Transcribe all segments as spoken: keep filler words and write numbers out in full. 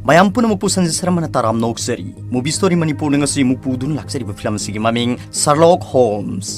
ꯃꯌꯥꯝ ꯄꯨꯝꯅꯃꯛꯄꯨ ꯁꯟꯖꯤꯠ ꯁꯔꯃꯅ ꯇꯔꯥꯝꯅ ꯑꯣꯛꯆꯔꯤ꯫ Movie Story ꯃꯅꯤꯄꯨꯔꯅ ꯉꯁꯤ ꯑꯃꯨꯛ ꯄꯨꯗꯨꯅ ꯂꯥꯛꯆꯔꯤꯕ ꯐꯤꯂꯝ ꯑꯁꯤꯒꯤ ꯃꯃꯤꯡ Sherlock Holmes꯫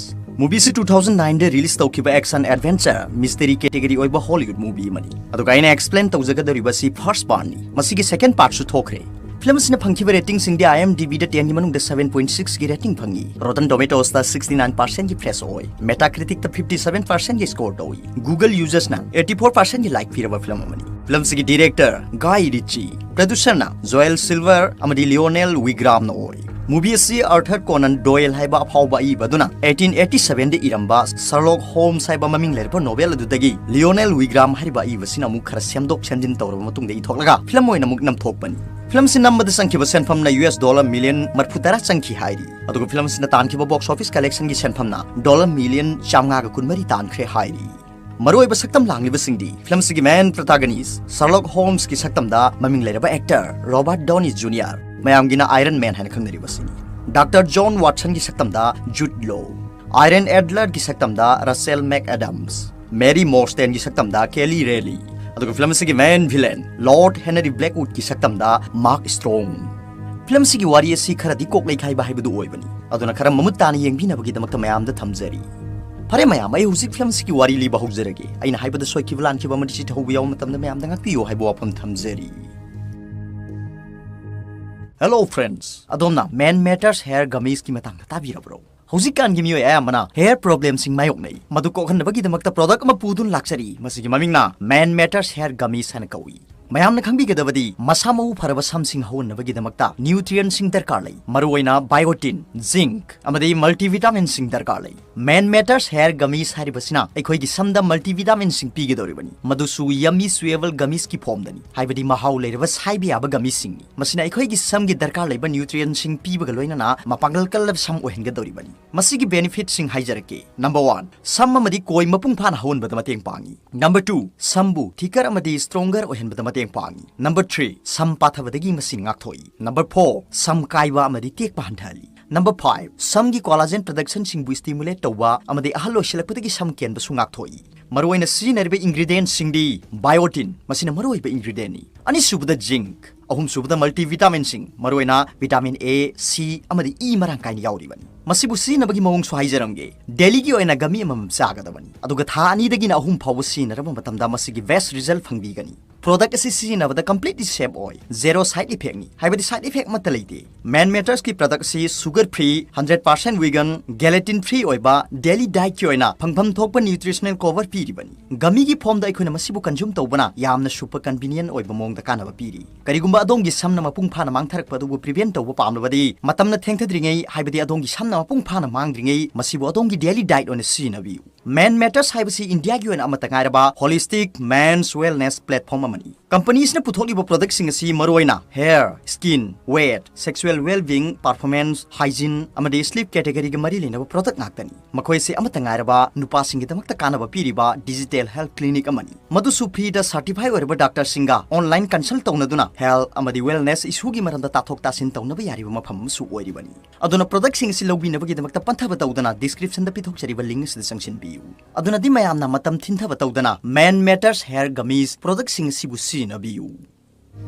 Movie ꯑꯁꯤ two thousand nine ꯗ release ꯇꯧꯈꯤꯕ action adventure mystery category ꯑꯣꯏꯕ Hollywood movie ꯑꯃꯅꯤ꯫ ꯑꯗꯨꯒ ꯑꯩꯅ explain ꯇꯧꯖꯒꯗꯧꯔꯤꯕ ꯑꯁꯤ first part ꯅꯤ꯫ ꯃꯁꯤꯒꯤ second part ꯁꯨ ꯊꯣꯛꯈ꯭ꯔꯦ꯫ ꯐꯤꯂꯝ ꯑꯁꯤꯅ ꯐꯪꯈꯤꯕ rating ꯁꯤꯡꯗꯤ IMDb ꯗ ten ꯒꯤ ꯃꯅꯨꯡꯗ seven point six ꯒꯤ rating ꯐꯪꯉꯤ꯫ Rotten Tomatoes ꯇ sixty nine percent ꯒꯤ fresh ꯑꯣꯏ꯫ Metacritic ꯇ fifty seven percent ꯒꯤ score ꯇꯧꯏ꯫ Google users ꯅ eighty four percent ꯒꯤ like ꯄꯤꯔꯕ ꯐꯤꯂꯝ ꯑꯃꯅꯤ꯫ ꯐꯤꯂꯝ ꯑꯁꯤꯒꯤ director Guy Ritchie, producer ꯅ Joel Silver ꯑꯃꯗꯤ Lionel Wigram ꯅ ꯑꯣꯏ꯫ Movie ꯑꯁꯤ Arthur Conan Doyle ꯍꯥꯏꯕ ꯑꯐꯥꯎꯕ ꯑꯏꯕ ꯑꯗꯨꯅ eighteen eighty seven ꯗ ꯏꯔꯝꯕ Sherlock Holmes ꯍꯥꯏꯕ ꯃꯃꯤꯡ ꯂꯩꯔꯕ novel ꯑꯗꯨꯗꯒꯤ Lionel Wigram ꯍꯥꯏꯔꯤꯕ ꯑꯏꯕꯁꯤꯅ ꯑꯃꯨꯛ ꯈꯔ ꯁꯦꯝꯗꯣꯛ ꯁꯦꯝꯖꯤꯟ ꯇꯧꯔꯕ ꯃꯇꯨꯡꯗ ꯏꯊꯣꯛꯂꯒ ꯐꯤꯂꯝ ꯑꯣꯏꯅ ꯑꯃꯨꯛ ꯅꯝꯊꯣꯛꯄꯅꯤ꯫ ꯐꯤꯂꯝ ꯑꯁꯤ ꯅꯝꯕꯗ ꯆꯪꯈꯤꯕ ꯁꯦꯟꯐꯝꯅ US dollar million ꯃꯔꯤꯐꯨ ꯇꯔꯥ ꯆꯪꯈꯤ ꯍꯥꯏꯔꯤ꯫ ꯑꯗꯨꯒ ꯐꯤꯂꯝ ꯑꯁꯤꯅ ꯇꯥꯟꯈꯤꯕ box office collection ꯒꯤ ꯁꯦꯟꯐꯝꯅ dollar million ꯆꯥꯝꯃꯉꯥꯒ ꯀꯨꯟꯃꯔꯤ ꯇꯥꯟꯈ꯭ꯔꯦ ꯍꯥꯏꯔꯤ꯫ ꯃꯔꯨꯑꯣꯏꯕ ꯁꯛꯇꯝ ꯂꯥꯡꯂꯤꯕꯁꯤꯡꯗꯤ ꯐꯤꯂꯝ ꯑꯁꯤꯒꯤ main protagonist Sherlock Holmes ꯀꯤ ꯁꯛꯇꯝꯗ ꯃꯃꯤꯡ ꯂꯩꯔꯕ actor Robert Downey Junior, ꯃꯌꯥꯝꯒꯤꯅ Iron Man ꯍꯥꯏꯅ ꯈꯪꯅꯔꯤꯕꯁꯤꯅꯤ꯫ Doctor John Watson ꯒꯤ ꯁꯛꯇꯝꯗ Jude Law, Irene Adler ꯒꯤ ꯁꯛꯇꯝꯗ Rachel McAdams, Mary Mostyn ꯒꯤ ꯁꯛꯇꯝꯗ Kelly Reilly, ꯑꯗꯨꯒ ꯐꯤꯂꯝ ꯑꯁꯤꯒꯤ main villain Lord Henry Blackwood ꯀꯤ ꯁꯛꯇꯝꯗ Mark Strong꯫ ꯐꯤꯂꯝ ꯑꯁꯤꯒꯤ ꯋꯥꯔꯤ ꯑꯁꯤ ꯈꯔꯗꯤ ꯀꯣꯛ ꯂꯩꯈꯥꯏꯕ ꯍꯥꯏꯕꯗꯨ ꯑꯣꯏꯕꯅꯤ, ꯑꯗꯨꯅ ꯈꯔ ꯃꯃꯨꯠ ꯇꯥꯅ ꯌꯦꯡꯕꯤꯅꯕꯒꯤꯗꯃꯛꯇ ꯃꯌꯥꯝꯗ ꯊꯝꯖꯔꯤ꯫ ꯐꯔꯦ ꯃꯌꯥꯝ, ꯑꯩ ꯍꯧꯖꯤꯛ ꯐꯤꯂꯝ ꯑꯁꯤꯒꯤ ꯋꯥꯔꯤ ꯂꯤꯕ ꯍꯧꯖꯔꯒꯦ꯫ ꯑꯩꯅ ꯍꯥꯏꯕꯗ ꯁꯣꯏꯈꯤꯕ ꯂꯥꯟꯈꯤꯕ ꯑꯃꯗꯤ ꯆꯤꯊꯍꯧꯕ ꯌꯥꯎꯕ ꯃꯇꯝꯗ ꯃꯌꯥꯝꯗ ꯉꯥꯛꯄꯤꯌꯨ ꯍꯥꯏꯕ ꯋꯥꯐꯝ ꯊꯝꯖꯔꯤ꯫ Hello friends, ꯑꯗꯣꯝꯅ Man Matters Hair Gummies ꯀꯤ ꯃꯇꯥꯡꯗ ꯇꯥꯕꯤꯔꯕ꯭ꯔꯣ? ꯍꯧꯖꯤꯛꯀꯥꯟꯒꯤ ꯃꯤꯑꯣꯏ ꯑꯌꯥꯝꯕꯅ hair problem ꯁꯤꯡ ꯃꯥꯌꯣꯛꯅꯩ꯫ ꯃꯗꯨ ꯀꯣꯛꯍꯟꯅꯕꯒꯤꯗꯃꯛꯇ product ꯑꯃ ꯄꯨꯗꯨꯅ ꯂꯥꯛꯆꯔꯤ꯫ ꯃꯁꯤꯒꯤ ꯃꯃꯤꯡꯅ Man Matters Hair Gummies ꯍꯥꯏꯅ ꯀꯧꯏ꯫ ꯃꯌꯥꯝꯅ ꯈꯪꯕꯤꯒꯗꯕꯗꯤ ꯃꯁꯥ ꯃꯎ ꯐꯔꯕ ꯁꯝꯁꯤꯡ ꯍꯧꯍꯟꯅꯕꯒꯤꯗꯃꯛꯇ nutrient ꯁꯤꯡ ꯗꯔꯀꯥꯔ ꯂꯩ꯫ ꯃꯔꯨꯑꯣꯏꯅ biotin, zinc ꯑꯃꯗꯤ multivitamin ꯁꯤꯡ ꯗꯔꯀꯥꯔ ꯂꯩ꯫ Man Matters Hair Gummies ꯍꯥꯏꯔꯤꯕꯁꯤꯅ ꯑꯩꯈꯣꯏꯒꯤ ꯁꯝꯗ multivitamin ꯁꯤꯡ ꯄꯤꯒꯗꯧꯔꯤꯕꯅꯤ꯫ ꯃꯗꯨꯁꯨ yummy chewable gummies ꯀꯤ form ꯗꯅꯤ, ꯍꯥꯏꯕꯗꯤ ꯃꯍꯥꯎ ꯂꯩꯔꯕ ꯁꯥꯏꯕ ꯌꯥꯕ gummy ꯁꯤꯡꯅꯤ꯫ ꯃꯁꯤꯅ ꯑꯩꯈꯣꯏꯒꯤ ꯁꯝꯒꯤ ꯗꯔꯀꯥꯔ ꯂꯩꯕ nutrient ꯁꯤꯡ ꯄꯤꯕꯒ ꯂꯣꯏꯅꯅ ꯃꯄꯥꯡꯒꯜ ꯀꯜꯂꯕ ꯁꯝ ꯑꯣꯏꯍꯟꯒꯗꯧꯔꯤꯕꯅꯤ꯫ ꯃꯁꯤꯒꯤ benefit ꯁꯤꯡ ꯍꯥꯏꯖꯔꯛꯀꯦ꯫ Number one, ꯁꯝ ꯑꯃꯗꯤ ꯀꯣꯏ ꯃꯄꯨꯡ ꯐꯥꯅ ꯍꯧꯍꯟꯕꯗ ꯃꯇꯦꯡ ꯄꯥꯡꯏ꯫ Number two, ꯁꯝꯕꯨ thicker ꯑꯃꯗꯤ stronger ꯑꯣꯏꯍꯟꯕꯗ ꯃꯇꯦꯡ ꯄꯥꯡꯏ꯫ Number three, ꯁꯝ ꯄꯥꯊꯕꯗꯒꯤ ꯃꯁꯤꯅ ꯉꯥꯛꯊꯣꯛꯏ꯫ Number four, ꯁꯝ ꯀꯥꯏꯕ ꯑꯃꯗꯤ ꯇꯦꯛꯄ ꯍꯟꯊꯍꯜꯂꯤ꯫ Number five, ꯁꯝꯒꯤ collagen production ꯁꯤꯡꯕꯨ stimulate ꯇꯧꯕ ꯑꯃꯗꯤ ꯑꯍꯜ ꯑꯣꯏꯁꯤꯜꯂꯛꯄꯗꯒꯤ ꯁꯝ ꯀꯦꯟꯕꯁꯨ ꯉꯥꯛꯊꯣꯛꯏ꯫ ꯃꯔꯨꯑꯣꯏꯅ ꯁꯤꯖꯤꯟꯅꯔꯤꯕ ingredient ꯁꯤꯡꯗꯤ biotin, ꯃꯁꯤꯅ ꯃꯔꯨꯑꯣꯏꯕ ingredient ꯅꯤ꯫ ꯑꯅꯤꯁꯨꯕꯗ zinc, ꯑꯍꯨꯝꯁꯨꯕꯗ, ꯃꯜꯇꯤ ꯚꯤꯇꯥꯃꯤꯟꯁꯤꯡ, ꯃꯔꯨꯑꯣꯏꯅ ꯚꯤꯇꯥꯃꯤꯟ ꯑꯦ, ꯁꯤ, ꯑꯃꯗꯤ ꯏ ꯃꯔꯥꯡ ꯀꯥꯏꯅ ꯌꯥꯎꯔꯤꯕꯅꯤ꯫ ꯃꯁꯤꯕꯨ ꯁꯤꯖꯤꯟꯅꯕꯒꯤ ꯃꯑꯣꯡꯁꯨ ꯍꯥꯏꯖꯔꯝꯒꯦ꯫ ꯗꯦꯂꯤꯒꯤ ꯑꯣꯏꯅ ꯒꯝꯃꯤ ꯑꯃꯃꯝ ꯆꯥꯒꯗꯕꯅꯤ, ꯑꯗꯨꯒ ꯊꯥ ꯑꯅꯤꯗꯒꯤꯅ ꯑꯍꯨꯝ ꯐꯥꯎꯕ ꯁꯤꯖꯤꯟꯅꯔꯕ ꯃꯇꯝꯗ ꯃꯁꯤꯒꯤ ꯕꯦꯁ ꯔꯤꯖꯜ ꯐꯪꯕꯤꯒꯅꯤ꯫ ꯄ꯭ꯔꯣꯗꯛ ꯑꯁꯤ ꯁꯤꯖꯤꯟꯅꯕꯗ ꯀꯝꯄ꯭ꯂꯤꯠꯂꯤ ꯁꯦꯐ ꯑꯣꯏ, ꯖꯦꯔꯣ ꯁꯥꯏꯠ ꯏꯐꯦꯛꯅꯤ, ꯍꯥꯏꯕꯗꯤ ꯁꯥꯏꯠ ꯏꯐꯦꯛ ꯑꯃꯠꯇ ꯂꯩꯇꯦ꯫ ꯃꯦꯟ ꯃꯦꯇꯔꯁꯀꯤ ꯄ꯭ꯔꯗꯛ ꯑꯁꯤ sugar free, hundred percent vegan, gelatin free ꯑꯣꯏꯕ ꯗꯦꯂꯤ ꯗꯥꯏꯠꯀꯤ ꯑꯣꯏꯅ ꯐꯪꯐꯝ ꯊꯣꯛꯄ ꯅ꯭ꯌꯨꯇ꯭ꯔꯤꯁꯅꯦꯜ ꯀꯣꯚꯔ ꯄꯤꯔꯤꯕꯅꯤ꯫ ꯒꯝꯃꯤꯒꯤ ꯐꯣꯝꯗ ꯑꯩꯈꯣꯏꯅ ꯃꯁꯤꯕꯨ ꯀꯟꯖꯨꯝ ꯇꯧꯕꯅ ꯌꯥꯝꯅ ꯁꯨꯄꯔ ꯀꯟꯚꯤꯅꯤꯌꯦꯟ ꯑꯣꯏꯕ ꯃꯑꯣꯡꯗ ꯀꯥꯟꯅꯕ ꯄꯤꯔꯤ꯫ ꯀꯔꯤꯒꯨꯝꯕ ꯑꯗꯣꯝꯒꯤ ꯁꯝꯅ ꯃꯄꯨꯡ ꯐꯥꯅ ꯃꯥꯡꯊꯔꯛꯄ ꯑꯗꯨꯕꯨ ꯄ꯭ꯔꯤꯚꯦꯟ ꯇꯧꯕ ꯄꯥꯝꯂꯕꯗꯤ, ꯃꯇꯝꯅ ꯊꯦꯡꯊꯗ꯭ꯔꯤꯉꯩ, ꯍꯥꯏꯕꯗꯤ ꯑꯗꯣꯝꯒꯤ ꯁꯝꯅ ꯃꯄꯨꯡ ꯐꯥꯅ ꯃꯥꯡꯗ꯭ꯔꯤꯉꯩ, ꯃꯁꯤꯕꯨ ꯑꯗꯣꯝꯒꯤ ꯗꯦꯂꯤ ꯗꯥꯏꯠ ꯑꯣꯏꯅ ꯁꯤꯖꯤꯟꯅꯕꯤꯌꯨ꯫ ꯃꯦꯟ ꯃꯦꯇꯔꯁ ꯍꯥꯏꯕꯁꯤ ꯏꯟꯗꯤꯌꯥꯒꯤ ꯑꯣꯏꯅ ꯑꯃꯠꯇ ꯉꯥꯏꯔꯕ ꯍꯣꯂꯤꯁꯇꯤꯛ ꯃꯦꯟꯁ ꯋꯦꯜꯅꯦꯁ ꯄ꯭ꯂꯦꯠꯐꯣꯔꯝ ꯑꯃꯅꯤ꯫ ꯀꯝꯄꯅꯤꯁꯤꯅ ꯄꯨꯊꯣꯛꯂꯤꯕ ꯄ꯭ꯔꯗꯛꯁꯤꯡ ꯑꯁꯤ ꯃꯔꯨꯑꯣꯏꯅ hair, skin, weight, sexual wellbeing, performance, hygiene ꯑꯃꯗꯤ ꯁ꯭ꯂꯤꯞ ꯀꯦꯇꯦꯒꯣꯔꯤꯒ ꯃꯔꯤ ꯂꯩꯅꯕ ꯄ꯭ꯔꯗꯛ ꯉꯥꯛꯇꯅꯤ꯫ ꯃꯈꯣꯏꯁꯦ ꯑꯃꯠꯇ ꯉꯥꯏꯔꯕ ꯅꯨꯄꯥꯁꯤꯡꯒꯤꯗꯃꯛꯇ ꯀꯥꯟꯅꯕ ꯄꯤꯔꯤꯕ ꯗꯤꯖꯤꯇꯦꯜ ꯍꯦꯜꯊ ꯀ꯭ꯂꯤꯅꯤꯛ ꯑꯃꯅꯤ꯫ ꯃꯗꯨꯁꯨ ꯐ꯭ꯔꯤꯗ ꯁꯔꯇꯤꯐꯥꯏ ꯑꯣꯏꯔꯕ ꯗꯥꯛꯇꯔꯁꯤꯡꯒ ꯑꯣꯟꯂꯥꯏꯟ ꯀꯟꯁꯜ ꯇꯧꯅꯗꯨꯅ ꯍꯦꯜꯊ ꯑꯃꯗꯤ ꯋꯦꯜꯅꯦꯁ ꯏꯁꯨꯒꯤ ꯃꯔꯝꯗ ꯇꯥꯊꯣꯛ ꯇꯥꯁꯤꯟ ꯇꯧꯅꯕ ꯌꯥꯔꯤꯕ ꯃꯐꯝ ꯑꯃꯁꯨ ꯑꯣꯏꯔꯤꯕꯅꯤ꯫ ꯑꯗꯨꯅ ꯄ꯭ꯔꯗꯛꯁꯤꯡ ꯑꯁꯤ ꯂꯧꯕꯤꯅꯕꯒꯤꯗꯃꯛꯇ ꯄꯟꯊꯕ ꯇꯧꯗꯅ ꯗꯤꯁꯀ꯭ꯔꯤꯞꯁꯟꯗ ꯄꯤꯊꯣꯛꯆꯔꯤꯕ ꯂꯤꯡꯛ ꯑꯁꯤꯗ ꯆꯪꯁꯤꯟꯕꯤꯌꯨ꯫ ꯑꯗꯨꯅꯗꯤ ꯃꯌꯥꯝꯅ ꯃꯇꯝ ꯊꯤꯟꯊꯕ ꯇꯧꯗꯅ ꯃꯦꯟ ꯃꯦꯇꯔꯁ ꯍꯦꯌꯔ ꯒꯃꯤꯁ ꯄ꯭ꯔꯗꯛꯁꯤꯡ ꯑꯁꯤꯕꯨ ꯁꯤꯖꯤꯟꯅꯕꯤꯌꯨ꯫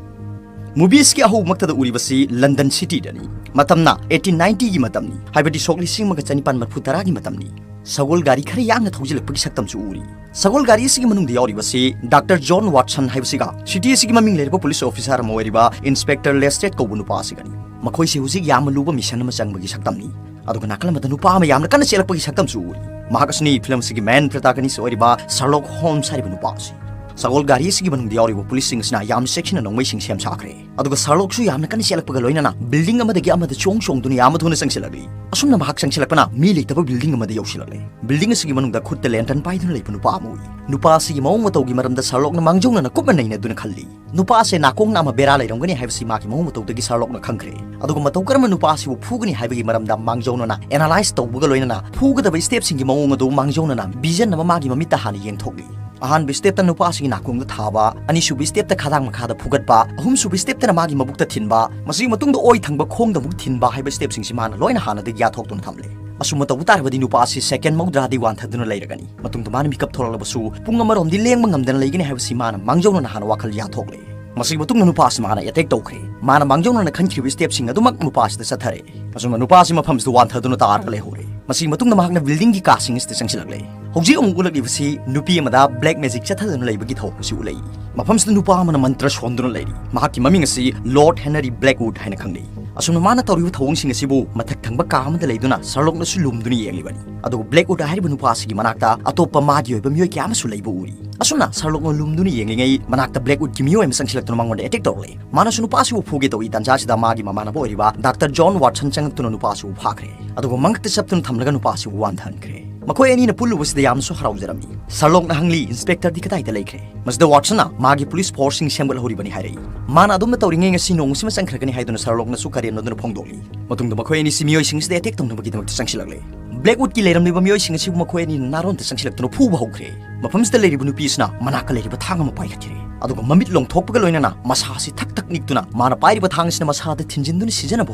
ꯃꯨꯚꯤꯁꯀꯤ ꯑꯍꯧꯕꯃꯛꯇꯗ ꯎꯔꯤꯕꯁꯤ ꯂꯟꯗꯟ ꯁꯤꯇꯤꯗꯅꯤ꯫ ꯃꯇꯝꯅ ꯑꯩꯠꯇꯤꯟ ꯅꯥꯏꯟꯇꯤꯒꯤ ꯃꯇꯝꯅꯤ, ꯍꯥꯏꯕꯗꯤ ꯁꯣꯛ ꯂꯤꯁꯤꯡ ꯑꯃꯒ ꯆꯅꯤꯄꯥꯟ ꯃꯔꯤꯐꯨ ꯇꯔꯥꯒꯤ ꯃꯇꯝꯅꯤ꯫ ꯁꯒꯣꯜ ꯒꯥꯔꯤ ꯈꯔ ꯌꯥꯡꯅ ꯊꯧꯖꯤꯜꯂꯛꯄꯒꯤ ꯁꯛꯇꯝꯁꯨ ꯎꯔꯤ꯫ ꯁꯒꯣꯜ ꯒꯥꯔꯤ ꯑꯁꯤꯒꯤ ꯃꯅꯨꯡꯗ ꯌꯥꯎꯔꯤꯕꯁꯤ ꯗꯥꯛꯇꯔ ꯖꯣꯟ ꯋꯥꯠꯁꯟ ꯍꯥꯏꯕꯁꯤꯒ ꯁꯤꯇꯤ ꯑꯁꯤꯒꯤ ꯃꯃꯤꯡ ꯂꯩꯔꯕ ꯄꯨꯂꯤꯁ ꯑꯣꯐꯤꯁꯥꯔ ꯑꯃ ꯑꯣꯏꯔꯤꯕ ꯏꯟꯁꯄꯦꯛꯇꯔ ꯂꯦꯁꯇ꯭ꯔꯦꯠ ꯀꯧꯕ ꯅꯨꯄꯥ ꯑꯁꯤꯒꯅꯤ꯫ ꯃꯈꯣꯏꯁꯦ ꯍꯧꯖꯤꯛ ꯌꯥꯝꯅ ꯂꯨꯕ ꯃꯤꯁꯟ ꯑꯃ ꯆꯪꯕꯒꯤ ꯁꯛꯇꯝꯅꯤ꯫ ꯑꯗꯨꯒ ꯅꯥꯀꯜ ꯑꯃꯗ ꯅꯨꯄꯥ ꯑꯃ ꯌꯥꯝꯅ ꯀꯟꯅ ꯆꯦꯜꯂꯛꯄꯒꯤ ꯁꯛꯇꯝꯁꯨ ꯎꯔꯤ꯫ ꯃꯍꯥꯛ ꯑꯁꯤꯅꯤ ꯐꯤꯂꯝ ꯑꯁꯤꯒꯤ ꯃꯦꯟ ꯄ꯭ꯔꯣꯇꯥꯒꯅꯤꯁ ꯑꯣꯏꯔꯤꯕ ꯁꯔꯂꯣꯛ ꯍꯣꯝꯁ ꯍꯥꯏꯔꯤꯕ ꯅꯨꯄꯥ ꯑꯁꯤ꯫ ꯁꯒꯣꯜ ꯒꯥꯔꯤ ꯑꯁꯤꯒꯤ ꯃꯅꯨꯡꯗ ꯌꯥꯎꯔꯤꯕ ꯄꯨꯂꯤꯁꯁꯤꯡ ꯑꯁꯤꯅ ꯌꯥꯝꯅ ꯆꯦꯛꯁꯤꯟꯅ ꯅꯣꯡꯃꯩꯁꯤꯡ ꯁꯦꯝ ꯁꯥꯈ꯭ꯔꯦ꯫ ꯑꯗꯨꯒ ꯁꯔꯂꯣꯛꯁꯨ ꯌꯥꯝꯅ ꯀꯟꯅ ꯆꯦꯜꯂꯛꯄꯒ ꯂꯣꯏꯅꯅ ꯕꯤꯜꯗꯤꯡ ꯑꯃꯗꯒꯤ ꯑꯃꯗ ꯆꯣꯡ ꯆꯣꯡꯗꯨꯅ ꯌꯥꯝꯅ ꯊꯨꯅ ꯆꯪꯁꯤꯜꯂꯛꯂꯤ꯫ ꯑꯁꯨꯝꯅ ꯃꯍꯥꯛ ꯆꯪꯁꯤꯜꯂꯛꯄꯅ ꯃꯤ ꯂꯩꯇꯕ ꯕꯤꯜꯗꯤꯡ ꯑꯃꯗ ꯌꯧꯁꯤꯜꯂꯛꯂꯦ꯫ ꯕꯤꯜꯗꯤꯡ ꯑꯁꯤꯒꯤ ꯃꯅꯨꯡꯗ ꯈꯨꯠꯇ ꯂꯦꯟꯇꯔꯟ ꯄꯥꯏꯗꯨꯅ ꯂꯩꯕ ꯅꯨꯄꯥ ꯑꯃ ꯎꯏ꯫ ꯅꯨꯄꯥ ꯑꯁꯤꯒꯤ ꯃꯑꯣꯡ ꯃꯇꯧꯒꯤ ꯃꯔꯝꯗ ꯁꯔꯂꯣꯛꯅ ꯃꯥꯡꯖꯧꯅꯅ ꯀꯨꯞꯅ ꯅꯩꯅꯗꯨꯅ ꯈꯜꯂꯤ꯫ ꯅꯨꯄꯥ ꯑꯁꯦ ꯅꯥꯀꯣꯡ ꯅꯥꯝꯃ ꯕꯦꯔꯥ ꯂꯩꯔꯝꯒꯅꯤ ꯍꯥꯏꯕꯁꯤ ꯃꯥꯒꯤ ꯃꯑꯣꯡ ꯃꯇꯧꯗꯒꯤ ꯁꯔꯂꯣꯛꯅ ꯈꯪꯈ꯭ꯔꯦ꯫ ꯑꯗꯨꯒ ꯃꯇꯧ ꯀꯔꯝꯅ ꯅꯨꯄꯥ ꯑꯁꯤꯕꯨ ꯐꯨꯒꯅꯤ ꯍꯥꯏꯕꯒꯤ ꯃꯔꯝꯗ ꯃꯥꯡꯖꯧꯅꯅ ꯑꯦꯅꯥꯂꯥꯏꯁ ꯇꯧꯕꯒ ꯂꯣꯏꯅꯅ ꯐꯨꯒꯗꯕ ꯁ꯭ꯇꯦꯞꯁꯤꯡꯒꯤ ꯃꯑꯣꯡ ꯑꯗꯨ ꯃꯥꯡꯖꯧꯅꯅ ꯚꯤꯖꯟ ꯑꯃ ꯃꯥꯒꯤ ꯃꯃꯤꯠꯇ ꯍꯥꯟꯅ ꯌꯦꯡꯊꯣꯛꯂꯤ꯫ ꯑꯍꯥꯟꯕ ꯁ꯭ꯇꯦꯞꯇ ꯅꯨꯄꯥ ꯑꯁꯤꯒꯤ ꯅꯥꯀꯣꯡꯗ ꯊꯥꯕ, ꯑꯅꯤꯁꯨꯕ ꯁ꯭ꯇꯦꯞꯇ ꯈꯗꯥꯡ ꯃꯈꯥꯗ ꯐꯨꯒꯠꯄ, ꯑꯍꯨꯝꯁꯨꯕ ꯁ꯭ꯇꯦꯞꯇꯅ ꯃꯥꯒꯤ ꯃꯕꯨꯛꯇ ꯊꯤꯟꯕ, ꯃꯁꯤꯒꯤ ꯃꯇꯨꯡꯗ ꯑꯣꯏ ꯊꯪꯕ ꯈꯣꯡꯗ ꯑꯃꯨꯛ ꯊꯤꯟꯕ ꯍꯥꯏꯕ ꯁ꯭ꯇꯦꯞꯁꯤꯡꯁꯤ ꯃꯥꯅ ꯂꯣꯏꯅ ꯍꯥꯟꯅꯗꯒꯤ ꯌꯥꯊꯣꯛꯇꯨꯅ ꯊꯝꯂꯦ꯫ ꯑꯁꯨꯝꯅ ꯇꯧꯕ ꯇꯥꯔꯕꯗꯤ ꯅꯨꯄꯥ ꯑꯁꯤ ꯁꯦꯀꯦꯟ ꯃꯧꯗ꯭ꯔꯥꯗꯤ ꯋꯥꯟꯊꯗꯨꯅ ꯂꯩꯔꯒꯅꯤ꯫ ꯃꯇꯨꯡꯗ ꯃꯥꯅ ꯃꯤꯀꯞ ꯊꯣꯛꯂꯛꯂꯕꯁꯨ ꯄꯨꯡ ꯑꯃꯔꯣꯝꯗꯤ ꯂꯦꯡꯕ ꯉꯝꯗꯅ ꯂꯩꯒꯅꯤ ꯍꯥꯏꯕꯁꯤ ꯃꯥꯅ ꯃꯥꯡꯖꯧꯅꯅ ꯍꯥꯟꯅ ꯋꯥꯈꯜ ꯌꯥꯊꯣꯛꯂꯦ꯫ ꯃꯁꯤꯒꯤ ꯃꯇꯨꯡꯗ ꯅꯨꯄꯥ ꯑꯁꯤ ꯃꯥꯅ ꯑꯦꯇꯦꯛ ꯇꯧꯈ꯭ꯔꯦ꯫ ꯃꯥꯅ ꯃꯥꯡꯖꯧꯅꯅ ꯈꯟꯈꯤꯕ ꯁ꯭ꯇꯦꯞꯁꯤꯡ ꯑꯗꯨꯃꯛ ꯅꯨꯄꯥ ꯑꯁꯤꯗ ꯆꯠꯊꯔꯦ꯫ ꯑꯁꯨꯝꯅ ꯅꯨꯄꯥ ꯑꯁꯤ ꯃꯐꯝꯁꯤꯗ ꯋꯥꯟꯊꯗꯨꯅ ꯇꯥꯔꯒ ꯂꯩꯍꯧꯔꯦ꯫ ꯃꯁꯤꯒꯤ ꯃꯇꯨꯡꯗ ꯃꯍꯥꯛꯅ ꯕꯤꯜꯗꯤꯡꯒꯤ ꯀꯥꯁꯤꯡ ꯑꯁꯤꯗ ꯆꯪꯁꯤꯜꯂꯛꯂꯦ꯫ ꯍꯧꯖꯤꯛ ꯑꯃꯨꯛ ꯎꯠꯂꯛꯂꯤꯕꯁꯤ ꯅꯨꯄꯤ ꯑꯃꯗ ꯕ꯭ꯂꯦꯛ ꯃꯦꯖꯤꯛ ꯆꯠꯊꯗꯨꯅ ꯂꯩꯕꯒꯤ ꯊꯧꯑꯣꯡ ꯑꯁꯤ ꯎꯠꯂꯛꯏ꯫ ꯃꯐꯝꯁꯤꯗ ꯅꯨꯄꯥ ꯑꯃꯅ ꯃꯟꯇ꯭ꯔ ꯁꯣꯟꯗꯨꯅ ꯂꯩꯔꯤ꯫ ꯃꯍꯥꯛꯀꯤ ꯃꯃꯤꯡ ꯑꯁꯤ ꯂꯣꯔꯗ ꯍꯦꯅꯔꯤ ꯕ꯭ꯂꯦꯛꯋꯨꯗ ꯍꯥꯏꯅ ꯈꯪꯅꯩ꯫ ꯑꯁꯨꯝꯅ ꯃꯥꯅ ꯇꯧꯔꯤꯕ ꯊꯧꯑꯣꯡꯁꯤꯡ ꯑꯁꯤꯕꯨ ꯃꯊꯛ ꯊꯪꯕ ꯀꯥ ꯑꯃꯗ ꯂꯩꯗꯨꯅ ꯁꯔꯂꯣꯛꯅꯁꯨ ꯂꯨꯝꯗꯨꯅ ꯌꯦꯡꯂꯤꯕꯅꯤ꯫ ꯑꯗꯨꯒ ꯕ꯭ꯂꯦꯛꯋꯨꯗ ꯍꯥꯏꯔꯤꯕ ꯅꯨꯄꯥ ꯑꯁꯤꯒꯤ ꯃꯅꯥꯛꯇ ꯑꯇꯣꯞꯄ ꯃꯥꯒꯤ ꯑꯣꯏꯕ ꯃꯤꯑꯣꯏ ꯀꯌꯥ ꯑꯃꯁꯨ ꯂꯩꯕ ꯎꯔꯤ꯫ ꯑꯁꯨꯝꯅ ꯁꯔꯂꯣꯛꯅ ꯂꯨꯝꯗꯨꯅ ꯌꯦꯡꯂꯤꯉꯩ ꯃꯅꯥꯛꯇ ꯕ꯭ꯂꯦꯛꯋꯨꯗꯀꯤ ꯃꯤꯑꯣꯏ ꯑꯃ ꯆꯪꯁꯤꯜꯂꯛꯇꯨꯅ ꯃꯉꯣꯟꯗ ꯑꯦꯇꯦꯛ ꯇꯧꯔꯛꯂꯦ꯫ ꯃꯥꯅꯁꯨ ꯅꯨꯄꯥ ꯑꯁꯤꯕꯨ ꯐꯨꯒꯦ ꯇꯧꯏ꯫ ꯇꯥꯟꯖꯥ ꯑꯁꯤꯗ ꯃꯥꯒꯤ ꯃꯃꯥꯟꯅꯕ ꯑꯣꯏꯔꯤꯕ ꯗꯥꯛꯇꯔ ꯖꯣꯟ ꯋꯥꯠꯁꯟ ꯆꯪꯂꯛꯇꯨꯅ ꯅꯨꯄꯥ ꯑꯁꯤꯕꯨ ꯐꯥꯈ꯭ꯔꯦ꯫ ꯑꯗꯨꯒ ꯃꯉꯛꯇ ꯆꯞꯇꯨꯅ ꯊꯝꯂꯒ ꯅꯨꯄꯥ ꯑꯁꯤꯕꯨ ꯋꯥꯟꯊꯍꯟꯈ꯭ꯔꯦ꯫ ꯃꯈꯣꯏ ꯑꯅꯤꯅ ꯄꯨꯜꯂꯨꯕꯁꯤꯗ ꯌꯥꯝꯅꯁꯨ ꯍꯔꯥꯎꯖꯔꯝꯃꯤ꯫ ꯁꯔꯂꯣꯛꯅ ꯍꯪꯂꯤ, "ꯏꯟꯁꯄꯦꯛꯇꯔꯗꯤ ꯀꯗꯥꯏꯗ ꯂꯩꯈ꯭ꯔꯦ?" ꯃꯁꯤꯗ ꯋꯥꯠꯁꯟꯅ ꯃꯥꯒꯤ ꯄꯨꯂꯤꯁ ꯐꯣꯔꯁꯁꯤꯡ ꯁꯦꯝꯒꯠꯍꯧꯔꯤꯕꯅꯤ ꯍꯥꯏꯔꯛꯏ꯫ ꯃꯥꯅ ꯑꯗꯨꯝꯅ ꯇꯧꯔꯤꯉꯩ ꯉꯁꯤ ꯅꯣꯡ ꯑꯁꯤꯃ ꯆꯪꯈ꯭ꯔꯒꯅꯤ ꯍꯥꯏꯗꯨꯅ ꯁꯔꯂꯣꯛꯅꯁꯨ ꯀꯔꯦꯝꯅꯗꯨꯅ ꯐꯣꯡꯗꯣꯛꯂꯤ꯫ ꯃꯇꯨꯡꯗ ꯃꯈꯣꯏ ꯑꯅꯤꯁꯤ ꯃꯤꯑꯣꯏꯁꯤꯡ ꯑꯁꯤꯗ ꯑꯦꯇꯦꯛ ꯇꯧꯅꯕꯒꯤꯗꯃꯛꯇ ꯆꯪꯁꯤꯜꯂꯛꯂꯦ꯫ ꯕ꯭ꯂꯦꯛꯋꯨꯗꯀꯤ ꯂꯩꯔꯝꯂꯤꯕ ꯃꯤꯑꯣꯏꯁꯤꯡ ꯑꯁꯤꯕꯨ ꯃꯈꯣꯏ ꯑꯅꯤꯅ ꯅꯥꯔꯣꯟꯗ ꯆꯪꯁꯤꯜꯂꯛꯇꯨꯅ ꯐꯨꯕ ꯍꯧꯈ꯭ꯔꯦ꯫ ꯃꯐꯝꯁꯤꯗ ꯂꯩꯔꯤꯕ ꯅꯨꯄꯤ ꯑꯁꯤꯅ ꯃꯅꯥꯛꯇ ꯂꯩꯔꯤꯕ ꯊꯥꯡ ꯑꯃ ꯄꯥꯏꯈꯠꯈ꯭ꯔꯦ꯫ ꯑꯗꯨꯒ ꯃꯃꯤꯠ ꯂꯣꯡꯊꯣꯛꯄꯒ ꯂꯣꯏꯅꯅ ꯃꯁꯥ ꯑꯁꯤ ꯊꯛ ꯊꯛ ꯅꯤꯛꯇꯨꯅ ꯃꯥꯅ ꯄꯥꯏꯔꯤꯕ ꯊꯥꯡ ꯑꯁꯤꯅ ꯃꯁꯥꯗ ꯊꯤꯟꯖꯤꯟꯗꯨꯅ ꯁꯤꯖꯅꯕ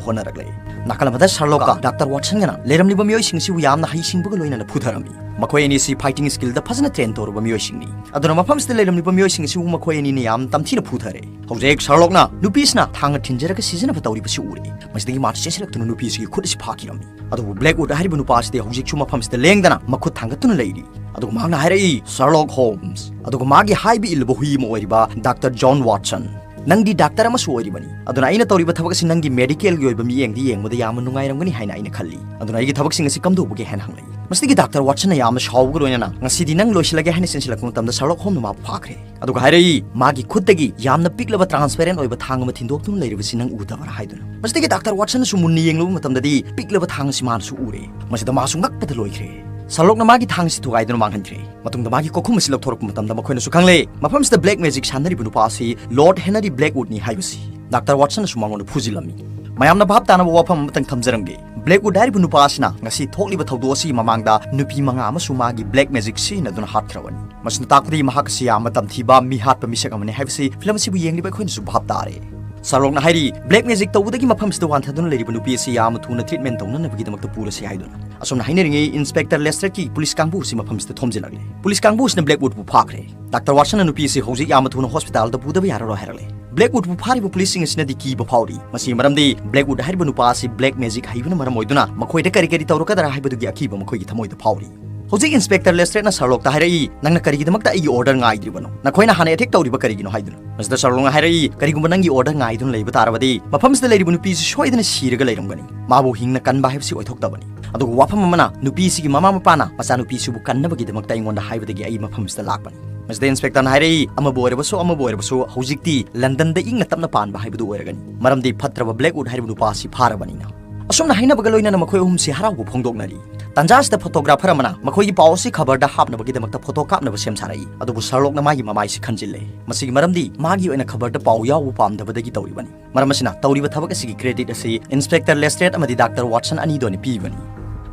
ꯍꯣꯠꯅꯔꯛꯂꯦ꯫ ꯅꯥꯀꯜ ꯑꯃꯗ ꯁꯔꯂꯣꯛꯀ ꯗꯥꯛꯇꯔ ꯋꯥꯠꯁꯟꯒꯅ ꯂꯩꯔꯝꯂꯤꯕ ꯃꯤꯑꯣꯏꯁꯤꯡ ꯑꯁꯤꯕꯨ ꯌꯥꯝꯅ ꯍꯩꯁꯤꯡꯕꯒ ꯂꯣꯏꯅꯅ ꯐꯨꯊꯔꯝꯃꯤ꯫ ꯃꯈꯣꯏ ꯑꯅꯤ ꯑꯁꯤ ꯐꯥꯏꯇꯤꯡ ꯁ꯭ꯀꯤꯜꯗ ꯐꯖꯅ ꯇ꯭ꯔꯦꯟ ꯇꯧꯔꯕ ꯃꯤꯑꯣꯏꯁꯤꯡꯅꯤ꯫ ꯑꯗꯨꯅ ꯃꯐꯝꯁꯤꯗ ꯂꯩꯔꯝꯂꯤꯕ ꯃꯤꯑꯣꯏꯁꯤꯡ ꯑꯁꯤꯕꯨ ꯃꯈꯣꯏ ꯑꯅꯤꯅ ꯌꯥꯝ ꯇꯝꯊꯤꯅ ꯐꯨꯊꯔꯦ꯫ ꯍꯧꯖꯤꯛ ꯁꯔꯂꯣꯛꯅ ꯅꯨꯄꯤꯁꯤꯅ ꯊꯥꯡꯅ ꯊꯤꯟꯖꯔꯒ ꯁꯤꯖꯤꯟꯅꯕ ꯇꯧꯔꯤꯕꯁꯤ ꯎꯔꯦ꯫ ꯃꯁꯤꯗꯒꯤ ꯃꯥꯅ ꯆꯦꯟꯁꯤꯜꯂꯛꯇꯨꯅ ꯅꯨꯄꯤꯁꯤꯒꯤ ꯈꯨꯠ ꯑꯁꯤ ꯐꯥꯈꯤꯔꯝꯃꯤ꯫ ꯑꯗꯨꯕꯨ ꯕ꯭ꯂꯦꯛꯋꯨꯗ ꯍꯥꯏꯔꯤꯕ ꯅꯨꯄꯥ ꯑꯁꯤꯗꯤ ꯍꯧꯖꯤꯛꯁꯨ ꯃꯐꯝꯁꯤꯗ ꯂꯦꯡꯗꯅ ꯃꯈꯨꯠ ꯊꯥꯡꯒꯠꯇꯨꯅ ꯂꯩꯔꯤ꯫ ꯑꯗꯨꯒ ꯃꯍꯥꯛꯅ ꯍꯥꯏꯔꯛꯏ, "ꯁꯔꯂꯣꯛ ꯍꯣꯝꯁ", ꯑꯗꯨꯒ ꯃꯥꯒꯤ ꯍꯥꯏꯕ ꯏꯜꯂꯕ ꯍꯨꯏ ꯑꯃ ꯑꯣꯏꯔꯤꯕ ꯗꯥꯛꯇꯔ ꯖꯣꯟ ꯋꯥꯠꯁꯟ, ꯅꯪꯗꯤ ꯗꯥꯛꯇꯔ ꯑꯃꯁꯨ ꯑꯣꯏꯔꯤꯕꯅꯤ, ꯑꯗꯨꯅ ꯑꯩꯅ ꯇꯧꯔꯤꯕ ꯊꯕꯛ ꯑꯁꯤ ꯅꯪꯒꯤ ꯃꯦꯗꯤꯀꯦꯜꯒꯤ ꯑꯣꯏꯕ ꯃꯤꯠꯌꯦꯡꯗ ꯌꯦꯡꯕꯗ ꯌꯥꯝꯅ ꯅꯨꯡꯉꯥꯏꯔꯝꯒꯅꯤ ꯍꯥꯏꯅ ꯑꯩꯅ ꯈꯜꯂꯤ꯫ ꯑꯗꯨꯅ ꯑꯩꯒꯤ ꯊꯕꯛꯁꯤꯡ ꯑꯁꯤ ꯀꯝꯗꯧꯕꯒꯦ ꯍꯥꯏꯅ ꯍꯪꯂꯛꯏ꯫ ꯃꯁꯤꯗꯒꯤ ꯗꯥꯛꯇꯔ ꯋꯥꯠꯁꯟꯅ ꯌꯥꯝꯅ ꯁꯥꯎꯕꯒ ꯂꯣꯏꯅꯅ, "ꯉꯁꯤꯗꯤ ꯅꯪ ꯂꯣꯏꯁꯤꯜꯂꯒꯦ" ꯍꯥꯏꯅ ꯆꯦꯟꯁꯤꯜꯂꯛꯄ ꯃꯇꯝꯗ ꯁꯔꯂꯣꯛ ꯍꯣꯝꯅ ꯃꯥꯕꯨ ꯐꯥꯈ꯭ꯔꯦ꯫ ꯑꯗꯨꯒ ꯍꯥꯏꯔꯛꯏ, ꯃꯥꯒꯤ ꯈꯨꯠꯇꯒꯤ ꯌꯥꯝꯅ ꯄꯤꯛꯂꯕ ꯇ꯭ꯔꯥꯟꯁꯄꯦꯔꯦꯟ ꯑꯣꯏꯕ ꯊꯥꯡ ꯑꯃ ꯊꯤꯟꯗꯣꯛꯇꯨꯅ ꯂꯩꯔꯤꯕꯁꯤ ꯅꯪ ꯎꯗꯕ꯭ꯔꯥ ꯍꯥꯏꯗꯨꯅ꯫ ꯃꯁꯤꯗꯒꯤ ꯗꯥꯛꯇꯔ ꯋꯥꯠꯁꯟꯅꯁꯨ ꯃꯨꯟꯅ ꯌꯦꯡꯂꯨꯕ ꯃꯇꯝꯗꯗꯤ ꯄꯤꯛꯂꯕ ꯊꯥꯡ ꯑꯁꯤ ꯃꯥꯅꯁꯨ ꯎꯔꯦ꯫ ꯃꯁꯤꯗ ꯃꯥꯁꯨ ꯉꯛꯄꯗ ꯂꯣꯏꯈ꯭ꯔꯦ꯫ ꯁꯔꯂꯣꯛꯅ ꯃꯥꯒꯤ ꯊꯥꯡ ꯑꯁꯤ ꯊꯨꯒꯥꯏꯗꯨꯅ ꯃꯥꯡꯍꯟꯈ꯭ꯔꯦ꯫ ꯃꯇꯨꯡꯗ ꯃꯥꯒꯤ ꯀꯣꯛꯈꯨꯝ ꯑꯁꯤ ꯂꯧꯊꯣꯔꯛꯄ ꯃꯇꯝꯗ ꯃꯈꯣꯏꯅꯁꯨ ꯈꯪꯂꯦ, ꯃꯐꯝꯁꯤꯗ ꯕ꯭ꯂꯦꯛ ꯃꯦꯖꯤꯛ ꯁꯥꯟꯅꯔꯤꯕ ꯅꯨꯄꯥ ꯑꯁꯤ ꯂꯣꯔꯗ ꯍꯦꯅꯔꯤ ꯕ꯭ꯂꯦꯛꯋꯨꯗꯅꯤ ꯍꯥꯏꯕꯁꯤ꯫ ꯗꯥꯛꯇꯔ ꯋꯥꯠꯁꯟꯅꯁꯨ ꯃꯉꯣꯟꯗ ꯐꯨꯖꯤꯜꯂꯝꯃꯤ꯫ ꯃꯌꯥꯝꯅ ꯚꯥꯞ ꯇꯥꯅꯕ ꯋꯥꯐꯝ ꯑꯃꯇꯪ ꯊꯝꯖꯔꯝꯒꯦ꯫ ꯕ꯭ꯂꯦꯛꯋꯨꯗ ꯍꯥꯏꯔꯤꯕ ꯅꯨꯄꯥ ꯑꯁꯤꯅ ꯉꯁꯤ ꯊꯣꯛꯂꯤꯕ ꯊꯧꯗꯣꯛ ꯑꯁꯤꯒꯤ ꯃꯃꯥꯡꯗ ꯅꯨꯄꯤ ꯃꯉꯥ ꯑꯃꯁꯨ ꯃꯥꯒꯤ ꯕ꯭ꯂꯦꯛ ꯃꯦꯖꯤꯛ ꯁꯤꯖꯤꯟꯅꯗꯨꯅ ꯍꯥꯠꯈ꯭ꯔꯕꯅꯤ꯫ ꯃꯁꯤꯅ ꯇꯥꯛꯄꯗꯤ ꯃꯍꯥꯛ ꯑꯁꯤ ꯌꯥꯝꯅ ꯇꯝꯊꯤꯕ ꯃꯤ ꯍꯥꯠꯄ ꯃꯤꯁꯛ ꯑꯃꯅꯤ ꯍꯥꯏꯕꯁꯤ ꯐꯤꯂꯝ ꯑꯁꯤꯕꯨ ꯌꯦꯡꯂꯤꯕ ꯑꯩꯈꯣꯏꯅꯁꯨ ꯚꯥꯞ ꯇꯥꯔꯦ꯫ ꯁꯔꯂꯣꯛꯅ ꯍꯥꯏꯔꯤ, ꯕ꯭ꯂꯦꯛ ꯃꯦꯖꯤꯛ ꯇꯧꯕꯗꯒꯤ ꯃꯐꯝꯁꯤꯗ ꯋꯥꯟꯊꯗꯨꯅ ꯂꯩꯔꯤꯕ ꯅꯨꯄꯤ ꯑꯁꯤ ꯌꯥꯝꯅ ꯊꯨꯅ ꯇ꯭ꯔꯤꯠꯃꯦꯟ ꯇꯧꯅꯅꯕꯒꯤꯗꯃꯛꯇ ꯄꯨꯔꯁꯤ ꯍꯥꯏꯗꯨꯅ꯫ ꯑꯁꯨꯝꯅ ꯍꯥꯏꯅꯔꯤꯉꯩ ꯏꯟꯁꯄꯦꯛꯇꯔ ꯂꯦꯁꯇꯔꯒꯤ ꯄꯨꯂꯤꯁ ꯀꯥꯡꯕꯨ ꯑꯁꯤ ꯃꯐꯝꯁꯤꯗ ꯊꯣꯝꯖꯤꯜꯂꯛꯂꯦ꯫ ꯄꯨꯂꯤꯁ ꯀꯥꯡꯕꯨ ꯑꯁꯤꯅ ꯕ꯭ꯂꯦꯛꯋꯨꯗꯄꯨ ꯐꯥꯈ꯭ꯔꯦ꯫ ꯗꯥꯛꯇꯔ ꯋꯥꯠꯁꯟꯅ ꯅꯨꯄꯤ ꯑꯁꯤ ꯍꯧꯖꯤꯛ ꯌꯥꯝꯅ ꯊꯨꯅ ꯍꯣꯁꯄꯤꯇꯥꯜꯗ ꯄꯨꯗꯕ ꯌꯥꯔꯔꯣꯏ ꯍꯥꯏꯔꯛꯂꯦ꯫ ꯕ꯭ꯂꯦꯛꯋꯨꯗꯄꯨ ꯐꯥꯔꯤꯕ ꯄꯨꯂꯤꯁꯁꯤꯡ ꯑꯁꯤꯅꯗꯤ ꯀꯤꯕ ꯐꯥꯎꯔꯤ꯫ ꯃꯁꯤꯒꯤ ꯃꯔꯝꯗꯤ ꯕ꯭ꯂꯦꯛꯋꯨꯗ ꯍꯥꯏꯔꯤꯕ ꯅꯨꯄꯥ ꯑꯁꯤ ꯕ꯭ꯂꯦꯛ ꯃꯦꯖꯤꯛ ꯍꯩꯕꯅ ꯃꯔꯝ ꯑꯣꯏꯗꯨꯅ ꯃꯈꯣꯏꯗ ꯀꯔꯤ ꯀꯔꯤ ꯇꯧꯔꯛꯀꯗ꯭ꯔꯥ ꯍꯥꯏꯕꯗꯨꯒꯤ ꯑꯀꯤꯕ ꯃꯈꯣꯏꯒꯤ ꯊꯃꯣꯏꯗ ꯐꯥꯎꯔꯤ꯫ ꯍꯧꯖꯤꯛ ꯏꯟꯁꯄꯦꯛꯇꯔ ꯂꯦꯁꯇ꯭ꯔꯦꯠꯅ ꯁꯔꯂꯣꯛꯇ ꯍꯥꯏꯔꯛꯏ, "ꯅꯪꯅ ꯀꯔꯤꯒꯤꯗꯃꯛꯇ ꯑꯩꯒꯤ ꯑꯣꯔꯗꯔ ꯉꯥꯏꯗ꯭ꯔꯤꯕꯅꯣ? ꯅꯈꯣꯏꯅ ꯍꯥꯟꯅ ꯑꯦꯇꯦꯛ ꯇꯧꯔꯤꯕ ꯀꯔꯤꯒꯤꯅꯣ?" ꯍꯥꯏꯗꯨꯅ꯫ ꯃꯁꯤꯗ ꯁꯔꯂꯣꯛꯅ ꯍꯥꯏꯔꯛꯏ, "ꯀꯔꯤꯒꯨꯝꯕ ꯅꯪꯒꯤ ꯑꯣꯔꯗꯔ ꯉꯥꯏꯗꯨꯅ ꯂꯩꯕ ꯇꯥꯔꯕꯗꯤ, ꯃꯐꯝꯁꯤꯗ ꯂꯩꯔꯤꯕ ꯅꯨꯄꯤꯁꯤ ꯁꯣꯏꯗꯅ ꯁꯤꯔꯒ ꯂꯩꯔꯝꯒꯅꯤ꯫ ꯃꯥꯕꯨ ꯍꯤꯡꯅ ꯀꯟꯕ ꯍꯥꯏꯕꯁꯤ ꯑꯣꯏꯊꯣꯛꯇꯕꯅꯤ꯫ ꯑꯗꯨꯒ ꯋꯥꯐꯝ ꯑꯃꯅ, ꯅꯨꯄꯤꯁꯤꯒꯤ ꯃꯃꯥ ꯃꯄꯥꯅ ꯃꯆꯥꯅꯨꯄꯤꯁꯤꯕꯨ ꯀꯟꯅꯕꯒꯤꯗꯃꯛꯇ ꯑꯩꯉꯣꯟꯗ ꯍꯥꯏꯕꯗꯒꯤ ꯑꯩ ꯃꯐꯝꯁꯤꯗ ꯂꯥꯛꯄꯅꯤ꯫" ꯃꯁꯤꯗ ꯏꯟꯁꯄꯦꯛꯇꯔꯅ ꯍꯥꯏꯔꯛꯏ, "ꯑꯃꯕꯨ ꯑꯣꯏꯔꯕꯁꯨ, ꯑꯃꯕꯨ ꯑꯣꯏꯔꯕꯁꯨ, ꯍꯧꯖꯤꯛꯇꯤ ꯂꯟꯗꯟꯗ ꯏꯪꯅ ꯇꯞꯅ ꯄꯥꯟꯕ ꯍꯥꯏꯕꯗꯨ ꯑꯣꯏꯔꯒꯅꯤ, ꯃꯔꯝꯗꯤ ꯐꯠꯇ꯭ꯔꯕ ꯕ꯭ꯂꯦꯛꯋꯨꯗ ꯍꯥꯏꯔꯤꯕ ꯅꯨꯄꯥ ꯑꯁꯤ ꯐꯥꯔꯕꯅꯤꯅ꯫" ꯑꯁꯨꯝꯅ ꯍꯥꯏꯅꯕꯒ ꯂꯣꯏꯅꯅ ꯃꯈꯣꯏ ꯑꯍꯨꯝꯁꯤ ꯍꯔꯥꯎꯕ ꯐꯣꯡꯗꯣꯛꯅꯔꯤ꯫ ꯇꯥꯟꯖꯥ ꯑꯁꯤꯗ ꯐꯣꯇꯣꯒ꯭ꯔꯥꯐꯔ ꯑꯃꯅ ꯃꯈꯣꯏꯒꯤ ꯄꯥꯎ ꯑꯁꯤ ꯈꯕꯔꯗ ꯍꯥꯞꯅꯕꯒꯤꯗꯃꯛꯇ ꯐꯣꯇꯣ ꯀꯥꯞꯅꯕ ꯁꯦꯝ ꯁꯥꯔꯛꯏ꯫ ꯑꯗꯨꯕꯨ ꯁꯔꯂꯣꯛꯅ ꯃꯥꯒꯤ ꯃꯃꯥꯏꯁꯤ ꯈꯟꯖꯤꯜꯂꯦ꯫ ꯃꯁꯤꯒꯤ ꯃꯔꯝꯗꯤ ꯃꯥꯒꯤ ꯑꯣꯏꯅ ꯈꯕꯔꯗ ꯄꯥꯎ ꯌꯥꯎꯕ ꯄꯥꯝꯗꯕꯗꯒꯤ ꯇꯧꯔꯤꯕꯅꯤ꯫ ꯃꯔꯝ ꯑꯁꯤꯅ ꯇꯧꯔꯤꯕ ꯊꯕꯛ ꯑꯁꯤꯒꯤ ꯀ꯭ꯔꯦꯗꯤꯠ ꯑꯁꯤ ꯏꯟꯁꯄꯦꯛꯇꯔ ꯂꯦꯁꯇ꯭ꯔꯦꯠ ꯑꯃꯗꯤ ꯗꯥꯛꯇꯔ ꯋꯥꯠꯁꯟ ꯑꯅꯤꯗ ꯑꯣꯏꯅ ꯄꯤꯕꯅꯤ꯫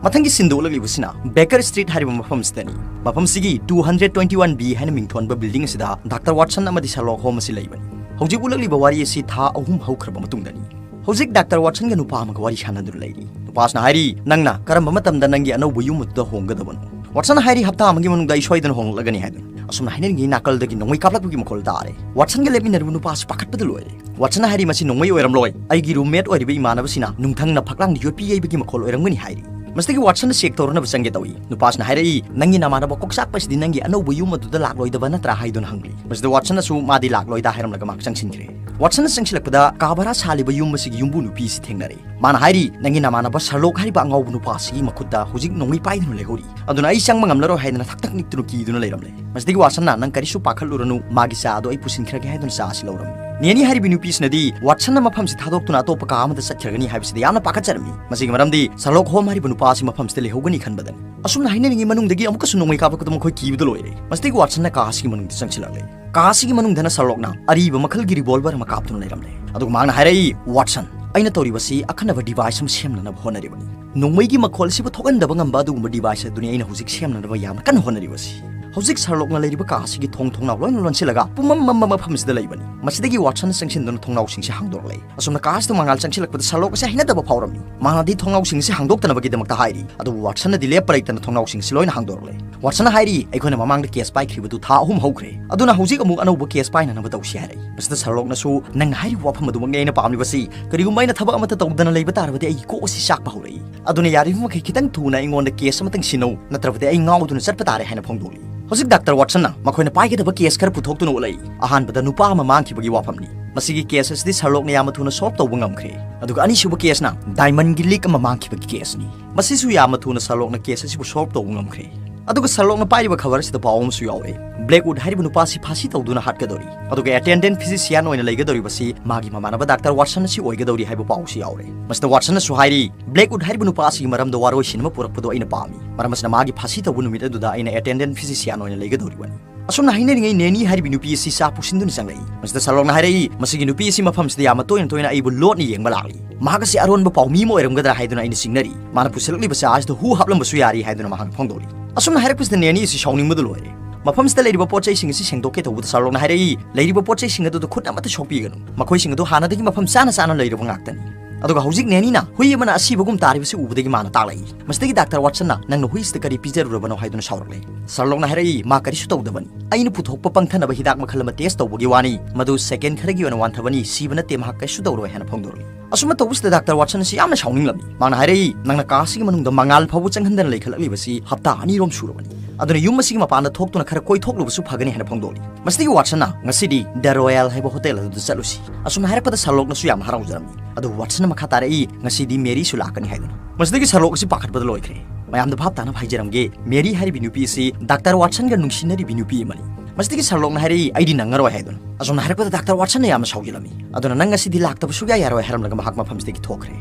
ꯃꯊꯪꯒꯤ ꯁꯤꯟꯗ ꯎꯠꯂꯛꯂꯤꯕꯁꯤꯅ ꯕꯦꯀꯔ ꯁ꯭ꯇ꯭ꯔꯤꯠ ꯍꯥꯏꯔꯤꯕ ꯃꯐꯝꯁꯤꯗꯅꯤ꯫ ꯃꯐꯝꯁꯤꯒꯤ two hundred twenty one B ꯍꯥꯏꯅ ꯃꯤꯡꯊꯣꯟꯕ ꯕꯤꯜꯗꯤꯡ ꯑꯁꯤꯗ ꯗꯥꯛꯇꯔ ꯋꯥꯠꯁꯟ ꯑꯃꯗꯤ ꯁꯔꯂꯣꯛ ꯍꯣꯝ ꯑꯁꯤ ꯂꯩꯕꯅꯤ꯫ ꯍꯧꯖꯤꯛ ꯎꯠꯂꯛꯂꯤꯕ ꯋꯥꯔꯤ ꯑꯁꯤ ꯊꯥ ꯑꯍꯨꯝ ꯍꯧꯈ꯭ꯔꯕ ꯃꯇꯨꯡꯗꯅꯤ꯫ ꯍꯧꯖꯤꯛ ꯗꯥꯛꯇꯔ ꯋꯥꯠꯁꯟꯒ ꯅꯨꯄꯥ ꯑꯃꯒ ꯋꯥꯔꯤ ꯁꯥꯟꯅꯗꯨꯅ ꯂꯩꯔꯤ꯫ ꯅꯨꯄꯥꯁꯤꯅ ꯍꯥꯏꯔꯤ, "ꯅꯪꯅ ꯀꯔꯝꯕ ꯃꯇꯝꯗ ꯅꯪꯒꯤ ꯑꯅꯧꯕ ꯌꯨꯝ ꯑꯗꯨꯗ ꯍꯣꯡꯒꯗꯕꯅꯣ?" ꯋꯥꯠꯁꯟꯅ ꯍꯥꯏꯔꯤ, "ꯍꯞꯇꯥ ꯑꯃꯒꯤ ꯃꯅꯨꯡꯗ ꯑꯩ ꯁꯣꯏꯗꯅ ꯍꯣꯡꯂꯛꯂꯒꯅꯤ" ꯍꯥꯏꯗꯨꯅ꯫ ꯑꯁꯨꯝꯅ ꯍꯥꯏꯅꯔꯤꯉꯩ ꯅꯥꯀꯜꯗꯒꯤ ꯅꯣꯡꯃꯩ ꯀꯥꯞꯂꯛꯄꯒꯤ ꯃꯈꯣꯜ ꯇꯥꯔꯦ꯫ ꯋꯥꯠꯁꯟꯒ ꯂꯦꯞꯃꯤꯟꯅꯔꯤꯕ ꯅꯨꯄꯥꯁꯤ ꯄꯥꯈꯠꯄꯗ ꯂꯣꯏꯔꯦ꯫ ꯋꯥꯠꯁꯟꯅ ꯍꯥꯏꯔꯤ, "ꯃꯁꯤ ꯅꯣꯡꯃꯩ ꯑꯣꯏꯔꯝꯂꯣꯏ, ꯑꯩꯒꯤ ꯔꯨꯝꯃꯦꯠ ꯑꯣꯏꯔꯤꯕ ꯏꯃꯥꯟꯅꯕꯁꯤꯅ ꯅꯨꯡꯊꯪꯅ ꯐꯛꯂꯥꯡꯗ ꯌꯣꯠꯄꯤ ꯌꯩꯕꯒꯤ ꯃꯈꯣꯜ ꯑꯣꯏꯔꯝꯒꯅꯤ" ꯍꯥꯏꯔꯤ꯫ ꯃꯁꯤꯗꯒꯤ ꯋꯥꯠꯁꯟꯅ ꯆꯦꯛ ꯇꯧꯔꯅꯕ ꯆꯪꯒꯦ ꯇꯧꯏ꯫ ꯅꯨꯄꯥꯁꯤꯅ ꯍꯥꯏꯔꯛꯏ, "ꯅꯪꯒꯤ ꯅꯃꯥꯟꯅꯕ ꯀꯣꯛꯆꯥꯛꯄ ꯑꯁꯤꯗꯤ ꯅꯪꯒꯤ ꯑꯅꯧꯕ ꯌꯨꯝ ꯑꯗꯨꯗ ꯂꯥꯛꯂꯣꯏꯗꯕ ꯅꯠꯇ꯭ꯔꯥ?" ꯍꯥꯏꯗꯨꯅ ꯍꯪꯂꯤ꯫ ꯃꯁꯤꯗ ꯋꯥꯠꯁꯟꯅꯁꯨ ꯃꯥꯗꯤ ꯂꯥꯛꯂꯣꯏꯗ ꯍꯥꯏꯔꯝꯂꯒ ꯃꯍꯥꯛ ꯆꯪꯁꯤꯟꯈ꯭ꯔꯦ꯫ ꯋꯥꯠꯁꯟꯅ ꯆꯪꯁꯤꯜꯂꯛꯄꯗ ꯀꯥ ꯚꯔꯥ ꯁꯥꯜꯂꯤꯕ ꯌꯨꯝ ꯑꯁꯤꯒꯤ ꯌꯨꯝꯕꯨ ꯅꯨꯄꯤ ꯑꯁꯤ ꯊꯦꯡꯅꯔꯦ꯫ ꯃꯥꯅ ꯍꯥꯏꯔꯤ, "ꯅꯪꯒꯤ ꯅꯃꯥꯟꯅꯕ ꯁꯔꯂꯣꯛ ꯍꯥꯏꯔꯤꯕ ꯑꯉꯥꯎꯕ ꯅꯨꯄꯥ ꯑꯁꯤꯒꯤ ꯃꯈꯨꯠꯇ ꯍꯧꯖꯤꯛ ꯅꯣꯡꯃꯩ ꯄꯥꯏꯗꯨꯅ ꯂꯩꯍꯧꯔꯤ꯫ ꯑꯗꯨꯅ ꯑꯩ ꯆꯪꯕ ꯉꯝꯂꯔꯣꯏ" ꯍꯥꯏꯗꯅ ꯊꯛ ꯊꯛ ꯅꯤꯛꯇꯨꯅ ꯀꯤꯗꯨꯅ ꯂꯩꯔꯝꯂꯦ꯫ ꯃꯁꯤꯗꯒꯤ ꯋꯥꯠꯁꯟꯅ, "ꯅꯪ ꯀꯔꯤꯁꯨ ꯄꯥꯈꯠꯂꯨꯔꯅꯨ, ꯃꯥꯒꯤ ꯆꯥ ꯑꯗꯨ ꯑꯩ ꯄꯨꯁꯤꯟꯈ꯭ꯔꯒꯦ" ꯍꯥꯏꯗꯨꯅ ꯆꯥ ꯑꯁꯤ ꯂꯧꯔꯝꯃꯤ꯫ ꯅꯦꯅꯤ ꯍꯥꯏꯔꯤꯕꯤ ꯅꯨꯄꯤꯁꯤꯅꯗꯤ ꯋꯥꯠꯁꯟꯅ ꯃꯐꯝꯁꯤ ꯊꯥꯗꯣꯛꯇꯨꯅ ꯑꯇꯣꯞꯄ ꯀꯥ ꯑꯃꯗ ꯆꯠꯈ꯭ꯔꯒꯅꯤ ꯍꯥꯏꯕꯁꯤꯗ ꯌꯥꯝꯅ ꯄꯥꯈꯠꯆꯔꯝꯃꯤ꯫ ꯃꯁꯤꯒꯤ ꯃꯔꯝꯗꯤ ꯁꯔꯂꯣꯛ ꯍꯣꯝ ꯍꯥꯏꯔꯤꯕ ꯅꯨꯄꯥ ꯑꯁꯤ ꯃꯐꯝꯁꯤꯗ ꯂꯩꯍꯧꯒꯅꯤ ꯈꯟꯕꯗꯅꯤ꯫ ꯑꯁꯨꯝꯅ ꯍꯥꯏꯅꯔꯤꯉꯩ ꯃꯅꯨꯡꯗꯒꯤ ꯑꯃꯨꯛꯀꯁꯨ ꯅꯣꯡꯃꯩ ꯀꯥꯞꯂꯛꯄꯗ ꯃꯈꯣꯏ ꯀꯤꯕꯗ ꯂꯣꯏꯔꯦ꯫ ꯃꯁꯤꯗꯒꯤ ꯋꯥꯠꯁꯟꯅ ꯀꯥ ꯑꯁꯤꯒꯤ ꯃꯅꯨꯡꯗ ꯆꯪꯁꯤꯜꯂꯛꯂꯦ꯫ ꯀꯥ ꯑꯁꯤꯒꯤ ꯃꯅꯨꯡꯗꯅ ꯁꯔꯂꯣꯛꯅ ꯑꯔꯤꯕ ꯃꯈꯜꯒꯤ ꯔꯤꯚꯣꯜꯚꯔ ꯑꯃ ꯀꯥꯞꯇꯨꯅ ꯂꯩꯔꯝꯂꯦ꯫ ꯑꯗꯨꯒ ꯃꯍꯥꯛꯅ ꯍꯥꯏꯔꯛꯏ, "ꯋꯥꯠꯁꯟ, ꯑꯩꯅ ꯇꯧꯔꯤꯕꯁꯤ ꯑꯈꯟꯅꯕ ꯗꯤꯚꯥꯏꯁ ꯑꯃ ꯁꯦꯝꯅꯅꯕ ꯍꯣꯠꯅꯔꯤꯕꯅꯤ꯫ ꯅꯣꯡꯃꯩꯒꯤ ꯃꯈꯣꯜ ꯑꯁꯤꯕꯨ ꯊꯣꯛꯍꯟꯗꯕ ꯉꯝꯕ ꯑꯗꯨꯒꯨꯝꯕ ꯗꯤꯚꯥꯏꯁ ꯑꯗꯨꯅꯤ ꯑꯩꯅ ꯍꯧꯖꯤꯛ ꯁꯦꯝꯅꯅꯕ ꯌꯥꯝꯅ ꯀꯟꯅ ꯍꯣꯠꯅꯔꯤꯕꯁꯤ꯫" ꯍꯧꯖꯤꯛ ꯁꯔꯂꯣꯛꯅ ꯂꯩꯔꯤꯕ ꯀꯥ ꯑꯁꯤꯒꯤ ꯊꯣꯡ ꯊꯣꯡꯅꯥꯎ ꯂꯣꯏꯅ ꯂꯣꯟꯁꯤꯜꯂꯒ ꯄꯨꯝꯃꯝ ꯃꯝꯕ ꯃꯐꯝꯁꯤꯗ ꯂꯩꯕꯅꯤ꯫ ꯃꯁꯤꯗꯒꯤ ꯋꯥꯠꯁꯟꯅ ꯆꯪꯁꯤꯟꯗꯨꯅ ꯊꯣꯡꯅꯥꯎꯁꯤꯡꯁꯦ ꯍꯥꯡꯗꯣꯔꯛꯂꯦ꯫ ꯑꯁꯨꯝꯅ ꯀꯥꯁꯇ ꯃꯉꯥꯜ ꯆꯪꯁꯤꯜꯂꯛꯄꯗ ꯁꯔꯂꯣꯛ ꯑꯁꯤ ꯍꯩꯅꯗꯕ ꯐꯥꯎꯔꯝꯃꯤ꯫ ꯃꯥꯅꯗꯤ ꯊꯣꯡꯅꯥꯎꯁꯤꯡ ꯑꯁꯤ ꯍꯥꯡꯗꯣꯛꯇꯅꯕꯒꯤꯗꯃꯛꯇ ꯍꯥꯏꯔꯤ, ꯑꯗꯨꯕꯨ ꯋꯥꯠꯁꯟꯅꯗꯤ ꯂꯦꯞꯄ ꯂꯩꯇꯅ ꯊꯣꯡꯅꯥꯎꯁꯤꯡ ꯑꯁꯤ ꯂꯣꯏꯅ ꯍꯥꯡꯗꯣꯔꯛꯂꯦ꯫ ꯋꯥꯠꯁꯟꯅ ꯍꯥꯏꯔꯤ, "ꯑꯩꯈꯣꯏꯅ ꯃꯃꯥꯡꯗ ꯀꯦꯁ ꯄꯥꯏꯈ꯭ꯔꯤꯕꯗꯨ ꯊꯥ ꯑꯍꯨꯝ ꯍꯧꯈ꯭ꯔꯦ, ꯑꯗꯨꯅ ꯍꯧꯖꯤꯛ ꯑꯃꯨꯛ ꯑꯅꯧꯕ ꯀꯦꯁ ꯄꯥꯏꯅꯅꯕ ꯇꯧꯁꯤ" ꯍꯥꯏꯔꯛꯏ꯫ ꯃꯁꯤꯗ ꯁꯔꯂꯣꯛꯅꯁꯨ, "ꯅꯪꯅ ꯍꯥꯏꯔꯤꯕ ꯋꯥꯐꯝ ꯑꯗꯨꯃꯛꯅꯤ ꯑꯩꯅ ꯄꯥꯝꯂꯤꯕꯁꯤ꯫ ꯀꯔꯤꯒꯨꯝꯕ ꯑꯩꯅ ꯊꯕꯛ ꯑꯃꯠꯇ ꯇꯧꯗꯅ ꯂꯩꯕ ꯇꯥꯔꯕꯗꯤ ꯑꯩꯒꯤ ꯀꯣꯛ ꯑꯁꯤ ꯆꯥꯛꯄ ꯍꯧꯔꯛꯏ꯫ ꯑꯗꯨꯅ ꯌꯥꯔꯤꯕ ꯃꯈꯩ ꯈꯤꯇꯪ ꯊꯨꯅ ꯑꯩꯉꯣꯟꯗ ꯀꯦꯁ ꯑꯃꯇꯪ ꯁꯤꯟꯅꯧ, ꯅꯠꯇ꯭ꯔꯕꯗꯤ ꯑꯩ ꯉꯥꯎꯗꯨꯅ ꯆꯠꯄ ꯇꯥꯔꯦ" ꯍꯥꯏꯅ ꯐꯣꯡꯗꯣꯛꯂꯤ꯫ ꯍꯧꯖꯤꯛ ꯗꯥꯛꯇꯔ ꯋꯥꯠꯁꯟꯅ ꯃꯈꯣꯏꯅ ꯄꯥꯏꯒꯗꯕ ꯀꯦꯁ ꯈꯔ ꯄꯨꯊꯣꯛꯇꯨꯅ ꯎꯠꯂꯛꯏ꯫ ꯑꯍꯥꯟꯕꯗ ꯅꯨꯄꯥ ꯑꯃ ꯃꯥꯡꯈꯤꯕꯒꯤ ꯋꯥꯐꯝꯅꯤ꯫ ꯃꯁꯤꯒꯤ ꯀꯦꯁ ꯑꯁꯤꯗꯤ ꯁꯔꯂꯣꯛꯅ ꯌꯥꯝꯅ ꯊꯨꯅ ꯁꯣꯜꯚ ꯇꯧꯕ ꯉꯝꯈ꯭ꯔꯦ꯫ ꯑꯗꯨꯒ ꯑꯅꯤꯁꯨꯕ ꯀꯦꯁꯅ ꯗꯥꯏꯃꯟꯒꯤ ꯂꯤꯛ ꯑꯃ ꯃꯥꯡꯈꯤꯕꯒꯤ ꯀꯦꯁꯅꯤ꯫ ꯃꯁꯤꯁꯨ ꯌꯥꯝꯅ ꯊꯨꯅ ꯁꯔꯂꯣꯛꯅ ꯀꯦꯁ ꯑꯁꯤꯕꯨ ꯁꯣꯜꯚ ꯇꯧꯕ ꯉꯝꯈ꯭ꯔꯦ꯫ ꯑꯗꯨꯒ ꯁꯔꯂꯣꯛꯅ ꯄꯥꯏꯔꯤꯕ ꯈꯕꯔ ꯑꯁꯤꯗ ꯄꯥꯎ ꯑꯃꯁꯨ ꯌꯥꯎꯔꯦ꯫ ꯕ꯭ꯂꯦꯛꯋꯨꯗ ꯍꯥꯏꯔꯤꯕ ꯅꯨꯄꯥ ꯑꯁꯤ ꯐꯥꯁꯤ ꯇꯧꯗꯨꯅ ꯍꯥꯠꯀꯗꯧꯔꯤ꯫ ꯑꯗꯨꯒ ꯑꯦꯇꯦꯟꯗꯦꯟꯠ ꯐꯤꯖꯤꯁꯤꯌꯥꯟ ꯑꯣꯏꯅ ꯂꯩꯒꯗꯧꯔꯤꯕꯁꯤ ꯃꯥꯒꯤ ꯃꯃꯥꯟꯅꯕ ꯗꯥꯛꯇꯔ ꯋꯥꯠꯁꯟ ꯑꯁꯤ ꯑꯣꯏꯒꯗꯧꯔꯤ ꯍꯥꯏꯕ ꯄꯥꯎꯁꯨ ꯌꯥꯎꯔꯦ꯫ ꯃꯁꯤꯗ ꯋꯥꯠꯁꯟꯅꯁꯨ ꯍꯥꯏꯔꯤ, "ꯕ꯭ꯂꯦꯛꯋꯨꯗ ꯍꯥꯏꯔꯤꯕ ꯅꯨꯄꯥ ꯑꯁꯤꯒꯤ ꯃꯔꯝꯗ ꯋꯥꯔꯣꯏꯁꯤꯟ ꯑꯃ ꯄꯨꯔꯛꯄꯗꯣ ꯑꯩꯅ ꯄꯥꯝꯃꯤ꯫ ꯃꯔꯝ ꯑꯁꯤꯅ ꯃꯥꯒꯤ ꯐꯥꯁꯤ ꯇꯧꯕ ꯅꯨꯃꯤꯠ ꯑꯗꯨꯗ ꯑꯩꯅ ꯑꯦꯇꯦꯟꯗꯦꯟꯠ ꯐꯤꯖꯤꯁꯤꯌꯥꯟ ꯑꯣꯏꯅ ꯂꯩꯒꯗꯧꯔꯤꯕꯅꯤ"꯫ ꯑꯁꯨꯝꯅ ꯍꯥꯏꯅꯔꯤꯉꯩ ꯅꯦꯅꯤ ꯍꯥꯏꯔꯤꯕꯤ ꯅꯨꯄꯤ ꯑꯁꯤ ꯆꯥ ꯄꯨꯁꯤꯟꯗꯨꯅ ꯆꯪꯂꯛꯏ꯫ ꯃꯁꯤꯗ ꯁꯔꯂꯣꯛꯅ ꯍꯥꯏꯔꯛꯏ, "ꯃꯁꯤꯒꯤ ꯅꯨꯄꯤ ꯑꯁꯤ ꯃꯐꯝꯁꯤꯗ ꯌꯥꯝꯅ ꯇꯣꯏꯅ ꯇꯣꯏꯅ ꯑꯩꯕꯨ ꯂꯣꯠꯅ ꯌꯦꯡꯕ ꯂꯥꯛꯂꯤ꯫ ꯃꯍꯥꯛ ꯑꯁꯤ ꯑꯔꯣꯟꯕ ꯄꯥꯎꯃꯤ ꯑꯃ ꯑꯣꯏꯔꯝꯒꯗ꯭ꯔꯥ ꯍꯥꯏꯗꯨꯅ ꯑꯩꯅ ꯆꯤꯡꯅꯔꯤ꯫ ꯃꯥꯅ ꯄꯨꯁꯤꯜꯂꯛꯂꯤꯕ ꯆꯥ ꯑꯁꯤꯗ ꯍꯨ ꯍꯥꯞꯂꯝꯕꯁꯨ ꯌꯥꯔꯤ" ꯍꯥꯏꯗꯨꯅ ꯃꯍꯥꯛꯅ ꯐꯣꯡꯗꯣꯛꯂꯤ꯫ ꯑꯁꯨꯝꯅ ꯍꯥꯏꯔꯛꯄꯁꯤꯗ ꯅꯦꯅꯤ ꯑꯁꯤ ꯁꯥꯎꯅꯤꯡꯕꯗ ꯂꯣꯏꯔꯦ꯫ ꯃꯐꯝꯁꯤꯗ ꯂꯩꯔꯤꯕ ꯄꯣꯠ ꯆꯩꯁꯤꯡ ꯑꯁꯤ ꯁꯦꯡꯗꯣꯛꯀꯦ ꯇꯧꯕꯗ ꯁꯔꯂꯣꯛꯅ ꯍꯥꯏꯔꯛꯏ, "ꯂꯩꯔꯤꯕ ꯄꯣꯠ ꯆꯩꯁꯤꯡ ꯑꯗꯨꯗ ꯈꯨꯠ ꯑꯃꯠꯇ ꯁꯣꯛꯄꯤꯒꯅꯨ꯫ ꯃꯈꯣꯏꯁꯤꯡ ꯑꯗꯨ ꯍꯥꯟꯅꯗꯒꯤ ꯃꯐꯝ ꯆꯥꯅ ꯆꯥꯅ ꯂꯩꯔꯕ ꯉꯥꯛꯇꯅꯤ"꯫ ꯑꯗꯨꯒ ꯍꯧꯖꯤꯛ ꯅꯦꯅꯤꯅ ꯍꯨꯏ ꯑꯃꯅ ꯑꯁꯤꯕꯒꯨꯝ ꯇꯥꯔꯤꯕꯁꯤ ꯎꯕꯗꯒꯤ ꯃꯥꯅ ꯇꯥꯛꯂꯛꯏ꯫ ꯃꯁꯤꯗꯒꯤ ꯗꯥꯛꯇꯔ ꯋꯥꯠꯁꯟꯅ, "ꯅꯪꯅ ꯍꯨꯏꯁꯤꯗ ꯀꯔꯤ ꯄꯤꯖꯔꯨꯔꯕꯅꯣ?" ꯍꯥꯏꯗꯨꯅ ꯁꯥꯎꯔꯛꯂꯦ꯫ ꯁꯔꯂꯣꯛꯅ ꯍꯥꯏꯔꯛꯏ, "ꯃꯥ ꯀꯔꯤꯁꯨ ꯇꯧꯗꯕꯅꯤ꯫ ꯑꯩꯅ ꯄꯨꯊꯣꯛꯄ ꯄꯪꯊꯅꯕ ꯍꯤꯗꯥꯛ ꯃꯈꯜ ꯑꯃ ꯇꯦꯁ ꯇꯧꯕꯒꯤ ꯋꯥꯅꯤ꯫ ꯃꯗꯨ ꯁꯦꯀꯦꯟ ꯈꯔꯒꯤ ꯑꯣꯏꯅ ꯋꯥꯟꯊꯕꯅꯤ, ꯁꯤꯕ ꯅꯠꯇꯦ, ꯃꯍꯥꯛ ꯀꯔꯤꯁꯨ ꯇꯧꯔꯣꯏ" ꯍꯥꯏꯅ ꯐꯣꯡꯗꯣꯔꯛꯏ꯫ ꯑꯁꯨꯝꯅ ꯇꯧꯕꯁꯤꯗ ꯗꯥꯛꯇꯔ ꯋꯥꯠꯁꯟ ꯑꯁꯤ ꯌꯥꯝꯅ ꯁꯥꯎꯅꯤꯡꯂꯝꯃꯤ꯫ ꯃꯥꯅ ꯍꯥꯏꯔꯛꯏ, "ꯅꯪꯅ ꯀꯥ ꯑꯁꯤꯒꯤ ꯃꯅꯨꯡꯗ ꯃꯉꯥꯜ ꯐꯥꯎꯕ ꯆꯪꯍꯟꯗꯅ ꯂꯩꯈꯠꯂꯛꯂꯤꯕꯁꯤ ꯍꯞꯇꯥ ꯑꯅꯤꯔꯣꯝ ꯁꯨꯔꯕꯅꯤ꯫ ꯑꯗꯨꯅ ꯌꯨꯝ ꯑꯁꯤꯒꯤ ꯃꯄꯥꯟꯗ ꯊꯣꯛꯇꯨꯅ ꯈꯔ ꯀꯣꯏꯊꯣꯛꯂꯨꯕꯁꯨ ꯐꯒꯅꯤ" ꯍꯥꯏꯅ ꯐꯣꯡꯗꯣꯛꯂꯤ꯫ ꯃꯁꯤꯗꯒꯤ ꯋꯥꯠꯁꯟꯅ, "ꯉꯁꯤꯗꯤ ꯗ ꯔꯣꯌꯦꯜ ꯍꯥꯏꯕ ꯍꯣꯇꯦꯜ ꯑꯗꯨꯗ ꯆꯠꯂꯨꯁꯤ"꯫ ꯑꯁꯨꯝꯅ ꯍꯥꯏꯔꯛꯄꯗ ꯁꯔꯂꯣꯛꯅꯁꯨ ꯌꯥꯝꯅ ꯍꯔꯥꯎꯖꯔꯝꯃꯤ꯫ ꯑꯗꯨꯕꯨ ꯋꯥꯠꯁꯟꯅ ꯃꯈꯥ ꯇꯥꯔꯛꯏ, "ꯉꯁꯤꯗꯤ ꯃꯦꯔꯤꯁꯨ ꯂꯥꯛꯀꯅꯤ" ꯍꯥꯏꯗꯨꯅ꯫ ꯃꯁꯤꯗꯒꯤ ꯁꯔꯂꯣꯛ ꯑꯁꯤ ꯄꯥꯈꯠꯄꯗ ꯂꯣꯏꯈ꯭ꯔꯦ꯫ ꯃꯌꯥꯝꯗ ꯚꯥꯞ ꯇꯥꯅꯕ ꯍꯥꯏꯖꯔꯝꯒꯦ, ꯃꯦꯔꯤ ꯍꯥꯏꯔꯤꯕꯤ ꯅꯨꯄꯤ ꯑꯁꯤ ꯗꯥꯛꯇꯔ ꯋꯥꯠꯁꯟꯒ ꯅꯨꯡꯁꯤꯅꯔꯤꯕꯤ ꯅꯨꯄꯤ ꯑꯃꯅꯤ꯫ ꯃꯁꯤꯗꯒꯤ ꯁꯔꯂꯣꯛꯅ ꯍꯥꯏꯔꯛꯏ, "ꯑꯩꯗꯤ ꯅꯪꯉꯔꯣꯏ" ꯍꯥꯏꯗꯨꯅ꯫ ꯑꯁꯨꯝꯅ ꯍꯥꯏꯔꯛꯄꯗ ꯗꯥꯛꯇꯔ ꯋꯥꯠꯁꯟꯅ ꯌꯥꯝꯅ ꯁꯥꯎꯖꯤꯜꯂꯝꯃꯤ꯫ ꯑꯗꯨꯅ "ꯅꯪ ꯉꯁꯤꯗꯤ ꯂꯥꯛꯇꯕ ꯁꯨꯛꯌꯥ ꯌꯥꯔꯣꯏ" ꯍꯥꯏꯔꯝꯂꯒ ꯃꯍꯥꯛ ꯃꯐꯝꯁꯤꯗꯒꯤ ꯊꯣꯛꯈ꯭ꯔꯦ꯫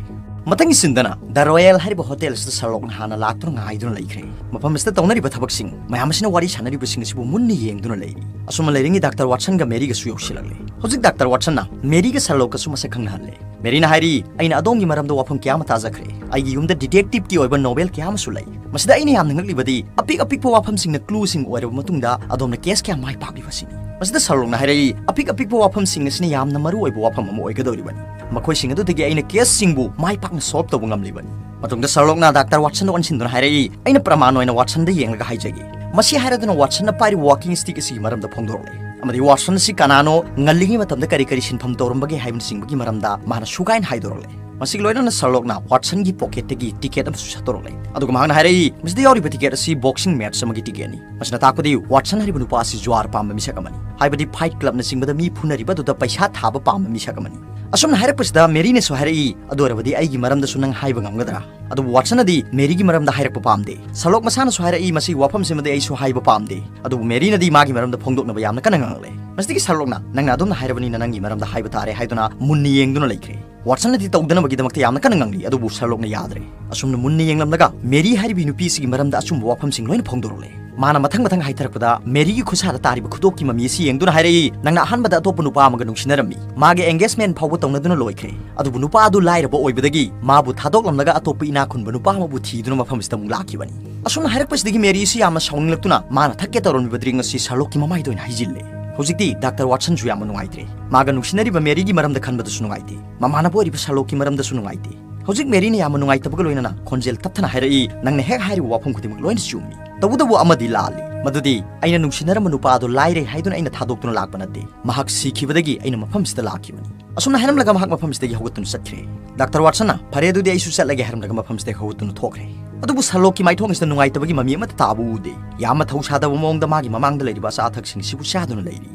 ꯃꯊꯪꯒꯤ ꯁꯤꯟꯗꯅ ꯗ ꯔꯣꯌꯦꯜ ꯍꯥꯏꯔꯤꯕ ꯍꯣꯇꯦꯜ ꯑꯁꯤꯗ ꯁꯔꯂꯣꯛꯅ ꯍꯥꯟꯅ ꯂꯥꯛꯇꯨꯅ ꯉꯥꯏꯗꯨꯅ ꯂꯩꯈ꯭ꯔꯦ꯫ ꯃꯐꯝ ꯑꯁꯤꯗ ꯇꯧꯅꯔꯤꯕ ꯊꯕꯛꯁꯤꯡ ꯃꯌꯥꯝ ꯑꯁꯤꯅ ꯋꯥꯔꯤ ꯁꯥꯟꯅꯔꯤꯕꯁꯤꯡ ꯑꯁꯤꯕꯨ ꯃꯨꯟꯅ ꯌꯦꯡꯗꯨꯅ ꯂꯩꯔꯤ꯫ ꯑꯁꯨꯝꯅ ꯂꯩꯔꯤꯉꯩ ꯗꯥꯛꯇꯔ ꯋꯥꯠꯁꯟꯒ ꯃꯦꯔꯤꯒꯁꯨ ꯌꯧꯁꯤꯜꯂꯛꯂꯦ꯫ ꯍꯧꯖꯤꯛ ꯗꯥꯛꯇꯔ ꯋꯥꯠꯁꯟꯅ ꯃꯦꯔꯤꯒ ꯁꯔꯂꯣꯛꯀꯁꯨ ꯃꯁꯛ ꯈꯪꯅꯍꯜꯂꯦ꯫ ꯃꯦꯔꯤꯅ ꯍꯥꯏꯔꯤ, "ꯑꯩꯅ ꯑꯗꯣꯝꯒꯤ ꯃꯔꯝꯗ ꯋꯥꯐꯝ ꯀꯌꯥ ꯑꯃ ꯇꯥꯖꯈ꯭ꯔꯦ꯫ ꯑꯩꯒꯤ ꯌꯨꯝꯗ ꯗꯤꯇꯦꯛꯇꯤꯚꯀꯤ ꯑꯣꯏꯕ ꯅꯣꯚꯦꯜ ꯀꯌꯥ ꯑꯃꯁꯨ ꯂꯩ꯫ ꯃꯁꯤꯗ ꯑꯩꯅ ꯌꯥꯝꯅ ꯉꯛꯂꯤꯕꯗꯤ ꯑꯄꯤꯛ ꯑꯄꯤꯛꯄ ꯋꯥꯐꯝꯁꯤꯡꯅ ꯀ꯭ꯂꯨꯁꯤꯡ ꯑꯣꯏꯔꯕ ꯃꯇꯨꯡꯗ ꯑꯗꯣꯝꯅ ꯀꯦꯁ ꯀꯌꯥ ꯃꯥꯏ ꯄꯥꯛꯂꯤꯕꯁꯤꯅꯤ"꯫ ꯃꯁꯤꯗ ꯁꯔꯂꯣꯛꯅ ꯍꯥꯏꯔꯛꯏ, "ꯑꯄꯤꯛ ꯑꯄꯤꯛꯄ ꯋꯥꯐꯝꯁꯤꯡ ꯑꯁꯤꯅ ꯌꯥꯝꯅ ꯃꯔꯨ ꯑꯣꯏꯕ ꯋꯥꯐꯝ ꯑꯃ ꯑꯣꯏꯒꯗꯧꯔꯤꯕꯅꯤ꯫ ꯃꯈꯣꯏꯁꯤꯡ ꯑꯗꯨꯗꯒꯤ ꯑꯩꯅ ꯀꯦꯁꯁꯤꯡꯕꯨ ꯃꯥꯏ ꯄꯥꯛꯅ ꯁꯣꯜꯕ ꯇꯧꯕ ꯉꯝꯂꯤꯕꯅꯤ"꯫ ꯃꯇꯨꯡꯗ ꯁꯔꯂꯣꯛꯅ ꯗꯥꯛꯇꯔ ꯋꯥꯠꯁꯟꯗ ꯑꯣꯟꯁꯤꯟꯗꯨꯅ ꯍꯥꯏꯔꯛꯏ, "ꯑꯩꯅ ꯄ꯭ꯔꯃꯥꯟ ꯑꯣꯏꯅ ꯋꯥꯠꯁꯟꯗ ꯌꯦꯡꯂꯒ ꯍꯥꯏꯖꯒꯦ"꯫ ꯃꯁꯤ ꯍꯥꯏꯔꯗꯨꯅ ꯋꯥꯠꯁꯟꯅ ꯄꯥꯏꯔꯤꯕ ꯋꯥꯀꯤꯡ ꯁ꯭ꯇꯤꯛ ꯑꯁꯤꯒꯤ ꯃꯔꯝꯗ ꯐꯣꯡꯗꯣꯔꯛꯂꯦ, ꯑꯃꯗꯤ ꯋꯥꯠꯁꯟ ꯑꯁꯤ ꯀꯅꯥꯅꯣ, ꯉꯜꯂꯤꯉꯩ ꯃꯇꯝꯗ ꯀꯔꯤ ꯀꯔꯤ ꯁꯤꯟꯐꯝ ꯇꯧꯔꯝꯕꯒꯦ ꯍꯥꯏꯕꯅꯆꯤꯡꯕꯒꯤ ꯃꯔꯝꯗ ꯃꯥꯅ ꯁꯨꯒꯥꯏꯅ ꯍꯥꯏꯗꯣꯔꯛꯂꯦ꯫ ꯃꯁꯤꯒ ꯂꯣꯏꯅꯅ ꯁꯔꯂꯣꯛꯅ ꯋꯥꯠꯁꯟꯒꯤ ꯄꯣꯀꯦꯠꯇꯒꯤ ꯇꯤꯀꯦꯠ ꯑꯃꯁꯨ ꯁꯠꯇꯣꯔꯛꯂꯦ꯫ ꯑꯗꯨꯒ ꯃꯍꯥꯛꯅ ꯍꯥꯏꯔꯛꯏ, ꯃꯁꯤꯗ ꯌꯥꯎꯔꯤꯕ ꯇꯤꯀꯦꯠ ꯑꯁꯤ ꯕꯣꯛꯁꯤꯡ ꯃꯦꯠꯆ ꯑꯃꯒꯤ ꯇꯤꯀꯦꯠꯅꯤ꯫ ꯃꯁꯤꯅ ꯇꯥꯛꯄꯗꯤ ꯋꯥꯠꯁꯟ ꯍꯥꯏꯔꯤꯕ ꯅꯨꯄꯥ ꯑꯁꯤ ꯖꯨꯋꯥꯔ ꯄꯥꯝꯕ ꯃꯤꯁꯛ ꯑꯃꯅꯤ, ꯍꯥꯏꯕꯗꯤ ꯐꯥꯏꯠ ꯀ꯭ꯂꯕꯅꯆꯤꯡꯕꯗ ꯃꯤ ꯐꯨꯅꯔꯤꯕ ꯑꯗꯨꯗ ꯄꯩꯁꯥ ꯊꯥꯕ ꯄꯥꯝꯕ ꯃꯤꯁꯛ ꯑꯃꯅꯤ꯫ ꯑꯁꯨꯝꯅ ꯍꯥꯏꯔꯛꯄꯁꯤꯗ ꯃꯦꯔꯤꯅꯁꯨ ꯍꯥꯏꯔꯛꯏ, "ꯑꯗꯨ ꯑꯣꯏꯔꯕꯗꯤ ꯑꯩꯒꯤ ꯃꯔꯝꯗꯁꯨ ꯅꯪ ꯍꯥꯏꯕ ꯉꯝꯒꯗ꯭ꯔꯥ?" ꯑꯗꯨꯕꯨ ꯋꯥꯠꯁꯟꯅꯗꯤ ꯃꯦꯔꯤꯒꯤ ꯃꯔꯝꯗ ꯍꯥꯏꯔꯛꯄ ꯄꯥꯝꯗꯦ꯫ ꯁꯔꯂꯣꯛ ꯃꯁꯥꯅꯁꯨ ꯍꯥꯏꯔꯛꯏ, "ꯃꯁꯤꯒꯤ ꯋꯥꯐꯝꯁꯤꯃꯗꯤ ꯑꯩꯁꯨ ꯍꯥꯏꯕ ꯄꯥꯝꯗꯦ"꯫ ꯑꯗꯨꯕꯨ ꯃꯦꯔꯤꯅꯗꯤ ꯃꯥꯒꯤ ꯃꯔꯝꯗ ꯐꯣꯡꯗꯣꯛꯅꯕ ꯌꯥꯝꯅ ꯀꯟꯅ ꯉꯥꯡꯂꯦ꯫ ꯃꯁꯤꯗꯒꯤ ꯁꯔꯂꯣꯛꯅ, "ꯅꯪꯅ ꯑꯗꯨꯝꯅ ꯍꯥꯏꯔꯕꯅꯤꯅ ꯅꯪꯒꯤ ꯃꯔꯝꯗ ꯍꯥꯏꯕ ꯇꯥꯔꯦ" ꯍꯥꯏꯗꯨꯅ ꯃꯨꯟꯅ ꯌꯦꯡꯗꯨꯅ ꯂꯩꯈ꯭ꯔꯦ꯫ ꯋꯥꯠꯁꯟꯅꯗꯤ ꯇꯧꯗꯅꯕꯒꯤꯗꯃꯛꯇ ꯌꯥꯝꯅ ꯀꯟꯅ ꯉꯥꯡꯂꯤ, ꯑꯗꯨꯕꯨ ꯁꯔꯂꯣꯛꯅ ꯌꯥꯗ꯭ꯔꯦ꯫ ꯑꯁꯨꯝꯅ ꯃꯨꯟꯅ ꯌꯦꯡꯂꯝꯂꯒ ꯃꯦꯔꯤ ꯍꯥꯏꯔꯤꯕꯤ ꯅꯨꯄꯤ ꯑꯁꯤꯒꯤ ꯃꯔꯝꯗ ꯑꯆꯨꯝꯕ ꯋꯥꯐꯝꯁꯤꯡ ꯂꯣꯏꯅ ꯐꯣꯡꯗꯣꯔꯛꯂꯦ꯫ ꯃꯥꯅ ꯃꯊꯪ ꯃꯊꯪ ꯍꯥꯏꯊꯔꯛꯄꯗ ꯃꯦꯔꯤꯒꯤ ꯈꯨꯠꯁꯥꯗ ꯇꯥꯔꯤꯕ ꯈꯨꯗꯣꯞꯀꯤ ꯃꯃꯤ ꯑꯁꯤ ꯌꯦꯡꯗꯨꯅ ꯍꯥꯏꯔꯛꯏ, "ꯅꯪꯅ ꯑꯍꯥꯟꯕꯗ ꯑꯇꯣꯞꯄ ꯅꯨꯄꯥ ꯑꯃꯒ ꯅꯨꯡꯁꯤꯅꯔꯝꯃꯤ꯫ ꯃꯥꯒꯤ ꯑꯦꯡꯒꯦꯖꯃꯦꯟ ꯐꯥꯎꯕ ꯇꯧꯅꯗꯨꯅ ꯂꯣꯏꯈ꯭ꯔꯦ꯫ ꯑꯗꯨꯕꯨ ꯅꯨꯄꯥ ꯑꯗꯨ ꯂꯥꯏꯔꯕ ꯑꯣꯏꯕꯗꯒꯤ ꯃꯥꯕꯨ ꯊꯥꯗꯣꯛꯂꯝꯂꯒ ꯑꯇꯣꯞꯄ ꯏꯅꯥꯛ ꯈꯨꯟꯕ ꯅꯨꯄꯥ ꯑꯃꯕꯨ ꯊꯤꯗꯨꯅ ꯃꯐꯝ ꯑꯁꯤꯗ ꯑꯃꯨꯛ ꯂꯥꯛꯈꯤꯕꯅꯤ"꯫ ꯑꯁꯨꯝꯅ ꯍꯥꯏꯔꯛꯄꯁꯤꯗꯒꯤ ꯃꯦꯔꯤ ꯑꯁꯤ ꯌꯥꯝꯅ ꯁꯥꯎꯅꯤꯡꯂꯛꯇꯨꯅ ꯃꯥꯅ ꯊꯛꯀꯦ ꯇꯧꯔꯝꯃꯤꯕ ꯗ꯭ꯔꯤꯡ ꯑꯁꯤ ꯁꯔꯂꯣꯛꯀꯤ ꯃꯃꯥꯏꯗ ꯑꯣꯏꯅ ꯍꯩꯖꯤꯜꯂꯦ꯫ ꯍꯧꯖꯤꯛꯇꯤ ꯗꯥꯛꯇꯔ ꯋꯥꯠꯁꯟꯁꯨ ꯌꯥꯝꯅ ꯅꯨꯡꯉꯥꯏꯇ꯭ꯔꯦ꯫ ꯃꯥꯒ ꯅꯨꯡꯁꯤꯅꯔꯤꯕ ꯃꯦꯔꯤꯒꯤ ꯃꯔꯝꯗ ꯈꯟꯕꯗꯁꯨ ꯅꯨꯡꯉꯥꯏꯇꯦ꯫ ꯃꯃꯥꯟꯅꯕ ꯑꯣꯏꯔꯤꯕ ꯁꯔꯂꯣꯛꯀꯤ ꯃꯔꯝꯗꯁꯨ ꯅꯨꯡꯉꯥꯏꯇꯦ꯫ ꯍꯧꯖꯤꯛ ꯃꯦꯔꯤꯅ ꯌꯥꯝꯅ ꯅꯨꯡꯉꯥꯏꯇꯕꯒ ꯂꯣꯏꯅꯅ ꯈꯣꯟꯖꯦꯜ ꯇꯞꯊꯅ ꯍꯥꯏꯔꯛꯏ, "ꯅꯪꯅ ꯍꯦꯛ ꯍꯥꯏꯔꯤꯕ ꯋꯥꯐꯝ ꯈꯨꯗꯤꯡꯃꯛ ꯂꯣꯏꯅ ꯆꯨꯝꯃꯤ꯫ ꯇꯧꯕꯇꯕꯨ ꯑꯃꯗꯤ ꯂꯥꯜꯂꯤ꯫ ꯃꯗꯨꯗꯤ ꯑꯩꯅ ꯅꯨꯡꯁꯤꯅꯔꯝꯕ ꯅꯨꯄꯥ ꯑꯗꯨ ꯂꯥꯏꯔꯩ ꯍꯥꯏꯗꯨꯅ ꯑꯩꯅ ꯊꯥꯗꯣꯛꯇꯨꯅ ꯂꯥꯛꯄ ꯅꯠꯇꯦ꯫ ꯃꯍꯥꯛ ꯁꯤꯈꯤꯕꯗꯒꯤ ꯑꯩꯅ ꯃꯐꯝꯁꯤꯗ ꯂꯥꯛꯈꯤꯕꯅꯤ"꯫ ꯑꯁꯨꯝꯅ ꯍꯥꯏꯔꯝꯂꯒ ꯃꯍꯥꯛ ꯃꯐꯝꯁꯤꯗꯒꯤ ꯍꯧꯒꯠꯇꯨꯅ ꯆꯠꯈ꯭ꯔꯦ꯫ ꯗꯥꯛꯇꯔ ꯋꯥꯠꯁꯟꯅ, "ꯐꯔꯦ, ꯑꯗꯨꯗꯤ ꯑꯩꯁꯨ ꯆꯠꯂꯒꯦ" ꯍꯥꯏꯔꯝꯂꯒ ꯃꯐꯝꯁꯤꯗꯒꯤ ꯍꯧꯒꯠꯇꯨꯅ ꯊꯣꯛꯈ꯭ꯔꯦ꯫ ꯑꯗꯨꯕꯨ ꯁꯔꯂꯣꯛꯀꯤ ꯃꯥꯏꯊꯣꯡ ꯑꯁꯤꯗ ꯅꯨꯡꯉꯥꯏꯇꯕꯒꯤ ꯃꯃꯤ ꯑꯃꯠꯇ ꯇꯥꯕ ꯎꯗꯦ꯫ ꯌꯥꯝꯅ ꯊꯧꯁꯥꯗꯕ ꯃꯑꯣꯡꯗ ꯃꯥꯒꯤ ꯃꯃꯥꯡꯗ ꯂꯩꯔꯤꯕ ꯑꯆꯥ ꯑꯊꯛꯁꯤꯡꯁꯤꯕꯨ ꯆꯥꯗꯨꯅ ꯂꯩꯔꯤ꯫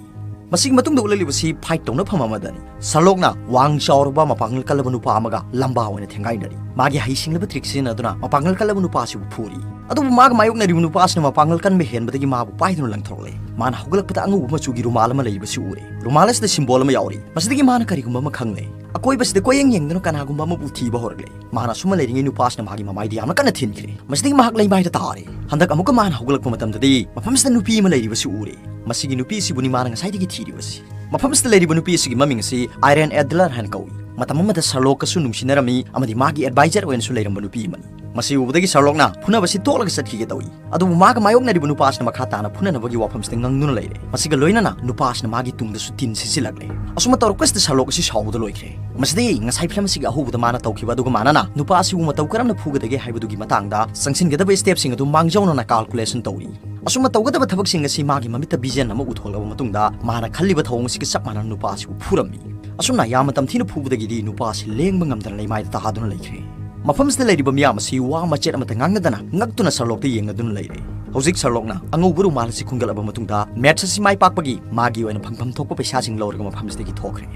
ꯃꯁꯤꯒꯤ ꯃꯇꯨꯡꯗ ꯎꯠꯂꯛꯂꯤꯕꯁꯤ ꯐꯥꯏꯠ ꯇꯧꯅꯐꯝ ꯑꯃꯗꯅꯤ꯫ ꯁꯔꯂꯣꯛꯅ ꯋꯥꯡ ꯆꯥꯎꯔꯕ ꯃꯄꯥꯡꯒꯜ ꯀꯜꯂꯕ ꯅꯨꯄꯥ ꯑꯃꯒ ꯂꯝꯕꯥ ꯑꯣꯏꯅ ꯊꯦꯡꯒꯥꯏꯅꯔꯤ꯫ ꯃꯥꯒꯤ ꯍꯩꯁꯤꯡꯂꯕ ꯇ꯭ꯔꯤꯛ ꯁꯤꯖꯤꯟꯅꯗꯨꯅ ꯃꯄꯥꯡꯒꯜ ꯀꯜꯂꯕ ꯅꯨꯄꯥ ꯑꯁꯤꯕꯨ ꯐꯨꯔꯤ꯫ ꯑꯗꯨꯕꯨ ꯃꯥꯒ ꯃꯥꯌꯣꯛꯅꯔꯤꯕ ꯅꯨꯄꯥ ꯑꯁꯤꯅ ꯃꯄꯥꯡꯒꯜ ꯀꯟꯕ ꯍꯦꯟꯕꯗꯒꯤ ꯃꯥꯕꯨ ꯄꯥꯏꯗꯨꯅ ꯂꯪꯊꯣꯔꯛꯂꯦ꯫ ꯃꯥꯅ ꯍꯧꯒꯠꯂꯛꯄꯗ ꯑꯉꯧꯕ ꯃꯆꯨꯒꯤ ꯔꯨꯃꯥꯜ ꯑꯃ ꯂꯩꯔꯤꯕꯁꯤ ꯎꯔꯦ꯫ ꯔꯨꯃꯥꯜ ꯑꯁꯤꯗ ꯁꯤꯝꯕꯣꯜ ꯑꯃ ꯌꯥꯎꯔꯤ꯫ ꯃꯁꯤꯗꯒꯤ ꯃꯥꯅ ꯀꯔꯤꯒꯨꯝꯕ ꯑꯃ ꯈꯪꯂꯦ꯫ ꯑꯀꯣꯏꯕꯁꯤꯗ ꯀꯣꯏꯌꯦꯡ ꯌꯦꯡꯗꯨꯅ ꯀꯅꯥꯒꯨꯝꯕ ꯑꯃꯕꯨ ꯊꯤꯕ ꯍꯧꯔꯛꯂꯦ꯫ ꯃꯥꯅ ꯑꯁꯨꯝꯅ ꯂꯩꯔꯤꯉꯩ ꯅꯨꯄꯥꯁꯤꯅ ꯃꯥꯒꯤ ꯃꯃꯥꯏꯗ ꯌꯥꯝꯅ ꯀꯟꯅ ꯊꯤꯟꯈ꯭ꯔꯦ꯫ ꯃꯁꯤꯗꯒꯤ ꯃꯍꯥꯛ ꯂꯩꯃꯥꯏꯗ ꯇꯥꯔꯦ꯫ ꯍꯟꯗꯛ ꯑꯃꯨꯛꯀ ꯃꯥꯅ ꯍꯧꯒꯠꯂꯛꯄ ꯃꯇꯝꯗꯗꯤ ꯃꯐꯝꯁꯤꯗ ꯅꯨꯄꯤ ꯑꯃ ꯂꯩꯔꯤꯕꯁꯤ ꯎꯔꯦ꯫ ꯃꯁꯤꯒꯤ ꯅꯨꯄꯤ ꯑꯁꯤꯕꯨꯅꯤ ꯃꯥꯅ ꯉꯁꯥꯏꯗꯒꯤ ꯊꯤꯔꯤꯕꯁꯤ꯫ ꯃꯐꯝꯁꯤꯗ ꯂꯩꯔꯤꯕ ꯅꯨꯄꯤ ꯑꯁꯤꯒꯤ ꯃꯃꯤꯡ ꯑꯁꯤ ꯑꯥꯏꯔꯟ ꯑꯦꯗꯂꯔ ꯍꯥꯏꯅ ꯀꯧꯏ꯫ ꯃꯇꯝ ꯑꯃꯗ ꯁꯔꯂꯣꯛꯀꯁꯨ ꯅꯨꯡꯁꯤꯅꯔꯝꯃꯤ ꯑꯃꯗꯤ ꯃꯥꯒꯤ ꯑꯦꯗꯚꯥꯏꯖꯔ ꯑꯣꯏꯅꯁꯨ ꯂꯩꯔꯝꯕ ꯅꯨꯄꯤ ꯑꯃꯅꯤ꯫ ꯃꯁꯤ ꯎꯕꯗꯒꯤ ꯁꯔꯂꯣꯛꯅ ꯐꯨꯅꯕꯁꯤ ꯇꯣꯛꯂꯒ ꯆꯠꯈꯤꯒꯦ ꯇꯧꯏ꯫ ꯑꯗꯨꯕꯨ ꯃꯥꯒ ꯃꯥꯌꯣꯛꯅꯔꯤꯕ ꯅꯨꯄꯥ ꯑꯁꯤꯅ ꯃꯈꯥ ꯇꯥꯅ ꯐꯨꯅꯅꯕꯒꯤ ꯋꯥꯐꯝꯁꯤꯗ ꯉꯥꯡꯗꯨꯅ ꯂꯩꯔꯦ꯫ ꯃꯁꯤꯒ ꯂꯣꯏꯅꯅ ꯅꯨꯄꯥ ꯑꯁꯤꯅ ꯃꯥꯒꯤ ꯇꯨꯡꯗꯁꯨ ꯇꯤꯟ ꯁꯤꯠꯆꯤꯜꯂꯛꯂꯦ꯫ ꯑꯁꯨꯝꯅ ꯇꯧꯔꯛꯄꯁꯤꯗ ꯁꯔꯂꯣꯛ ꯑꯁꯤ ꯁꯥꯎꯕꯗ ꯂꯣꯏꯈ꯭ꯔꯦ꯫ ꯃꯁꯤꯗꯤ ꯉꯁꯥꯏ ꯐꯤꯂꯝ ꯑꯁꯤꯒꯤ ꯑꯍꯧꯕꯗ ꯃꯥꯅ ꯇꯧꯈꯤꯕ ꯑꯗꯨꯒ ꯃꯥꯟꯅꯅ ꯅꯨꯄꯥ ꯑꯁꯤꯕꯨ ꯃꯇꯧ ꯀꯔꯝꯅ ꯐꯨꯒꯗꯒꯦ ꯍꯥꯏꯕꯗꯨꯒꯤ ꯃꯇꯥꯡꯗ ꯆꯪꯁꯤꯟꯒꯗꯕ ꯁ꯭ꯇꯦꯞꯁꯤꯡ ꯑꯗꯨ ꯃꯥꯡꯖꯧꯅꯅ ꯀꯥꯜꯀꯨꯂꯦꯁꯟ ꯇꯧꯔꯤ꯫ ꯑꯁꯨꯝꯅ ꯇꯧꯒꯗꯕ ꯊꯕꯛꯁꯤꯡ ꯑꯁꯤ ꯃꯥꯒꯤ ꯃꯃꯤꯠꯇ ꯚꯤꯖꯟ ꯑꯃ ꯎꯊꯣꯛꯂꯕ ꯃꯇꯨꯡꯗ ꯃꯥꯅ ꯈꯜꯂꯤꯕ ꯊꯧꯑꯣꯡ ꯑꯁꯤꯒ ꯆꯞ ꯃꯥꯟꯅꯅ ꯅꯨꯄꯥ ꯑꯁꯤꯕꯨ ꯐꯨꯔꯝꯃꯤ꯫ ꯑꯁꯨꯝꯅ ꯌꯥꯝꯅ ꯇꯝꯊꯤꯅ ꯐꯨꯕꯗꯒꯤꯗꯤ ꯅꯨꯄꯥ ꯑꯁꯤ ꯂꯦꯡꯕ ꯉꯝꯗꯅ ꯂꯩꯃꯥꯏꯗ ꯇꯥꯗꯨꯅ ꯂꯩꯈ꯭ꯔꯦ꯫ ꯃꯐꯝꯁꯤꯗ ꯂꯩꯔꯤꯕ ꯃꯤꯌꯥꯝ ꯑꯁꯤ ꯋꯥ ꯃꯆꯦꯠ ꯑꯃꯠꯇ ꯉꯥꯡꯅꯗꯅ ꯉꯛꯇꯨꯅ ꯁꯔꯂꯣꯛꯇ ꯌꯦꯡꯅꯗꯨꯅ ꯂꯩꯔꯦ꯫ ꯍꯧꯖꯤꯛ ꯁꯔꯂꯣꯛꯅ ꯑꯉꯧꯕ ꯔꯨꯃꯥꯜ ꯑꯁꯤ ꯈꯨꯟꯒꯠꯂꯕ ꯃꯇꯨꯡꯗ ꯃꯦꯠꯁ ꯑꯁꯤ ꯃꯥꯏ ꯄꯥꯛꯄꯒꯤ ꯃꯥꯒꯤ ꯑꯣꯏꯅ ꯐꯪꯐꯝ ꯊꯣꯛꯄ ꯄꯩꯁꯥꯁꯤꯡ ꯂꯧꯔꯒ ꯃꯐꯝꯁꯤꯗꯒꯤ ꯊꯣꯛꯈ꯭ꯔꯦ꯫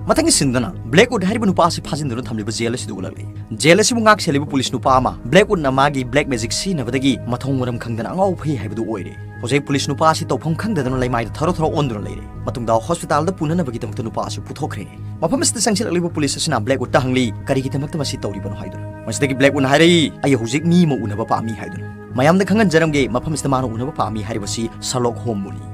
ꯃꯊꯪꯒꯤ ꯁꯤꯟꯗꯅ ꯕ꯭ꯂꯦꯛ ꯎꯗ ꯍꯥꯏꯔꯤꯕ ꯅꯨꯄꯥ ꯑꯁꯤ ꯐꯥꯖꯤꯟꯗꯨꯅ ꯊꯝꯂꯤꯕ ꯖꯦꯜ ꯑꯁꯤꯗ ꯎꯠꯂꯛꯂꯦ꯫ ꯖꯦꯜ ꯑꯁꯤꯕꯨ ꯉꯥꯛ ꯁꯦꯜꯂꯤꯕ ꯄꯨꯂꯤꯁ ꯅꯨꯄꯥ ꯑꯃ ꯕ꯭ꯂꯦꯛ ꯎꯗꯅ ꯃꯥꯒꯤ ꯕ꯭ꯂꯦꯛ ꯃꯦꯖꯤꯛ ꯁꯤꯖꯤꯟꯅꯕꯗꯒꯤ ꯃꯊꯣꯡ ꯃꯔꯝ ꯈꯪꯗꯅ ꯑꯉꯥꯎ ꯐꯩ ꯍꯥꯏꯕꯗꯨ ꯑꯣꯏꯔꯦ꯫ ꯍꯧꯖꯤꯛ ꯄꯨꯂꯤꯁ ꯅꯨꯄꯥ ꯑꯁꯤ ꯇꯧꯐꯝ ꯈꯪꯗꯗꯅ ꯂꯩꯃꯥꯏꯗ ꯊꯔꯣ ꯊꯔꯣ ꯑꯣꯟꯗꯨꯅ ꯂꯩꯔꯦ꯫ ꯃꯇꯨꯡꯗ ꯍꯣꯁꯄꯤꯇꯥꯜꯗ ꯄꯨꯅꯅꯕꯒꯤꯗꯃꯛꯇ ꯅꯨꯄꯥ ꯑꯁꯤ ꯄꯨꯊꯣꯛꯈ꯭ꯔꯦ꯫ ꯃꯐꯝ ꯑꯁꯤꯗ ꯆꯪꯁꯤꯜꯂꯛꯂꯤꯕ ꯄꯨꯂꯤꯁ ꯑꯁꯤꯅ ꯕ꯭ꯂꯦꯛ ꯎꯗꯇ ꯍꯪꯂꯤ, "ꯀꯔꯤꯒꯤꯗꯃꯛꯇ ꯃꯁꯤ ꯇꯧꯔꯤꯕꯅꯣ?" ꯍꯥꯏꯗꯨꯅ꯫ ꯃꯁꯤꯗꯒꯤ ꯕ꯭ꯂꯦꯛ ꯎꯗꯅ ꯍꯥꯏꯔꯛꯏ, "ꯑꯩ ꯍꯧꯖꯤꯛ ꯃꯤ ꯑꯃ ꯎꯅꯕ ꯄꯥꯝꯃꯤ" ꯍꯥꯏꯗꯨꯅ꯫ ꯃꯌꯥꯝꯗ ꯈꯪꯍꯟꯖꯔꯝꯒꯦ, ꯃꯐꯝ ꯑꯁꯤꯗ ꯃꯥꯅ ꯎꯅꯕ ꯄꯥꯝꯃꯤ ꯍꯥꯏꯔꯤꯕꯁꯤ ꯁꯔꯂꯣꯛ ꯍꯣꯝꯕꯨꯅꯤ꯫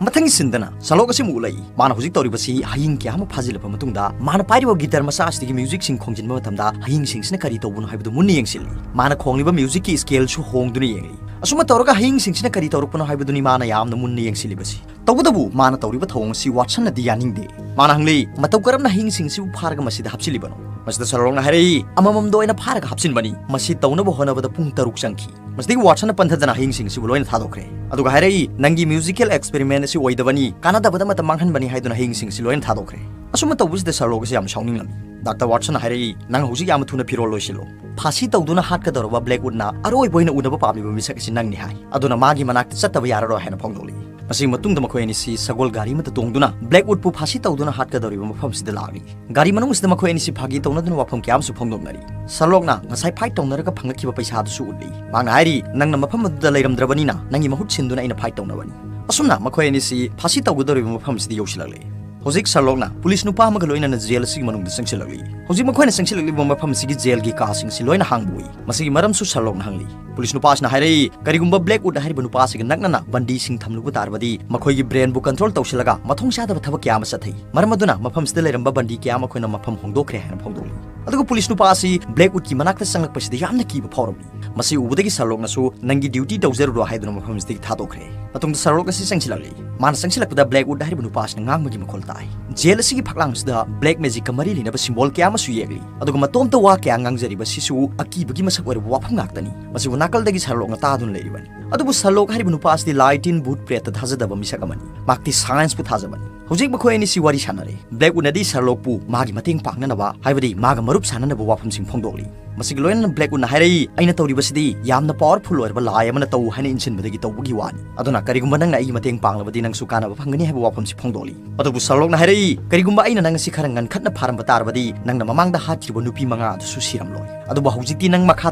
ꯃꯊꯪꯒꯤ ꯁꯤꯟꯗꯅ ꯁꯔꯂꯣꯛ ꯑꯁꯤ ꯑꯃꯨꯛ ꯎꯠꯂꯛꯏ꯫ ꯃꯥꯅ ꯍꯧꯖꯤꯛ ꯇꯧꯔꯤꯕꯁꯤ ꯍꯌꯤꯡ ꯀꯌꯥ ꯑꯃ ꯐꯥꯖꯤꯜꯂꯕ ꯃꯇꯨꯡꯗ ꯃꯥꯅ ꯄꯥꯏꯔꯤꯕ ꯒꯤꯇꯔ ꯃꯆꯥ ꯑꯁꯤꯗꯒꯤ ꯃ꯭ꯌꯨꯖꯤꯛꯁꯤꯡ ꯈꯣꯡꯖꯤꯟꯕ ꯃꯇꯝꯗ ꯍꯌꯤꯡꯁꯤꯡꯁꯤꯅ ꯀꯔꯤ ꯇꯧꯕꯅꯣ ꯍꯥꯏꯕꯗꯨ ꯃꯨꯟꯅ ꯌꯦꯡꯁꯤꯜꯂꯤ꯫ ꯃꯥꯅ ꯈꯣꯡꯂꯤꯕ ꯃ꯭ꯌꯨꯖꯤꯛꯀꯤ ꯁ꯭ꯀꯦꯜꯁꯨ ꯍꯣꯡꯗꯨꯅ ꯌꯦꯡꯂꯤ꯫ ꯑꯁꯨꯝꯅ ꯇꯧꯔꯒ ꯍꯌꯤꯡꯁꯤꯡꯁꯤꯅ ꯀꯔꯤ ꯇꯧꯔꯛꯄꯅꯣ ꯍꯥꯏꯕꯗꯨꯅꯤ ꯃꯥꯅ ꯌꯥꯝꯅ ꯃꯨꯟꯅ ꯌꯦꯡꯁꯤꯜꯂꯤꯕꯁꯤ꯫ ꯇꯧꯕꯇꯕꯨ ꯃꯥꯅ ꯇꯧꯔꯤꯕ ꯊꯧꯑꯣꯡ ꯑꯁꯤ ꯋꯥꯠꯁꯟꯅꯗꯤ ꯌꯥꯅꯤꯡꯗꯦ꯫ ꯃꯥꯅ ꯍꯪꯂꯤ, "ꯃꯇꯧ ꯀꯔꯝꯅ ꯍꯌꯤꯡꯁꯤꯡꯁꯤꯕꯨ ꯐꯥꯔꯒ ꯃꯁꯤꯗ ꯍꯥꯞꯆꯤꯜꯂꯤꯕꯅꯣ?" ꯃꯁꯤꯗ ꯁꯔꯂꯣꯛꯅ ꯍꯥꯏꯔꯛꯏ, "ꯑꯃꯃꯝꯗ ꯑꯣꯏꯅ ꯐꯥꯔꯒ ꯍꯥꯞꯆꯤꯟꯕꯅꯤ꯫ ꯃꯁꯤ ꯇꯧꯅꯕ ꯍꯣꯠꯅꯕꯗ ꯄꯨꯡ ꯇꯔꯨꯛ ꯆꯪꯈꯤ꯫" ꯃꯁꯤꯗꯒꯤ ꯋꯥꯠꯁꯟꯅ ꯄꯟꯊꯗꯅ ꯍꯌꯤꯡꯁꯤꯡ ꯑꯁꯤꯕꯨ ꯂꯣꯏꯅ ꯊꯥꯗꯣꯛꯈ꯭ꯔꯦ꯫ ꯑꯗꯨꯒ ꯍꯥꯏꯔꯛꯏ, "ꯅꯪꯒꯤ ꯃ꯭ꯌꯨꯖꯤꯀꯦꯜ ꯑꯦꯛꯁꯄꯦꯔꯤꯃꯦꯟ ꯑꯁꯤ ꯑꯣꯏꯗꯕꯅꯤ, ꯀꯥꯟꯅꯗꯕꯗ ꯃꯇꯝ ꯃꯥꯡꯍꯟꯕꯅꯤ" ꯍꯥꯏꯗꯨꯅ ꯍꯌꯤꯡꯁꯤꯡ ꯑꯁꯤ ꯂꯣꯏꯅ ꯊꯥꯗꯣꯛꯈ꯭ꯔꯦ꯫ ꯑꯁꯨꯝꯅ ꯇꯧꯕꯁꯤꯗ ꯁꯔꯂꯣꯛ ꯑꯁꯤ ꯌꯥꯝꯅ ꯁꯥꯎꯅꯤꯡꯂꯝꯃꯤ꯫ ꯗꯥꯛꯇꯔ ꯋꯥꯠꯁꯟꯅ ꯍꯥꯏꯔꯛꯏ, "ꯅꯪ ꯍꯧꯖꯤꯛ ꯌꯥꯝꯅ ꯊꯨꯅ ꯐꯤꯔꯣꯜ ꯂꯣꯏꯁꯤꯜꯂꯣ꯫" ꯐꯥꯁꯤ ꯇꯧꯗꯨꯅ ꯍꯥꯠꯀꯗꯧꯔꯕ ꯕ꯭ꯂꯦꯛ ꯎꯗꯅ ꯑꯔꯣꯏꯕ ꯑꯣꯏꯅ ꯎꯅꯕ ꯄꯥꯝꯂꯤꯕ ꯃꯤꯁꯛ ꯑꯁꯤ ꯅꯪꯅꯤ ꯍꯥꯏ꯫ ꯑꯗꯨꯅ ꯃꯥꯒꯤ ꯃꯅꯥꯛꯇ ꯆꯠꯇꯕ ꯌꯥꯔꯔꯣꯏ ꯍꯥꯏꯅ ꯐꯣꯡꯗꯣꯛꯂꯤ꯫ ꯃꯁꯤꯒꯤ ꯃꯇꯨꯡꯗ ꯃꯈꯣꯏ ꯑꯅꯤꯁꯤ ꯁꯒꯣꯜ ꯒꯥꯔꯤ ꯑꯃꯗ ꯇꯣꯡꯗꯨꯅ ꯕ꯭ꯂꯦꯛ ꯎꯗꯄꯨ ꯐꯥꯁꯤ ꯇꯧꯗꯨꯅ ꯍꯥꯠꯀꯗꯧꯔꯤꯕ ꯃꯐꯝ ꯑꯁꯤꯗ ꯂꯥꯛꯂꯤ꯫ ꯒꯥꯔꯤ ꯃꯅꯨꯡ ꯑꯁꯤꯗ ꯃꯈꯣꯏ ꯑꯅꯤꯁꯤ ꯐꯥꯒꯤ ꯇꯧꯅꯗꯨꯅ ꯋꯥꯐꯝ ꯀꯌꯥ ꯑꯃꯁꯨ ꯐꯣꯡꯗꯣꯛꯅꯔꯤ꯫ ꯁꯔꯂꯣꯛꯅ ꯉꯁꯥꯏ ꯐꯥꯏꯠ ꯇꯧꯅꯔꯒ ꯐꯪꯂꯛꯈꯤꯕ ꯄꯩꯁꯥꯗꯨꯁꯨ ꯎꯠꯂꯤ꯫ ꯃꯥꯅ ꯍꯥꯏꯔꯤ, "ꯅꯪꯅ ꯃꯐꯝ ꯑꯗꯨꯗ ꯂꯩꯔꯝꯗ꯭ꯔꯕꯅꯤꯅ ꯅꯪꯒꯤ ꯃꯍꯨꯠ ꯁꯤꯟꯗꯨꯅ ꯑꯩꯅ ꯐꯥꯏꯠ ꯇꯧꯅꯕꯅꯤ꯫" ꯑꯁꯨꯝꯅ ꯃꯈꯣꯏ ꯑꯅꯤꯁꯤ ꯐꯥꯁꯤ ꯇꯧꯒꯗꯧꯔꯤꯕ ꯃꯐꯝ ꯑꯁꯤꯗ ꯌꯧꯁꯤꯜꯂꯛꯂꯦ꯫ ꯍꯧꯖꯤꯛ ꯁꯔꯂꯣꯛꯅ ꯄꯨꯂꯤꯁ ꯅꯨꯄꯥ ꯑꯃꯒ ꯂꯣꯏꯅꯅ ꯖꯦꯜ ꯑꯁꯤꯒꯤ ꯃꯅꯨꯡꯗ ꯆꯪꯁꯤꯜꯂꯛꯂꯤ꯫ ꯍꯧꯖꯤꯛ ꯃꯈꯣꯏꯅ ꯆꯪꯁꯤꯜꯂꯛꯂꯤꯕ ꯃꯐꯝ ꯑꯁꯤꯒꯤ ꯖꯦꯜꯒꯤ ꯀꯥꯁꯤꯡ ꯑꯁꯤ ꯂꯣꯏꯅ ꯍꯥꯡꯕ ꯎꯏ꯫ ꯃꯁꯤꯒꯤ ꯃꯔꯝꯁꯨ ꯁꯔꯂꯣꯛꯅ ꯍꯪꯂꯤ꯫ ꯄꯨꯂꯤꯁ ꯅꯨꯄꯥ ꯑꯁꯤꯅ ꯍꯥꯏꯔꯛꯏ, ꯀꯔꯤꯒꯨꯝꯕ ꯕ꯭ꯂꯦꯛ ꯋꯨꯗ ꯍꯥꯏꯔꯤꯕ ꯅꯨꯄꯥ ꯑꯁꯤꯒ ꯅꯛꯅꯅ ꯕꯟꯗꯤꯁꯤꯡ ꯊꯝꯂꯨꯕ ꯇꯥꯔꯕꯗꯤ ꯃꯈꯣꯏꯒꯤ ꯕ꯭ꯔꯦꯟꯕꯨ ꯀꯟꯇ꯭ꯔꯣꯜ ꯇꯧꯁꯤꯜꯂꯒ ꯃꯊꯣꯡ ꯆꯥꯗꯕ ꯊꯕꯛ ꯀꯌꯥ ꯑꯃ ꯆꯠꯊꯩ꯫ ꯃꯔꯝ ꯑꯗꯨꯅ ꯃꯐꯝꯁꯤꯗ ꯂꯩꯔꯝꯕ ꯕꯟꯗꯤ ꯀꯌꯥ ꯑꯃ ꯑꯩꯈꯣꯏꯅ ꯃꯐꯝ ꯍꯣꯡꯗꯣꯛꯈ꯭ꯔꯦ ꯍꯥꯏꯅ ꯐꯣꯡꯗꯣꯛꯂꯤ꯫ ꯑꯗꯨꯒ ꯄꯨꯂꯤꯁ ꯅꯨꯄꯥ ꯑꯁꯤ ꯕ꯭ꯂꯦꯛ ꯋꯨꯗꯀꯤ ꯃꯅꯥꯛꯇ ꯆꯪꯂꯛꯄꯁꯤꯗ ꯌꯥꯝꯅ ꯀꯤꯕ ꯐꯥꯎꯔꯝꯃꯤ꯫ ꯃꯁꯤ ꯎꯕꯗꯒꯤ ꯁꯔꯂꯣꯛꯅꯁꯨ "ꯅꯪꯒꯤ ꯗ꯭ꯌꯨꯇꯤ ꯇꯧꯖꯔꯨꯔꯣ" ꯍꯥꯏꯗꯨꯅ ꯃꯐꯝꯁꯤꯗꯒꯤ ꯊꯥꯗꯣꯛꯈ꯭ꯔꯦ꯫ ꯃꯇꯨꯡꯗ ꯁꯔꯂꯣꯛ ꯑꯁꯤ ꯆꯪꯁꯤꯜꯂꯛꯂꯤ꯫ ꯃꯥꯅ ꯆꯪꯁꯤꯜꯂꯛꯄꯗ ꯕ꯭ꯂꯦꯛ ꯋꯨꯗ ꯍꯥꯏꯔꯤꯕ ꯅꯨꯄꯥ ꯑꯁꯤꯅ ꯉꯥꯡꯕꯒꯤ ꯃꯈꯣꯜ ꯇꯥꯏ꯫ ꯖꯦꯜ ꯑꯁꯤꯒꯤ ꯐꯛꯂꯥꯡ ꯑꯁꯤꯗ ꯕ꯭ꯂꯦꯛ ꯃꯦꯖꯤꯛꯀ ꯃꯔꯤ ꯂꯩꯅꯕ ꯁꯤꯝꯕꯣꯜ ꯀꯌꯥ ꯑꯃꯁꯨ ꯌꯦꯛꯂꯤ꯫ ꯑꯗꯨꯒ ꯃꯇꯣꯝꯇ ꯋꯥ ꯀꯌꯥ ꯉꯥꯡꯖꯔꯤꯕ ꯁꯤꯁꯨ ꯑꯀꯤꯕꯒꯤ ꯃꯁꯛ ꯑꯣꯏꯔꯕ ꯋꯥꯐꯝ ꯉꯥꯛꯇꯅꯤ꯫ ꯃꯁꯤꯕꯨ ꯅꯥꯀꯜꯗꯒꯤ ꯁꯔꯂꯣꯛꯅ ꯇꯥꯗꯨꯅ ꯂꯩꯔꯤꯕꯅꯤ꯫ ꯑꯗꯨꯕꯨ ꯁꯔꯂꯣꯛ ꯍꯥꯏꯔꯤꯕ ꯅꯨꯄꯥ ꯑꯁꯤꯗꯤ ꯂꯥꯏ ꯇꯤꯟ, ꯚꯨꯠ ꯄ꯭ꯔꯦꯠꯇ ꯊꯥꯖꯗꯕ ꯃꯤꯁꯛ ꯑꯃꯅꯤ꯫ ꯃꯍꯥꯛꯇꯤ ꯁꯥꯏꯟꯁꯄꯨ ꯊꯥꯖꯕꯅꯤ꯫ ꯍꯧꯖꯤꯛ ꯃꯈꯣꯏ ꯑꯅꯤꯁꯤ ꯋꯥꯔꯤ ꯁꯥꯟꯅꯔꯦ꯫ ꯕ꯭ꯂꯦꯛ ꯋꯨꯗꯅꯗꯤ ꯁꯔꯂꯣꯛꯄꯨ ꯃꯥꯒꯤ ꯃꯇꯦꯡ ꯄꯥꯡꯅꯅꯕ, ꯍꯥꯏꯕꯗꯤ ꯃꯥꯒ ꯃꯔꯨꯞ ꯁꯥꯟꯅꯅꯕ ꯋꯥꯐꯝꯁꯤꯡ ꯐꯣꯡꯗꯣꯛꯂꯤ꯫ ꯃꯁꯤꯒ ꯂꯣꯏꯅꯅ ꯕ꯭ꯂꯦꯛ ꯋꯨꯗꯅ ꯍꯥꯏꯔꯛꯏ, "ꯑꯩꯅ ꯇꯧꯔꯤꯕꯁꯤꯗꯤ ꯌꯥꯝꯅ ꯄꯥꯋꯔꯐꯨꯜ ꯑꯣꯏꯔꯕ ꯂꯥꯏ ꯑꯃꯅ ꯇꯧ ꯍꯥꯏꯅ ꯏꯟꯁꯤꯟꯕꯗꯒꯤ ꯇꯧꯕꯒꯤ ꯋꯥꯅꯤ꯫ ꯑꯗꯨꯅ ꯀꯔꯤꯒꯨꯝꯕ ꯅꯪꯅ ꯑꯩꯒꯤ ꯃꯇꯦꯡ ꯄꯥꯡꯂꯕꯗꯤ ꯅꯪꯁꯨ ꯀꯥꯟꯅꯕ ꯐꯪꯒꯅꯤ" ꯍꯥꯏꯕ ꯋꯥꯐꯝꯁꯤ ꯐꯣꯡꯗꯣꯛꯂꯤ꯫ ꯑꯗꯨꯕꯨ ꯁꯔꯂꯣꯛꯅ ꯍꯥꯏꯔꯛꯏ, "ꯀꯔꯤꯒꯨꯝꯕ ꯑꯩꯅ ꯅꯪ ꯑꯁꯤ ꯈꯔ ꯉꯟꯈꯠꯅ ꯐꯥꯔꯝꯕ ꯇꯥꯔꯕꯗꯤ ꯅꯪꯅ ꯃꯃꯥꯡꯗ ꯍꯥꯠꯈꯤꯕ ꯅꯨꯄꯤ ꯃꯉꯥ ꯑꯗꯨꯁꯨ ꯁꯤꯔꯝꯂꯣꯏ꯫ ꯑꯗꯨꯕꯨ ꯍꯧꯖꯤꯛꯇꯤ ꯅꯪ ꯃꯈꯥ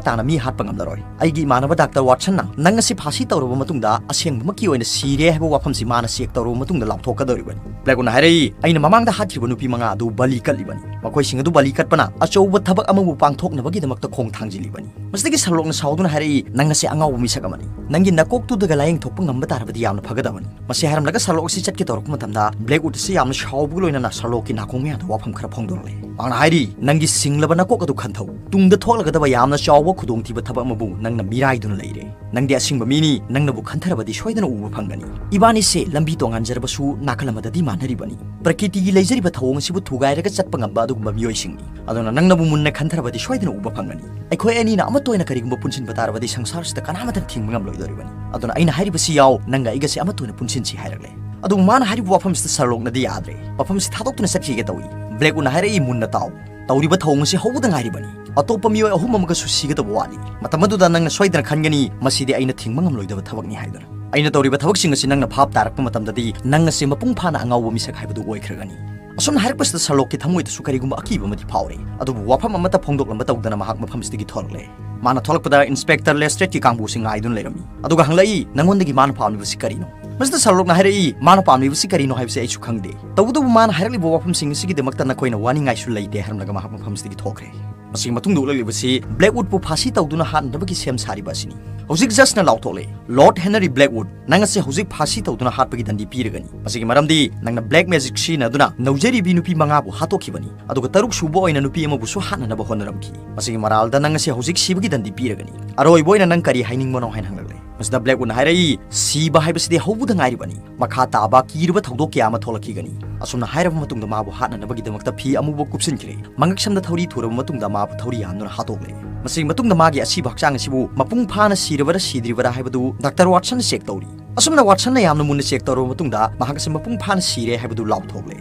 ꯇꯥꯅ ꯃꯤ ꯍꯥꯠꯄ ꯉꯝꯂꯔꯣꯏ꯫ ꯑꯩꯒꯤ ꯏꯃꯥꯟꯅꯕ ꯗꯥꯛꯇꯔ ꯋꯥꯠꯁꯟꯅ ꯅꯪ ꯑꯁꯤ ꯐꯥꯁꯤ ꯇꯧꯔꯕ ꯃꯇꯨꯡꯗ ꯑꯁꯦꯡꯕꯃꯛꯀꯤ ꯑꯣꯏꯅ ꯁꯤꯔꯦ ꯍꯥꯏꯕ ꯋꯥꯐꯝꯁꯤ ꯃꯥꯅ ꯆꯦꯛ ꯇꯧꯔꯕ ꯃꯇꯨꯡꯗ ꯂꯥꯎꯊꯣꯛꯀꯗꯧꯔꯤꯕꯅꯤ꯫" ꯕ꯭ꯂꯦꯛ ꯋꯨꯗꯅ ꯍꯥꯏꯔꯛꯏ, "ꯑꯩꯅ ꯃꯃꯥꯡꯗ ꯍꯥꯠꯈꯤꯕ ꯅꯨꯄꯤ ꯃꯉꯥ ꯑꯗꯨ ꯕꯂꯤ ꯀꯠꯂꯤꯕꯅꯤ꯫ ꯃꯈꯣꯏꯁꯤꯡ ꯑꯗꯨ ꯕꯂꯤ ꯀꯠꯄꯅ ꯑꯆꯧꯕ ꯊꯕꯛ ꯑꯃꯕꯨ ꯄꯥꯡꯊꯣꯛꯅꯕꯒꯤꯗꯃꯛꯇ ꯈꯣꯡ ꯊꯥꯡꯖꯤꯜꯂꯤꯕꯅꯤ꯫" ꯃꯁꯤꯗꯒꯤ ꯁꯔꯂꯣꯛꯅ ꯁꯥꯎꯗꯨꯅ ꯍꯥꯏꯔꯛꯏ, "ꯅꯪ ꯑꯁꯤ ꯑꯉꯥꯎꯕ ꯃꯤꯁꯛ ꯑꯃꯅꯤ꯫ ꯅꯪꯒꯤ ꯅꯀꯣꯛꯇꯨꯗꯒ ꯂꯥꯌꯦꯡꯊꯣꯛꯄ ꯉꯝꯕ ꯇꯥꯔꯕꯗꯤ ꯌꯥꯝꯅ ꯐꯒꯗꯕꯅꯤ꯫" ꯃꯁꯤ ꯍꯥꯏꯔꯝꯂꯒ ꯁꯔꯂꯣꯛ ꯑꯁꯤ ꯆꯠꯀꯦ ꯇꯧꯔꯛꯄ ꯃꯇꯝꯗ ꯕ꯭ꯂꯦꯛ ꯋꯨꯗ ꯑꯁꯤ ꯌꯥꯝꯅ ꯁꯥꯎꯕꯒ ꯂꯣꯏꯅꯅ ꯁꯔꯂꯣꯛꯀꯤ ꯅꯥꯀꯣꯡ ꯃꯌꯥꯗ ꯋꯥꯐꯝ ꯈꯔ ꯐꯣꯡꯗꯣꯔꯛꯂꯦ꯫ ꯃꯍꯥꯛꯅ ꯍꯥꯏꯔꯤ, "ꯅꯪꯒꯤ ꯁꯤꯡꯂꯕ ꯅꯀꯣꯛ ꯑꯗꯨ ꯈꯟꯊꯧ꯫ ꯇꯨꯡꯗ ꯊꯣꯛꯂꯒꯗꯕ ꯌꯥꯝꯅ ꯆꯥꯎꯕ ꯈꯨꯗꯣꯡꯊꯤꯕ ꯊꯕꯛ ꯑꯃꯕꯨ ꯅꯪꯅ ꯃꯤꯔꯥꯏꯗꯨꯅ ꯂꯩꯔꯦ꯫ ꯅꯪꯗꯤ ꯑꯁꯤꯡꯕ ꯃꯤꯅꯤ, ꯅꯪꯅꯕꯨ ꯈꯟꯊꯔꯕꯗꯤ ꯁꯣꯏꯗꯅ ꯎꯕ ꯐꯪꯒꯅꯤ꯫ ꯏꯕꯥꯅꯤꯁꯦ ꯂꯝꯕꯤ ꯇꯣꯉꯥꯟꯖꯔꯕꯁꯨ ꯅꯥꯀꯜ ꯑꯃꯗꯗꯤ ꯃꯥꯟꯅꯔꯤꯕꯅꯤ꯫ ꯄ꯭ꯔꯀꯤꯇꯤꯒꯤ ꯂꯩꯖꯔꯤꯕ ꯊꯧꯑꯣꯡ ꯑꯁꯤꯕꯨ ꯊꯨꯒꯥꯏꯔꯒ ꯆꯠꯄ ꯉꯝꯕ ꯑꯗꯨꯒꯨꯝꯕ ꯃꯤꯑꯣꯏꯁꯤꯡꯅꯤ꯫ ꯑꯗꯨꯅ ꯅꯪꯅꯕꯨ ꯃꯨꯟꯅ ꯈꯟꯊꯔꯕꯗꯤ ꯁꯣꯏꯗꯅ ꯎꯕ ꯐꯪꯒꯅꯤ꯫ ꯑꯩꯈꯣꯏ ꯑꯅꯤꯅ ꯑꯃꯠꯇ ꯑꯣꯏꯅ ꯀꯔꯤꯒꯨꯝꯕ ꯄꯨꯟꯁꯤꯟꯕ ꯇꯥꯔꯕꯗꯤ ꯁꯪꯁꯥꯔꯁꯤꯗ ꯀꯅꯥꯃꯠꯇꯅ ꯊꯤꯡꯕ ꯉꯝꯂꯣꯏꯗꯧꯔꯤꯕꯅꯤ꯫ ꯑꯗꯨꯅ ꯑꯩꯅ ꯍꯥꯏꯔꯤꯕꯁꯤ ꯌꯥꯎ, ꯅꯪꯒ ꯑꯩꯒꯁꯦ ꯑꯃꯠꯇ ꯑꯣꯏꯅ ꯄꯨꯟꯁꯤꯟꯁꯤ" ꯍꯥꯏꯔꯛꯂꯦ꯫ ꯑꯗꯨꯕꯨ ꯃꯥꯅ ꯍꯥꯏꯔꯤꯕ ꯋꯥꯐꯝꯁꯤꯗ ꯁꯔꯂꯣꯛꯅꯗꯤ ꯌꯥꯗ꯭ꯔꯦ꯫ ꯃꯐꯝꯁꯤ ꯊꯥꯗꯣꯛꯇꯨꯅ ꯆꯠꯈꯤꯒꯦ ꯇꯧꯏ꯫ ꯕ꯭ꯂꯦꯛ ꯋꯨꯗꯅ ꯍꯥꯏꯔꯛꯏ, "ꯃꯨꯟꯅ ꯇꯥꯎ꯫ ꯇꯧꯔꯤꯕ ꯊꯧꯑꯣꯡ ꯑꯁꯤ ꯍꯧꯕꯗ ꯉꯥꯏꯔꯤꯕꯅꯤ꯫ ꯑꯇꯣꯞꯄ ꯃꯤꯑꯣꯏ ꯑꯍꯨꯝ ꯑꯃꯒꯁꯨ ꯁꯤꯒꯗꯕ ꯋꯥꯠꯂꯤ꯫ ꯃꯇꯝ ꯑꯗꯨꯗ ꯅꯪꯅ ꯁꯣꯏꯗꯅ ꯈꯟꯒꯅꯤ, ꯃꯁꯤꯗꯤ ꯑꯩꯅ ꯊꯤꯡꯕ ꯉꯝꯂꯣꯏꯗꯕ ꯊꯕꯛꯅꯤ" ꯍꯥꯏꯗꯨꯅ꯫ "ꯑꯩꯅ ꯇꯧꯔꯤꯕ ꯊꯕꯛꯁꯤꯡ ꯑꯁꯤ ꯅꯪꯅ ꯚꯥꯞ ꯇꯥꯔꯛꯄ ꯃꯇꯝꯗꯗꯤ ꯅꯪ ꯑꯁꯤ ꯃꯄꯨꯡ ꯐꯥꯅ ꯑꯉꯥꯎꯕ ꯃꯤꯁꯛ ꯍꯥꯏꯕꯗꯨ ꯑꯣꯏꯈ꯭ꯔꯒꯅꯤ꯫" ꯑꯁꯨꯝꯅ ꯍꯥꯏꯔꯛꯄꯁꯤꯗ ꯁꯔꯂꯣꯛꯀꯤ ꯊꯃꯣꯏꯗꯁꯨ ꯀꯔꯤꯒꯨꯝꯕ ꯑꯀꯤꯕ ꯑꯃꯗꯤ ꯐꯥꯎꯔꯦ꯫ ꯑꯗꯨꯕꯨ ꯋꯥꯐꯝ ꯑꯃꯠꯇ ꯐꯣꯡꯗꯣꯛꯂꯝꯕ ꯇꯧꯗꯅ ꯃꯍꯥꯛ ꯃꯐꯝꯁꯤꯗꯒꯤ ꯊꯣꯔꯛꯂꯦ꯫ ꯃꯥꯅ ꯊꯣꯛꯂꯛꯄꯗ ꯏꯟꯁꯄꯦꯛꯇꯔ ꯂꯦꯁꯇ꯭ꯔꯦꯠꯀꯤ ꯀꯥꯡꯕꯨꯁꯤ ꯉꯥꯏꯗꯨꯅ ꯂꯩꯔꯝꯃꯤ꯫ ꯑꯗꯨꯒ ꯍꯪꯂꯛꯏ, "ꯅꯉꯣꯟꯗꯒꯤ ꯃꯥꯅ ꯄꯥꯝꯂꯤꯕꯁꯤ ꯀꯔꯤꯅꯣ?" ꯃꯁꯤꯗ ꯁꯔꯂꯣꯛꯅ ꯍꯥꯏꯔꯛꯏ, ꯃꯥꯅ ꯄꯥꯝꯂꯤꯕꯁꯤ ꯀꯔꯤꯅꯣ ꯍꯥꯏꯕꯁꯤ ꯑꯩꯁꯨ ꯈꯪꯗꯦ, ꯇꯧꯕꯇꯕꯨ ꯃꯥꯅ ꯍꯥꯏꯔꯛꯂꯤꯕ ꯋꯥꯐꯝꯁꯤꯡ ꯑꯁꯤꯒꯤꯗꯃꯛꯇ ꯅꯈꯣꯏꯅ ꯋꯥꯅꯤꯡꯉꯥꯏꯁꯨ ꯂꯩꯇꯦ ꯍꯥꯏꯔꯝꯂꯒ ꯃꯍꯥꯛ ꯃꯐꯝꯁꯤꯗꯒꯤ ꯊꯣꯛꯈ꯭ꯔꯦ꯫ ꯃꯁꯤꯒꯤ ꯃꯇꯨꯡꯗ ꯎꯠꯂꯛꯂꯤꯕꯁꯤ ꯕ꯭ꯂꯦꯛꯋꯨꯗꯄꯨ ꯐꯥꯁꯤ ꯇꯧꯗꯨꯅ ꯍꯥꯠꯅꯅꯕꯒꯤ ꯁꯦꯝ ꯁꯥꯔꯤꯕ ꯑꯁꯤꯅꯤ꯫ ꯍꯧꯖꯤꯛ ꯖꯁꯅ ꯂꯥꯎꯊꯣꯛꯂꯦ, "ꯂꯣꯔꯗ ꯍꯦꯅꯔꯤ ꯕ꯭ꯂꯦꯛꯋꯨꯗ, ꯅꯪ ꯑꯁꯤ ꯍꯧꯖꯤꯛ ꯐꯥꯁꯤ ꯇꯧꯗꯨꯅ ꯍꯥꯠꯄꯒꯤ ꯗꯟꯗꯤ ꯄꯤꯔꯒꯅꯤ꯫ ꯃꯁꯤꯒꯤ ꯃꯔꯝꯗꯤ ꯅꯪꯅ ꯕ꯭ꯂꯦꯛ ꯃꯦꯖꯤꯛ ꯁꯤꯖꯤꯟꯅꯗꯨꯅ ꯅꯧꯖꯔꯤꯕꯤ ꯅꯨꯄꯤ ꯃꯉꯥꯕꯨ ꯍꯥꯠꯇꯣꯛꯈꯤꯕꯅꯤ, ꯑꯗꯨꯒ ꯇꯔꯨꯛ ꯁꯨꯕ ꯑꯣꯏꯅ ꯅꯨꯄꯤ ꯑꯃꯕꯨꯁꯨ ꯍꯥꯠꯅꯅꯕ ꯍꯣꯠꯅꯔꯝꯈꯤ꯫ ꯃꯁꯤꯒꯤ ꯃꯔꯥꯜꯗ ꯅꯪ ꯑꯁꯤ ꯍꯧꯖꯤꯛ ꯁꯤꯕꯒꯤ ꯗꯟꯗꯤ ꯄꯤꯔꯒꯅꯤ꯫ ꯑꯔꯣꯏꯕ ꯑꯣꯏꯅ ꯅꯪ ꯀꯔꯤ ꯍꯥꯏꯅꯤꯡꯕꯅꯣ?" ꯍꯥꯏꯅ ꯍꯪꯂꯛꯂꯦ꯫ ꯃꯁꯤꯗ ꯕ꯭ꯂꯦꯛꯋꯨꯗꯅ ꯍꯥꯏꯔꯛꯏ, "ꯁꯤꯕ ꯍꯥꯏꯕꯁꯤꯗꯤ ꯍꯧꯕꯗ ꯉꯥꯏꯔꯤꯕꯅꯤ꯫ ꯃꯈꯥ ꯇꯥꯕ ꯀꯤꯔꯕ ꯊꯧꯗꯣꯛ ꯀꯌꯥ ꯑꯃ ꯊꯣꯛꯂꯛꯈꯤꯒꯅꯤ꯫" ꯑꯁꯨꯝꯅ ꯍꯥꯏꯔꯕ ꯃꯇꯨꯡꯗ ꯃꯥꯕꯨ ꯍꯥꯠꯅꯅꯕꯒꯤꯗꯃꯛꯇ ꯐꯤ ꯑꯃꯨꯕ ꯀꯨꯞꯁꯤꯟꯈ꯭ꯔꯦ꯫ ꯃꯉꯛꯁꯝꯗ ꯊꯧꯔꯤ ꯊꯨꯔꯕ ꯃꯇꯨꯡꯗ ꯃꯥꯕꯨ ꯊꯧꯔꯤ ꯌꯥꯟꯗꯨꯅ ꯍꯥꯠꯇꯣꯛꯂꯦ꯫ ꯃꯁꯤꯒꯤ ꯃꯇꯨꯡꯗ ꯃꯥꯒꯤ ꯑꯁꯤꯕ ꯍꯛꯆꯥꯡ ꯑꯁꯤꯕꯨ ꯃꯄꯨꯡ ꯐꯥꯅ ꯁꯤꯔꯕꯔꯥ ꯁꯤꯗ꯭ꯔꯤꯕꯔꯥ ꯍꯥꯏꯕꯗꯨ ꯗꯥꯛꯇꯔ ꯋꯥꯠꯁꯟꯅ ꯆꯦꯛ ꯇꯧꯔꯤ꯫ ꯑꯁꯨꯝꯅ ꯋꯥꯠꯁꯟꯅ ꯌꯥꯝꯅ ꯃꯨꯟꯅ ꯆꯦꯛ ꯇꯧꯔꯕ ꯃꯇꯨꯡꯗ ꯃꯍꯥꯛ ꯑꯁꯤ ꯃꯄꯨꯡ ꯐꯥꯅ ꯁꯤꯔꯦ ꯍꯥꯏꯕꯗꯨ ꯂꯥꯎꯊꯣꯛꯂꯦ꯫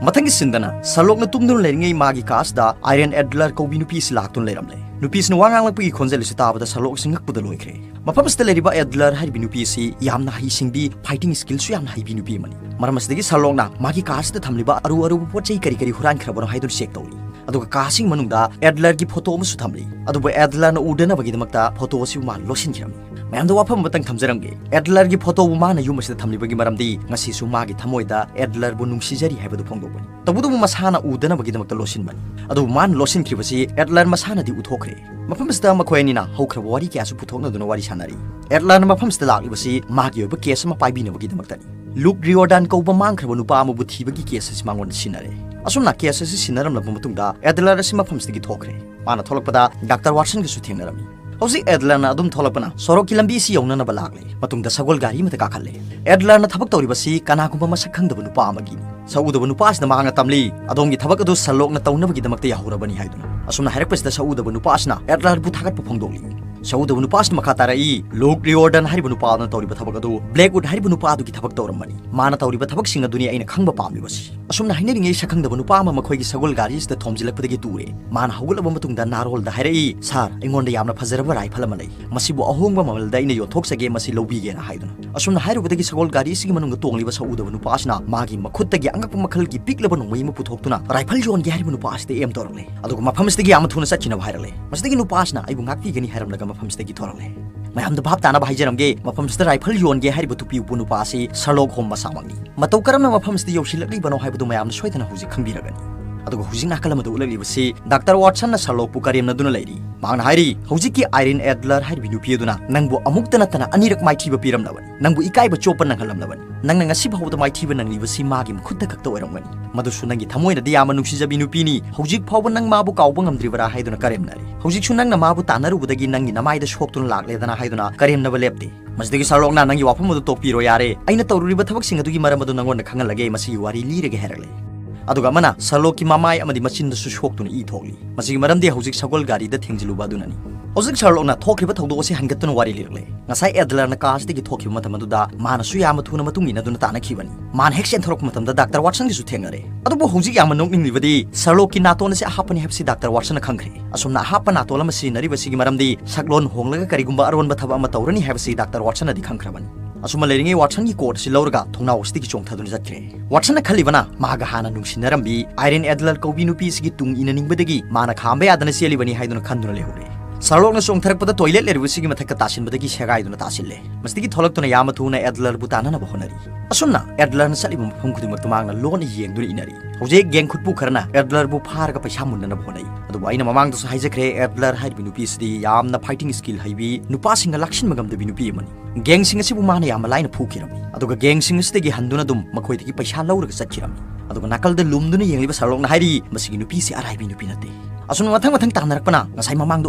ꯃꯊꯪꯒꯤ ꯁꯤꯟꯗꯅ ꯁꯔꯂꯣꯛꯅ ꯇꯨꯝꯗꯨꯅ ꯂꯩꯔꯤꯉꯩ ꯃꯥꯒꯤ ꯀꯥ ꯑꯁꯤꯗ ꯑꯥꯏꯔꯟ ꯑꯦꯗꯂꯔ ꯀꯧꯕꯤ ꯅꯨꯄꯤ ꯑꯁꯤ ꯂꯥꯛꯇꯨꯅ ꯂꯩꯔꯝꯂꯦ꯫ ꯅꯨꯄꯤ ꯑꯁꯤꯅ ꯋꯥ ꯉꯥꯡꯂꯛꯄꯒꯤ ꯈꯣꯟꯖꯦꯜ ꯑꯁꯤ ꯇꯥꯕꯗ ꯁꯔꯂꯣꯛ ꯑꯁꯤ ꯉꯛꯄꯗ ꯂꯣꯏꯈ꯭ꯔꯦ꯫ ꯃꯐꯝ ꯑꯁꯤꯗ ꯂꯩꯔꯤꯕ ꯑꯦꯗꯂꯔ ꯍꯥꯏꯔꯤꯕ ꯅꯨꯄꯤ ꯑꯁꯤ ꯌꯥꯝꯅ ꯍꯩꯁꯤꯡꯕꯤ, ꯐꯥꯏꯇꯤꯡ ꯁ꯭ꯀꯤꯜꯁꯨ ꯌꯥꯝꯅ ꯍꯩꯕꯤ ꯅꯨꯄꯤ ꯑꯃꯅꯤ꯫ ꯃꯔꯝ ꯑꯁꯤꯗꯒꯤ ꯁꯔꯂꯣꯛꯅ ꯃꯥꯒꯤ ꯀꯥ ꯑꯁꯤꯗ ꯊꯝꯂꯤꯕ ꯑꯔꯨ ꯑꯔꯨꯕ ꯄꯣꯠ ꯆꯩ ꯀꯔꯤ ꯀꯔꯤ ꯍꯨꯔꯥꯟꯈ꯭ꯔꯕꯅꯣ ꯍꯥꯏꯗꯨꯅ ꯆꯦꯛ ꯇꯧꯔꯤ꯫ ꯑꯗꯨꯒ ꯀꯥꯁꯤꯡ ꯃꯅꯨꯡꯗ ꯑꯦꯗꯂꯔꯒꯤ ꯐꯣꯇꯣ ꯑꯃꯁꯨ ꯊꯝꯂꯤ꯫ ꯑꯗꯨꯕꯨ ꯑꯦꯗꯂꯔꯅ ꯎꯗꯅꯕꯒꯤꯗꯃꯛꯇ ꯐꯣꯇꯣ ꯑꯁꯤꯕꯨ ꯃꯥ ꯂꯣꯠꯁꯤꯟꯈꯤꯔꯝꯃꯤ꯫ ꯃꯌꯥꯝꯗ ꯋꯥꯐꯝ ꯑꯃꯇꯪ ꯊꯝꯖꯔꯝꯒꯦ, ꯑꯦꯗꯂꯔꯒꯤ ꯐꯣꯇꯣꯕꯨ ꯃꯥꯅ ꯌꯨꯝ ꯑꯁꯤꯗ ꯊꯝꯂꯤꯕꯒꯤ ꯃꯔꯝꯗꯤ ꯉꯁꯤꯁꯨ ꯃꯥꯒꯤ ꯊꯃꯣꯏꯗ ꯑꯦꯗꯂꯔꯕꯨ ꯅꯨꯡꯁꯤꯖꯔꯤ ꯍꯥꯏꯕꯗꯨ ꯐꯣꯡꯗꯣꯛꯄꯅꯤ꯫ ꯇꯧꯕꯇꯕꯨ ꯃꯁꯥꯅ ꯎꯗꯅꯕꯒꯤꯗꯃꯛꯇ ꯂꯣꯠꯁꯤꯟꯕꯅꯤ꯫ ꯑꯗꯨꯕꯨ ꯃꯥꯅ ꯂꯣꯠꯁꯤꯟꯈꯤꯕꯁꯤ ꯑꯦꯗꯂꯔ ꯃꯁꯥꯅꯗꯤ ꯎꯊꯣꯛꯈ꯭ꯔꯦ꯫ ꯃꯐꯝ ꯑꯁꯤꯗ ꯃꯈꯣꯏ ꯑꯅꯤꯅ ꯍꯧꯈ꯭ꯔꯕ ꯋꯥꯔꯤ ꯀꯌꯥꯁꯨ ꯄꯨꯊꯣꯛꯅꯗꯨꯅ ꯋꯥꯔꯤ ꯁꯥꯟꯅꯔꯤ꯫ ꯑꯦꯗꯂꯔꯅ ꯃꯐꯝ ꯑꯁꯤꯗ ꯂꯥꯛꯂꯤꯕꯁꯤ ꯃꯥꯒꯤ ꯑꯣꯏꯕ ꯀꯦꯁ ꯑꯃ ꯄꯥꯏꯕꯤꯅꯕꯒꯤꯗꯃꯛꯇꯅꯤ꯫ ꯂꯨꯛ ꯔꯤꯑꯣꯔꯗꯥꯟ ꯀꯧꯕ ꯃꯥꯡꯈ꯭ꯔꯕ ꯅꯨꯄꯥ ꯑꯃꯕꯨ ꯊꯤꯕꯒꯤ ꯀꯦꯁ ꯑꯁꯤ ꯃꯉꯣꯟꯗ ꯁꯤꯟꯅꯔꯦ꯫ ꯑꯁꯨꯝꯅ ꯀꯦꯁ ꯑꯁꯤ ꯁꯤꯟꯅꯔꯝꯂꯕ ꯃꯇꯨꯡꯗ ꯑꯦꯗꯂꯔ ꯑꯁꯤ ꯃꯐꯝ ꯑꯁꯤꯗꯒꯤ ꯊꯣꯛꯈ꯭ꯔꯦ꯫ ꯃꯥꯅ ꯊꯣꯛꯂꯛꯄꯗ ꯗꯥꯛꯇꯔ ꯋꯥꯠꯁꯟꯒꯁꯨ ꯊꯦꯡꯅꯔꯝꯃꯤ꯫ ꯍꯧꯖꯤꯛ ꯑꯦꯗꯂꯔꯅ ꯑꯗꯨꯝ ꯊꯣꯛꯂꯛꯄꯅ ꯁꯣꯔꯣꯛꯀꯤ ꯂꯝꯕꯤ ꯑꯁꯤ ꯌꯧꯅꯅꯕ ꯂꯥꯛꯂꯦ꯫ ꯃꯇꯨꯡꯗ ꯁꯒꯣꯜ ꯒꯥꯔꯤ ꯑꯃꯗ ꯀꯥꯈꯠꯂꯦ꯫ ꯑꯦꯗꯂꯔꯅ ꯊꯕꯛ ꯇꯧꯔꯤꯕꯁꯤ ꯀꯅꯥꯒꯨꯝꯕ ꯃꯁꯛ ꯈꯪꯗꯕ ꯅꯨꯄꯥ ꯑꯃꯒꯤꯅꯤ꯫ ꯁꯛꯎꯗꯕ ꯅꯨꯄꯥ ꯑꯁꯤꯅ ꯃꯍꯥꯛꯅ ꯇꯝꯂꯤ, "ꯑꯗꯣꯝꯒꯤ ꯊꯕꯛ ꯑꯗꯨ ꯁꯔꯂꯣꯛꯅ ꯇꯧꯅꯕꯒꯤꯗꯃꯛꯇ ꯌꯥꯍꯧꯔꯕꯅꯤ" ꯍꯥꯏꯗꯨꯅ꯫ ꯑꯁꯨꯝꯅ ꯍꯥꯏꯔꯛꯄꯁꯤꯗ ꯁꯛꯎꯗꯕ ꯅꯨꯄꯥ ꯑꯁꯤꯅ ꯑꯦꯗꯂꯔꯕꯨ ꯊꯥꯒꯠꯄ ꯐꯣꯡꯗꯣꯛꯂꯤ꯫ ꯁꯛꯎꯗꯕ ꯅꯨꯄꯥ ꯑꯁꯤꯅ ꯃꯈꯥ ꯇꯥꯔꯛꯏ, "ꯂꯨꯛ ꯔꯤꯑꯣꯔꯗꯟ ꯍꯥꯏꯔꯤꯕ ꯅꯨꯄꯥ ꯑꯗꯨꯅ ꯇꯧꯔꯤꯕ ꯊꯕꯛ ꯑꯗꯨ ꯕ꯭ꯂꯦꯛꯋꯨꯗ ꯍꯥꯏꯔꯤꯕ ꯅꯨꯄꯥ ꯑꯗꯨꯒꯤ ꯊꯕꯛ ꯇꯧꯔꯝꯕꯅꯤ꯫ ꯃꯥꯅ ꯇꯧꯔꯤꯕ ꯊꯕꯛꯁꯤꯡ ꯑꯗꯨꯅꯤ ꯑꯩꯅ ꯈꯪꯕ ꯄꯥꯝꯂꯤꯕꯁꯤ꯫" ꯑꯁꯨꯝꯅ ꯍꯥꯏꯅꯔꯤꯉꯩ ꯁꯛꯈꯪꯗꯕ ꯅꯨꯄꯥ ꯑꯃ ꯃꯈꯣꯏꯒꯤ ꯁꯒꯣꯜ ꯒꯥꯔꯤ ꯑꯁꯤꯗ ꯊꯣꯝꯖꯤꯜꯂꯛꯄꯗꯒꯤ ꯇꯨꯔꯦ꯫ ꯃꯥꯅ ꯍꯧꯒꯠꯂꯕ ꯃꯇꯨꯡꯗ ꯅꯥꯔꯣꯜꯗ ꯍꯥꯏꯔꯛꯏ, "ꯁꯥꯔ, ꯑꯩꯉꯣꯟꯗ ꯌꯥꯝꯅ ꯐꯖꯔꯕ ꯔꯥꯏꯐꯜ ꯑꯃ ꯂꯩ꯫ ꯃꯁꯤꯕꯨ ꯑꯍꯣꯡꯕ ꯃꯃꯜꯗ ꯑꯩꯅ ꯌꯣꯟꯊꯣꯛꯆꯒꯦ, ꯃꯁꯤ ꯂꯧꯕꯤꯒꯦꯅ" ꯍꯥꯏꯗꯨꯅ꯫ ꯑꯁꯨꯝꯅ ꯍꯥꯏꯔꯨꯕꯗꯒꯤ ꯁꯒꯣꯜ ꯒꯥꯔꯤ ꯑꯁꯤꯒꯤ ꯃꯅꯨꯡꯗ ꯇꯣꯡꯂꯤꯕ ꯁꯛꯎꯗꯕ ꯅꯨꯄꯥ ꯑꯁꯤꯅ ꯃꯥꯒꯤ ꯃꯈꯨꯠꯇꯒꯤ ꯑꯉꯛꯄ ꯃꯈꯜꯒꯤ ꯄꯤꯛꯂꯕ ꯅꯣꯡꯃꯩ ꯑꯃ ꯄꯨꯊꯣꯛꯇꯨꯅ ꯔꯥꯏꯐꯜ ꯌꯣꯟꯒꯦ ꯍꯥꯏꯔꯤꯕ ꯅꯨꯄꯥ ꯑꯁꯤꯗ ꯑꯦꯝ ꯇꯧꯔꯛꯂꯦ꯫ ꯑꯗꯨꯒ ꯃꯐꯝ ꯑꯁꯤꯗꯒꯤ ꯌꯥꯝꯅ ꯊꯨꯅ ꯆꯠꯈꯤꯅꯕ ꯍꯥꯏꯔꯛꯂꯦ꯫ ꯃꯁꯤꯗꯒꯤ ꯅꯨꯄꯥ ꯑꯁꯤꯅ ꯑꯩꯕꯨ ꯉꯥꯛꯄꯤꯒꯅꯤ ꯍꯥꯏꯔꯝꯂꯒ ꯃꯐꯝ ꯑꯁꯤꯗꯒꯤ ꯊꯣꯔꯛꯂꯦ꯫ ꯃꯌꯥꯝꯗ ꯚꯥꯞ ꯇꯥꯅꯕ ꯍꯥꯏꯖꯔꯝꯒꯦ, ꯃꯐꯝꯁꯤꯗ ꯔꯥꯏꯐꯜ ꯌꯣꯟꯒꯦ ꯍꯥꯏꯔꯤꯕ ꯇꯨꯄꯤ ꯎꯞꯄ ꯅꯨꯄꯥ ꯑꯁꯤ ꯁꯔꯂꯣꯛ ꯍꯣꯝ ꯃꯁꯥꯃꯛꯅꯤ꯫ ꯃꯇꯧ ꯀꯔꯝꯅ ꯃꯐꯝꯁꯤꯗ ꯌꯧꯁꯤꯜꯂꯛꯂꯤꯕꯅꯣ ꯍꯥꯏꯕꯗꯨ ꯃꯌꯥꯝꯅ ꯁꯣꯏꯗꯅ ꯍꯧꯖꯤꯛ ꯈꯪꯕꯤꯔꯒꯅꯤ꯫ ꯑꯗꯨꯒ ꯍꯧꯖꯤꯛ ꯅꯥꯀꯜ ꯑꯃꯗ ꯎꯠꯂꯛꯂꯤꯕꯁꯤ ꯗꯥꯛꯇꯔ ꯋꯥꯠꯁꯟꯅ ꯁꯔꯂꯣꯛꯄꯨ ꯀꯔꯦꯝꯅꯗꯨꯅ ꯂꯩꯔꯤ꯫ ꯃꯍꯥꯛꯅ ꯍꯥꯏꯔꯤ, "ꯍꯧꯖꯤꯛꯀꯤ ꯑꯥꯏꯔꯤꯟ ꯑꯦꯗꯂꯔ ꯍꯥꯏꯔꯤꯕꯤ ꯅꯨꯄꯤ ꯑꯗꯨꯅ ꯅꯪꯕꯨ ꯑꯃꯨꯛꯇ ꯅꯠꯇꯅ ꯑꯅꯤꯔꯛ ꯃꯥꯏꯊꯤꯕ ꯄꯤꯔꯝꯂꯕꯅꯤ꯫ ꯅꯪꯕꯨ ꯏꯀꯥꯏꯕ ꯆꯣꯞꯄ ꯅꯪꯍꯜꯂꯝꯂꯕꯅꯤ꯫ ꯅꯪꯅ ꯉꯁꯤ ꯐꯥꯎꯕꯗ ꯃꯥꯏꯊꯤꯕ ꯅꯪꯂꯤꯕꯁꯤ ꯃꯥꯒꯤ ꯃꯈꯨꯠꯇ ꯈꯛꯇ ꯑꯣꯏꯔꯝꯒꯅꯤ꯫ ꯃꯗꯨꯁꯨ ꯅꯪꯒꯤ ꯊꯃꯣꯏꯅꯗꯤ ꯌꯥꯝꯅ ꯅꯨꯡꯁꯤꯖꯕꯤ ꯅꯨꯄꯤꯅꯤ꯫ ꯍꯧꯖꯤꯛ ꯐꯥꯎꯕ ꯅꯪ ꯃꯥꯕꯨ ꯀꯥꯎꯕ ꯉꯝꯗ꯭ꯔꯤꯕꯔꯥ ꯍꯥꯏꯗꯨꯅ ꯀꯔꯦꯝꯅꯔꯤ꯫ ꯍꯧꯖꯤꯛꯁꯨ ꯅꯪꯅ ꯃꯥꯕꯨ ꯇꯥꯟꯅꯔꯨꯕꯗꯒꯤ ꯅꯪꯒꯤ ꯅꯃꯥꯏꯗ ꯁꯣꯛꯇꯨꯅ ꯂꯥꯛꯂꯦꯗꯅ ꯍꯥꯏꯗꯨꯅ ꯀꯔꯦꯝꯅꯕ ꯂꯦꯞꯇꯦ꯫ ꯃꯁꯤꯗꯒꯤ ꯁꯔꯂꯣꯛꯅ ꯅꯪꯒꯤ ꯋꯥꯐꯝ ꯑꯗꯨ ꯇꯣꯛꯄꯤꯔꯣ ꯌꯥꯔꯦ꯫ ꯑꯩꯅ ꯇꯧꯔꯨꯔꯤꯕ ꯊꯕꯛꯁꯤꯡ ꯑꯗꯨꯒꯤ ꯃꯔꯝ ꯑꯗꯨ ꯅꯪꯉꯣꯟꯗ ꯈꯪꯍꯜꯂꯒꯦ꯫ ꯃꯁꯤꯒꯤ ꯋꯥꯔꯤ ꯂꯤꯔꯒꯦ" ꯍꯥꯏꯔꯛꯂꯦ꯫ ꯑꯗꯨꯒ ꯑꯃꯅ ꯁꯔꯂꯣꯛꯀꯤ ꯃꯃꯥꯏ ꯑꯃꯗꯤ ꯃꯆꯤꯟꯗꯁꯨ ꯁꯣꯛꯇꯨꯅ ꯏ ꯊꯣꯛꯂꯤ꯫ ꯃꯁꯤꯒꯤ ꯃꯔꯝꯗꯤ ꯍꯧꯖꯤꯛ ꯁꯒꯣꯜ ꯒꯥꯔꯤꯗ ꯊꯦꯡꯖꯤꯜꯂꯨꯕ ꯑꯗꯨꯅꯅꯤ꯫ ꯍꯧꯖꯤꯛ ꯁꯔꯂꯣꯛꯅ ꯊꯣꯛꯈꯤꯕ ꯊꯧꯗꯣꯛ ꯑꯁꯤ ꯍꯟꯒꯠꯇꯨꯅ ꯋꯥꯔꯤ ꯂꯤꯔꯛꯂꯦ꯫ ꯉꯁꯥꯏ ꯑꯦꯗꯂꯔꯅ ꯀꯥꯔꯁꯤꯗꯒꯤ ꯊꯣꯛꯈꯤꯕ ꯃꯇꯝ ꯑꯗꯨꯗ ꯃꯥꯅꯁꯨ ꯌꯥꯝꯅ ꯊꯨꯅ ꯃꯇꯨꯡ ꯏꯟꯅꯗꯨꯅ ꯇꯥꯟꯅꯈꯤꯕꯅꯤ꯫ ꯃꯥꯅ ꯍꯦꯛ ꯆꯦꯟꯊꯣꯔꯛꯄ ꯃꯇꯝꯗ ꯗꯥꯛꯇꯔ ꯋꯥꯠꯁꯟꯒꯤꯁꯨ ꯊꯦꯡꯅꯔꯦ꯫ ꯑꯗꯨꯕꯨ ꯍꯧꯖꯤꯛ ꯌꯥꯝꯅ ꯅꯣꯛꯅꯤꯡꯂꯤꯕꯗꯤ ꯁꯔꯂꯣꯛꯀꯤ ꯅꯥꯇꯣꯟ ꯑꯁꯤ ꯑꯍꯥꯞꯄꯅꯤ ꯍꯥꯏꯕꯁꯤ ꯗꯥꯛꯇꯔ ꯋꯥꯠꯁꯟꯅ ꯈꯪꯈ꯭ꯔꯦ꯫ ꯑꯁꯨꯝꯅ ꯑꯍꯥꯞꯄ ꯅꯥꯇꯣꯟ ꯑꯃ ꯁꯤꯖꯤꯟꯅꯔꯤꯕꯁꯤꯒꯤ ꯃꯔꯝꯗꯤ ꯁꯛꯂꯣꯟ ꯍꯣꯡꯂꯒ ꯀꯔꯤꯒꯨꯝꯕ ꯑꯔꯣꯟꯕ ꯊꯕꯛ ꯑꯃ ꯇꯧꯔꯅꯤ ꯍꯥꯏꯕꯁꯤ ꯗꯥꯛꯇꯔ ꯋꯥꯠꯁꯟꯅꯗꯤ ꯈꯪꯈ꯭ꯔꯕꯅꯤ꯫ ꯑꯁꯨꯝꯅ ꯂꯩꯔꯤꯉꯩ ꯋꯥꯠꯁꯟꯒꯤ ꯀꯣꯠ ꯑꯁꯤ ꯂꯧꯔꯒ ꯊꯣꯡꯅꯥꯎ ꯑꯁꯤꯗꯒꯤ ꯆꯣꯡꯊꯗꯨꯅ ꯆꯠꯈ꯭ꯔꯦ꯫ ꯋꯥꯠꯁꯟꯅ ꯈꯜꯂꯤꯕꯅ ꯃꯍꯥꯛꯀ ꯍꯥꯟꯅ ꯅꯨꯡꯁꯤꯅꯔꯝꯕꯤ ꯑꯥꯏꯔꯤꯟ ꯑꯦꯗꯂꯔ ꯀꯧꯕꯤ ꯅꯨꯄꯤ ꯑꯁꯤꯒꯤ ꯇꯨꯡ ꯏꯟꯅꯅꯤꯡꯕꯗꯒꯤ ꯃꯥꯅ ꯈꯥꯝꯕ ꯌꯥꯗꯅ ꯆꯦꯜꯂꯤꯕꯅꯤ ꯍꯥꯏꯗꯨꯅ ꯈꯟꯗꯨꯅ ꯂꯩꯍꯧꯔꯦ꯫ ꯁꯔꯂꯣꯛꯅ ꯆꯣꯡꯊꯔꯛꯄꯗ ꯇꯣꯏꯂꯦꯠ ꯂꯩꯔꯤꯕꯁꯤꯒꯤ ꯃꯊꯛꯇ ꯇꯥꯁꯤꯟꯕꯗꯒꯤ ꯁꯦꯒꯥꯏꯗꯨꯅ ꯇꯥꯁꯤꯜꯂꯦ꯫ ꯃꯁꯤꯗꯒꯤ ꯊꯣꯛꯂꯛꯇꯨꯅ ꯌꯥꯝꯅ ꯊꯨꯅ ꯑꯦꯗꯂꯔꯕꯨ ꯇꯥꯟꯅꯅꯕ ꯍꯣꯠꯅꯔꯤ꯫ ꯑꯁꯨꯝꯅ ꯑꯦꯗꯂꯔꯅ ꯆꯠꯂꯤꯕ ꯃꯐꯝ ꯈꯨꯗꯤꯡꯃꯛꯇ ꯃꯍꯥꯛꯅ ꯂꯣꯟꯅ ꯌꯦꯡꯗꯨꯅ ꯏꯟꯅꯔꯤ꯫ ꯍꯧꯖꯤꯛ ꯒꯦꯡ ꯈꯨꯠꯄꯨ ꯈꯔꯅ ꯑꯦꯗꯂꯔꯕꯨ ꯐꯥꯔꯒ ꯄꯩꯁꯥ ꯃꯨꯟꯅꯅꯕ ꯍꯣꯠꯅꯩ꯫ ꯑꯗꯨꯕꯨ ꯑꯩꯅ ꯃꯃꯥꯡꯗꯁꯨ ꯍꯥꯏꯖꯈ꯭ꯔꯦ, ꯑꯦꯗꯂꯔ ꯍꯥꯏꯔꯤꯕ ꯅꯨꯄꯤ ꯑꯁꯤꯗꯤ ꯌꯥꯝꯅ ꯐꯥꯏꯇꯤꯡ ꯁ꯭ꯀꯤꯜ ꯍꯩꯕꯤ, ꯅꯨꯄꯥꯁꯤꯡꯒ ꯂꯥꯛꯁꯤꯟꯕ ꯉꯝꯗꯕꯤ ꯅꯨꯄꯤ ꯑꯃꯅꯤ꯫ ꯒꯦꯡꯁꯤꯡ ꯑꯁꯤꯕꯨ ꯃꯥꯅ ꯌꯥꯝꯅ ꯂꯥꯏꯅ ꯐꯨꯈꯤꯔꯝꯃꯤ꯫ ꯑꯗꯨꯒ ꯒꯦꯡꯁꯤꯡ ꯑꯁꯤꯗꯒꯤ ꯍꯟꯗꯨꯅ ꯑꯗꯨꯝ ꯃꯈꯣꯏꯗꯒꯤ ꯄꯩꯁꯥ ꯂꯧꯔꯒ ꯆꯠꯈꯤꯔꯝꯃꯤ꯫ ꯑꯗꯨꯒ ꯅꯥꯀꯜꯗ ꯂꯨꯝꯗꯨꯅ ꯌꯦꯡꯂꯤꯕ ꯁꯔꯂꯣꯛꯅ ꯍꯥꯏꯔꯤ, "ꯃꯁꯤꯒꯤ ꯅꯨꯄꯤꯁꯤ ꯑꯔꯥꯏꯕꯤ ꯅꯨꯄꯤ ꯅꯠꯇꯦ"꯫ ꯑꯁꯨꯝꯅ ꯃꯊꯪ ꯃꯊꯪ ꯇꯥꯟꯅꯔꯛꯄꯅ ꯉꯁꯥꯏ ꯃꯃꯥꯡꯗ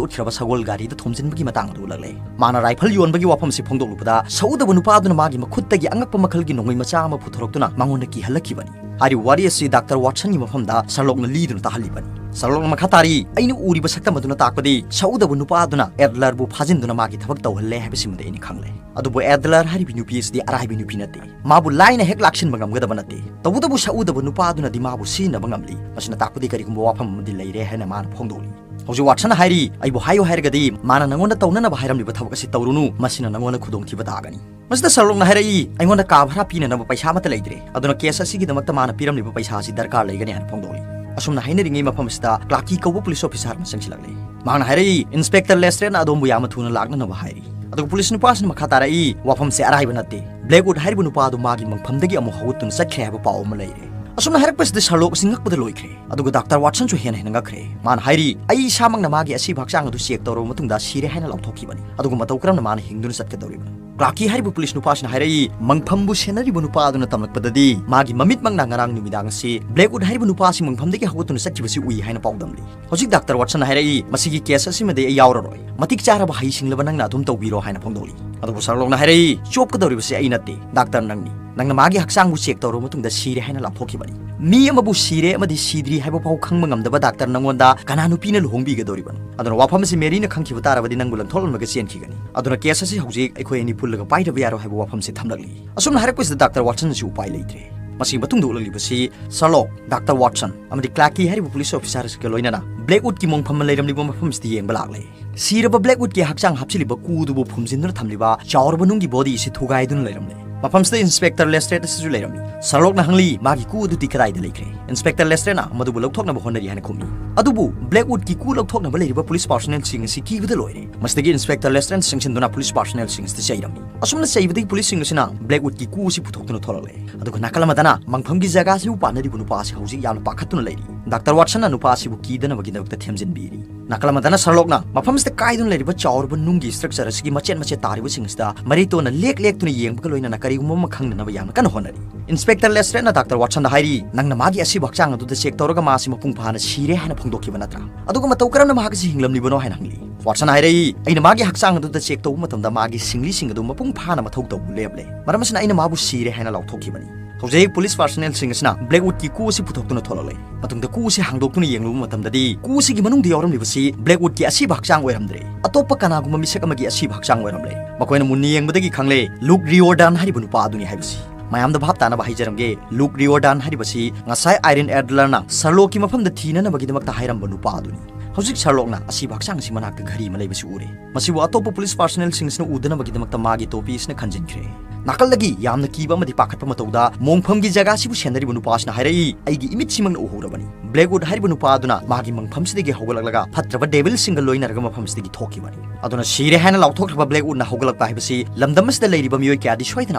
ꯎꯠꯈ꯭ꯔꯕ ꯁꯒꯣꯜ ꯒꯥꯔꯤꯗ ꯊꯣꯝꯖꯤꯟꯕꯒꯤ ꯃꯇꯥꯡ ꯑꯗꯨ ꯎꯠꯂꯛꯂꯦ꯫ ꯃꯥꯅ ꯔꯥꯏꯐꯜ ꯌꯣꯟꯕꯒꯤ ꯋꯥꯐꯝꯁꯤ ꯐꯣꯡꯗꯣꯛꯂꯨꯕꯗ ꯁꯛꯎꯗꯕ ꯅꯨꯄꯥ ꯑꯗꯨꯅ ꯃꯥꯒꯤ ꯃꯈꯨꯠꯇꯒꯤ ꯑꯉꯛꯄ ꯃꯈꯜꯒꯤ ꯅꯣꯡꯃꯩ ꯃꯆꯥ ꯑꯃ ꯄꯨꯊꯣꯔꯛꯇꯨꯅ ꯃꯉꯣꯟꯗ ꯀꯤꯍꯜꯂꯛꯈꯤꯕꯅꯤ꯫ ꯍꯥꯏꯔꯤꯕ ꯋꯥꯔꯤ ꯑꯁꯤ ꯗꯥꯛꯇꯔ ꯋꯥꯠꯁꯟꯒꯤ ꯃꯐꯝꯗ ꯁꯔꯂꯣꯛꯅ ꯂꯤꯗꯨꯅ ꯇꯥꯍꯜꯂꯤꯕꯅꯤ꯫ ꯁꯔꯂꯣꯛꯅ ꯃꯈꯥ ꯇꯥꯔꯤ, "ꯑꯩꯅ ꯎꯔꯤꯕ ꯁꯛꯇꯝ ꯑꯗꯨꯅ ꯇꯥꯛꯄꯗꯤ ꯁꯛꯎꯗꯕ ꯅꯨꯄꯥ ꯑꯗꯨꯅ ꯑꯦꯗꯂꯔꯕꯨ ꯐꯥꯖꯤꯟꯗꯨꯅ ꯃꯥꯒꯤ ꯊꯕꯛ ꯇꯧꯍꯜꯂꯦ ꯍꯥꯏꯕꯁꯤꯃꯗꯤ ꯑꯩꯅ ꯈꯪꯂꯦ꯫ ꯑꯗꯨꯕꯨ ꯑꯦꯗꯂꯔ ꯍꯥꯏꯔꯤꯕ ꯅꯨꯄꯤ ꯑꯁꯤꯗꯤ ꯑꯔꯥꯏꯕ ꯅꯨꯄꯤ ꯅꯠꯇꯦ꯫ ꯃꯥꯕꯨ ꯂꯥꯏꯅ ꯍꯦꯛ ꯂꯥꯛꯁꯤꯟꯕ ꯉꯝꯒꯗꯕ ꯅꯠꯇꯦ꯫ ꯇꯧꯕꯇꯕꯨ ꯁꯛꯎꯗꯕ ꯅꯨꯄꯥ ꯑꯗꯨꯅꯗꯤ ꯃꯥꯕꯨ ꯁꯤꯖꯤꯟꯅꯕ ꯉꯝꯂꯤ꯫ ꯃꯁꯤꯅ ꯇꯥꯛꯄꯗꯤ ꯀꯔꯤꯒꯨꯝꯕ ꯋꯥꯐꯝ ꯑꯃꯗꯤ ꯂꯩꯔꯦ" ꯍꯥꯏꯅ ꯃꯥꯅ ꯐꯣꯡꯗꯣꯛꯂꯤ꯫ ꯍꯧꯖꯤꯛ ꯋꯥꯠꯁꯟꯅ ꯍꯥꯏꯔꯤ, "ꯑꯩꯕꯨ ꯍꯥꯏꯌꯨ ꯍꯥꯏꯔꯒꯗꯤ ꯃꯥꯅ ꯅꯪꯉꯣꯟꯗ ꯇꯧꯅꯅꯕ ꯍꯥꯏꯔꯝꯂꯤꯕ ꯊꯕꯛ ꯑꯁꯤ ꯇꯧꯔꯨꯅꯨ, ꯃꯁꯤꯅ ꯅꯪꯉꯣꯟꯗ ꯈꯨꯗꯣꯡꯊꯤꯕ ꯇꯥꯒꯅꯤ"꯫ ꯃꯁꯤꯗ ꯁꯔꯂꯣꯛꯅ ꯍꯥꯏꯔꯛꯏ, "ꯑꯩꯉꯣꯟꯗ ꯀꯥ ꯚꯔꯥ ꯄꯤꯅꯅꯕ ꯄꯩꯁꯥ ꯑꯃꯠꯇ ꯂꯩꯇ꯭ꯔꯦ, ꯑꯗꯨꯅ ꯀꯦꯁ ꯑꯁꯤꯒꯤꯗꯃꯛꯇ ꯃꯥꯅ ꯄꯤꯔꯝꯂꯤꯕ ꯄꯩꯁꯥ ꯑꯁꯤ ꯗꯔꯀꯥꯔ ꯂꯩꯒꯅꯤ" ꯍꯥꯏꯅ ꯐꯣꯡꯗꯣꯛꯂꯤ꯫ ꯑꯁꯨꯝꯅ ꯍꯥꯏꯅꯔꯤꯉꯩ ꯃꯐꯝ ꯑꯁꯤꯗ ꯀ꯭ꯂꯥꯔꯀꯤ ꯀꯧꯕ ꯄꯨꯂꯤꯁ ꯑꯣꯐꯤꯁꯥꯔ ꯑꯃ ꯆꯪꯁꯤꯜꯂꯛꯂꯤ꯫ ꯃꯍꯥꯛꯅ ꯍꯥꯏꯔꯛꯏ, "ꯏꯟꯁꯄꯦꯛꯇꯔ ꯂꯦꯁꯇ꯭ꯔꯦꯠꯅ ꯑꯗꯣꯝꯕꯨ ꯌꯥꯝꯅ ꯊꯨꯅ ꯂꯥꯛꯅꯅꯕ ꯍꯥꯏꯔꯤ"꯫ ꯑꯗꯨꯒ ꯄꯨꯂꯤꯁ ꯅꯨꯄꯥꯁꯤꯅ ꯃꯈꯥ ꯇꯥꯔꯛꯏ, "ꯋꯥꯐꯝꯁꯦ ꯑꯔꯥꯏꯕ ꯅꯠꯇꯦ꯫ ꯕ꯭ꯂꯦꯛꯋꯨꯗ ꯍꯥꯏꯔꯤꯕ ꯅꯨꯄꯥ ꯑꯗꯨ ꯃꯥꯒꯤ ꯃꯪꯐꯝꯗꯒꯤ ꯑꯃꯨꯛ ꯍꯧꯒꯠꯇꯨꯅ ꯆꯠꯈ꯭ꯔꯦ ꯍꯥꯏꯕ ꯄꯥꯎ ꯑꯃ ꯂꯩꯔꯦ"꯫ ꯑꯁꯨꯝꯅ ꯍꯥꯏꯔꯛꯄꯁꯤꯗ ꯁꯔꯂꯣꯛ ꯑꯁꯤ ꯉꯛꯄꯗ ꯂꯣꯏꯈ꯭ꯔꯦ꯫ ꯑꯗꯨꯒ ꯗꯥꯛꯇꯔ ꯋꯥꯠꯁꯟꯁꯨ ꯍꯦꯟꯅ ꯍꯦꯟꯅ ꯉꯛꯈ꯭ꯔꯦ꯫ ꯃꯥꯅ ꯍꯥꯏꯔꯤ, "ꯑꯩ ꯏꯁꯥꯃꯛꯅ ꯃꯥꯒꯤ ꯑꯁꯤꯕ ꯍꯛꯆꯥꯡ ꯑꯗꯨ ꯆꯦꯛ ꯇꯧꯔꯕ ꯃꯇꯨꯡꯗ ꯁꯤꯔꯦ ꯍꯥꯏꯅ ꯂꯥꯎꯊꯣꯛꯈꯤꯕꯅꯤ꯫ ꯑꯗꯨꯒ ꯃꯇꯧ ꯀꯔꯝꯅ ꯃꯥꯅ ꯍꯤꯡꯗꯨꯅ ꯆꯠꯀꯗꯧꯔꯤꯕꯅꯣ?" ꯀ꯭ꯂꯥꯔꯛꯀꯤ ꯍꯥꯏꯔꯤꯕ ꯄꯨꯂꯤꯁ ꯅꯨꯄꯥꯁꯤꯅ ꯍꯥꯏꯔꯛꯏ, "ꯃꯪꯐꯝꯕꯨ ꯁꯦꯟꯅꯔꯤꯕ ꯅꯨꯄꯥ ꯑꯗꯨꯅ ꯇꯝꯂꯛꯄꯗꯗꯤ ꯃꯥꯒꯤ ꯃꯃꯤꯠꯃꯛꯅ ꯉꯔꯥꯡ ꯅꯨꯃꯤꯗꯥꯡ ꯑꯁꯤ ꯕ꯭ꯂꯦꯛꯋꯨꯗ ꯍꯥꯏꯔꯤꯕ ꯅꯨꯄꯥ ꯑꯁꯤ ꯃꯪꯐꯝꯗꯒꯤ ꯍꯧꯒꯠꯇꯨꯅ ꯆꯠꯈꯤꯕꯁꯤ ꯎꯏ ꯍꯥꯏꯅ ꯄꯥꯎꯗꯝꯂꯤ꯫ ꯍꯧꯖꯤꯛ ꯗꯥꯛꯇꯔ ꯋꯥꯠꯁꯟꯅ ꯍꯥꯏꯔꯛꯏ, 'ꯃꯁꯤꯒꯤ ꯀꯦꯁ ꯑꯁꯤꯃꯗꯤ ꯑꯩ ꯌꯥꯎꯔꯔꯣꯏ꯫ ꯃꯇꯤꯛ ꯆꯥꯔꯕ ꯍꯩꯁꯤꯡꯂꯕ ꯅꯪꯅ ꯑꯗꯨꯝ ꯇꯧꯕꯤꯔꯣ' ꯍꯥꯏꯅ ꯐꯣꯡꯗꯣꯛꯂꯤ꯫ ꯑꯗꯨꯕꯨ ꯁꯔꯂꯣꯛꯅ ꯍꯥꯏꯔꯛꯏ, "ꯆꯣꯞꯀꯗꯧꯔꯤꯕꯁꯤ ꯑꯩ ꯅꯠꯇꯦ, ꯗꯥꯛꯇꯔ ꯅꯪꯅꯤ꯫ ꯅꯪꯅ ꯃꯥꯒꯤ ꯍꯛꯆꯥꯡꯕꯨ ꯆꯦꯛ ꯇꯧꯔꯕ ꯃꯇꯨꯡꯗ ꯁꯤꯔꯦ ꯍꯥꯏꯅ ꯂꯥꯎꯊꯣꯛꯈꯤꯕꯅꯤ꯫ ꯃꯤ ꯑꯃꯕꯨ ꯁꯤꯔꯦ ꯑꯃꯗꯤ ꯁꯤꯗ꯭ꯔꯤ ꯍꯥꯏꯕ ꯐꯥꯎ ꯈꯪꯕ ꯉꯝꯗꯕ ꯗꯥꯛꯇꯔ ꯅꯪꯉꯣꯟꯗ ꯀꯅꯥ ꯅꯨꯄꯤꯅ ꯂꯨꯍꯣꯡꯕꯤꯒꯗꯧꯔꯤꯕꯅꯣ? ꯑꯗꯨꯅ ꯋꯥꯐꯝ ꯑꯁꯤ ꯃꯦꯔꯤꯅ ꯈꯪꯈꯤꯕ ꯇꯥꯔꯕꯗꯤ ꯅꯪꯕꯨ ꯂꯪꯊꯣꯛꯂꯝꯂꯒ ꯆꯦꯟꯈꯤꯒꯅꯤ꯫ ꯑꯗꯨꯅ ꯀꯦꯁ ꯑꯁꯤ ꯍꯧꯖꯤꯛ ꯑꯩꯈꯣꯏ ꯑꯅꯤ ꯄꯨꯜꯂꯒ ꯄꯥꯏꯗꯕ ꯌꯥꯔꯣꯏ" ꯍꯥꯏꯕ ꯋꯥꯐꯝꯁꯤ ꯊꯝꯂꯛꯂꯤ꯫ ꯑꯁꯨꯝꯅ ꯍꯥꯏꯔꯛꯄꯁꯤꯗ ꯗꯥꯛꯇꯔ ꯋꯥꯠꯁꯟꯅꯁꯨ ꯎꯄꯥꯏ ꯂꯩꯇ꯭ꯔꯦ꯫ ꯃꯁꯤꯒꯤ ꯃꯇꯨꯡꯗ ꯎꯠꯂꯛꯂꯤꯕꯁꯤ ꯁꯔꯂꯣꯛ, ꯗꯥꯛꯇꯔ ꯋꯥꯠꯁꯟ ꯑꯃꯗꯤ ꯀ꯭ꯂꯥꯔꯛꯀꯤ ꯍꯥꯏꯔꯤꯕ ꯄꯨꯂꯤꯁ ꯑꯣꯐꯤꯁꯥꯔ ꯑꯁꯤꯒ ꯂꯣꯏꯅꯅ ꯕ꯭ꯂꯦꯛꯋꯨꯗꯀꯤ ꯃꯣꯡꯐꯝ ꯂꯩꯔꯝꯂꯤꯕ ꯃꯐꯝꯁꯤꯗ ꯌꯦꯡꯕ ꯂꯥꯛꯂꯦ꯫ ꯁꯤꯔꯕ ꯕ꯭ꯂꯦꯛꯋꯨꯗꯀꯤ ꯍꯛꯆꯥꯡ ꯍꯥꯞꯆꯤꯜꯂꯤꯕ ꯀꯨ ꯑꯗꯨꯕꯨ ꯐꯨꯝꯖꯤꯟꯗꯨꯅ ꯊꯝꯂꯤꯕ ꯆꯥꯎꯔꯕ ꯅꯨꯡꯒꯤ ꯕꯣꯗꯤ ꯑꯁꯤ ꯊꯨꯒꯥꯏꯗꯨꯅ ꯂꯩꯔꯝꯂꯦ꯫ ꯃꯐꯝꯁꯤꯗ ꯏꯟꯁꯄꯦꯛꯇꯔ ꯂꯦꯁꯇ꯭ꯔꯦꯠ ꯑꯁꯤꯁꯨ ꯂꯩꯔꯝꯃꯤ꯫ ꯁꯔꯂꯣꯛꯅ ꯍꯪꯂꯤ, "ꯃꯥꯒꯤ ꯀꯨ ꯑꯗꯨꯗꯤ ꯀꯗꯥꯏꯗ ꯂꯩꯈ꯭ꯔꯦ?" ꯏꯟꯁꯄꯦꯛꯇꯔ ꯂꯦꯁꯇ꯭ꯔꯦꯠꯅ ꯃꯗꯨꯕꯨ ꯂꯧꯊꯣꯛꯅꯕ ꯍꯣꯠꯅꯔꯤ ꯍꯥꯏꯅ ꯈꯨꯝꯃꯤ꯫ ꯑꯗꯨꯕꯨ ꯕ꯭ꯂꯦꯛꯋꯨꯗꯀꯤ ꯀꯨ ꯂꯧꯊꯣꯛꯅꯕ ꯂꯩꯔꯤꯕ ꯄꯨꯂꯤꯁ ꯄꯥꯔꯁꯣꯅꯦꯜꯁꯤꯡ ꯑꯁꯤ ꯀꯤꯕꯗ ꯂꯣꯏꯔꯦ꯫ ꯃꯁꯤꯗꯒꯤ ꯏꯟꯁꯄꯦꯛꯇꯔ ꯂꯦꯁꯇ꯭ꯔꯦꯠꯅ ꯆꯪꯁꯤꯟꯗꯨꯅ ꯄꯨꯂꯤꯁ ꯄꯥꯔꯁꯣꯅꯦꯜꯁꯤꯡ ꯑꯁꯤꯗ ꯆꯩꯔꯝꯃꯤ꯫ ꯑꯁꯨꯝꯅ ꯆꯩꯕꯗꯒꯤ ꯄꯨꯂꯤꯁꯁꯤꯡ ꯑꯁꯤꯅ ꯕ꯭ꯂꯦꯛꯋꯨꯗꯀꯤ ꯀꯨ ꯑꯁꯤ ꯄꯨꯊꯣꯛꯇꯨꯅ ꯊꯣꯛꯂꯛꯂꯦ꯫ ꯑꯗꯨꯒ ꯅꯥꯀꯜ ꯑꯃꯗꯅ ꯃꯪꯐꯝꯒꯤ ꯖꯒꯥ ꯑꯁꯤꯕꯨ ꯄꯥꯟꯅꯔꯤꯕ ꯅꯨꯄꯥ ꯑꯁꯤ ꯍꯧꯖꯤꯛ ꯌꯥꯝꯅ ꯄꯥꯈꯠꯇꯨꯅ ꯂꯩꯔꯤ꯫ ꯗꯥꯛꯇꯔ ꯋꯥꯠꯁꯟꯅ ꯅꯨꯄꯥ ꯑꯁꯤꯕꯨ ꯀꯤꯗꯅꯕꯒꯤꯗꯃꯛꯇ ꯊꯦꯝꯖꯤꯟꯕꯤꯔꯤ꯫ ꯅꯥꯀꯜ ꯑꯃꯗꯅ ꯁꯔꯂꯣꯛꯅ ꯃꯐꯝꯁꯤꯗ ꯀꯥꯏꯗꯨꯅ ꯂꯩꯔꯤꯕ ꯆꯥꯎꯔꯕ ꯅꯨꯡꯒꯤ ꯁ꯭ꯇ꯭ꯔꯛꯆꯔ ꯑꯁꯤꯒꯤ ꯃꯆꯦꯠ ꯃꯆꯦꯠ ꯇꯥꯔꯤꯕꯁꯤꯡ ꯑꯁꯤꯗ ꯃꯔꯩ ꯇꯣꯟꯅ ꯂꯦꯛ ꯂꯦꯛꯇꯨꯅ ꯌꯦꯡꯕꯒ ꯂꯣꯏꯅꯅ ꯀꯔꯤꯒꯨꯝꯕ ꯑꯃ ꯈꯪꯅꯅꯕ ꯌꯥꯝꯅ ꯀꯟꯅ ꯍꯣꯠꯅꯔꯤ꯫ ꯏꯟꯁꯄꯦꯛꯇꯔ ꯂꯦꯁꯇ꯭ꯔꯦꯠꯅ ꯗꯥꯛꯇꯔ ꯋꯥꯠꯁꯟꯗ ꯍꯥꯏꯔꯤ, "ꯅꯪꯅ ꯃꯥꯒꯤ ꯑꯁꯤꯕ ꯍꯛꯆꯥꯡ ꯑꯗꯨꯗ ꯆꯦꯛ ꯇꯧꯔꯒ ꯃꯥꯁꯤ ꯃꯄꯨꯡ ꯐꯥꯅ ꯁꯤꯔꯦ ꯍꯥꯏꯅ ꯐꯣꯡꯗꯣꯛꯈꯤꯕ ꯅꯠꯇ꯭ꯔꯥ? ꯑꯗꯨꯒ ꯃꯇꯧ ꯀꯔꯝꯅ ꯃꯍꯥꯛ ꯑꯁꯤ ꯍꯤꯡꯂꯝꯂꯤꯕꯅꯣ?" ꯍꯥꯏꯅ ꯍꯪꯂꯤ꯫ ꯋꯥꯠꯁꯟꯅ ꯍꯥꯏꯔꯛꯏ, "ꯑꯩꯅ ꯃꯥꯒꯤ ꯍꯛꯆꯥꯡ ꯑꯗꯨꯗ ꯆꯦꯛ ꯇꯧꯕ ꯃꯇꯝꯗ ꯃꯥꯒꯤ ꯁꯤꯡꯂꯤꯁꯤꯡ ꯑꯗꯨ ꯃꯄꯨꯡ ꯐꯥꯅ ꯃꯊꯧ ꯇꯧꯕ ꯂꯦꯞꯂꯦ꯫ ꯃꯔꯝ ꯑꯁꯤꯅ ꯑꯩꯅ ꯃꯥꯕꯨ ꯁꯤꯔꯦ ꯍꯥꯏꯅ ꯂꯥꯎꯊꯣꯛꯈꯤꯕꯅꯤ"꯫ ꯍꯧꯖꯤꯛ ꯄꯨꯂꯤꯁ ꯄꯥꯔꯁꯣꯅꯦꯜꯁꯤꯡ ꯑꯁꯤꯅ ꯕ꯭ꯂꯦꯛꯋꯨꯗꯀꯤ ꯀꯨ ꯑꯁꯤ ꯄꯨꯊꯣꯛꯇꯨꯅ ꯊꯣꯛꯂꯛꯂꯦ꯫ ꯃꯇꯨꯡꯗ ꯀꯨ ꯑꯁꯤ ꯍꯥꯡꯗꯣꯛꯇꯨꯅ ꯌꯦꯡꯂꯨꯕ ꯃꯇꯝꯗꯗꯤ ꯀꯨ ꯑꯁꯤꯒꯤ ꯃꯅꯨꯡꯗ ꯌꯥꯎꯔꯝꯂꯤꯕꯁꯤ ꯕ꯭ꯂꯦꯛꯋꯨꯗꯀꯤ ꯑꯁꯤꯕ ꯍꯛꯆꯥꯡ ꯑꯣꯏꯔꯝꯗ꯭ꯔꯦ꯫ ꯑꯇꯣꯞꯄ ꯀꯅꯥꯒꯨꯝꯕ ꯃꯤꯁꯛ ꯑꯃꯒꯤ ꯑꯁꯤꯕ ꯍꯛꯆꯥꯡ ꯑꯣꯏꯔꯝꯂꯦ꯫ ꯃꯈꯣꯏꯅ ꯃꯨꯟꯅ ꯌꯦꯡꯕꯗꯒꯤ ꯈꯪꯂꯦ, ꯂꯨꯛ ꯔꯤꯑꯣꯔꯗꯥꯟ ꯍꯥꯏꯔꯤꯕ ꯅꯨꯄꯥ ꯑꯗꯨꯅꯤ ꯍꯥꯏꯕꯁꯤ꯫ ꯃꯌꯥꯝꯗ ꯚꯥꯞ ꯇꯥꯅꯕ ꯍꯥꯏꯖꯔꯝꯒꯦ, ꯂꯨꯛ ꯔꯤꯑꯣꯔꯗꯥꯟ ꯍꯥꯏꯔꯤꯕꯁꯤ ꯉꯁꯥꯏ ꯑꯥꯏꯔꯤꯟ ꯑꯦꯗꯂꯔꯅ ꯁꯔꯂꯣꯛꯀꯤ ꯃꯐꯝꯗ ꯊꯤꯅꯅꯕꯒꯤꯗꯃꯛꯇ ꯍꯥꯏꯔꯝꯕ ꯅꯨꯄꯥ ꯑꯗꯨꯅꯤ꯫ ꯍꯧꯖꯤꯛ ꯁꯔꯂꯣꯛꯅ ꯑꯁꯤꯕ ꯍꯛꯆꯥꯡ ꯑꯁꯤ ꯃꯅꯥꯛꯇ ꯘꯔꯤ ꯑꯃ ꯂꯩꯕꯁꯤ ꯎꯔꯦ꯫ ꯃꯁꯤꯕꯨ ꯑꯇꯣꯞꯄ ꯄꯨꯂꯤꯁ ꯄꯥꯔꯁꯣꯅꯦꯜꯁꯤꯡꯁꯤꯅ ꯎꯗꯅꯕꯒꯤꯗꯃꯛꯇ ꯃꯥꯒꯤ ꯇꯣꯄꯤ ꯑꯁꯤꯅ ꯈꯟꯖꯤꯟꯈ꯭ꯔꯦ꯫ ꯅꯥꯀꯜꯗꯒꯤ ꯌꯥꯝꯅ ꯀꯤꯕ ꯑꯃꯗꯤ ꯄꯥꯈꯠꯄ ꯃꯇꯧꯗ ꯃꯣꯡꯐꯝꯒꯤ ꯖꯒꯥꯁꯤꯕꯨ ꯁꯦꯟꯅꯔꯤꯕ ꯅꯨꯄꯥ ꯑꯁꯤꯅ ꯍꯥꯏꯔꯛꯏ, "ꯑꯩꯒꯤ ꯏꯃꯤꯠꯁꯤꯃꯛꯅ ꯎꯍꯧꯔꯕꯅꯤ꯫ ꯕ꯭ꯂꯦꯛꯋꯨꯗ ꯍꯥꯏꯔꯤꯕ ꯅꯨꯄꯥ ꯑꯗꯨꯅ ꯃꯥꯒꯤ ꯃꯪꯐꯝꯁꯤꯗꯒꯤ ꯍꯧꯒꯠꯂꯛꯂꯒ ꯐꯠꯇ꯭ꯔꯕ ꯗꯦꯚꯤꯜꯁꯤꯡꯒ ꯂꯣꯏꯅꯔꯒ ꯃꯐꯝꯁꯤꯗꯒꯤ ꯊꯣꯛꯈꯤꯕꯅꯤ꯫ ꯑꯗꯨꯅ ꯁꯤꯔꯦ ꯍꯥꯏꯅ ꯂꯥꯎꯊꯣꯛꯈ꯭ꯔꯕ ꯕ꯭ꯂꯦꯛꯋꯨꯗꯅ ꯍꯧꯒꯠꯂꯛꯄ ꯍꯥꯏꯕꯁꯤ ꯂꯝꯗꯝ ꯑꯁꯤꯗ ꯂꯩꯔꯤꯕ ꯃꯤꯑꯣꯏ ꯀꯌꯥꯗꯤ ꯁꯣꯏꯗꯅ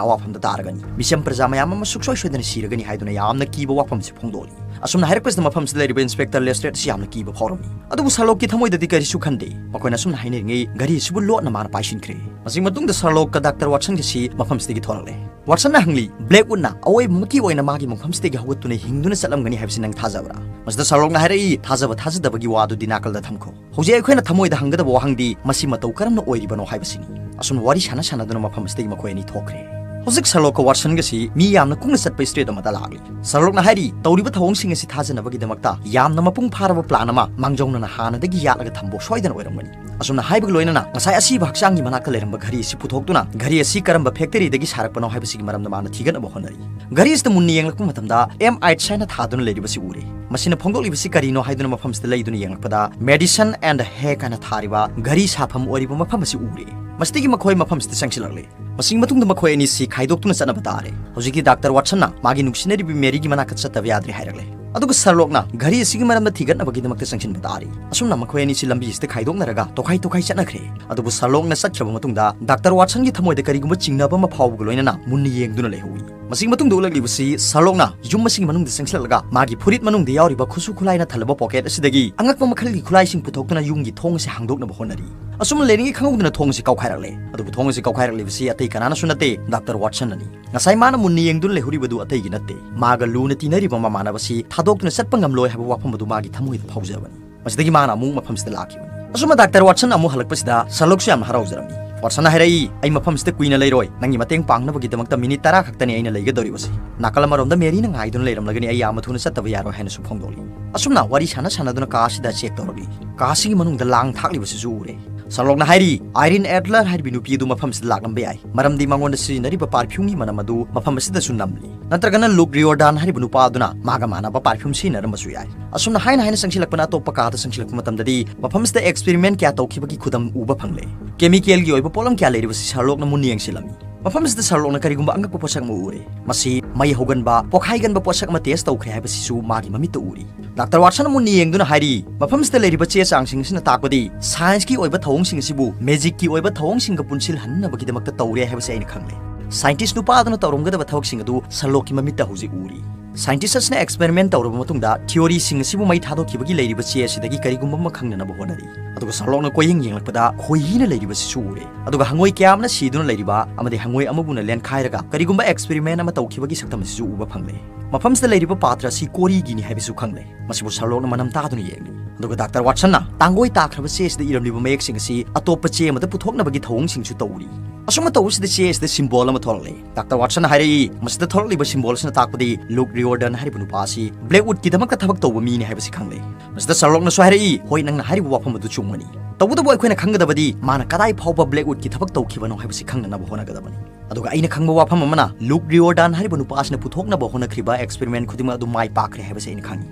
ꯑꯋꯥꯐꯝꯗ ꯇꯥꯔꯒꯅꯤ꯫ ꯃꯤꯆꯝ ꯄ꯭ꯔꯖꯥ ꯃꯌꯥꯝ ꯑꯃ ꯁꯨꯡꯁꯣꯏ ꯁꯣꯏꯗꯅ ꯁꯤꯔꯒꯅꯤ" ꯍꯥꯏꯗꯨꯅ ꯌꯥꯝꯅ ꯀꯤꯕ ꯋꯥꯐꯝꯁꯤ ꯐꯣꯡꯗꯣꯛꯂꯤ꯫ ꯑꯁꯨꯝꯅ ꯍꯥꯏꯔꯛꯄꯁꯤꯗ ꯃꯐꯝꯁꯤꯗ ꯂꯩꯔꯤꯕ ꯏꯟꯁꯄꯦꯛꯇꯔ ꯂꯦꯁꯇ꯭ꯔꯦꯠ ꯑꯁꯤ ꯌꯥꯝꯅ ꯀꯤꯕ ꯐꯥꯎꯔꯝꯃꯤ꯫ ꯑꯗꯨꯕꯨ ꯁꯔꯂꯣꯛꯀꯤ ꯊꯃꯣꯏꯗꯗꯤ ꯀꯔꯤꯁꯨ ꯈꯟꯗꯦ꯫ ꯃꯈꯣꯏꯅ ꯑꯁꯨꯝꯅ ꯍꯥꯏꯅꯔꯤꯉꯩ ꯘꯔꯤ ꯑꯁꯤꯕꯨ ꯂꯣꯠꯅ ꯃꯥꯅ ꯄꯥꯏꯁꯤꯟꯈ꯭ꯔꯦ꯫ ꯃꯁꯤ ꯃꯇꯨꯡꯗ ꯁꯔꯂꯣꯛꯀ ꯗꯥꯛꯇꯔ ꯋꯥꯠꯁꯟꯒꯁꯤ ꯃꯐꯝꯁꯤꯗꯒꯤ ꯊꯣꯔꯛꯂꯦ꯫ ꯋꯥꯠꯁꯟꯅ ꯍꯪꯂꯤ, "ꯕ꯭ꯂꯦꯛꯋꯨꯗꯅ ꯑꯋꯣꯏꯕꯃꯛꯀꯤ ꯑꯣꯏꯅ ꯃꯥꯒꯤ ꯃꯐꯝꯁꯤꯗꯒꯤ ꯍꯧꯒꯠꯇꯨꯅ ꯍꯤꯡꯗꯨꯅ ꯆꯠꯂꯝꯒꯅꯤ ꯍꯥꯏꯕꯁꯤ ꯅꯪ ꯊꯥꯖꯕ꯭ꯔꯥ?" ꯃꯁꯤꯗ ꯁꯔꯂꯣꯛꯅ ꯍꯥꯏꯔꯛꯏ, "ꯊꯥꯖꯕ ꯊꯥꯖꯗꯕꯒꯤ ꯋꯥꯗꯨꯗꯤ ꯅꯥꯀꯜꯗ ꯊꯝꯈꯣ꯫ ꯍꯧꯖꯤꯛ ꯑꯩꯈꯣꯏꯅ ꯊꯃꯣꯏꯗ ꯍꯪꯒꯗꯕ ꯋꯥꯍꯪꯗꯤ ꯃꯁꯤ ꯃꯇꯧ ꯀꯔꯝꯅ ꯑꯣꯏꯔꯤꯕꯅꯣ ꯍꯥꯏꯕꯁꯤꯅꯤ꯫" ꯑꯁꯨꯝ ꯋꯥꯔꯤ ꯁꯥꯟꯅ ꯁꯥꯟꯅꯗꯨꯅ ꯃꯐꯝ ꯑꯁꯤꯗꯒꯤ ꯃꯈꯣꯏ ꯑꯅꯤ ꯊꯣꯛꯈ꯭ꯔꯦ꯫ ꯍꯧꯖꯤꯛ ꯁꯔꯂꯣꯛꯀ ꯋꯥꯠꯁꯟꯒꯁꯤ ꯃꯤ ꯌꯥꯝꯅ ꯀꯨꯡꯅ ꯆꯠꯄ ꯁ꯭ꯇ꯭ꯔꯤꯠ ꯑꯃꯗ ꯂꯥꯛꯂꯤ꯫ ꯁꯔꯂꯣꯛꯅ ꯍꯥꯏꯔꯤ, "ꯇꯧꯔꯤꯕ ꯊꯧꯑꯣꯡꯁꯤꯡ ꯑꯁꯤ ꯊꯥꯖꯅꯕꯒꯤꯗꯃꯛꯇ ꯌꯥꯝꯅ ꯃꯄꯨꯡ ꯐꯥꯔꯕ ꯄ꯭ꯂꯥꯟ ꯑꯃ ꯃꯥꯡꯖꯧꯅꯅ ꯍꯥꯟꯅꯗꯒꯤ ꯌꯥꯠꯂꯒ ꯊꯝꯕ ꯁꯣꯏꯗꯅ ꯑꯣꯏꯔꯝꯒꯅꯤ꯫" ꯑꯁꯨꯝꯅ ꯍꯥꯏꯕꯒ ꯂꯣꯏꯅꯅ ꯉꯁꯥꯏ ꯑꯁꯤꯕ ꯍꯛꯆꯥꯡꯒꯤ ꯃꯅꯥꯛꯇ ꯂꯩꯔꯝꯕ ꯘꯔꯤ ꯑꯁꯤ ꯄꯨꯊꯣꯛꯇꯨꯅ ꯘꯔꯤ ꯑꯁꯤ ꯀꯔꯝꯕ ꯐꯦꯛꯇꯔꯤꯗꯒꯤ ꯁꯥꯔꯛꯄꯅꯣ ꯍꯥꯏꯕꯁꯤꯒꯤ ꯃꯔꯝꯗ ꯃꯥꯅ ꯊꯤꯒꯠꯅꯕ ꯍꯣꯠꯅꯔꯤ꯫ ꯘꯔꯤ ꯑꯁꯤꯗ ꯃꯨꯟꯅ ꯌꯦꯡꯂꯛꯄ ꯃꯇꯝꯗ M H ꯍꯥꯏꯅ ꯊꯥꯗꯨꯅ ꯂꯩꯔꯤꯕꯁꯤ ꯎꯔꯦ꯫ ꯃꯁꯤꯅ ꯐꯣꯡꯗꯣꯛꯂꯤꯕꯁꯤ ꯀꯔꯤꯅꯣ ꯍꯥꯏꯗꯨꯅ ꯃꯐꯝꯁꯤꯗ ꯂꯩꯗꯨꯅ ꯌꯦꯡꯂꯛꯄꯗ Medicine and Hack ꯍꯥꯏꯅ ꯊꯥꯔꯤꯕ ꯘꯔꯤ ꯁꯥꯐꯝ ꯑꯣꯏꯔꯤꯕ ꯃꯐꯝ ꯑꯁꯤ ꯎꯔꯦ꯫ ꯃꯁꯤꯗꯒꯤ ꯃꯈꯣꯏ ꯃꯐꯝꯁꯤꯗ ꯆꯪꯁꯤꯜꯂꯛꯂꯦ꯫ ꯃꯁꯤꯒꯤ ꯃꯇꯨꯡꯗ ꯃꯈꯣꯏ ꯑꯅꯤꯁꯤ ꯈꯥꯏꯗꯣꯛꯇꯨꯅ ꯆꯠꯅꯕ ꯇꯥꯔꯦ꯫ ꯍꯧꯖꯤꯛꯇꯤ ꯗꯥꯛꯇꯔ ꯋꯥꯠꯁꯟꯅ ꯃꯥꯒꯤ ꯅꯨꯡꯁꯤꯅꯔꯤꯕꯤ ꯃꯦꯔꯤꯒꯤ ꯃꯅꯥꯛꯇ ꯆꯠꯇꯕ ꯌꯥꯗ꯭ꯔꯦ ꯍꯥꯏꯔꯛꯂꯦ꯫ ꯑꯗꯨꯒ ꯁꯔꯂꯣꯛꯅ ꯘꯔꯤ ꯑꯁꯤꯒꯤ ꯃꯔꯝꯗ ꯊꯤꯒꯠꯅꯕꯒꯤꯗꯃꯛꯇ ꯆꯪꯁꯤꯟꯕ ꯇꯥꯔꯤ꯫ ꯑꯁꯨꯝꯅ ꯃꯈꯣꯏ ꯑꯅꯤꯁꯤ ꯂꯝꯕꯤ ꯑꯁꯤꯗ ꯈꯥꯏꯗꯣꯛꯅꯔꯒ ꯇꯣꯈꯥꯏ ꯇꯣꯈꯥꯏ ꯆꯠꯅꯈ꯭ꯔꯦ꯫ ꯑꯗꯨꯕꯨ ꯁꯔꯂꯣꯛꯅ ꯆꯠꯈ꯭ꯔꯕ ꯃꯇꯨꯡꯗ ꯗꯥꯛꯇꯔ ꯋꯥꯠꯁꯟꯒꯤ ꯊꯃꯣꯏꯗ ꯀꯔꯤꯒꯨꯝꯕ ꯆꯤꯡꯅꯕ ꯑꯃ ꯐꯥꯎꯕꯒ ꯂꯣꯏꯅꯅ ꯃꯨꯟꯅ ꯌꯦꯡꯗꯨꯅ ꯂꯩꯍꯧꯏ꯫ ꯃꯁꯤꯒꯤ ꯃꯇꯨꯡꯗ ꯎꯠꯂꯛꯂꯤꯕꯁꯤ ꯁꯔꯂꯣꯛꯅ ꯌꯨꯝ ꯑꯁꯤꯒꯤ ꯃꯅꯨꯡꯗ ꯆꯪꯁꯤꯜꯂꯛꯂꯒ ꯃꯥꯒꯤ ꯐꯨꯔꯤꯠ ꯃꯅꯨꯡꯗ ꯌꯥꯎꯔꯤꯕ ꯈꯨꯠꯁꯨ ꯈꯨꯠꯂꯥꯏꯅ ꯊꯜꯂꯕ ꯄꯣꯀꯦꯠ ꯑꯁꯤꯗꯒꯤ ꯑꯉꯛꯄ ꯃꯈꯜꯒꯤ ꯈꯨꯠꯂꯥꯏꯁꯤꯡ ꯄꯨꯊꯣꯛꯇꯨꯅ ꯌꯨꯝꯒꯤ ꯊꯣꯡ ꯑꯁꯤ ꯍꯥꯡꯗꯣꯛꯅꯕ ꯍꯣꯠꯅꯔꯤ꯫ ꯑꯁꯨꯝꯅ ꯂꯩꯔꯤꯉꯩ ꯈꯪꯍꯧꯗꯅ ꯊꯣꯡ ꯑꯁꯤ ꯀꯥꯎꯈꯥꯏꯔꯛꯂꯦ꯫ ꯑꯗꯨꯕꯨ ꯊꯣꯡ ꯑꯁꯤ ꯀꯥꯎꯈꯥꯏꯔꯛꯂꯤꯕꯁꯤ ꯑꯇꯩ ꯀꯅꯥꯅꯁꯨ ꯅꯠꯇꯦ, ꯗꯥꯛꯇꯔ ꯋꯥꯠꯁꯟꯅꯅꯤ꯫ ꯉꯁꯥꯏ ꯃꯥꯅ ꯃꯨꯟꯅ ꯌꯦꯡꯗꯨꯅ ꯂꯩꯍꯧꯔꯤꯕꯗꯨ ꯑꯇꯩꯒꯤ ꯅꯠꯇꯦ, ꯃꯥꯒ ꯂꯨꯅ ꯇꯤꯟꯅꯔꯤꯕ ꯃꯃꯥꯟꯅꯕꯁꯤ ꯊꯥꯗꯣꯛꯇꯨꯅ ꯆꯠꯄ ꯉꯝꯂꯣꯏ ꯍꯥꯏꯕ ꯋꯥꯐꯝ ꯑꯗꯨ ꯃꯥꯒꯤ ꯊꯃꯣꯏꯗ ꯐꯥꯎꯖꯕꯅꯤ꯫ ꯃꯁꯤꯗꯒꯤ ꯃꯥꯅ ꯑꯃꯨꯛ ꯃꯐꯝꯁꯤꯗ ꯂꯥꯛꯈꯤꯕꯅꯤ꯫ ꯑꯁꯨꯝꯅ ꯗꯥꯛꯇꯔ ꯋꯥꯠꯁꯟ ꯑꯃꯨꯛ ꯍꯜꯂꯛꯄꯁꯤꯗ ꯁꯔꯂꯣꯛꯁꯨ ꯌꯥꯝꯅ ꯍꯔꯥꯎꯖꯔꯝꯃꯤ꯫ ꯋꯥꯠꯁꯟꯅ ꯍꯥꯏꯔꯛꯏ, "ꯑꯩ ꯃꯐꯝꯁꯤꯗ ꯀꯨꯏꯅ ꯂꯩꯔꯣꯏ, ꯅꯪꯒꯤ ꯃꯇꯦꯡ ꯄꯥꯡꯅꯕꯒꯤꯗꯃꯛꯇ ꯃꯤꯅꯤꯠ ꯇꯔꯥ ꯈꯛꯇꯅꯤ ꯑꯩꯅ ꯂꯩꯒꯗꯧꯔꯤꯕꯁꯤ꯫ ꯅꯥꯀꯜ ꯑꯃꯔꯣꯝꯗ ꯃꯦꯔꯤꯅ ꯉꯥꯏꯗꯨꯅ ꯂꯩꯔꯝꯂꯒꯅꯤ, ꯑꯩ ꯌꯥꯝꯅ ꯊꯨꯅ ꯆꯠꯇꯕ ꯌꯥꯔꯣꯏ" ꯍꯥꯏꯅꯁꯨ ꯐꯣꯡꯗꯣꯛꯂꯤ꯫ ꯑꯁꯨꯝꯅ ꯋꯥꯔꯤ ꯁꯥꯟꯅ ꯁꯥꯟꯅꯗꯨꯅ ꯀꯥ ꯑꯁꯤꯗ ꯆꯦꯛ ꯇꯧꯔꯛꯂꯤ꯫ ꯀꯥ ꯑꯁꯤꯒꯤ ꯃꯅꯨꯡꯗ ꯂꯥꯡ ꯊꯥꯛꯂꯤꯕꯁꯤꯁꯨ ꯎꯔꯦ꯫ ꯁꯔꯂꯣꯛꯅ ꯍꯥꯏꯔꯤ, ꯑꯥꯏꯔꯤꯟ ꯑꯦꯗꯂꯔ ꯍꯥꯏꯔꯤꯕꯤ ꯅꯨꯄꯤ ꯑꯗꯨ ꯃꯐꯝꯁꯤꯗ ꯂꯥꯛꯂꯝꯕ ꯌꯥꯏ, ꯃꯔꯝꯗꯤ ꯃꯉꯣꯟꯗ ꯁꯤꯖꯤꯟꯅꯔꯤꯕ ꯄꯥꯔꯐ꯭ꯌꯨꯝꯒꯤ ꯃꯅꯝ ꯑꯗꯨ ꯃꯐꯝ ꯑꯁꯤꯗꯁꯨ ꯅꯝꯂꯤ꯫ ꯅꯠꯇ꯭ꯔꯒꯅ ꯂꯨꯛ ꯔꯤꯑꯣꯔꯗꯥꯟ ꯍꯥꯏꯔꯤꯕ ꯅꯨꯄꯥ ꯑꯗꯨꯅ ꯃꯥꯒ ꯃꯥꯟꯅꯕ ꯄꯥꯔꯐ꯭ꯌꯨꯝ ꯁꯤꯖꯤꯟꯅꯔꯝꯕꯁꯨ ꯌꯥꯏ꯫ ꯑꯁꯨꯝꯅ ꯍꯥꯏꯅ ꯍꯥꯏꯅ ꯆꯪꯁꯤꯜꯂꯛꯄꯅ ꯑꯇꯣꯞꯄ ꯀꯥꯗ ꯆꯪꯁꯤꯜꯂꯛꯄ ꯃꯇꯝꯗꯗꯤ ꯃꯐꯝꯁꯤꯗ ꯑꯦꯛꯁꯄꯦꯔꯤꯃꯦꯟ ꯀꯌꯥ ꯇꯧꯈꯤꯕꯒꯤ ꯈꯨꯗꯝ ꯎꯕ ꯐꯪꯂꯦ꯫ ꯀꯦꯃꯤꯀꯦꯜꯒꯤ ꯑꯣꯏꯕ ꯄꯣꯠꯂꯝ ꯀꯌꯥ ꯂꯩꯔꯤꯕꯁꯤ ꯁꯔꯂꯣꯛꯅ ꯃꯨꯟꯅ ꯌꯦꯡꯁꯤꯜꯂꯝꯃꯤ꯫ ꯃꯐꯝꯁꯤꯗ ꯁꯔꯂꯣꯛꯅ ꯀꯔꯤꯒꯨꯝꯕ ꯑꯉꯛꯄ ꯄꯣꯠꯁꯛ ꯑꯃ ꯎꯔꯦ꯫ ꯃꯁꯤ ꯃꯩ ꯍꯧꯒꯟꯕ, ꯄꯣꯈꯥꯏꯒꯟꯕ ꯄꯣꯠꯁꯛ ꯑꯃ ꯇꯦꯁ ꯇꯧꯈ꯭ꯔꯦ ꯍꯥꯏꯕꯁꯤꯁꯨ ꯃꯥꯒꯤ ꯃꯃꯤꯠꯇ ꯎꯔꯤ꯫ ꯗꯥꯛꯇꯔ ꯋꯥꯠꯁꯟ ꯃꯨꯟꯅ ꯌꯦꯡꯗꯨꯅ ꯍꯥꯏꯔꯤ, ꯃꯐꯝꯁꯤꯗ ꯂꯩꯔꯤꯕ ꯆꯦ ꯆꯥꯡꯁꯤꯡ ꯑꯁꯤꯅ ꯇꯥꯛꯄꯗꯤ ꯁꯥꯏꯟꯁꯀꯤ ꯑꯣꯏꯕ ꯊꯧꯑꯣꯡꯁꯤꯡ ꯑꯁꯤꯕꯨ ꯃꯦꯖꯤꯛꯀꯤ ꯑꯣꯏꯕ ꯊꯧꯑꯣꯡꯁꯤꯡꯒ ꯄꯨꯟꯁꯤꯜꯍꯟꯅꯕꯒꯤꯗꯃꯛꯇ ꯇꯧꯔꯦ ꯍꯥꯏꯕꯁꯤ ꯑꯩꯅ ꯈꯪꯂꯦ꯫ ꯁꯥꯏꯟꯇꯤꯁ ꯅꯨꯄꯥ ꯑꯗꯨꯅ ꯇꯧꯔꯝꯒꯗꯕ ꯊꯕꯛꯁꯤꯡ ꯑꯗꯨ ꯁꯔꯂꯣꯛꯀꯤ ꯃꯃꯤꯠꯇ ꯍꯧꯖꯤꯛ ꯎꯔꯤ꯫ ꯁꯥꯏꯟꯇꯤꯁ ꯑꯁꯤꯅ ꯑꯦꯛꯁꯄꯦꯔꯤꯃꯦꯟ ꯇꯧꯔꯕ ꯃꯇꯨꯡꯗ ꯊꯤꯑꯣꯔꯤꯁꯤꯡ ꯑꯁꯤꯕꯨ ꯃꯩ ꯊꯥꯗꯣꯛꯈꯤꯕꯒꯤ ꯂꯩꯔꯤꯕ ꯆꯦ ꯑꯁꯤꯗꯒꯤ ꯀꯔꯤꯒꯨꯝꯕ ꯑꯃ ꯈꯪꯅꯅꯕ ꯍꯣꯠꯅꯔꯤ꯫ ꯑꯗꯨꯒ ꯁꯔꯂꯣꯛꯅ ꯀꯣꯏꯌꯦꯡ ꯌꯦꯡꯂꯛꯄꯗ ꯈꯣꯏꯍꯤꯅ ꯂꯩꯔꯤꯕꯁꯤꯁꯨ ꯎꯔꯦ꯫ ꯑꯗꯨꯒ ꯍꯉꯣꯏ ꯀꯌꯥ ꯑꯃꯅ ꯁꯤꯗꯨꯅ ꯂꯩꯔꯤꯕ ꯑꯃꯗꯤ ꯍꯉꯣꯏ ꯑꯃꯕꯨꯅ ꯂꯦꯟꯈꯥꯏꯔꯒ ꯀꯔꯤꯒꯨꯝꯕ ꯑꯦꯛꯁꯄꯦꯔꯤꯃꯦꯟ ꯑꯃ ꯇꯧꯈꯤꯕꯒꯤ ꯁꯛꯇꯝ ꯑꯁꯤꯁꯨ ꯎꯕ ꯐꯪꯂꯦ꯫ ꯃꯐꯝꯁꯤꯗ ꯂꯩꯔꯤꯕ ꯄꯥꯇ꯭ꯔ ꯑꯁꯤ ꯀꯣꯔꯤꯒꯤꯅꯤ ꯍꯥꯏꯕꯁꯨ ꯈꯪꯂꯦ꯫ ꯃꯁꯤꯕꯨ ꯁꯔꯂꯣꯛꯅ ꯃꯅꯝ ꯇꯥꯗꯨꯅ ꯌꯦꯡꯂꯤ꯫ ꯑꯗꯨꯒ ꯗꯥꯛꯇꯔ ꯋꯥꯠꯁꯟꯅ ꯇꯥꯡꯒꯣꯏ ꯇꯥꯈ꯭ꯔꯕ ꯆꯦ ꯑꯁꯤꯗ ꯏꯔꯝꯂꯤꯕ ꯃꯌꯦꯛꯁꯤꯡ ꯑꯁꯤ ꯑꯇꯣꯞꯄ ꯆꯦ ꯑꯃꯗ ꯄꯨꯊꯣꯛꯅꯕꯒꯤ ꯊꯧꯑꯣꯡꯁꯤꯡꯁꯨ ꯇꯧꯔꯤ꯫ ꯑꯁꯨꯝꯅ ꯇꯧꯕꯁꯤꯗ ꯆꯦ ꯑꯁꯤꯗ ꯁꯤꯝꯕꯣꯜ ꯑꯃ ꯊꯣꯛꯂꯛꯂꯦ꯫ ꯗꯥꯛꯇꯔ ꯋꯥꯠꯁꯟꯅ ꯍꯥꯏꯔꯛꯏ, ꯃꯁꯤꯗ ꯊꯣꯛꯂꯛꯂꯤꯕ ꯁꯤꯝꯕꯣꯜ ꯑꯁꯤꯅ ꯇꯥꯛꯄꯗꯤ ꯂꯨꯛ ꯔꯤꯑꯣꯔꯗꯟ ꯍꯥꯏꯔꯤꯕ ꯅꯨꯄꯥ ꯑꯁꯤ ꯕ꯭ꯂꯦꯛꯋꯨꯗꯀꯤꯗꯃꯛꯇ ꯊꯕꯛ ꯇꯧꯕ ꯃꯤꯅꯤ ꯍꯥꯏꯕꯁꯤ ꯈꯪꯂꯦ꯫ ꯃꯁꯤꯗ ꯁꯔꯂꯣꯛꯅꯁꯨ ꯍꯥꯏꯔꯛꯏ, ꯍꯣꯏ, ꯅꯪꯅ ꯍꯥꯏꯔꯤꯕ ꯋꯥꯐꯝ ꯑꯗꯨ ꯆꯨꯝꯒꯅꯤ꯫ ꯇꯧꯕꯇꯕꯨ ꯑꯩꯈꯣꯏꯅ ꯈꯪꯒꯗꯕꯗꯤ ꯃꯥꯅ ꯀꯗꯥꯏ ꯐꯥꯎꯕ ꯕ꯭ꯂꯦꯛꯋꯨꯗꯀꯤ ꯊꯕꯛ ꯇꯧꯈꯤꯕꯅꯣ ꯍꯥꯏꯕꯁꯤ ꯈꯪꯅꯅꯕ ꯍꯣꯠꯅꯒꯗꯕꯅꯤ꯫ ꯑꯗꯨꯒ ꯑꯩꯅ ꯈꯪꯕ ꯋꯥꯐꯝ ꯑꯃꯅ, ꯂꯨꯛ ꯔꯤꯑꯣꯔꯗꯥꯟ ꯍꯥꯏꯔꯤꯕ ꯅꯨꯄꯥ ꯑꯁꯤꯅ ꯄꯨꯊꯣꯛꯅꯕ ꯍꯣꯠꯅꯈ꯭ꯔꯤꯕ ꯑꯦꯛꯁꯄꯦꯔꯤꯃꯦꯟ ꯈꯨꯗꯤꯡꯃꯛ ꯑꯗꯨ ꯃꯥꯏ ꯄꯥꯛꯈ꯭ꯔꯦ ꯍꯥꯏꯕꯁꯤ ꯑꯩꯅ ꯈꯪꯏ꯫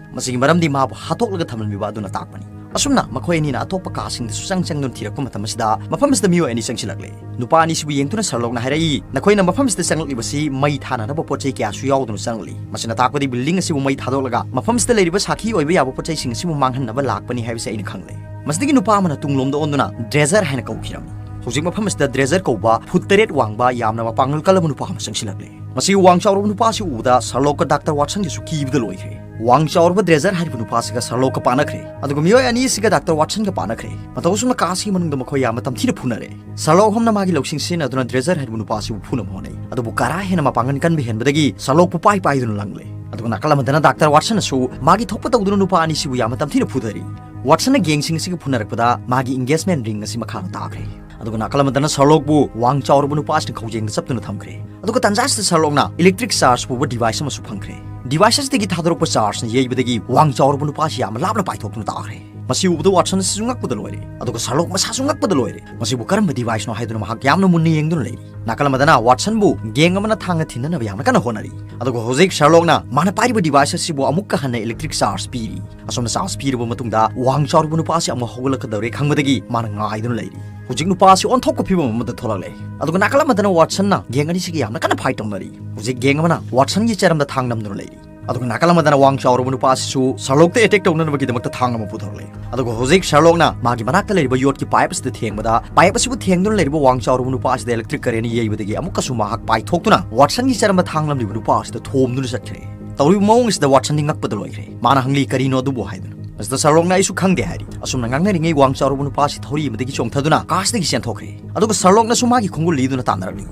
ꯃꯁꯤꯒꯤ ꯃꯔꯝꯗꯤ ꯃꯥꯕꯨ ꯍꯥꯠꯇꯣꯛꯂꯒ ꯊꯝꯂꯝꯃꯤꯕ ꯑꯗꯨꯅ ꯇꯥꯛꯄꯅꯤ꯫ ꯑꯁꯨꯝꯅ ꯃꯈꯣꯏ ꯑꯅꯤꯅ ꯑꯇꯣꯞꯄ ꯀꯥꯁꯤꯡꯗ ꯁꯨꯆꯪ ꯆꯪꯗꯨꯅ ꯊꯤꯔꯛꯄ ꯃꯇꯝ ꯑꯁꯤꯗ ꯃꯐꯝ ꯑꯁꯤꯗ ꯃꯤꯑꯣꯏ ꯑꯅꯤ ꯆꯪꯁꯤꯜꯂꯛꯂꯦ꯫ ꯅꯨꯄꯥ ꯑꯅꯤꯁꯤꯕꯨ ꯌꯦꯡꯗꯨꯅ ꯁꯔꯂꯣꯛꯅ ꯍꯥꯏꯔꯛꯏ, ꯅꯈꯣꯏꯅ ꯃꯐꯝ ꯑꯁꯤꯗ ꯆꯪꯂꯛꯂꯤꯕꯁꯤ ꯃꯩ ꯊꯥꯅꯅꯕ ꯄꯣꯠ ꯆꯩ ꯀꯌꯥꯁꯨ ꯌꯥꯎꯗꯨꯅ ꯆꯪꯂꯛꯂꯤ꯫ ꯃꯁꯤꯅ ꯇꯥꯛꯄꯗꯤ ꯕꯤꯜꯗꯤꯡ ꯑꯁꯤꯕꯨ ꯃꯩ ꯊꯥꯗꯣꯛꯂꯒ ꯃꯐꯝ ꯑꯁꯤꯗ ꯂꯩꯔꯤꯕ ꯁꯥꯈꯤ ꯑꯣꯏꯕ ꯌꯥꯕ ꯄꯣꯠ ꯆꯩꯁꯤꯡ ꯑꯁꯤꯕꯨ ꯃꯥꯡꯍꯟꯅꯕ ꯂꯥꯛꯄꯅꯤ ꯍꯥꯏꯕꯁꯤ ꯑꯩꯅ ꯈꯪꯂꯦ꯫ ꯃꯁꯤꯗꯒꯤ ꯅꯨꯄꯥ ꯑꯃꯅ ꯇꯨꯡꯂꯣꯝꯗ ꯑꯣꯟꯗꯨꯅ ꯗ꯭ꯔꯦꯖꯔ ꯍꯥꯏꯅ ꯀꯧꯈꯤꯔꯝꯃꯤ꯫ ꯍꯧꯖꯤꯛ ꯃꯐꯝ ꯑꯁꯤꯗ ꯗ꯭ꯔꯦꯖꯔ ꯀꯧꯕ ꯐꯨꯠ ꯇꯔꯦꯠ ꯋꯥꯡꯕ ꯌꯥꯝꯅ ꯃꯄꯥꯡꯒꯜ ꯀꯜꯂꯕ ꯅꯨꯄꯥ ꯑꯃ ꯆꯪꯁꯤꯜꯂꯛꯂꯦ꯫ ꯃꯁꯤ ꯋꯥꯡ ꯆꯥꯎꯔꯕ ꯅꯨꯄꯥ ꯑꯁꯤ ꯎꯕꯗ ꯁꯔꯂꯣꯛꯀ ꯗꯥꯛꯇꯔ ꯋꯥꯠꯁꯟꯒꯁꯨ ꯀꯤꯕꯗ ꯂꯣꯏꯈ꯭ꯔꯦ꯫ ꯋꯥꯡ ꯆꯥꯎꯔꯕ ꯗ꯭ꯔꯦꯖꯔ ꯍꯥꯏꯔꯤꯕ ꯅꯨꯄꯥ ꯑꯁꯤꯒ ꯁꯔꯂꯣꯛꯀ ꯄꯥꯅꯈ꯭ꯔꯦ, ꯑꯗꯨꯒ ꯃꯤꯑꯣꯏ ꯑꯅꯤ ꯑꯁꯤꯒ ꯗꯥꯛꯇꯔ ꯋꯥꯠꯁꯟꯒ ꯄꯥꯅꯈ꯭ꯔꯦ꯫ ꯃꯇꯧ ꯑꯁꯨꯝꯅ ꯀꯥ ꯑꯁꯤꯒꯤ ꯃꯅꯨꯡꯗ ꯃꯈꯣꯏ ꯌꯥꯝꯅ ꯇꯝꯊꯤꯅ ꯐꯨꯅꯔꯦ꯫ ꯁꯔꯂꯣꯛ ꯍꯣꯝꯅ ꯃꯥꯒꯤ ꯂꯧꯁꯤꯡ ꯁꯤꯖꯤꯟꯅꯗꯨꯅ ꯗ꯭ꯔꯦꯖꯔ ꯍꯥꯏꯔꯤꯕ ꯅꯨꯄꯥ ꯑꯁꯤꯕꯨ ꯐꯨꯅꯕ ꯍꯣꯠꯅꯩ, ꯑꯗꯨꯕꯨ ꯀꯔꯥ ꯍꯦꯟꯅ ꯃꯄꯥꯡꯒꯜ ꯀꯟꯕ ꯍꯦꯟꯕꯗꯒꯤ ꯁꯔꯂꯣꯛꯄꯨ ꯄꯥꯏ ꯄꯥꯏꯗꯨꯅ ꯂꯪꯂꯦ꯫ ꯑꯗꯨꯒ ꯅꯥꯀꯜ ꯑꯃꯗꯅ ꯗꯥꯛꯇꯔ ꯋꯥꯠꯁꯟꯅꯁꯨ ꯃꯥꯒꯤ ꯊꯣꯛꯄ ꯇꯧꯗꯨꯅ ꯅꯨꯄꯥ ꯑꯅꯤꯁꯤꯕꯨ ꯌꯥꯝꯅ ꯇꯝꯊꯤꯅ ꯐꯨꯊꯔꯤ꯫ ꯋꯥꯠꯁꯟꯅ ꯒꯦꯡꯁꯤꯡ ꯑꯁꯤꯒ ꯐꯨꯅꯔꯛꯄꯗ ꯃꯥꯒꯤ ꯏꯪꯒꯦꯖꯃꯦꯟ ꯔꯤꯡ ꯑꯁꯤ ꯃꯈꯥꯗ ꯇꯥꯈ꯭ꯔꯦ꯫ ꯑꯗꯨꯒ ꯅꯥꯀꯜ ꯑꯃꯗꯅ ꯁꯔꯂꯣꯛꯄꯨ ꯋꯥꯡ ꯆꯥꯎꯔꯕ ꯅꯨꯄꯥ ꯑꯁꯤꯅ ꯈꯧꯖꯦꯡꯗ ꯆꯞꯇꯨꯅ ꯊꯝꯈ꯭ꯔꯦ꯫ ꯑꯗꯨꯒ ꯇꯥꯟꯖꯥ ꯑꯁꯤꯗ ꯁꯔꯂꯣꯛꯅ ꯏꯂꯦꯛꯇ꯭ꯔꯤꯛ ꯆꯥꯔꯖ ꯄꯨꯕ ꯗꯤꯚꯥꯏꯁ ꯑꯃꯁꯨ ꯐꯪꯈ꯭ꯔꯦ꯫ ꯗꯤꯚꯥꯏꯁ ꯑꯁꯤꯗꯒꯤ ꯊꯥꯗꯣꯔꯛꯄ ꯆꯥꯔꯖꯅ ꯌꯩꯕꯗꯒꯤ ꯋꯥꯡ ꯆꯥꯎꯔꯕ ꯅꯨꯄꯥ ꯑꯁꯤ ꯌꯥꯝꯅ ꯂꯥꯞꯅ ꯄꯥꯏꯊꯣꯛꯇꯨꯅ ꯇꯥꯈ꯭ꯔꯦ꯫ ꯃꯁꯤ ꯎꯕꯗ ꯋꯥꯠꯁꯟ ꯑꯁꯤꯁꯨ ꯉꯛꯄꯗ ꯂꯣꯏꯔꯦ, ꯑꯗꯨꯒ ꯁꯔꯂꯣꯛ ꯃꯁꯥꯁꯨ ꯉꯛꯄꯗ ꯂꯣꯏꯔꯦ꯫ ꯃꯁꯤꯕꯨ ꯀꯔꯝꯕ device ꯅꯣ ꯍꯥꯏꯗꯨꯅ ꯃꯍꯥꯛ ꯌꯥꯝꯅ ꯃꯨꯟꯅ ꯌꯦꯡꯗꯨꯅ ꯂꯩꯔꯤ꯫ ꯅꯥꯀꯜ ꯑꯃꯗꯅ ꯋꯥꯠꯁꯟꯕꯨ gang ꯑꯃꯅ ꯊꯥꯡꯅ ꯊꯤꯟꯅꯅꯕ ꯌꯥꯝꯅ ꯀꯟꯅ ꯍꯣꯠꯅꯔꯤ꯫ ꯑꯗꯨꯒ ꯍꯧꯖꯤꯛ ꯁꯔꯂꯣꯛꯅ ꯃꯥꯅ ꯄꯥꯏꯔꯤꯕ device ꯑꯁꯤꯕꯨ ꯑꯃꯨꯛꯀ ꯍꯟꯅ electric charge ꯄꯤꯔꯤ꯫ ꯑꯁꯣꯝꯅ charge ꯄꯤꯔꯕ ꯃꯇꯨꯡꯗ ꯋꯥꯡ ꯆꯥꯎꯔꯕ ꯅꯨꯄꯥ ꯑꯁꯤ ꯑꯃꯨꯛ ꯍꯧꯒꯠꯂꯛꯀꯗꯧꯔꯦ ꯈꯪꯕꯗꯒꯤ ꯃꯥꯅ ꯉꯥꯏꯗꯨꯅ ꯂꯩꯔꯤ꯫ ꯍꯧꯖꯤꯛ ꯅꯨꯄꯥ ꯑꯁꯤ ꯑꯣꯟꯊꯣꯛꯄ ꯐꯤꯕꯝ ꯑꯃꯗ ꯊꯣꯛꯂꯛꯂꯦ꯫ ꯑꯗꯨꯒ ꯅꯥꯀꯜ ꯑꯃꯗꯅ ꯋꯥꯠꯁꯟꯅ gang ꯑꯅꯤꯁꯤꯒꯤ ꯌꯥꯝꯅ ꯀꯟꯅ fight ꯇꯧꯅꯔꯤ꯫ ꯍꯧꯖꯤꯛ gang ꯑꯃꯅ ꯋꯥꯠꯁꯟꯒꯤ ꯆꯔꯝꯗ ꯊꯥꯡ ꯅꯝꯗꯨꯅ ꯂꯩꯔꯤ꯫ ꯑꯗꯨꯒ ꯅꯥꯀꯜ ꯑꯃꯗꯅ ꯋꯥꯡ ꯆꯥꯎꯔꯕ ꯅꯨꯄꯥ ꯑꯁꯤꯁꯨ ꯁꯔꯂꯣꯛꯇ attack ꯇꯧꯅꯅꯕꯒꯤꯗꯃꯛꯇ ꯊꯥꯡ ꯑꯃ ꯄꯨꯊꯣꯔꯛꯂꯦ꯫ ꯑꯗꯨꯒ ꯍꯧꯖꯤꯛ ꯁꯔꯂꯣꯛꯅ ꯃꯥꯒꯤ ꯃꯅꯥꯛꯇ ꯂꯩꯔꯤꯕ ꯌꯣꯠꯀꯤ pipe ꯑꯁꯤꯗ ꯊꯦꯡꯕꯗ, pipe ꯑꯁꯤꯕꯨ ꯊꯦꯡꯗꯨꯅ ꯂꯩꯔꯤꯕ ꯋꯥꯡ ꯆꯥꯎꯔꯕ ꯅꯨꯄꯥ ꯑꯁꯤꯗ electric current ꯌꯩꯕꯗꯒꯤ ꯑꯃꯨꯛꯀꯁꯨ ꯃꯍꯥꯛ ꯄꯥꯏꯊꯣꯛꯇꯨꯅ ꯋꯥꯠꯁꯟꯒꯤ ꯆꯔꯝꯗ ꯊꯥꯡ ꯅꯝꯂꯤꯕ ꯅꯨꯄꯥ ꯑꯁꯤꯗ ꯊꯣꯝꯗꯨꯅ ꯆꯠꯈ꯭ꯔꯦ꯫ ꯇꯧꯔꯤꯕ ꯃꯑꯣꯡ ꯑꯁꯤꯗ ꯋꯥꯠꯁꯟꯗꯤ ꯉꯛꯄꯗ ꯂꯣꯏꯈ꯭ꯔꯦ꯫ ꯃꯥꯅ ꯍꯪꯂꯤ, "ꯀꯔꯤꯅꯣ ꯑꯗꯨꯕꯨ?" ꯍꯥꯏꯗꯨꯅ꯫ ꯃꯁꯤꯗ ꯁꯔꯂꯣꯛꯅ, "ꯑꯩꯁꯨ ꯈꯪꯗꯦ" ꯍꯥꯏꯔꯤ꯫ ꯑꯁꯨꯝꯅ ꯉꯥꯡꯅꯔꯤꯉꯩ ꯋꯥꯡ ꯆꯥꯎꯔꯕ ꯅꯨꯄꯥ ꯑꯁꯤ ꯊꯧꯔꯤ ꯑꯃꯗꯒꯤ ꯆꯣꯡꯊꯗꯨꯅ car ꯁꯤꯗꯒꯤ ꯆꯦꯟꯊꯣꯛꯈ꯭ꯔꯦ꯫ ꯑꯗꯨꯒ ꯁꯔꯂꯣꯛꯅꯁꯨ ꯃꯥꯒꯤ ꯈꯣꯡꯒꯨꯜ ꯂꯤꯗꯨꯅ ꯇꯥꯟꯅꯔꯛꯂꯤ꯫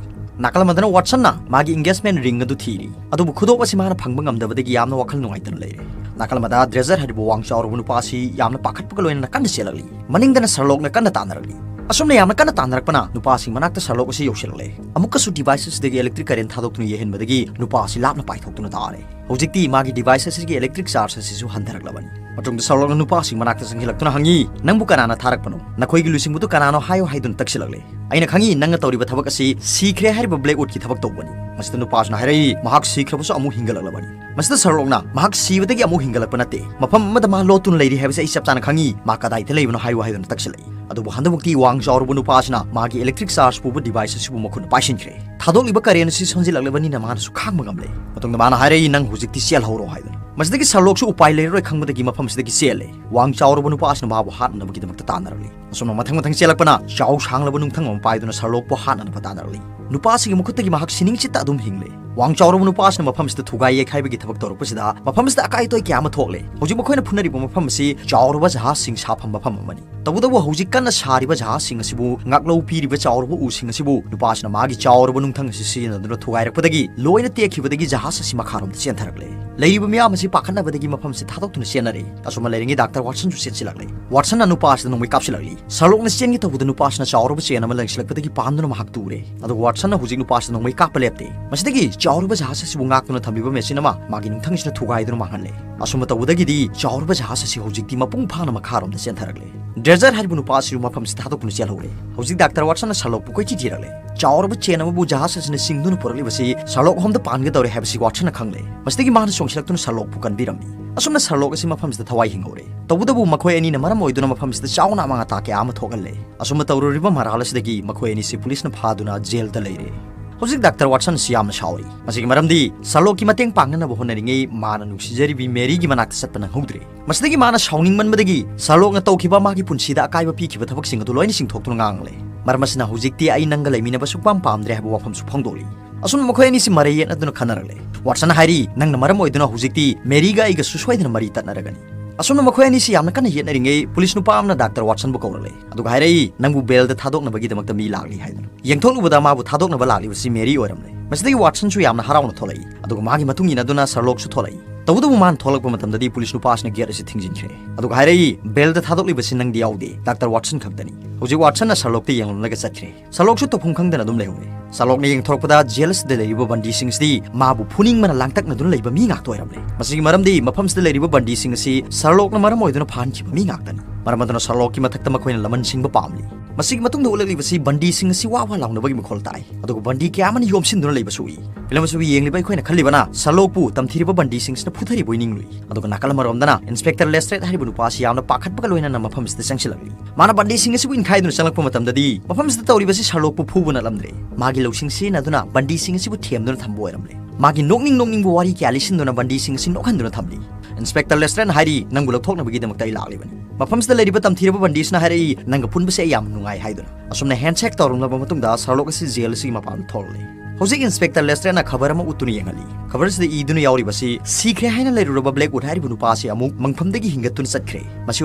ꯅꯥꯀꯜ ꯑꯃꯗꯅ ꯋꯥꯠꯁꯟꯅ ꯃꯥꯒꯤ engagement ring ꯑꯗꯨ ꯊꯤꯔꯤ꯫ ꯑꯗꯨꯕꯨ ꯈꯨꯗꯣꯞ ꯑꯁꯤ ꯃꯥꯅ ꯐꯪꯕ ꯉꯝꯗꯕꯗꯒꯤ ꯌꯥꯝꯅ ꯋꯥꯈꯜ ꯅꯨꯡꯉꯥꯏꯇꯅ ꯂꯩꯔꯦ꯫ ꯅꯥꯀꯜ ꯑꯃꯗ ꯗ꯭ꯔꯦꯖꯔ ꯍꯥꯏꯔꯤꯕ ꯋꯥꯡ ꯆꯥꯎꯔꯕ ꯅꯨꯄꯥ ꯑꯁꯤ ꯌꯥꯝꯅ ꯄꯥꯈꯠꯄꯒ ꯂꯣꯏꯅꯅ ꯀꯟꯅ ꯆꯦꯜꯂꯛꯂꯤ꯫ ꯃꯅꯤꯡꯗꯅ ꯁꯔꯂꯣꯛꯅ ꯀꯟꯅ ꯇꯥꯟꯅꯔꯛꯂꯤ꯫ ꯑꯁꯨꯝꯅ ꯌꯥꯝꯅ ꯀꯟꯅ ꯇꯥꯟꯅꯔꯛꯄꯅ ꯅꯨꯄꯥꯁꯤꯡ ꯃꯅꯥꯛꯇ ꯁꯔꯂꯣꯛ ꯑꯁꯤ ꯌꯧꯁꯤꯜꯂꯛꯂꯦ꯫ ꯑꯃꯨꯛꯀꯁꯨ device ꯑꯁꯤꯗꯒꯤ electric current ꯊꯥꯗꯣꯛꯇꯨꯅ ꯌꯩꯍꯟꯕꯗꯒꯤ ꯅꯨꯄꯥ ꯑꯁꯤ ꯂꯥꯞꯅ ꯄꯥꯏꯊꯣꯛꯇꯨꯅ ꯇꯥꯔꯦ꯫ ꯍꯧꯖꯤꯛꯇꯤ ꯃꯥꯒꯤ device ꯑꯁꯤꯒꯤ electric charge ꯑꯁꯤꯁꯨ ꯍꯟꯊꯔꯛꯂꯕꯅꯤ꯫ ꯃꯇꯨꯡꯗ ꯁꯔꯂꯣꯛꯅ ꯅꯨꯄꯥꯁꯤꯡ ꯃꯅꯥꯛꯇ ꯆꯪꯁꯤꯜꯂꯛꯇꯨꯅ ꯍꯪꯉꯤ, "ꯅꯪꯕꯨ ꯀꯅꯥꯅ ꯊꯥꯔꯛꯄꯅꯣ? ꯅꯈꯣꯏꯒꯤ ꯂꯨꯆꯤꯡꯕꯗꯨ ꯀꯅꯥꯅꯣ ꯍꯥꯏꯌꯨ" ꯍꯥꯏꯗꯨꯅ ꯇꯛꯁꯤꯜꯂꯛꯂꯦ꯫ "ꯑꯩꯅ ꯈꯪꯉꯤ, ꯅꯪꯅ ꯇꯧꯔꯤꯕ ꯊꯕꯛ ꯑꯁꯤ ꯁꯤꯈ꯭ꯔꯦ ꯍꯥꯏꯔꯤꯕ Blackwoodꯀꯤ ꯊꯕꯛ ꯇꯧꯕꯅꯤ꯫" ꯃꯁꯤꯗ ꯅꯨꯄꯥꯁꯤꯅ ꯍꯥꯏꯔꯛꯏ, "ꯃꯍꯥꯛ ꯁꯤꯈ꯭ꯔꯕꯁꯨ ꯑꯃꯨꯛ ꯍꯤꯡꯒꯠꯂꯛꯂꯕꯅꯤ꯫" ꯃꯁꯤꯗ ꯁꯔꯂꯣꯛꯅ, "ꯃꯍꯥꯛ ꯁꯤꯕꯗꯒꯤ ꯑꯃꯨꯛ ꯍꯤꯡꯒꯠꯂꯛꯄ ꯅꯠꯇꯦ, ꯃꯐꯝ ꯑꯃꯗ ꯃꯥ ꯂꯣꯠꯇꯨꯅ ꯂꯩꯔꯤ ꯍꯥꯏꯕꯁꯤ ꯑꯩ ꯆꯞ ꯆꯥꯅ ꯈꯪꯉꯤ꯫ ꯃꯥ ꯀꯗꯥꯏꯗ ꯂꯩꯕꯅꯣ ꯍꯥꯏꯌꯨ" ꯍꯥꯏꯗꯨꯅ ꯇꯛꯁꯤꯜꯂꯛꯏ꯫ ꯑꯗꯨꯕꯨ ꯍꯟꯗꯛꯃꯛꯇꯤ ꯋꯥꯡ ꯆꯥꯎꯔꯕ ꯅꯨꯄꯥ ꯑꯁꯤꯅ ꯃꯥꯒꯤ electric charge ꯄꯨꯕ device ꯑꯁꯤꯕꯨ ꯃꯈꯨꯠꯅ ꯄꯥꯏꯁꯤꯟꯈ꯭ꯔꯦ꯫ ꯊꯥꯗꯣꯛꯂꯤꯕ current ꯑꯁꯤ ꯁꯣꯟꯖꯤꯜꯂꯛꯂꯕꯅꯤꯅ ꯃꯥꯅꯁꯨ ꯈꯥꯡꯕ ꯉꯝꯂꯦ꯫ ꯃꯇꯨꯡꯗ ꯃꯥꯅ ꯍꯥꯏꯔꯛꯏ, "ꯅꯪ ꯍꯧꯖꯤꯛꯇꯤ ꯆꯦꯜꯍꯧꯔꯣ" ꯍꯥꯏꯗꯨꯅ꯫ ꯃꯁꯤꯗꯒꯤ ꯁꯔꯂꯣꯛꯁꯨ ꯎꯄꯥꯏ ꯂꯩꯔꯔꯣꯏ ꯈꯪꯕꯗꯒꯤ ꯃꯐꯝꯁꯤꯗꯒꯤ ꯆꯦꯜꯂꯦ꯫ ꯋꯥꯡ ꯆꯥꯎꯔꯕ ꯅꯨꯄꯥ ꯑꯁꯤꯅ ꯃꯥꯕꯨ ꯍꯥꯠꯅꯅꯕꯒꯤꯗꯃꯛꯇ ꯇꯥꯟꯅꯔꯛꯂꯤ꯫ ꯑꯁꯨꯝꯅ ꯃꯊꯪ ꯃꯊꯪ ꯆꯦꯜꯂꯛꯄꯅ ꯆꯥꯎ ꯁꯥꯡꯂꯕ ꯅꯨꯡꯊꯪ ꯑꯃ ꯄꯥꯏꯗꯨꯅ ꯁꯔꯂꯣꯛꯄꯨ ꯍꯥꯠꯅꯅꯕ ꯇꯥꯟꯅꯔꯛꯂꯤ꯫ ꯅꯨꯄꯥꯁꯤꯒꯤ ꯃꯈꯨꯠꯇꯒꯤ ꯃꯍꯥꯛ ꯁꯤꯅꯤꯡꯆꯤꯠꯇ ꯑꯗꯨꯝ ꯍꯤꯡꯂꯦ꯫ ꯋꯥꯡ ꯆꯥꯎꯔꯕ ꯅꯨꯄꯥꯁꯤꯅ ꯃꯐꯝꯁꯤꯗ ꯊꯨꯒꯥꯏ ꯌꯩꯈꯥꯏꯕꯒꯤ ꯊꯕꯛ ꯇꯧꯔꯛꯄꯁꯤꯗ ꯃꯐꯝꯁꯤꯗ ꯑꯀꯥꯏ ꯑꯇꯣꯏ ꯀꯌꯥ ꯑꯃ ꯊꯣꯛꯂꯦ꯫ ꯍꯧꯖꯤꯛ ꯃꯈꯣꯏꯅ ꯐꯨꯅꯔꯤꯕ ꯃꯐꯝ ꯑꯁꯤ ꯆꯥꯎꯔꯕ ꯖꯍꯥꯖꯁꯤꯡ ꯁꯥꯐꯝ ꯃꯐꯝ ꯑꯃꯅꯤ꯫ ꯇꯧꯕꯇꯕꯨ ꯍꯧꯖꯤꯛ ꯀꯟꯅ ꯁꯥꯔꯤꯕ ꯖꯍꯥꯖꯁꯤꯡ ꯑꯁꯤꯕꯨ ꯉꯥꯛꯂꯧ ꯄꯤꯔꯤꯕ ꯆꯥꯎꯔꯕ ꯎꯁꯤꯡ ꯑꯁꯤꯕꯨ ꯅꯨꯄꯥꯁꯤꯅ ꯃꯥꯒꯤ ꯆꯥꯎꯔꯕ ꯅꯨꯡꯊꯪ ꯑꯁꯤ ꯁꯤꯖꯤꯟꯅꯗꯨꯅ ꯊꯨꯒꯥꯏꯔꯛꯄꯗꯒꯤ ꯂꯣꯏꯅ ꯇꯦꯛꯈꯤꯕꯗꯒꯤ ꯖꯍꯥꯖ ꯑꯁꯤ ꯃꯈꯥꯔꯣꯝꯗ ꯆꯦꯟꯊꯔꯛꯂꯦ꯫ ꯂꯩꯔꯤꯕ ꯃꯤꯌꯥꯝ ꯑꯁꯤ ꯄꯥꯈꯠꯅꯕꯗꯒꯤ ꯃꯐꯝꯁꯤ ꯊꯥꯗꯣꯛꯇꯨꯅ ꯆꯦꯟꯅꯔꯦ꯫ ꯑꯁꯨꯝꯅ ꯂꯩꯔꯤꯉꯩ ꯗꯥꯛꯇꯔ ꯋꯥꯠꯁꯟꯁꯨ ꯆꯦꯟꯁꯤꯜꯂꯛꯂꯦ꯫ ꯋꯥꯠꯁꯟꯅ ꯅꯨꯄꯥ ꯑꯁꯤꯗ ꯅꯣꯡꯃꯩ ꯀꯥꯞꯁꯤꯜꯂꯛꯂꯤ꯫ ꯁꯔꯂꯣꯛꯅ ꯆꯦꯟꯒꯦ ꯇꯧꯕꯗ ꯅꯨꯄꯥꯁꯤꯅ ꯆꯥꯎꯔꯕ ꯆꯦꯟ ꯑꯃ ꯂꯪꯁꯤꯜꯂꯛꯄꯗꯒꯤ ꯄꯥꯟꯗꯨꯅ ꯃꯍꯥꯛ ꯇꯨꯔꯦ꯫ ꯑꯗꯨꯒ ꯋꯥꯠꯁꯟꯅ ꯍꯧꯖꯤꯛ ꯅꯨꯄꯥꯁꯤꯗ ꯅꯣꯡꯃꯩ ꯀꯥꯞꯄ ꯂꯦꯞꯇꯦ꯫ ꯃꯁꯤꯗꯒꯤ ꯆꯥꯎꯔꯕ ꯖꯍꯥꯖ ꯑꯁꯤꯕꯨ ꯉꯥꯛꯇꯨꯅ ꯊꯝꯂꯤꯕ ꯃꯦꯁꯤꯟ ꯑꯃ ꯃꯥꯒꯤ ꯅꯨꯡꯊꯪꯁꯤꯅ ꯊꯨꯒꯥꯏꯗꯨꯅ ꯃꯥꯡꯍꯜꯂꯦ꯫ ꯑꯁꯨꯝꯅ ꯇꯧꯕꯗꯒꯤꯗꯤ ꯆꯥꯎꯔꯕ ꯖꯍꯥꯖ ꯑꯁꯤ ꯍꯧꯖꯤꯛꯇꯤ ꯃꯄꯨꯡ ꯐꯥꯅ ꯃꯈꯥꯔꯣꯝꯗ ꯆꯦꯟꯊꯔꯛꯂꯦ꯫ ꯗ꯭ꯔꯦꯖꯔ ꯍꯥꯏꯔꯤꯕ ꯅꯨꯄꯥ ꯑꯁꯤꯁꯨ ꯃꯐꯝꯁꯤꯗ ꯊꯥꯗꯣꯛꯇꯨꯅ ꯆꯦꯜꯍꯧꯔꯦ꯫ ꯍꯧꯖꯤꯛ ꯗꯥꯛꯇꯔ ꯋꯥꯠꯁꯟꯅ ꯁꯔꯂꯣꯛꯄꯨ ꯀꯣꯏꯊꯤ ꯊꯤꯔꯛꯂꯦ꯫ ꯆꯥꯎꯔꯕ ꯆꯦꯟ ꯑꯃꯕꯨ ꯖꯍꯥꯖ ꯑꯁꯤꯅ ꯆꯤꯡꯗꯨꯅ ꯄꯨꯔꯛꯂꯤꯕꯁꯤ ꯁꯔꯂꯣꯛ ꯍꯣꯝꯗ ꯄꯥꯟꯒꯗꯧꯔꯦ ꯍꯥꯏꯕꯁꯤ ꯋꯥꯠꯁꯟꯅ ꯈꯪꯂꯦ꯫ ꯃꯁꯤꯗꯒꯤ ꯃꯥꯅ ꯆꯣꯡꯁꯤꯜꯂꯛꯇꯨꯅ ꯁꯔꯂꯣꯛꯄꯨ ꯀꯟꯕꯤꯔꯝꯃꯤ꯫ ꯑꯁꯨꯝꯅ ꯁꯔꯂꯣꯛ ꯑꯁꯤ ꯃꯐꯝꯁꯤꯗ ꯊꯋꯥꯏ ꯍꯤꯡꯍꯧꯔꯦ꯫ ꯇꯧꯕꯇꯕꯨ ꯃꯈꯣꯏ ꯑꯅꯤꯅ ꯃꯔꯝ ꯑꯣꯏꯗꯨꯅ ꯃꯐꯝꯁꯤꯗ ꯆꯥꯎꯅ ꯑꯃꯥꯡ ꯑꯇꯥ ꯀꯌꯥ ꯑꯃ ꯊꯣꯛꯍꯜꯂꯦ꯫ ꯑꯁꯨꯝꯅ ꯇꯧꯔꯨꯔꯤꯕ ꯃꯔꯥꯜ ꯑꯁꯤꯗꯒꯤ ꯃꯈꯣꯏ ꯑꯅꯤꯁꯤ ꯄꯨꯂꯤꯁꯅ ꯐꯥꯗꯨꯅ ꯖꯦꯜꯗ ꯂꯩꯔꯦ꯫ ꯍꯧꯖꯤꯛ ꯗꯥꯛꯇꯔ ꯋꯥꯠꯁꯟ ꯑꯁꯤ ꯌꯥꯝꯅ ꯁꯥꯎꯔꯤ꯫ ꯃꯁꯤꯒꯤ ꯃꯔꯝꯗꯤ ꯁꯔꯂꯣꯛꯀꯤ ꯃꯇꯦꯡ ꯄꯥꯡꯅꯅꯕ ꯍꯣꯠꯅꯔꯤꯉꯩ ꯃꯥꯅ ꯅꯨꯡꯁꯤꯖꯔꯤꯕꯤ ꯃꯦꯔꯤꯒꯤ ꯃꯅꯥꯛꯇ ꯆꯠꯄ ꯅꯪꯍꯧꯗ꯭ꯔꯦ꯫ ꯃꯁꯤꯗꯒꯤ ꯃꯥꯅ ꯁꯥꯎꯅꯤꯡꯃꯟꯕꯗꯒꯤ ꯁꯔꯂꯣꯛꯅ ꯇꯧꯈꯤꯕ ꯃꯥꯒꯤ ꯄꯨꯟꯁꯤꯗ ꯑꯀꯥꯏꯕ ꯄꯤꯈꯤꯕ ꯊꯕꯛꯁꯤꯡ ꯑꯗꯨ ꯂꯣꯏꯅ ꯆꯤꯡꯊꯣꯛꯇꯨꯅ ꯉꯥꯡꯂꯦ꯫ ꯃꯔꯝ ꯑꯁꯤꯅ ꯍꯧꯖꯤꯛꯇꯤ ꯑꯩ ꯅꯪꯒ ꯂꯩꯃꯤꯟꯅꯕ ꯁꯨꯛꯄꯥꯝ ꯄꯥꯝꯗ꯭ꯔꯦ ꯍꯥꯏꯕ ꯋꯥꯐꯝꯁꯨ ꯐꯣꯡꯗꯣꯛꯂꯤ꯫ ꯑꯁꯨꯝꯅ ꯃꯈꯣꯏ ꯑꯅꯤꯁꯤ ꯃꯔꯩ ꯌꯦꯠꯅꯗꯨꯅ ꯈꯟꯅꯔꯛꯂꯦ꯫ ꯋꯥꯠꯁꯟꯅ ꯍꯥꯏꯔꯤ, "ꯅꯪꯅ ꯃꯔꯝ ꯑꯣꯏꯗꯨꯅ ꯍꯧꯖꯤꯛꯇꯤ ꯃꯦꯔꯤꯒ ꯑꯩꯒꯁꯨ ꯁꯣꯏꯗꯅ ꯃꯔꯤ ꯇꯠꯅꯔꯒꯅꯤ"꯫ ꯑꯁꯨꯝꯅ ꯃꯈꯣꯏ ꯑꯅꯤꯁꯤ ꯌꯥꯝꯅ ꯀꯟꯅ ꯌꯦꯠꯅꯔꯤꯉꯩ ꯄꯨꯂꯤꯁ ꯅꯨꯄꯥ ꯑꯃꯅ ꯗꯥꯛꯇꯔ ꯋꯥꯠꯁꯟꯕꯨ ꯀꯧꯔꯛꯂꯦ꯫ ꯑꯗꯨꯒ ꯍꯥꯏꯔꯛꯏ, "ꯅꯪꯕꯨ ꯕꯦꯜꯗ ꯊꯥꯗꯣꯛꯅꯕꯒꯤꯗꯃꯛꯇ ꯃꯤ ꯂꯥꯛꯂꯤ" ꯍꯥꯏꯗꯨꯅ꯫ ꯌꯦꯡꯊꯣꯛꯂꯨꯕꯗ ꯃꯥꯕꯨ ꯊꯥꯗꯣꯛꯅꯕ ꯂꯥꯛꯂꯤꯕꯁꯤ ꯃꯦꯔꯤ ꯑꯣꯏꯔꯝꯂꯦ꯫ ꯃꯁꯤꯗꯒꯤ ꯋꯥꯠꯁꯟꯁꯨ ꯌꯥꯝꯅ ꯍꯔꯥꯎꯅ ꯊꯣꯛꯂꯛꯏ꯫ ꯑꯗꯨꯒ ꯃꯥꯒꯤ ꯃꯇꯨꯡ ꯏꯟꯅꯗꯨꯅ ꯁꯔꯂꯣꯛꯁꯨ ꯊꯣꯛꯂꯛꯏ꯫ ꯇꯧꯕꯇꯕꯨ ꯃꯥꯅ ꯊꯣꯛꯂꯛꯄ ꯃꯇꯝꯗꯗꯤ ꯄꯨꯂꯤꯁ ꯅꯨꯄꯥ ꯑꯁꯤꯅ ꯒꯦꯠ ꯑꯁꯤ ꯊꯤꯡꯖꯤꯟꯈ꯭ꯔꯦ꯫ ꯑꯗꯨꯒ ꯍꯥꯏꯔꯛꯏ, "ꯕꯦꯜꯗ ꯊꯥꯗꯣꯛꯂꯤꯕꯁꯤ ꯅꯪꯗꯤ ꯌꯥꯎꯗꯦ, ꯗꯥꯛꯇꯔ ꯋꯥꯠꯁꯟ ꯈꯛꯇꯅꯤ"꯫ ꯍꯧꯖꯤꯛ ꯋꯥꯠꯁꯟꯅ ꯁꯔꯂꯣꯛꯇ ꯌꯦꯡꯂꯝꯂꯒ ꯆꯠꯈ꯭ꯔꯦ꯫ ꯁꯔꯂꯣꯛꯁꯨ ꯇꯧꯐꯝ ꯈꯪꯗꯅ ꯑꯗꯨꯝ ꯂꯩꯍꯧꯔꯦ꯫ ꯁꯔꯂꯣꯛꯅ ꯌꯦꯡꯊꯣꯔꯛꯄꯗ ꯖꯦꯜ ꯑꯁꯤꯗ ꯂꯩꯔꯤꯕ ꯕꯟꯗꯤꯁꯤꯡ ꯑꯁꯤꯗꯤ ꯃꯥꯕꯨ ꯐꯨꯅꯤꯡꯕꯅ ꯂꯥꯡꯇꯛꯅꯗꯨꯅ ꯂꯩꯕ ꯃꯤ ꯉꯥꯛꯇ ꯑꯣꯏꯔꯝꯂꯦ꯫ ꯃꯁꯤꯒꯤ ꯃꯔꯝꯗꯤ ꯃꯐꯝꯁꯤꯗ ꯂꯩꯔꯤꯕ ꯕꯟꯗꯤꯁꯤꯡ ꯑꯁꯤ ꯁꯔꯂꯣꯛꯅ ꯃꯔꯝ ꯑꯣꯏꯗꯨꯅ ꯐꯥꯍꯟꯈꯤꯕ ꯃꯤ ꯉꯥꯛꯇꯅꯤ꯫ ꯃꯔꯝ ꯑꯗꯨꯅ ꯁꯔꯂꯣꯛꯀꯤ ꯃꯊꯛꯇ ꯃꯈꯣꯏꯅ ꯂꯃꯟ ꯁꯤꯡꯕ ꯄꯥꯝꯂꯤ꯫ ꯃꯁꯤꯒꯤ ꯃꯇꯨꯡꯗ ꯎꯠꯂꯛꯂꯤꯕꯁꯤ ꯕꯟꯗꯤꯁꯤꯡ ꯑꯁꯤ ꯋꯥ ꯋꯥ ꯂꯥꯎꯅꯕꯒꯤ ꯃꯈꯣꯜ ꯇꯥꯏ꯫ ꯑꯗꯨꯒ ꯕꯟꯗꯤ ꯀꯌꯥ ꯑꯃꯅ ꯌꯣꯝꯁꯤꯟꯗꯨꯅ ꯂꯩꯕꯁꯨ ꯎꯏ꯫ ꯐꯤꯂꯝ ꯑꯁꯤꯕꯨ ꯌꯦꯡꯂꯤꯕ ꯑꯩꯈꯣꯏꯅ ꯈꯜꯂꯤꯕꯅ ꯁꯔꯂꯣꯛꯄꯨ ꯇꯝꯊꯤꯔꯕ ꯕꯟꯗꯤꯁꯤꯡꯁꯤꯅ ꯐꯨꯊꯔꯤꯕꯣꯏ ꯅꯤꯡꯂꯨꯏ꯫ ꯑꯗꯨꯒ ꯅꯥꯀꯜ ꯑꯃꯔꯣꯝꯗꯅ ꯏꯟꯁꯄꯦꯛꯇꯔ ꯂꯦꯁꯇ꯭ꯔꯦꯠ ꯍꯥꯏꯔꯤꯕ ꯅꯨꯄꯥ ꯑꯁꯤ ꯌꯥꯝꯅ ꯄꯥꯈꯠꯄꯒ ꯂꯣꯏꯅꯅ ꯃꯐꯝꯁꯤꯗ ꯆꯪꯁꯤꯜꯂꯛꯂꯤ꯫ ꯃꯥꯅ ꯕꯟꯗꯤꯁꯤꯡ ꯑꯁꯤꯕꯨ ꯏꯟꯈꯥꯏꯗꯨꯅ ꯆꯪꯂꯛꯄ ꯃꯇꯝꯗꯗꯤ ꯃꯐꯝꯁꯤꯗ ꯇꯧꯔꯤꯕꯁꯤ ꯁꯔꯂꯣꯛꯄꯨ ꯐꯨꯕ ꯅꯠꯂꯝꯗ꯭ꯔꯦ꯫ ꯃꯥꯒꯤ ꯂꯧꯁꯤꯡ ꯁꯤꯖꯤꯟꯅꯗꯨꯅ ꯕꯟꯗꯤꯁꯤꯡ ꯑꯁꯤꯕꯨ ꯊꯦꯝꯗꯨꯅ ꯊꯝꯕ ꯑꯣꯏꯔꯝꯂꯦ꯫ ꯃꯥꯒꯤ ꯅꯣꯛꯅꯤꯡ ꯅꯣꯛꯅꯤꯡꯕ ꯋꯥꯔꯤ ꯀꯌꯥ ꯂꯤꯁꯤꯟꯗꯨꯅ ꯕꯟꯗꯤꯁꯤꯡ ꯑꯁꯤ ꯅꯣꯛꯍꯟꯗꯨꯅ ꯊꯝꯂꯤ꯫ ꯏꯟꯁꯄꯦꯛꯇꯔ ꯂꯦꯁꯇ꯭ꯔꯦꯠꯅ ꯍꯥꯏꯔꯤ, "ꯅꯪꯕꯨ ꯂꯧꯊꯣꯛꯅꯕꯒꯤꯗꯃꯛꯇ ꯑꯩ ꯂꯥꯛꯂꯤꯕꯅꯤ"꯫ ꯃꯐꯝꯁꯤꯗ ꯂꯩꯔꯤꯕ ꯇꯝꯊꯤꯔꯕ ꯕꯟꯗꯤꯁꯤꯅ ꯍꯥꯏꯔꯛꯏ, "ꯅꯪꯒ ꯄꯨꯟꯕꯁꯦ ꯑꯩ ꯌꯥꯝ ꯅꯨꯡꯉꯥꯏ" ꯍꯥꯏꯗꯨꯅ꯫ ꯑꯁꯨꯝꯅ ꯍꯦꯟꯁꯦꯛ ꯇꯧꯔꯝꯂꯕ ꯃꯇꯨꯡꯗ ꯁꯔꯂꯣꯛ ꯑꯁꯤ ꯖꯦꯜ ꯑꯁꯤꯒꯤ ꯃꯄꯥꯟꯗ ꯊꯣꯛꯂꯛꯂꯦ꯫ ꯍꯧꯖꯤꯛ ꯏꯟꯁꯄꯦꯛꯇꯔ ꯂꯦꯁꯇ꯭ꯔꯦꯠꯅ ꯈꯕꯔ ꯑꯃ ꯎꯠꯇꯨꯅ ꯌꯦꯡꯍꯜꯂꯤ꯫ ꯈꯕꯔ ꯑꯁꯤꯗ ꯏꯗꯨꯅ ꯌꯥꯎꯔꯤꯕꯁꯤ, "ꯁꯤꯈ꯭ꯔꯦ ꯍꯥꯏꯅ ꯂꯩꯔꯨꯔꯕ ꯕ꯭ꯂꯦꯛꯋꯨꯗ ꯍꯥꯏꯔꯤꯕ ꯅꯨꯄꯥ ꯑꯁꯤ ꯑꯃꯨꯛ ꯃꯪꯐꯝꯗꯒꯤ ꯍꯤꯡꯒꯠꯇꯨꯅ ꯆꯠꯈ꯭ꯔꯦ꯫ ꯃꯁꯤ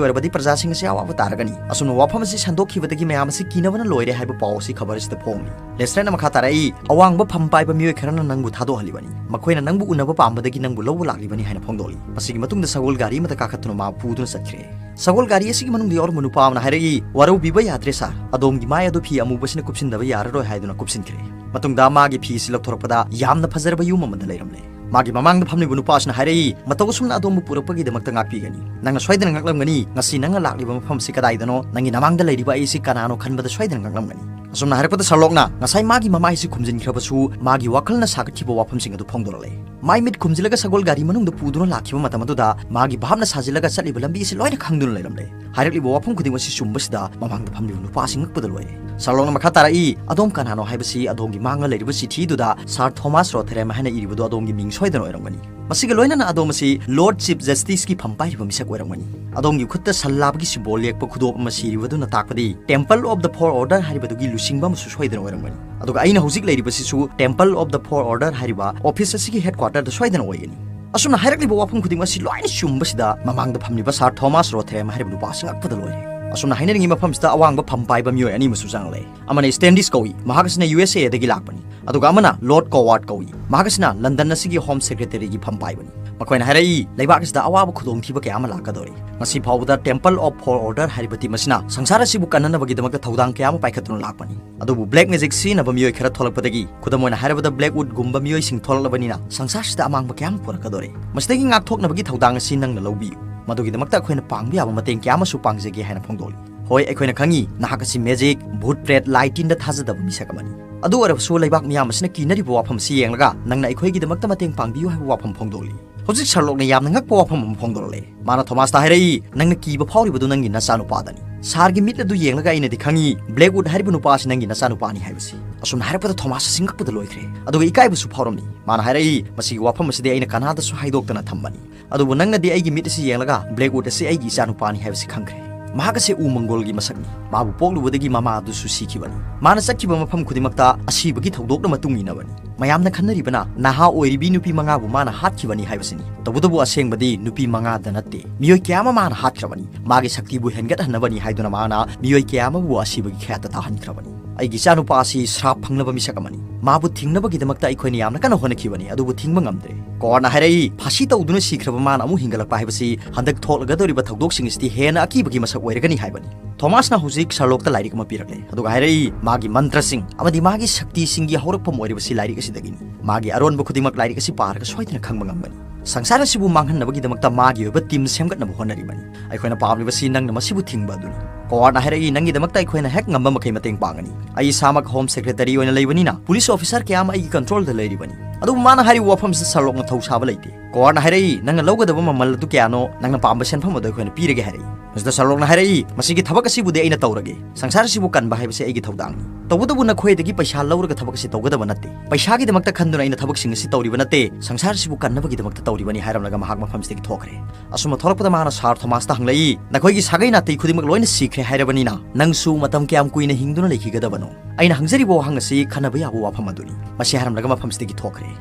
ꯑꯣꯏꯔꯕꯗꯤ ꯄ꯭ꯔꯖꯥꯁꯤꯡ ꯑꯁꯤ ꯑꯋꯥꯕ ꯇꯥꯔꯒꯅꯤ꯫ ꯑꯁꯨꯝꯅ ꯋꯥꯐꯝ ꯑꯁꯤ ꯁꯟꯗꯣꯛꯈꯤꯕꯗꯒꯤ ꯃꯌꯥꯝ ꯑꯁꯤ ꯀꯤꯅꯕꯅ ꯂꯣꯏꯔꯦ" ꯍꯥꯏꯕ ꯄꯥꯎ ꯑꯁꯤ ꯈꯕꯔ ꯑꯁꯤꯗ ꯐꯣꯡꯂꯤ꯫ ꯂꯦꯁꯇ꯭ꯔꯦꯠꯅ ꯃꯈꯥ ꯇꯥꯔꯛꯏ, "ꯑꯋꯥꯡꯕ ꯐꯝ ꯄꯥꯏꯕ ꯃꯤꯑꯣꯏ ꯈꯔꯅ ꯅꯪꯕꯨ ꯊꯥꯗꯣꯛꯍꯜꯂꯤꯕꯅꯤ꯫ ꯃꯈꯣꯏꯅ ꯅꯪꯕꯨ ꯎꯅꯕ ꯄꯥꯝꯕꯗꯒꯤ ꯅꯪꯕꯨ ꯂꯧꯕ ꯂꯥꯛꯂꯤꯕꯅꯤ" ꯍꯥꯏꯅ ꯐꯣꯡꯗꯣꯛꯂꯤ꯫ ꯃꯁꯤꯒꯤ ꯃꯇꯨꯡꯗ ꯁꯒꯣꯜ ꯒꯥꯔꯤ ꯑꯃꯗ ꯀꯥꯈꯠꯇꯨꯅ ꯃꯥ ꯄꯨꯗꯨꯅ ꯆꯠꯈ꯭ꯔꯦ꯫ ꯁꯒꯣꯜ ꯒꯥꯔꯤ ꯑꯁꯤꯒꯤ ꯃꯅꯨꯡꯗ ꯌꯥꯎꯔꯝꯕ ꯅꯨꯄꯥ ꯑꯃꯅ ꯍꯥꯏꯔꯛꯏ, "ꯋꯥꯔꯧꯕꯤꯕ ꯌꯥꯗ꯭ꯔꯦ ꯁꯥꯔ, ꯑꯗꯣꯝꯒꯤ ꯃꯥꯏ ꯑꯗꯨ ꯐꯤ ꯑꯃꯨꯕꯁꯤꯅ ꯀꯨꯞꯁꯤꯟꯗꯕ ꯌꯥꯔꯔꯣꯏ" ꯍꯥꯏꯗꯨꯅ ꯀꯨꯞꯁꯤꯟꯈ꯭ꯔꯦ꯫ ꯃꯇꯨꯡꯗ ꯃꯥꯒꯤ ꯐꯤ ꯑꯁꯤ ꯂꯧꯊꯣꯔꯛꯄꯗ ꯌꯥꯝꯅ ꯐꯖꯔꯕ ꯌꯨꯝ ꯑꯃꯗ ꯂꯩꯔꯝꯂꯦ꯫ ꯃꯥꯒꯤ ꯃꯃꯥꯡꯗ ꯐꯝꯂꯤꯕ ꯅꯨꯄꯥ ꯑꯁꯤꯅ ꯍꯥꯏꯔꯛꯏ, "ꯃꯇꯧ ꯑꯁꯨꯝꯅ ꯑꯗꯣꯝꯕꯨ ꯄꯨꯔꯛꯄꯒꯤꯗꯃꯛꯇ ꯉꯥꯛꯄꯤꯒꯅꯤ꯫ ꯅꯪꯅ ꯁꯣꯏꯗꯅ ꯉꯛꯂꯝꯒꯅꯤ, ꯉꯁꯤ ꯅꯪꯅ ꯂꯥꯛꯂꯤꯕ ꯃꯐꯝ ꯑꯁꯤ ꯀꯗꯥꯏꯗꯅꯣ? ꯅꯪꯒꯤ ꯅꯃꯥꯡꯗ ꯂꯩꯔꯤꯕ ꯑꯩ ꯑꯁꯤ ꯀꯅꯥꯅꯣ ꯈꯟꯕꯗ ꯁꯣꯏꯗꯅ ꯉꯛꯂꯝꯒꯅꯤ꯫" ꯑꯁꯨꯝꯅ ꯍꯥꯏꯔꯛꯄꯗ ꯁꯔꯂꯣꯛꯅ ꯉꯁꯥꯏ ꯃꯥꯒꯤ ꯃꯃꯥꯏꯁꯤ ꯈꯨꯝꯖꯤꯟꯈ꯭ꯔꯕꯁꯨ, ꯃꯥꯒꯤ ꯋꯥꯈꯜꯅ ꯁꯥꯒꯠꯈꯤꯕ ꯋꯥꯐꯝꯁꯤꯡ ꯑꯗꯨ ꯐꯣꯡꯗꯣꯔꯛꯂꯦ꯫ ꯃꯥꯏ ꯃꯤꯠ ꯈꯨꯝꯖꯤꯜꯂꯒ ꯁꯒꯣꯜ ꯒꯥꯔꯤ ꯃꯅꯨꯡꯗ ꯄꯨꯗꯨꯅ ꯂꯥꯛꯈꯤꯕ ꯃꯇꯝ ꯑꯗꯨꯗ ꯃꯥꯒꯤ ꯚꯥꯞꯅ ꯁꯥꯖꯤꯜꯂꯒ ꯆꯠꯂꯤꯕ ꯂꯝꯕꯤ ꯑꯁꯤ ꯂꯣꯏꯅ ꯈꯪꯗꯨꯅ ꯂꯩꯔꯝꯂꯦ꯫ ꯍꯥꯏꯔꯛꯂꯤꯕ ꯋꯥꯐꯝ ꯈꯨꯗꯤꯡꯃꯛ ꯑꯁꯤ ꯆꯨꯝꯕꯁꯤꯗ ꯃꯃꯥꯡꯗ ꯐꯝꯂꯤꯕ ꯅꯨꯄꯥ ꯑꯁꯤ ꯉꯛꯄꯗ ꯂꯣꯏꯔꯦ꯫ ꯁꯔꯂꯣꯛꯅ ꯃꯈꯥ ꯇꯥꯔꯛꯏ, "ꯑꯗꯣꯝ ꯀꯅꯥꯅꯣ ꯍꯥꯏꯕꯁꯤ ꯑꯗꯣꯝꯒꯤ ꯃꯥꯡꯗ ꯂꯩꯔꯤꯕ ꯆꯤꯊꯤꯗꯨꯗ ꯁꯥꯔ ꯊꯣꯃꯥꯁ ꯔꯣꯊꯦꯔꯦꯝ ꯍꯥꯏꯅ ꯏꯔꯤꯕꯗꯨ ꯑꯗꯣꯝꯒꯤ ꯃꯤꯡ ꯁꯣꯏꯗꯅ ꯑꯣꯏꯔꯝꯒꯅꯤ꯫ ꯃꯁꯤꯒ ꯂꯣꯏꯅꯅ ꯑꯗꯣꯝ ꯑꯁꯤ ꯂꯣꯔꯗ ꯆꯤꯐ ꯖꯁꯇꯤꯁꯀꯤ ꯐꯝ ꯄꯥꯏꯔꯤꯕ ꯃꯤꯁꯛ ꯑꯣꯏꯔꯝꯒꯅꯤ꯫ ꯑꯗꯣꯝꯒꯤ ꯈꯨꯠꯇ ꯁꯟ ꯂꯥꯕꯒꯤ ꯁꯤꯝꯕꯣꯜ ꯌꯦꯛꯄ ꯈꯨꯗꯣꯞ ꯑꯃ ꯁꯤꯔꯤꯕꯗꯨꯅ ꯇꯥꯛꯄꯗꯤ temple of the four order ꯍꯥꯏꯔꯤꯕꯗꯨꯒꯤ ꯂꯨꯆꯤꯡꯕ ꯑꯃꯁꯨ ꯁꯣꯏꯗꯅ ꯑꯣꯏꯔꯝꯒꯅꯤ꯫ ꯑꯗꯨꯒ ꯑꯩꯅ ꯍꯧꯖꯤꯛ ꯂꯩꯔꯤꯕꯁꯤꯁꯨ temple of the four order ꯍꯥꯏꯔꯤꯕ ꯑꯣꯐꯤꯁ ꯑꯁꯤꯒꯤ ꯍꯦꯗꯀ꯭ꯋꯥꯇꯔꯗ ꯁꯣꯏꯗꯅ ꯑꯣꯏꯒꯅꯤ꯫" ꯑꯁꯨꯝꯅ ꯍꯥꯏꯔꯛꯂꯤꯕ ꯋꯥꯐꯝ ꯈꯨꯗꯤꯡꯃꯛ ꯑꯁꯤ ꯂꯣꯏꯅ ꯆꯨꯝꯕꯁꯤꯗ ꯃꯃꯥꯡꯗ ꯐꯝꯂꯤꯕ ꯁꯥꯔ ꯊꯣꯃꯥꯁ ꯔꯣꯊꯦꯔꯦꯝ ꯍꯥꯏꯔꯤꯕ ꯅꯨꯄꯥ ꯑꯁꯤ ꯉꯛꯄꯗ ꯂꯣꯏꯔꯦ꯫ ꯑꯁꯨꯝꯅ ꯍꯥꯏꯅꯔꯤꯉꯩ ꯃꯐꯝꯁꯤꯗ ꯑꯋꯥꯡꯕ ꯐꯝ ꯄꯥꯏꯕ ꯃꯤꯑꯣꯏ ꯑꯅꯤ ꯑꯃꯁꯨ ꯆꯪꯂꯛꯂꯦ꯫ ꯑꯃꯅ ꯁ꯭ꯇꯦꯟꯗꯤꯁ ꯀꯧꯏ, ꯃꯍꯥꯛ ꯑꯁꯤꯅ ꯌꯨ ꯑꯦꯁ ꯑꯦꯗꯒꯤ ꯂꯥꯛꯄꯅꯤ꯫ ꯑꯗꯨꯒ ꯑꯃꯅ ꯂꯣꯔꯗ ꯀꯣꯋꯥꯔꯗ ꯀꯧꯏ, ꯃꯍꯥꯛ ꯑꯁꯤꯅ ꯂꯟꯗꯟ ꯑꯁꯤꯒꯤ ꯍꯣꯝ ꯁꯦꯀ꯭ꯔꯦꯇꯔꯤꯒꯤ ꯐꯝ ꯄꯥꯏꯕꯅꯤ꯫ ꯃꯈꯣꯏꯅ ꯍꯥꯏꯔꯛꯏ, ꯂꯩꯕꯥꯛ ꯑꯁꯤꯗ ꯑꯋꯥꯕ ꯈꯨꯗꯣꯡꯊꯤꯕ ꯀꯌꯥ ꯑꯃ ꯂꯥꯛꯀꯗꯧꯔꯤ꯫ ꯉꯁꯤ ꯐꯥꯎꯕꯗ ꯇꯦꯝꯄꯜ ꯑꯣꯐ ꯐꯣꯔ ꯑꯣꯔꯗꯔ ꯍꯥꯏꯔꯤꯕ ꯇꯤꯝ ꯑꯁꯤꯅ ꯁꯪꯁꯥꯔ ꯑꯁꯤꯕꯨ ꯀꯟꯅꯅꯕꯒꯤꯗꯃꯛꯇ ꯊꯧꯗꯥꯡ ꯀꯌꯥ ꯑꯃ ꯄꯥꯏꯈꯠꯇꯨꯅ ꯂꯥꯛꯄꯅꯤ꯫ ꯑꯗꯨꯕꯨ ꯕ꯭ꯂꯦꯛ ꯃꯦꯖꯤꯛ ꯁꯤꯖꯤꯟꯅꯕ ꯃꯤꯑꯣꯏ ꯈꯔ ꯊꯣꯛꯂꯛꯄꯗꯒꯤ, ꯈꯨꯗꯝ ꯑꯣꯏꯅ ꯍꯥꯏꯔꯕꯗ ꯕ꯭ꯂꯦꯛ ꯋꯨꯗꯒꯨꯝꯕ ꯃꯤꯑꯣꯏꯁꯤꯡ ꯊꯣꯛꯂꯛꯂꯕꯅꯤꯅ ꯁꯪꯁꯥꯔꯁꯤꯗ ꯑꯃꯥꯡꯕ ꯀꯌꯥ ꯑꯃ ꯄꯨꯔꯛꯀꯗꯧꯔꯦ꯫ ꯃꯁꯤꯗꯒꯤ ꯉꯥꯛꯊꯣꯛꯅꯕꯒꯤ ꯊꯧꯗꯥꯡ ꯑꯁꯤ ꯅꯪꯅ ꯂꯧꯕꯤꯌꯨ꯫ ꯃꯗꯨꯒꯤꯗꯃꯛꯇ ꯑꯩꯈꯣꯏꯅ ꯄꯥꯡꯕ ꯌꯥꯕ ꯃꯇꯦꯡ ꯀꯌꯥ ꯑꯃꯁꯨ ꯄꯥꯡꯖꯒꯦ ꯍꯥꯏꯅ ꯐꯣꯡꯗꯣꯛꯂꯤ꯫ ꯍꯣꯏ, ꯑꯩꯈꯣꯏꯅ ꯈꯪꯉꯤ ꯅꯍꯥꯛ ꯑꯁꯤ ꯃꯦꯖꯤꯛ, ꯚꯨꯠ ꯄ꯭ꯔꯦꯠ, ꯂꯥꯏ ꯇꯤꯟꯗ ꯊꯥꯖꯗꯕ ꯃꯤꯁꯛ ꯑꯃꯅꯤ꯫ ꯑꯗꯨ ꯑꯣꯏꯔꯕꯁꯨ ꯂꯩꯕꯥꯛ ꯃꯤꯌꯥꯝ ꯑꯁꯤꯅ ꯀꯤꯅꯔꯤꯕ ꯋꯥꯐꯝ ꯑꯁꯤ ꯌꯦꯡꯂꯒ ꯅꯪꯅ ꯑꯩꯈꯣꯏꯒꯤꯗꯃꯛꯇ ꯃꯇꯦꯡ ꯄꯥꯡꯕꯤꯌꯨ ꯍꯥꯏꯕ ꯋꯥꯐꯝ ꯐꯣꯡꯗꯣꯛꯂꯤ꯫ ꯍꯧꯖꯤꯛ ꯁꯔꯂꯣꯛꯅ ꯌꯥꯝꯅ ꯉꯛꯄ ꯋꯥꯐꯝ ꯑꯃ ꯐꯣꯡꯗꯣꯔꯛꯂꯦ꯫ ꯃꯥꯅ ꯊꯣꯃꯥꯁꯇ ꯍꯥꯏꯔꯛꯏ, "ꯅꯪꯅ ꯀꯤꯕ ꯐꯥꯎꯔꯤꯕꯗꯨ ꯅꯪꯒꯤ ꯅꯆꯥꯅꯨꯄꯥꯗꯅꯤ꯫ ꯁꯥꯔꯒꯤ ꯃꯤꯠ ꯑꯗꯨ ꯌꯦꯡꯂꯒ ꯑꯩꯅꯗꯤ ꯈꯪꯉꯤ, ꯕ꯭ꯂꯦꯛ ꯋꯨꯗ ꯍꯥꯏꯔꯤꯕ ꯅꯨꯄꯥ ꯑꯁꯤ ꯅꯪꯒꯤ ꯅꯆꯥꯅꯨꯄꯥꯅꯤ ꯍꯥꯏꯕꯁꯤ꯫" ꯑꯁꯨꯝꯅ ꯍꯥꯏꯔꯛꯄꯗ ꯊꯣꯃꯥꯁ ꯑꯁꯤ ꯉꯛꯄꯗ ꯂꯣꯏꯈ꯭ꯔꯦ꯫ ꯑꯗꯨꯒ ꯏꯀꯥꯏꯕꯁꯨ ꯐꯥꯎꯔꯝꯃꯤ꯫ ꯃꯥꯅ ꯍꯥꯏꯔꯛꯏ, "ꯃꯁꯤꯒꯤ ꯋꯥꯐꯝ ꯑꯁꯤꯗꯤ ꯑꯩꯅ ꯀꯅꯥꯗꯁꯨ ꯍꯥꯏꯗꯣꯛꯇꯅ ꯊꯝꯕꯅꯤ꯫ ꯑꯗꯨꯕꯨ ꯅꯪꯅꯗꯤ ꯑꯩꯒꯤ ꯃꯤꯠ ꯑꯁꯤ ꯌꯦꯡꯂꯒ ꯕ꯭ꯂꯦꯛ ꯋꯨꯗ ꯑꯁꯤ ꯑꯩꯒꯤ ꯏꯆꯥꯅꯨꯄꯥꯅꯤ ꯍꯥꯏꯕꯁꯤ ꯈꯪꯈ꯭ꯔꯦ꯫ ꯃꯍꯥꯛ ꯑꯁꯤ ꯎ ꯃꯪꯒꯣꯜꯒꯤ ꯃꯁꯛꯅꯤ꯫ ꯃꯥꯕꯨ ꯄꯣꯛꯂꯨꯕꯗꯒꯤ ꯃꯃꯥ ꯑꯗꯨꯁꯨ ꯁꯤꯈꯤꯕꯅꯤ꯫ ꯃꯥꯅ ꯆꯠꯈꯤꯕ ꯃꯐꯝ ꯈꯨꯗꯤꯡꯃꯛꯇ ꯑꯁꯤꯕꯒꯤ ꯊꯧꯗꯣꯛꯅ ꯃꯇꯨꯡ ꯏꯟꯅꯕꯅꯤ꯫ ꯃꯌꯥꯝꯅ ꯈꯟꯅꯔꯤꯕꯅ ꯅꯍꯥ ꯑꯣꯏꯔꯤꯕꯤ ꯅꯨꯄꯤ ꯃꯉꯥꯕꯨ ꯃꯥꯅ ꯍꯥꯠꯈꯤꯕꯅꯤ ꯍꯥꯏꯕꯁꯤꯅꯤ꯫ ꯇꯧꯕꯇꯕꯨ ꯑꯁꯦꯡꯕꯗꯤ ꯅꯨꯄꯤ ꯃꯉꯥꯗ ꯅꯠꯇꯦ, ꯃꯤꯑꯣꯏ ꯀꯌꯥ ꯑꯃ ꯃꯥꯅ ꯍꯥꯠꯈ꯭ꯔꯕꯅꯤ꯫ ꯃꯥꯒꯤ ꯁꯛꯇꯤꯕꯨ ꯍꯦꯟꯒꯠꯍꯟꯅꯕꯅꯤ ꯍꯥꯏꯗꯨꯅ ꯃꯥꯅ ꯃꯤꯑꯣꯏ ꯀꯌꯥ ꯑꯃꯕꯨ ꯑꯁꯤꯕꯒꯤ ꯈꯌꯥꯠꯇ ꯇꯥꯍꯟꯈ꯭ꯔꯕꯅꯤ꯫ "ꯑꯩꯒꯤ ꯏꯆꯥꯅꯨꯄꯥ ꯑꯁꯤ ꯁ꯭ꯔꯥꯞ ꯐꯪꯅꯕ ꯃꯤꯁꯛ ꯑꯃꯅꯤ꯫ ꯃꯥꯕꯨ ꯊꯤꯡꯅꯕꯒꯤꯗꯃꯛꯇ ꯑꯩꯈꯣꯏꯅ ꯌꯥꯝꯅ ꯀꯟꯅ ꯍꯣꯠꯅꯈꯤꯕꯅꯤ, ꯑꯗꯨꯕꯨ ꯊꯤꯡꯕ ꯉꯝꯗ꯭ꯔꯦ꯫" ꯀꯣꯔꯠꯅ ꯍꯥꯏꯔꯛꯏ, "ꯐꯥꯁꯤ ꯇꯧꯗꯨꯅ ꯁꯤꯈ꯭ꯔꯕ ꯃꯥꯅ ꯑꯃꯨꯛ ꯍꯤꯡꯒꯠꯂꯛꯄ ꯍꯥꯏꯕꯁꯤ ꯍꯟꯗꯛ ꯊꯣꯛꯂꯒꯗꯧꯔꯤꯕ ꯊꯧꯗꯣꯛꯁꯤꯡ ꯑꯁꯤꯗꯤ ꯍꯦꯟꯅ ꯑꯀꯤꯕꯒꯤ ꯃꯁꯛ ꯑꯣꯏꯔꯒꯅꯤ" ꯍꯥꯏꯕꯅꯤ꯫ ꯊꯣꯃꯥꯁꯅ ꯍꯧꯖꯤꯛ ꯁꯔꯂꯣꯛꯇ ꯂꯥꯏꯔꯤꯛ ꯑꯃ ꯄꯤꯔꯛꯂꯦ, ꯑꯗꯨꯒ ꯍꯥꯏꯔꯛꯏ, "ꯃꯥꯒꯤ ꯃꯟꯇ꯭ꯔꯁꯤꯡ ꯑꯃꯗꯤ ꯃꯥꯒꯤ ꯁꯛꯇꯤꯁꯤꯡꯒꯤ ꯍꯧꯔꯛꯐꯝ ꯑꯣꯏꯔꯤꯕꯁꯤ ꯂꯥꯏꯔꯤꯛ ꯑꯁꯤꯗꯒꯤꯅꯤ꯫ ꯃꯥꯒꯤ ꯑꯔꯣꯟꯕ ꯈꯨꯗꯤꯡꯃꯛ ꯂꯥꯏꯔꯤꯛ ꯑꯁꯤ ꯄꯥꯔꯒ ꯁꯣꯏꯗꯅ ꯈꯪꯕ ꯉꯝꯒꯅꯤ꯫ ꯁꯪꯁꯥꯔ ꯑꯁꯤꯕꯨ ꯃꯥꯡꯍꯟꯅꯕꯒꯤꯗꯃꯛꯇ ꯃꯥꯒꯤ ꯑꯣꯏꯕ ꯇꯤꯝ ꯁꯦꯝꯒꯠꯅꯕ ꯍꯣꯠꯅꯔꯤꯕꯅꯤ꯫ ꯑꯩꯈꯣꯏꯅ ꯄꯥꯝꯂꯤꯕꯁꯤ ꯅꯪꯅ ꯃꯁꯤꯕꯨ ꯊꯤꯡꯕ ꯑꯗꯨꯅꯤ꯫ ꯀꯣꯔꯠꯅ ꯍꯥꯏꯔꯛꯏ, ꯅꯪꯒꯤꯗꯃꯛꯇ ꯑꯩꯈꯣꯏꯅ ꯍꯦꯛ ꯉꯝꯕ ꯃꯈꯩ ꯃꯇꯦꯡ ꯄꯥꯡꯒꯅꯤ꯫ ꯑꯩ ꯏꯁꯥꯃꯛ ꯍꯣꯝ ꯁꯦꯀ꯭ꯔꯦꯇꯔꯤ ꯑꯣꯏꯅ ꯂꯩꯕꯅꯤꯅ ꯄꯨꯂꯤꯁ ꯑꯣꯐꯤꯁꯥꯔ ꯀꯌꯥ ꯑꯃ ꯑꯩꯒꯤ ꯀꯟꯇ꯭ꯔꯣꯜꯗ ꯂꯩꯔꯤꯕꯅꯤ꯫ ꯑꯗꯨꯕꯨ ꯃꯥꯅ ꯍꯥꯏꯔꯤꯕ ꯋꯥꯐꯝꯁꯤꯗ ꯁꯔꯂꯣꯛꯅ ꯊꯧꯁꯥꯕ ꯂꯩꯇꯦ꯫ ꯀꯣꯔꯠꯅ ꯍꯥꯏꯔꯛꯏ, ꯅꯪꯅ ꯂꯧꯒꯗꯕ ꯃꯃꯜ ꯑꯗꯨ ꯀꯌꯥꯅꯣ, ꯅꯪꯅ ꯄꯥꯝꯕ ꯁꯦꯟꯐꯝ ꯑꯗꯨ ꯑꯩꯈꯣꯏꯅ ꯄꯤꯔꯒꯦ ꯍꯥꯏꯔꯛꯏ꯫ ꯃꯁꯤꯗ ꯁꯔꯂꯣꯛꯅ ꯍꯥꯏꯔꯛꯏ, ꯃꯁꯤꯒꯤ ꯊꯕꯛ ꯑꯁꯤꯕꯨꯗꯤ ꯑꯩꯅ ꯇꯧꯔꯒꯦ꯫ ꯁꯪꯁꯥꯔ ꯑꯁꯤꯕꯨ ꯀꯟꯕ ꯍꯥꯏꯕꯁꯤ ꯑꯩꯒꯤ ꯊꯧꯗꯥꯡꯅꯤ꯫ ꯇꯧꯕꯇꯕꯨ ꯅꯈꯣꯏꯗꯒꯤ ꯄꯩꯁꯥ ꯂꯧꯔꯒ ꯊꯕꯛ ꯑꯁꯤ ꯇꯧꯒꯗꯕ ꯅꯠꯇꯦ꯫ ꯄꯩꯁꯥꯒꯤꯗꯃꯛꯇ ꯈꯟꯗꯨꯅ ꯑꯩꯅ ꯊꯕꯛꯁꯤꯡ ꯑꯁꯤ ꯇꯧꯔꯤꯕ ꯅꯠꯇꯦ, ꯁꯪꯁꯥꯔ ꯑꯁꯤꯕꯨ ꯀꯟꯅꯕꯒꯤꯗꯃꯛꯇ ꯇꯧꯔꯤꯕꯅꯤ ꯍꯥꯏꯔꯝꯂꯒ ꯃꯍꯥꯛ ꯃꯐꯝꯁꯤꯗꯒꯤ ꯊꯣꯛꯈ꯭ꯔꯦ꯫ ꯑꯁꯨꯝꯅ ꯊꯣꯛꯂꯛꯄꯗ ꯃꯥꯅ ꯁꯥꯔ ꯊꯣꯃꯥꯁꯇ ꯍꯪꯂꯛꯏ, ꯅꯈꯣꯏꯒꯤ ꯁꯥꯒꯩ ꯅꯥꯇꯩ ꯈꯨꯗꯤꯡꯃꯛ ꯂꯣꯏꯅ ꯁꯤꯈ꯭ꯔꯦ ꯍꯥꯏꯔꯕꯅꯤꯅ ꯅꯪꯁꯨ ꯃꯇꯝ ꯀꯌꯥꯝ ꯀꯨꯏꯅ ꯍꯤꯡꯗꯨꯅ ꯂꯩꯈꯤꯒꯗꯕꯅꯣ? ꯑꯩꯅ ꯍꯪꯖꯔꯤꯕ ꯋꯥꯍꯪ ꯑꯁꯤ ꯈꯟꯅꯕ ꯌꯥꯕ ꯋꯥꯐꯝ ꯑꯗꯨꯅꯤ꯫ ꯃꯁꯤ ꯍꯥꯏꯔꯝꯂꯒ ꯃꯐꯝꯁꯤꯗꯒꯤ ꯊꯣꯛꯈ꯭ꯔꯦ꯫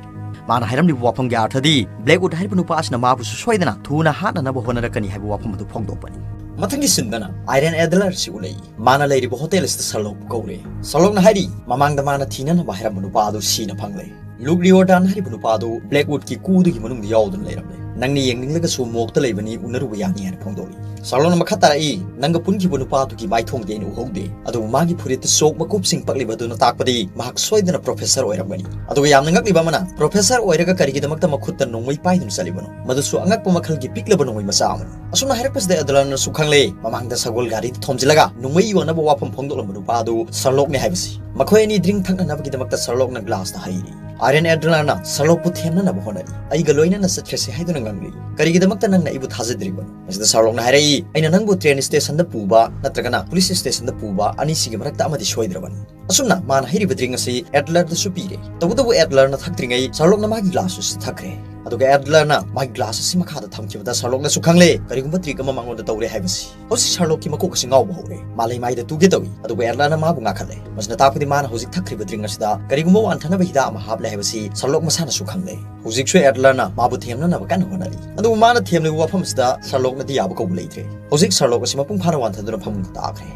ꯃꯥꯅ ꯍꯥꯏꯔꯝꯂꯤꯕ ꯋꯥꯐꯝꯒꯤ ꯑꯔꯊꯗꯤ ꯕ꯭ꯂꯦꯛꯋꯨꯗ ꯍꯥꯏꯔꯤꯕ ꯅꯨꯄꯥ ꯑꯁꯤꯅ ꯃꯥꯕꯨꯁꯨ ꯁꯣꯏꯗꯅ ꯊꯨꯅ ꯍꯥꯠꯅꯅꯕ ꯍꯣꯠꯅꯔꯛꯀꯅꯤ ꯍꯥꯏꯕ ꯋꯥꯐꯝ ꯑꯗꯨ ꯐꯣꯡꯗꯣꯛꯄꯅꯤ꯫ ꯃꯊꯪꯒꯤ ꯁꯤꯟꯗꯅ ꯑꯥꯏꯔꯟ ꯑꯦꯗꯂꯔ ꯑꯁꯤ ꯎꯠꯂꯛꯏ꯫ ꯃꯥꯅ ꯂꯩꯔꯤꯕ ꯍꯣꯇꯦꯜ ꯑꯁꯤꯗ ꯁꯔꯂꯣꯛꯄꯨ ꯀꯧꯔꯦ꯫ ꯁꯔꯂꯣꯛꯅ ꯍꯥꯏꯔꯤ, ꯃꯃꯥꯡꯗ ꯃꯥꯅ ꯊꯤꯅꯅꯕ ꯍꯥꯏꯔꯝꯕ ꯅꯨꯄꯥ ꯑꯗꯨ ꯁꯤꯅ ꯐꯪꯂꯦ꯫ ꯂꯨꯛ ꯔꯤꯑꯣꯔꯗꯥꯟ ꯍꯥꯏꯔꯤꯕ ꯅꯨꯄꯥ ꯑꯗꯨ ꯕ꯭ꯂꯦꯛꯋꯨꯗꯀꯤ ꯀ꯭ꯌꯨꯗꯨꯒꯤ ꯃꯅꯨꯡꯗ ꯌꯥꯎꯗꯨꯅ ꯂꯩꯔꯝꯂꯦ꯫ ꯅꯪꯅ ꯌꯦꯡꯅꯤꯡꯂꯒꯁꯨ ꯃꯣꯛꯇ ꯂꯩꯕꯅꯤ, ꯎꯅꯔꯨꯕ ꯌꯥꯅꯤ ꯍꯥꯏꯅ ꯐꯣꯡꯗꯣꯛꯂꯤ꯫ ꯁꯔꯂꯣꯛꯅ ꯃꯈꯥ ꯇꯥꯔꯛꯏ, ꯅꯪꯒ ꯄꯨꯟꯈꯤꯕ ꯅꯨꯄꯥ ꯑꯗꯨꯒꯤ ꯃꯥꯏꯊꯣꯡꯗꯤ ꯑꯩꯅ ꯎꯍꯧꯗꯦ, ꯑꯗꯨꯕꯨ ꯃꯥꯒꯤ ꯐꯨꯔꯤꯠꯇ ꯆꯣꯛ ꯃꯀꯨꯞꯁꯤꯡ ꯄꯛꯂꯤꯕ ꯑꯗꯨꯅ ꯇꯥꯛꯄꯗꯤ ꯃꯍꯥꯛ ꯁꯣꯏꯗꯅ ꯄ꯭ꯔꯣꯐꯦꯁꯔ ꯑꯣꯏꯔꯝꯒꯅꯤ꯫ ꯑꯗꯨꯒ ꯌꯥꯝꯅ ꯉꯛꯂꯤꯕ ꯑꯃꯅ, ꯄ꯭ꯔꯣꯐꯦꯁꯔ ꯑꯣꯏꯔꯒ ꯀꯔꯤꯒꯤꯗꯃꯛꯇ ꯃꯈꯨꯠꯇ ꯅꯣꯡꯃꯩ ꯄꯥꯏꯗꯨꯅ ꯆꯠꯂꯤꯕꯅꯣ? ꯃꯗꯨꯁꯨ ꯑꯉꯛꯄ ꯃꯈꯜꯒꯤ ꯄꯤꯛꯂꯕ ꯅꯣꯡꯃꯩ ꯃꯆꯥ ꯑꯃꯅꯤ꯫ ꯑꯁꯨꯝꯅ ꯍꯥꯏꯔꯛꯄꯁꯤꯗ ꯑꯦꯗꯂꯔꯅꯁꯨ ꯈꯪꯂꯦ, ꯃꯃꯥꯡꯗ ꯁꯒꯣꯜ ꯒꯥꯔꯤꯗ ꯊꯣꯝꯖꯤꯜꯂꯒ ꯅꯣꯡꯃꯩ ꯌꯣꯟꯅꯕ ꯋꯥꯐꯝ ꯐꯣꯡꯗꯣꯛꯂꯝꯕ ꯅꯨꯄꯥ ꯑꯗꯨ ꯁꯔꯂꯣꯛꯅꯤ ꯍꯥꯏꯕꯁꯤ꯫ ꯃꯈꯣꯏ ꯑꯅꯤ ꯗ꯭ꯔꯤꯡ ꯊꯛꯅꯅꯕꯒꯤꯗꯃꯛꯇ ꯁꯔꯂꯣꯛꯅ ꯒ꯭ꯂꯥꯁꯇ ꯍꯩꯔꯤ꯫ ꯑꯥꯏꯔꯟ ꯑꯦꯗꯂꯔꯅ ꯁꯔꯂꯣꯛꯄꯨ ꯊꯦꯝꯅꯅꯕ ꯍꯣꯠꯅꯔꯤ꯫ "ꯑꯩꯒ ꯂꯣꯏꯅꯅ ꯆꯠꯈ꯭ꯔꯁꯤ" ꯍꯥꯏꯗꯨꯅ ꯉꯥꯡꯂꯤ꯫ "ꯀꯔꯤꯒꯤꯗꯃꯛꯇ ꯅꯪꯅ ꯑꯩꯕꯨ ꯊꯥꯖꯗ꯭ꯔꯤꯕꯅꯣ?" ꯃꯁꯤꯗ ꯁꯔꯂꯣꯛꯅ ꯍꯥꯏꯔꯛꯏ, "ꯑꯩꯅ ꯅꯪꯕꯨ ꯇ꯭ꯔꯦꯟ ꯁ꯭ꯇꯦꯁꯟꯗ ꯄꯨꯕ ꯅꯠꯇ꯭ꯔꯒꯅ ꯄꯨꯂꯤꯁ ꯁ꯭ꯇꯦꯁꯟꯗ ꯄꯨꯕ, ꯑꯅꯤꯁꯤꯒꯤ ꯃꯔꯛꯇ ꯑꯃꯗꯤ ꯁꯣꯏꯗ꯭ꯔꯕꯅꯤ꯫" ꯑꯁꯨꯝꯅ ꯃꯥꯅ ꯍꯩꯔꯤꯕ ꯗ꯭ꯔꯤꯡ ꯑꯁꯤ ꯑꯦꯗꯂꯔꯗꯁꯨ ꯄꯤꯔꯦ꯫ ꯇꯧꯕꯇꯕꯨ ꯑꯦꯗꯂꯔꯅ ꯊꯛꯇ꯭ꯔꯤꯉꯩ ꯁꯔꯂꯣꯛꯅ ꯃꯥꯒꯤ ꯒ꯭ꯂꯥꯁ ꯑꯁꯤ ꯊꯛꯈ꯭ꯔꯦ꯫ ꯑꯗꯨꯒ ꯑꯦꯗꯂꯔꯅ ꯃꯥꯒꯤ ꯒ꯭ꯂꯥꯁ ꯑꯁꯤ ꯃꯈꯥꯗ ꯊꯝꯈꯤꯕꯗ ꯁꯔꯂꯣꯛꯅꯁꯨ ꯈꯪꯂꯦ, ꯀꯔꯤꯒꯨꯝꯕ ꯇ꯭ꯔꯤꯛ ꯑꯃ ꯃꯉꯣꯟꯗ ꯇꯧꯔꯦ ꯍꯥꯏꯕꯁꯤ꯫ ꯍꯧꯖꯤꯛ ꯁꯔꯂꯣꯛꯀꯤ ꯃꯀꯣꯛ ꯑꯁꯤ ꯉꯥꯎꯕ ꯍꯧꯔꯦ꯫ ꯃꯥ ꯂꯩꯃꯥꯏꯗ ꯇꯨꯒꯦ ꯇꯧꯏ꯫ ꯑꯗꯨꯕꯨ ꯑꯦꯗꯂꯔꯅ ꯃꯥꯕꯨ ꯉꯥꯛꯈꯠꯂꯦ꯫ ꯃꯁꯤꯅ ꯇꯥꯛꯄꯗꯤ ꯃꯥꯅ ꯍꯧꯖꯤꯛ ꯊꯛꯈ꯭ꯔꯤꯕ ꯗ꯭ꯔꯤꯡ ꯑꯁꯤꯗ ꯀꯔꯤꯒꯨꯝꯕ ꯋꯥꯟꯊꯅꯕ ꯍꯤꯗꯥꯛ ꯑꯃ ꯍꯥꯞꯂꯦ ꯍꯥꯏꯕꯁꯤ ꯁꯔꯂꯣꯛ ꯃꯁꯥꯅꯁꯨ ꯈꯪꯂꯦ꯫ ꯍꯧꯖꯤꯛꯁꯨ ꯑꯦꯗꯂꯔꯅ ꯃꯥꯕꯨ ꯊꯦꯝꯅꯅꯕ ꯀꯟꯅ ꯍꯣꯠꯅꯔꯤ꯫ ꯑꯗꯨꯕꯨ ꯃꯥꯅ ꯊꯦꯝꯂꯤꯕ ꯋꯥꯐꯝ ꯑꯁꯤꯗ ꯁꯔꯂꯣꯛꯅꯗꯤ ꯌꯥꯕ ꯀꯧꯕ ꯂꯩꯇ꯭ꯔꯦ꯫ ꯍꯧꯖꯤꯛ ꯁꯔꯂꯣꯛ ꯑꯁꯤ ꯃꯄꯨꯡ ꯐꯥꯅ ꯋꯥꯟꯊꯗꯨꯅ ꯐꯃꯨꯡꯗ ꯇꯥꯈ꯭ꯔꯦ꯫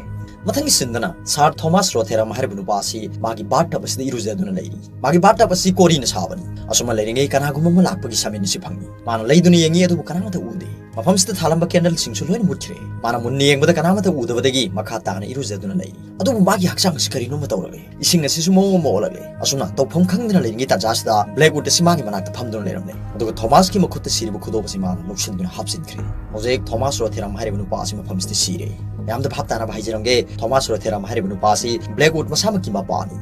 ꯃꯊꯪꯒꯤ ꯁꯤꯟꯗꯅ ꯁꯥꯔ ꯊꯣꯃꯥꯁ ꯔꯣꯊꯦꯔꯝ ꯍꯥꯏꯔꯤꯕ ꯅꯨꯄꯥ ꯑꯁꯤ ꯃꯥꯒꯤ ꯕꯥꯔ ꯇꯕ ꯑꯁꯤꯗ ꯏꯔꯨꯖꯗꯨꯅ ꯂꯩꯔꯤ꯫ ꯃꯥꯒꯤ ꯕꯥꯔ ꯇꯕ ꯑꯁꯤ ꯀꯣꯔꯤꯅ ꯁꯥꯕꯅꯤ꯫ ꯑꯁꯨꯝꯅ ꯂꯩꯔꯤꯉꯩ ꯀꯅꯥꯒꯨꯝꯕ ꯑꯃ ꯂꯥꯛꯄꯒꯤ ꯁꯃꯤꯟ ꯑꯁꯤ ꯐꯪꯏ꯫ ꯃꯥꯅ ꯂꯩꯗꯨꯅ ꯌꯦꯡꯏ, ꯑꯗꯨꯕꯨ ꯀꯅꯥꯃꯠꯇ ꯎꯗꯦ꯫ ꯃꯐꯝꯁꯤꯗ ꯊꯥꯜꯂꯝꯕ ꯀꯦꯟꯗꯜꯁꯤꯡꯁꯨ ꯂꯣꯏꯅ ꯃꯨꯠꯈ꯭ꯔꯦ꯫ ꯃꯥꯅ ꯃꯨꯟꯅ ꯌꯦꯡꯕꯗ ꯀꯅꯥꯃꯠꯇ ꯎꯗꯕꯗꯒꯤ ꯃꯈꯥ ꯇꯥꯅ ꯏꯔꯨꯖꯗꯨꯅ ꯂꯩꯔꯤ꯫ ꯑꯗꯨꯕꯨ ꯃꯥꯒꯤ ꯍꯛꯆꯥꯡ ꯑꯁꯤ ꯀꯔꯤꯅꯣꯃ ꯇꯧꯔꯛꯂꯦ꯫ ꯏꯁꯤꯡ ꯑꯁꯤꯁꯨ ꯃꯑꯣꯡ ꯑꯃ ꯑꯣꯜꯂꯛꯂꯦ꯫ ꯑꯁꯨꯝꯅ ꯇꯧꯐꯝ ꯈꯪꯗꯅ ꯂꯩꯔꯤꯉꯩ ꯇꯥꯟꯖꯥꯁꯤꯗ ꯕ꯭ꯂꯦꯛꯋꯨꯗ ꯑꯁꯤ ꯃꯥꯒꯤ ꯃꯅꯥꯛꯇ ꯐꯝꯗꯨꯅ ꯂꯩꯔꯝꯂꯦ꯫ ꯑꯗꯨꯒ ꯊꯣꯃꯥꯁꯀꯤ ꯃꯈꯨꯠꯇ ꯁꯤꯔꯤꯕ ꯈꯨꯗꯣꯞ ꯑꯁꯤ ꯃꯥꯅ ꯂꯧꯁꯤꯟꯗꯨꯅ ꯍꯥꯞꯆꯤꯟꯈ꯭ꯔꯦ꯫ ꯍꯧꯖꯤꯛ ꯊꯣꯃꯥꯁ ꯔꯣꯊꯦꯔꯝ ꯍꯥꯏꯔꯤꯕ ꯅꯨꯄꯥ ꯑꯁꯤ ꯃꯐꯝꯁꯤꯗ ꯁꯤꯔꯦ꯫ ꯃꯌꯥꯝꯗ ꯚꯥꯞ ꯇꯥꯅꯕ ꯍꯥꯏꯖꯔꯝꯒꯦ, ꯊꯣꯃꯥꯁ ꯔꯣꯊꯦꯔꯝ ꯍꯥꯏꯔꯤꯕ ꯅꯨꯄꯥ ꯑꯁꯤ ꯕ꯭ꯂꯦꯛꯋꯨꯗ ꯃꯁꯥꯃꯛꯀꯤ ꯃꯄꯥꯅꯤ꯫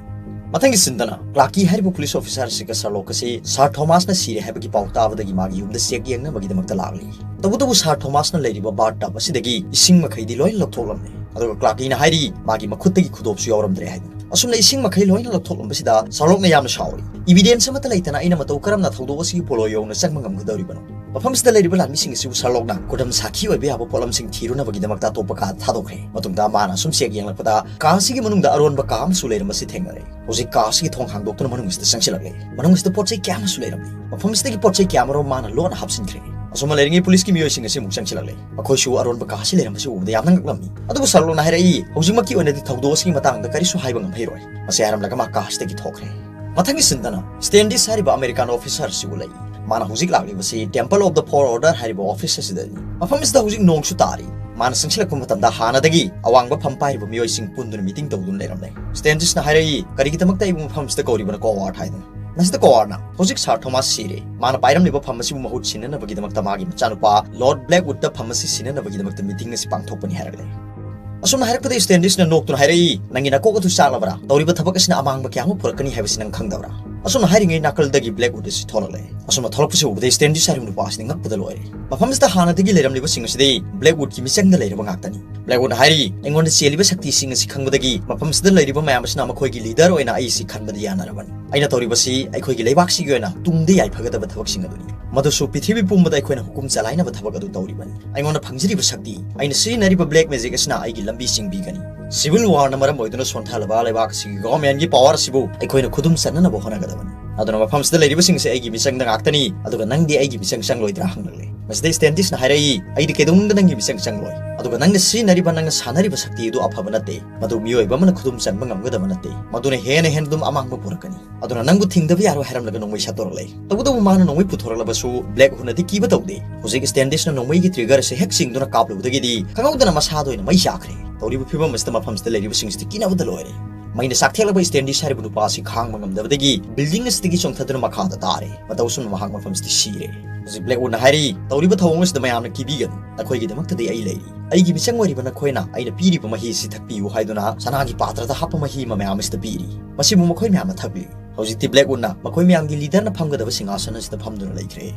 ꯃꯊꯪꯒꯤ ꯁꯤꯟꯗꯅ ꯀ꯭ꯂꯥꯔꯀꯤ ꯍꯥꯏꯔꯤꯕ ꯄꯨꯂꯤꯁ ꯑꯣꯐꯤꯁꯥꯔ ꯑꯁꯤꯒ ꯁꯔꯂꯣꯛ ꯑꯁꯤ ꯁꯥꯔ ꯊꯣꯃꯥꯁꯅ ꯁꯤꯔꯦ ꯍꯥꯏꯕꯒꯤ ꯄꯥꯎ ꯇꯥꯕꯗꯒꯤ ꯃꯥꯒꯤ ꯌꯨꯝꯗ ꯆꯦꯛ ꯌꯦꯡꯅꯕꯒꯤꯗꯃꯛꯇ ꯂꯥꯛꯂꯤ꯫ ꯇꯧꯕꯇꯕꯨ ꯁꯥꯔ ꯊꯣꯃꯥꯁꯅ ꯂꯩꯔꯤꯕ ꯕꯥꯔ ꯇꯕ ꯑꯁꯤꯗꯒꯤ ꯏꯁꯤꯡ ꯃꯈꯩꯗꯤ ꯂꯣꯏꯅ ꯂꯧꯊꯣꯛꯂꯝꯃꯤ꯫ ꯑꯗꯨꯒ ꯀ꯭ꯂꯥꯔꯀꯤꯅ ꯍꯥꯏꯔꯤ, ꯃꯥꯒꯤ ꯃꯈꯨꯠꯇꯒꯤ ꯈꯨꯗꯣꯞꯁꯨ ꯌꯥꯎꯔꯝꯗ꯭ꯔꯦ ꯍꯥꯏꯅ꯫ ꯑꯁꯨꯝꯅ ꯏꯁꯤꯡ ꯃꯈꯩ ꯂꯣꯏꯅ ꯂꯧꯊꯣꯛꯂꯝꯕꯁꯤꯗ ꯁꯔꯂꯣꯛꯅ ꯌꯥꯝꯅ ꯁꯥꯎꯏ꯫ "ꯏꯕꯤꯗꯦꯟꯁ ꯑꯃꯠꯇ ꯂꯩꯇꯅ ꯑꯩꯅ ꯃꯇꯧ ꯀꯔꯝꯅ ꯊꯧꯗꯣꯛ ꯑꯁꯤꯒꯤ ꯄꯣꯂꯣ ꯌꯧꯅ ꯆꯪꯕ ꯉꯝꯒꯗꯧꯔꯤꯕꯅꯣ?" ꯃꯐꯝꯁꯤꯗ ꯂꯩꯔꯤꯕ ꯂꯥꯟꯃꯤꯁꯤꯡ ꯑꯁꯤꯕꯨ ꯁꯔꯂꯣꯛꯅ ꯈꯨꯗꯝ ꯁꯥꯈꯤ ꯑꯣꯏꯕ ꯌꯥꯕ ꯄꯣꯠꯂꯝꯁꯤꯡ ꯊꯤꯔꯨꯅꯕꯒꯤꯗꯃꯛꯇ ꯑꯇꯣꯞꯄ ꯀꯥꯗ ꯊꯥꯗꯣꯛꯈ꯭ꯔꯦ꯫ ꯃꯇꯨꯡꯗ ꯃꯥꯅ ꯑꯁꯨꯝ ꯆꯦꯛ ꯌꯦꯡꯂꯛꯄꯗ ꯀꯥ ꯑꯁꯤꯒꯤ ꯃꯅꯨꯡꯗ ꯑꯔꯣꯟꯕ ꯀꯥ ꯑꯃꯁꯨ ꯂꯩꯔꯝꯕꯁꯤ ꯊꯦꯡꯅꯔꯦ꯫ ꯍꯧꯖꯤꯛ ꯀꯥ ꯑꯁꯤꯒꯤ ꯊꯣꯡ ꯍꯥꯡꯗꯣꯛꯇꯨꯅ ꯃꯅꯨꯡ ꯑꯁꯤꯗ ꯆꯪꯁꯤꯜꯂꯛꯂꯦ꯫ ꯃꯅꯨꯡ ꯑꯁꯤꯗ ꯄꯣꯠ ꯆꯩ ꯀꯌꯥ ꯑꯃꯁꯨ ꯂꯩꯔꯝꯂꯦ꯫ ꯃꯐꯝ ꯑꯁꯤꯗꯒꯤ ꯄꯣꯠ ꯆꯩ ꯀꯌꯥ ꯑꯃꯔꯣꯝ ꯃꯥꯅ ꯂꯣꯟꯅ ꯍꯥꯞꯆꯤꯟꯈ꯭ꯔꯦ꯫ ꯑꯁꯨꯝꯅ ꯂꯩꯔꯤꯉꯩ ꯄꯨꯂꯤꯁꯀꯤ ꯃꯤꯑꯣꯏꯁꯤꯡ ꯑꯁꯤ ꯑꯃꯨꯛ ꯆꯪꯁꯤꯜꯂꯛꯂꯦ꯫ ꯃꯈꯣꯏꯁꯨ ꯑꯔꯣꯟꯕ ꯀꯥ ꯑꯁꯤ ꯂꯩꯔꯝꯕꯁꯤ ꯎꯕꯗ ꯌꯥꯝꯅ ꯉꯛꯂꯝꯃꯤ꯫ ꯑꯗꯨꯕꯨ ꯁꯔꯂꯣꯛꯅ ꯍꯥꯏꯔꯛꯏ, "ꯍꯧꯖꯤꯛꯃꯛꯀꯤ ꯑꯣꯏꯅꯗꯤ ꯊꯧꯗꯣꯛ ꯑꯁꯤꯒꯤ ꯃꯇꯥꯡꯗ ꯀꯔꯤꯁꯨ ꯍꯥꯏꯕ ꯉꯝꯍꯩꯔꯣꯏ"꯫ ꯃꯁꯤ ꯍꯥꯏꯔꯝꯂꯒ ꯃꯥ ꯀꯥ ꯑꯁꯤꯗꯒꯤ ꯊꯣꯛꯈ꯭ꯔꯦ꯫ ꯃꯊꯪꯒꯤ ꯁꯤꯟꯗꯅ ꯁ꯭ꯇꯦꯟꯗꯤꯁ ꯍꯥꯏꯔꯤꯕ ꯑꯃꯦꯔꯤꯀꯥꯟ ꯑꯣꯐꯤꯁꯥꯔ ꯑꯁꯤ ꯎꯠꯂꯛꯏ꯫ ꯃꯥꯅ ꯍꯧꯖꯤꯛ ꯂꯥꯛꯂꯤꯕꯁꯤ temple of the four order ꯍꯥꯏꯔꯤꯕ ꯑꯣꯐꯤꯁ ꯑꯁꯤꯗꯅꯤ꯫ ꯃꯐꯝ ꯑꯁꯤꯗ ꯍꯧꯖꯤꯛ ꯅꯣꯡꯁꯨ ꯇꯥꯔꯤ꯫ ꯃꯥꯅ ꯆꯪꯁꯤꯜꯂꯛꯄ ꯃꯇꯝꯗ ꯍꯥꯟꯅꯗꯒꯤ ꯑꯋꯥꯡꯕ ꯐꯝ ꯄꯥꯏꯔꯤꯕ ꯃꯤꯑꯣꯏꯁꯤꯡ ꯄꯨꯟꯗꯨꯅ ꯃꯤꯇꯤꯡ ꯇꯧꯗꯨꯅ ꯂꯩꯔꯝꯂꯦ꯫ ꯁ꯭ꯇꯦꯟꯗꯤꯁꯅ ꯍꯥꯏꯔꯛꯏ, "ꯀꯔꯤꯒꯤꯗꯃꯛꯇ ꯑꯩꯕꯨ ꯃꯐꯝ ꯑꯁꯤꯗ ꯀꯧꯔꯤꯕꯅꯣ, ꯀꯣꯋꯥꯔꯗ?" ꯍꯥꯏꯗꯨꯅ꯫ ꯃꯁꯤꯗ ꯀꯣꯋꯥꯔꯅ, "ꯍꯧꯖꯤꯛ ꯁꯥꯔ ꯊꯣꯃꯥꯁ ꯁꯤꯔꯦ꯫ ꯃꯥꯅ ꯄꯥꯏꯔꯝꯂꯤꯕ ꯐꯝ ꯑꯁꯤꯕꯨ ꯃꯍꯨꯠ ꯁꯤꯟꯅꯅꯕꯒꯤꯗꯃꯛꯇ ꯃꯥꯒꯤ ꯃꯆꯥꯅꯨꯄꯥ ꯂꯣꯔꯗ ꯕ꯭ꯂꯦꯛꯋꯨꯗꯇ ꯐꯝ ꯑꯁꯤ ꯁꯤꯟꯅꯅꯕꯒꯤꯗꯃꯛꯇ ꯃꯤꯇꯤꯡ ꯑꯁꯤ ꯄꯥꯡꯊꯣꯛꯄꯅꯤ" ꯍꯥꯏꯔꯛꯂꯦ꯫ ꯑꯁꯨꯝꯅ ꯍꯥꯏꯔꯛꯄꯗ ꯁ꯭ꯇꯦꯟꯗꯤꯁꯅ ꯅꯣꯛꯇꯨꯅ ꯍꯥꯏꯔꯛꯏ, "ꯅꯪꯒꯤ ꯅꯀꯣꯛ ꯑꯗꯨ ꯆꯥꯛꯂꯕ꯭ꯔꯥ? ꯇꯧꯔꯤꯕ ꯊꯕꯛ ꯑꯁꯤꯅ ꯑꯃꯥꯡꯕ ꯀꯌꯥ ꯑꯃ ꯄꯨꯔꯛꯀꯅꯤ ꯍꯥꯏꯕꯁꯤ ꯅꯪ ꯈꯪꯗꯕ꯭ꯔꯥ?" ꯑꯁꯨꯝꯅ ꯍꯥꯏꯔꯤꯉꯩ ꯅꯥꯀꯜꯗꯒꯤ ꯕ꯭ꯂꯦꯛꯋꯨꯗ ꯑꯁꯤ ꯊꯣꯛꯂꯛꯂꯦ꯫ ꯑꯁꯨꯝꯅ ꯊꯣꯛꯂꯛꯄꯁꯤ ꯎꯕꯗ ꯁ꯭ꯇꯦꯟꯗꯤꯁ ꯍꯥꯏꯔꯤꯕ ꯅꯨꯄꯥ ꯑꯁꯤꯗꯤ ꯉꯛꯄꯗ ꯂꯣꯏꯔꯦ꯫ ꯃꯐꯝꯁꯤꯗ ꯍꯥꯟꯅꯗꯒꯤ ꯂꯩꯔꯝꯂꯤꯕꯁꯤꯡ ꯑꯁꯤꯗꯤ ꯕ꯭ꯂꯦꯛꯋꯨꯗꯀꯤ ꯃꯤꯆꯪꯗ ꯂꯩꯔꯕ ꯉꯥꯛꯇꯅꯤ꯫ ꯕ꯭ꯂꯦꯛꯋꯨꯗꯅ ꯍꯥꯏꯔꯤ, "ꯑꯩꯉꯣꯟꯗ ꯆꯦꯜꯂꯤꯕ ꯁꯛꯇꯤꯁꯤꯡ ꯑꯁꯤ ꯈꯪꯕꯗꯒꯤ ꯃꯐꯝꯁꯤꯗ ꯂꯩꯔꯤꯕ ꯃꯌꯥꯝ ꯑꯁꯤꯅ ꯃꯈꯣꯏꯒꯤ ꯂꯤꯗꯔ ꯑꯣꯏꯅ ꯑꯩ ꯑꯁꯤ ꯈꯟꯕꯗ ꯌꯥꯅꯔꯕꯅꯤ꯫ ꯑꯩꯅ ꯇꯧꯔꯤꯕꯁꯤ ꯑꯩꯈꯣꯏꯒꯤ ꯂꯩꯕꯥꯛꯁꯤꯒꯤ ꯑꯣꯏꯅ ꯇꯨꯡꯗ ꯌꯥꯏꯐꯒꯗꯕ ꯊꯕꯛꯁꯤꯡ ꯑꯗꯨꯅꯤ꯫ ꯃꯗꯨꯁꯨ ꯄ꯭ꯔꯤꯊꯤꯕꯤ ꯄꯨꯝꯕꯗ ꯑꯩꯈꯣꯏꯅ ꯍꯨꯀꯨꯝ ꯆꯂꯥꯏꯅꯕ ꯊꯕꯛ ꯑꯗꯨ ꯇꯧꯔꯤꯕꯅꯤ꯫ ꯑꯩꯉꯣꯟꯗ ꯐꯪꯖꯔꯤꯕ ꯁꯛꯇꯤ, ꯑꯩꯅ ꯁꯤꯖꯤꯟꯅꯔꯤꯕ ꯕ꯭ꯂꯦꯛ ꯃꯦꯖꯤꯛ ꯑꯁꯤꯅ ꯑꯩꯒꯤ ꯂꯝꯕꯤ ꯁꯤꯡꯕꯤꯒꯅꯤ꯫ ꯁꯤꯚꯤꯜ ꯋꯥꯔꯅ ꯃꯔꯝ ꯑꯣꯏꯗꯨꯅ ꯁꯣꯟꯊꯍꯜꯂꯕ ꯂꯩꯕꯥꯛ ꯑꯁꯤꯒꯤ ꯒꯣꯚꯔꯟꯃꯦꯟꯒꯤ ꯄꯥꯋꯔ ꯑꯁꯤꯕꯨ ꯑꯩꯈꯣꯏꯅ ꯈꯨꯗꯨꯝ ꯆꯟꯅꯅꯕ ꯍꯣꯠꯅꯒꯗꯕꯅꯤ꯫ ꯑꯗꯨꯅ ꯃꯐꯝꯁꯤꯗ ꯂꯩꯔꯤꯕꯁꯤꯡꯁꯦ ꯑꯩꯒꯤ ꯃꯤꯆꯪꯗ ꯉꯥꯛꯇꯅꯤ, ꯑꯗꯨꯒ ꯅꯪꯗꯤ ꯑꯩꯒꯤ ꯃꯤꯆꯪ ꯆꯪꯂꯣꯏꯗ꯭ꯔꯥ?" ꯍꯪꯂꯛꯂꯦ꯫ ꯃꯁꯤꯗ ꯁ꯭ꯇꯦꯟꯗꯤꯁꯅ ꯍꯥꯏꯔꯛꯏ, "ꯑꯩꯗꯤ ꯀꯩꯗꯧꯅꯨꯡꯗ ꯅꯪꯒꯤ ꯃꯤꯆꯪ ꯆꯪꯂꯣꯏ꯫ ꯑꯗꯨꯒ ꯅꯪꯅ ꯁꯤꯖꯤꯟꯅꯔꯤꯕ, ꯅꯪꯅ ꯁꯥꯟꯅꯔꯤꯕ ꯁꯛꯇꯤ ꯑꯗꯨ ꯑꯐꯕ ꯅꯠꯇꯦ꯫ ꯃꯗꯨ ꯃꯤꯑꯣꯏꯕ ꯑꯃꯅ ꯈꯨꯗꯨꯝ ꯆꯟꯕ ꯉꯝꯒꯗꯕ ꯅꯠꯇꯦ꯫ ꯃꯗꯨꯅ ꯍꯦꯟꯅ ꯍꯦꯟꯅ ꯑꯗꯨꯝ ꯑꯃꯥꯡꯕ ꯄꯨꯔꯛꯀꯅꯤ꯫ ꯑꯗꯨꯅ ꯅꯪꯕꯨ ꯊꯤꯡꯗꯕ ꯌꯥꯔꯣꯏ" ꯍꯥꯏꯔꯝꯂꯒ ꯅꯣꯡꯃꯩ ꯁꯠꯇꯣꯔꯛꯂꯦ꯫ ꯇꯧꯕꯇꯕꯨ ꯃꯥꯅ ꯅꯣꯡꯃꯩ ꯄꯨꯊꯣꯔꯛꯂꯕꯁꯨ ꯕ꯭ꯂꯦꯛ ꯍꯨꯗꯅꯗꯤ ꯀꯤꯕ ꯇꯧꯗꯦ꯫ ꯍꯧꯖꯤꯛ ꯁ꯭ꯇꯦꯟꯗꯤꯁꯅ ꯅꯣꯡꯃꯩꯒꯤ ꯇ꯭ꯔꯤꯒꯔ ꯑꯁꯤ ꯍꯦꯛ ꯆꯤꯡꯗꯨꯅ ꯀꯥꯞꯂꯨꯕꯗꯒꯤꯗꯤ ꯈꯪꯍꯧꯗꯅ ꯃꯁꯥꯗ ꯑꯣꯏꯅ ꯃꯩ ꯆꯥꯛꯈ꯭ꯔꯦ꯫ ꯇꯧꯔꯤꯕ ꯐꯤꯕꯝ ꯑꯁꯤꯗ ꯃꯐꯝꯁꯤꯗ ꯂꯩꯔꯤꯕꯁꯤꯡꯁꯤꯗꯤ ꯀꯤꯅꯕꯗ ꯂꯣꯏꯔꯦ꯫ ꯃꯩꯅ ꯆꯥꯛꯊꯦꯛꯂꯕ ꯁ꯭ꯇꯦꯟꯗꯤꯁ ꯍꯥꯏꯔꯤꯕ ꯅꯨꯄꯥ ꯑꯁꯤ ꯈꯥꯡꯕ ꯉꯝꯗꯕꯗꯒꯤ ꯕꯤꯜꯗꯤꯡ ꯑꯁꯤꯗꯒꯤ ꯆꯣꯡꯊꯗꯨꯅ ꯃꯈꯥꯗ ꯇꯥꯔꯦ꯫ ꯃꯇꯧ ꯑꯁꯨꯝꯅ ꯃꯍꯥꯛ ꯃꯐꯝꯁꯤꯗ ꯁꯤꯔꯦ꯫ ꯍꯧꯖꯤꯛ ꯕ꯭ꯂꯦꯛ ꯋꯨꯗꯅ ꯍꯥꯏꯔꯤ, "ꯇꯧꯔꯤꯕ ꯊꯧꯑꯣꯡ ꯑꯁꯤꯗ ꯃꯌꯥꯝꯅ ꯀꯤꯕꯤꯒꯅꯨ꯫ ꯅꯈꯣꯏꯒꯤꯗꯃꯛꯇꯗꯤ ꯑꯩ ꯂꯩꯔꯤ꯫ ꯑꯩꯒꯤ ꯃꯤꯆꯪ ꯑꯣꯏꯔꯤꯕ ꯅꯈꯣꯏꯅ ꯑꯩꯅ ꯄꯤꯔꯤꯕ ꯃꯍꯤ ꯑꯁꯤ ꯊꯛꯄꯤꯌꯨ" ꯍꯥꯏꯗꯨꯅ ꯁꯅꯥꯒꯤ ꯄꯥꯇ꯭ꯔꯗ ꯍꯥꯞꯄ ꯃꯍꯤ ꯑꯃ ꯃꯌꯥꯝ ꯑꯁꯤꯗ ꯄꯤꯔꯤ꯫ ꯃꯁꯤꯕꯨ ꯃꯈꯣꯏ ꯃꯌꯥꯝꯅ ꯊꯛꯂꯤ꯫ ꯍꯧꯖꯤꯛꯇꯤ ꯕ꯭ꯂꯦꯛ ꯋꯨꯗꯅ ꯃꯈꯣꯏ ꯃꯌꯥꯝꯒꯤ ꯂꯤꯗꯔꯅ ꯐꯝꯒꯗꯕ ꯁꯤꯡꯍꯥꯁꯟ ꯑꯁꯤꯗ ꯐꯝꯗꯨꯅ ꯂꯩꯈ꯭ꯔꯦ꯫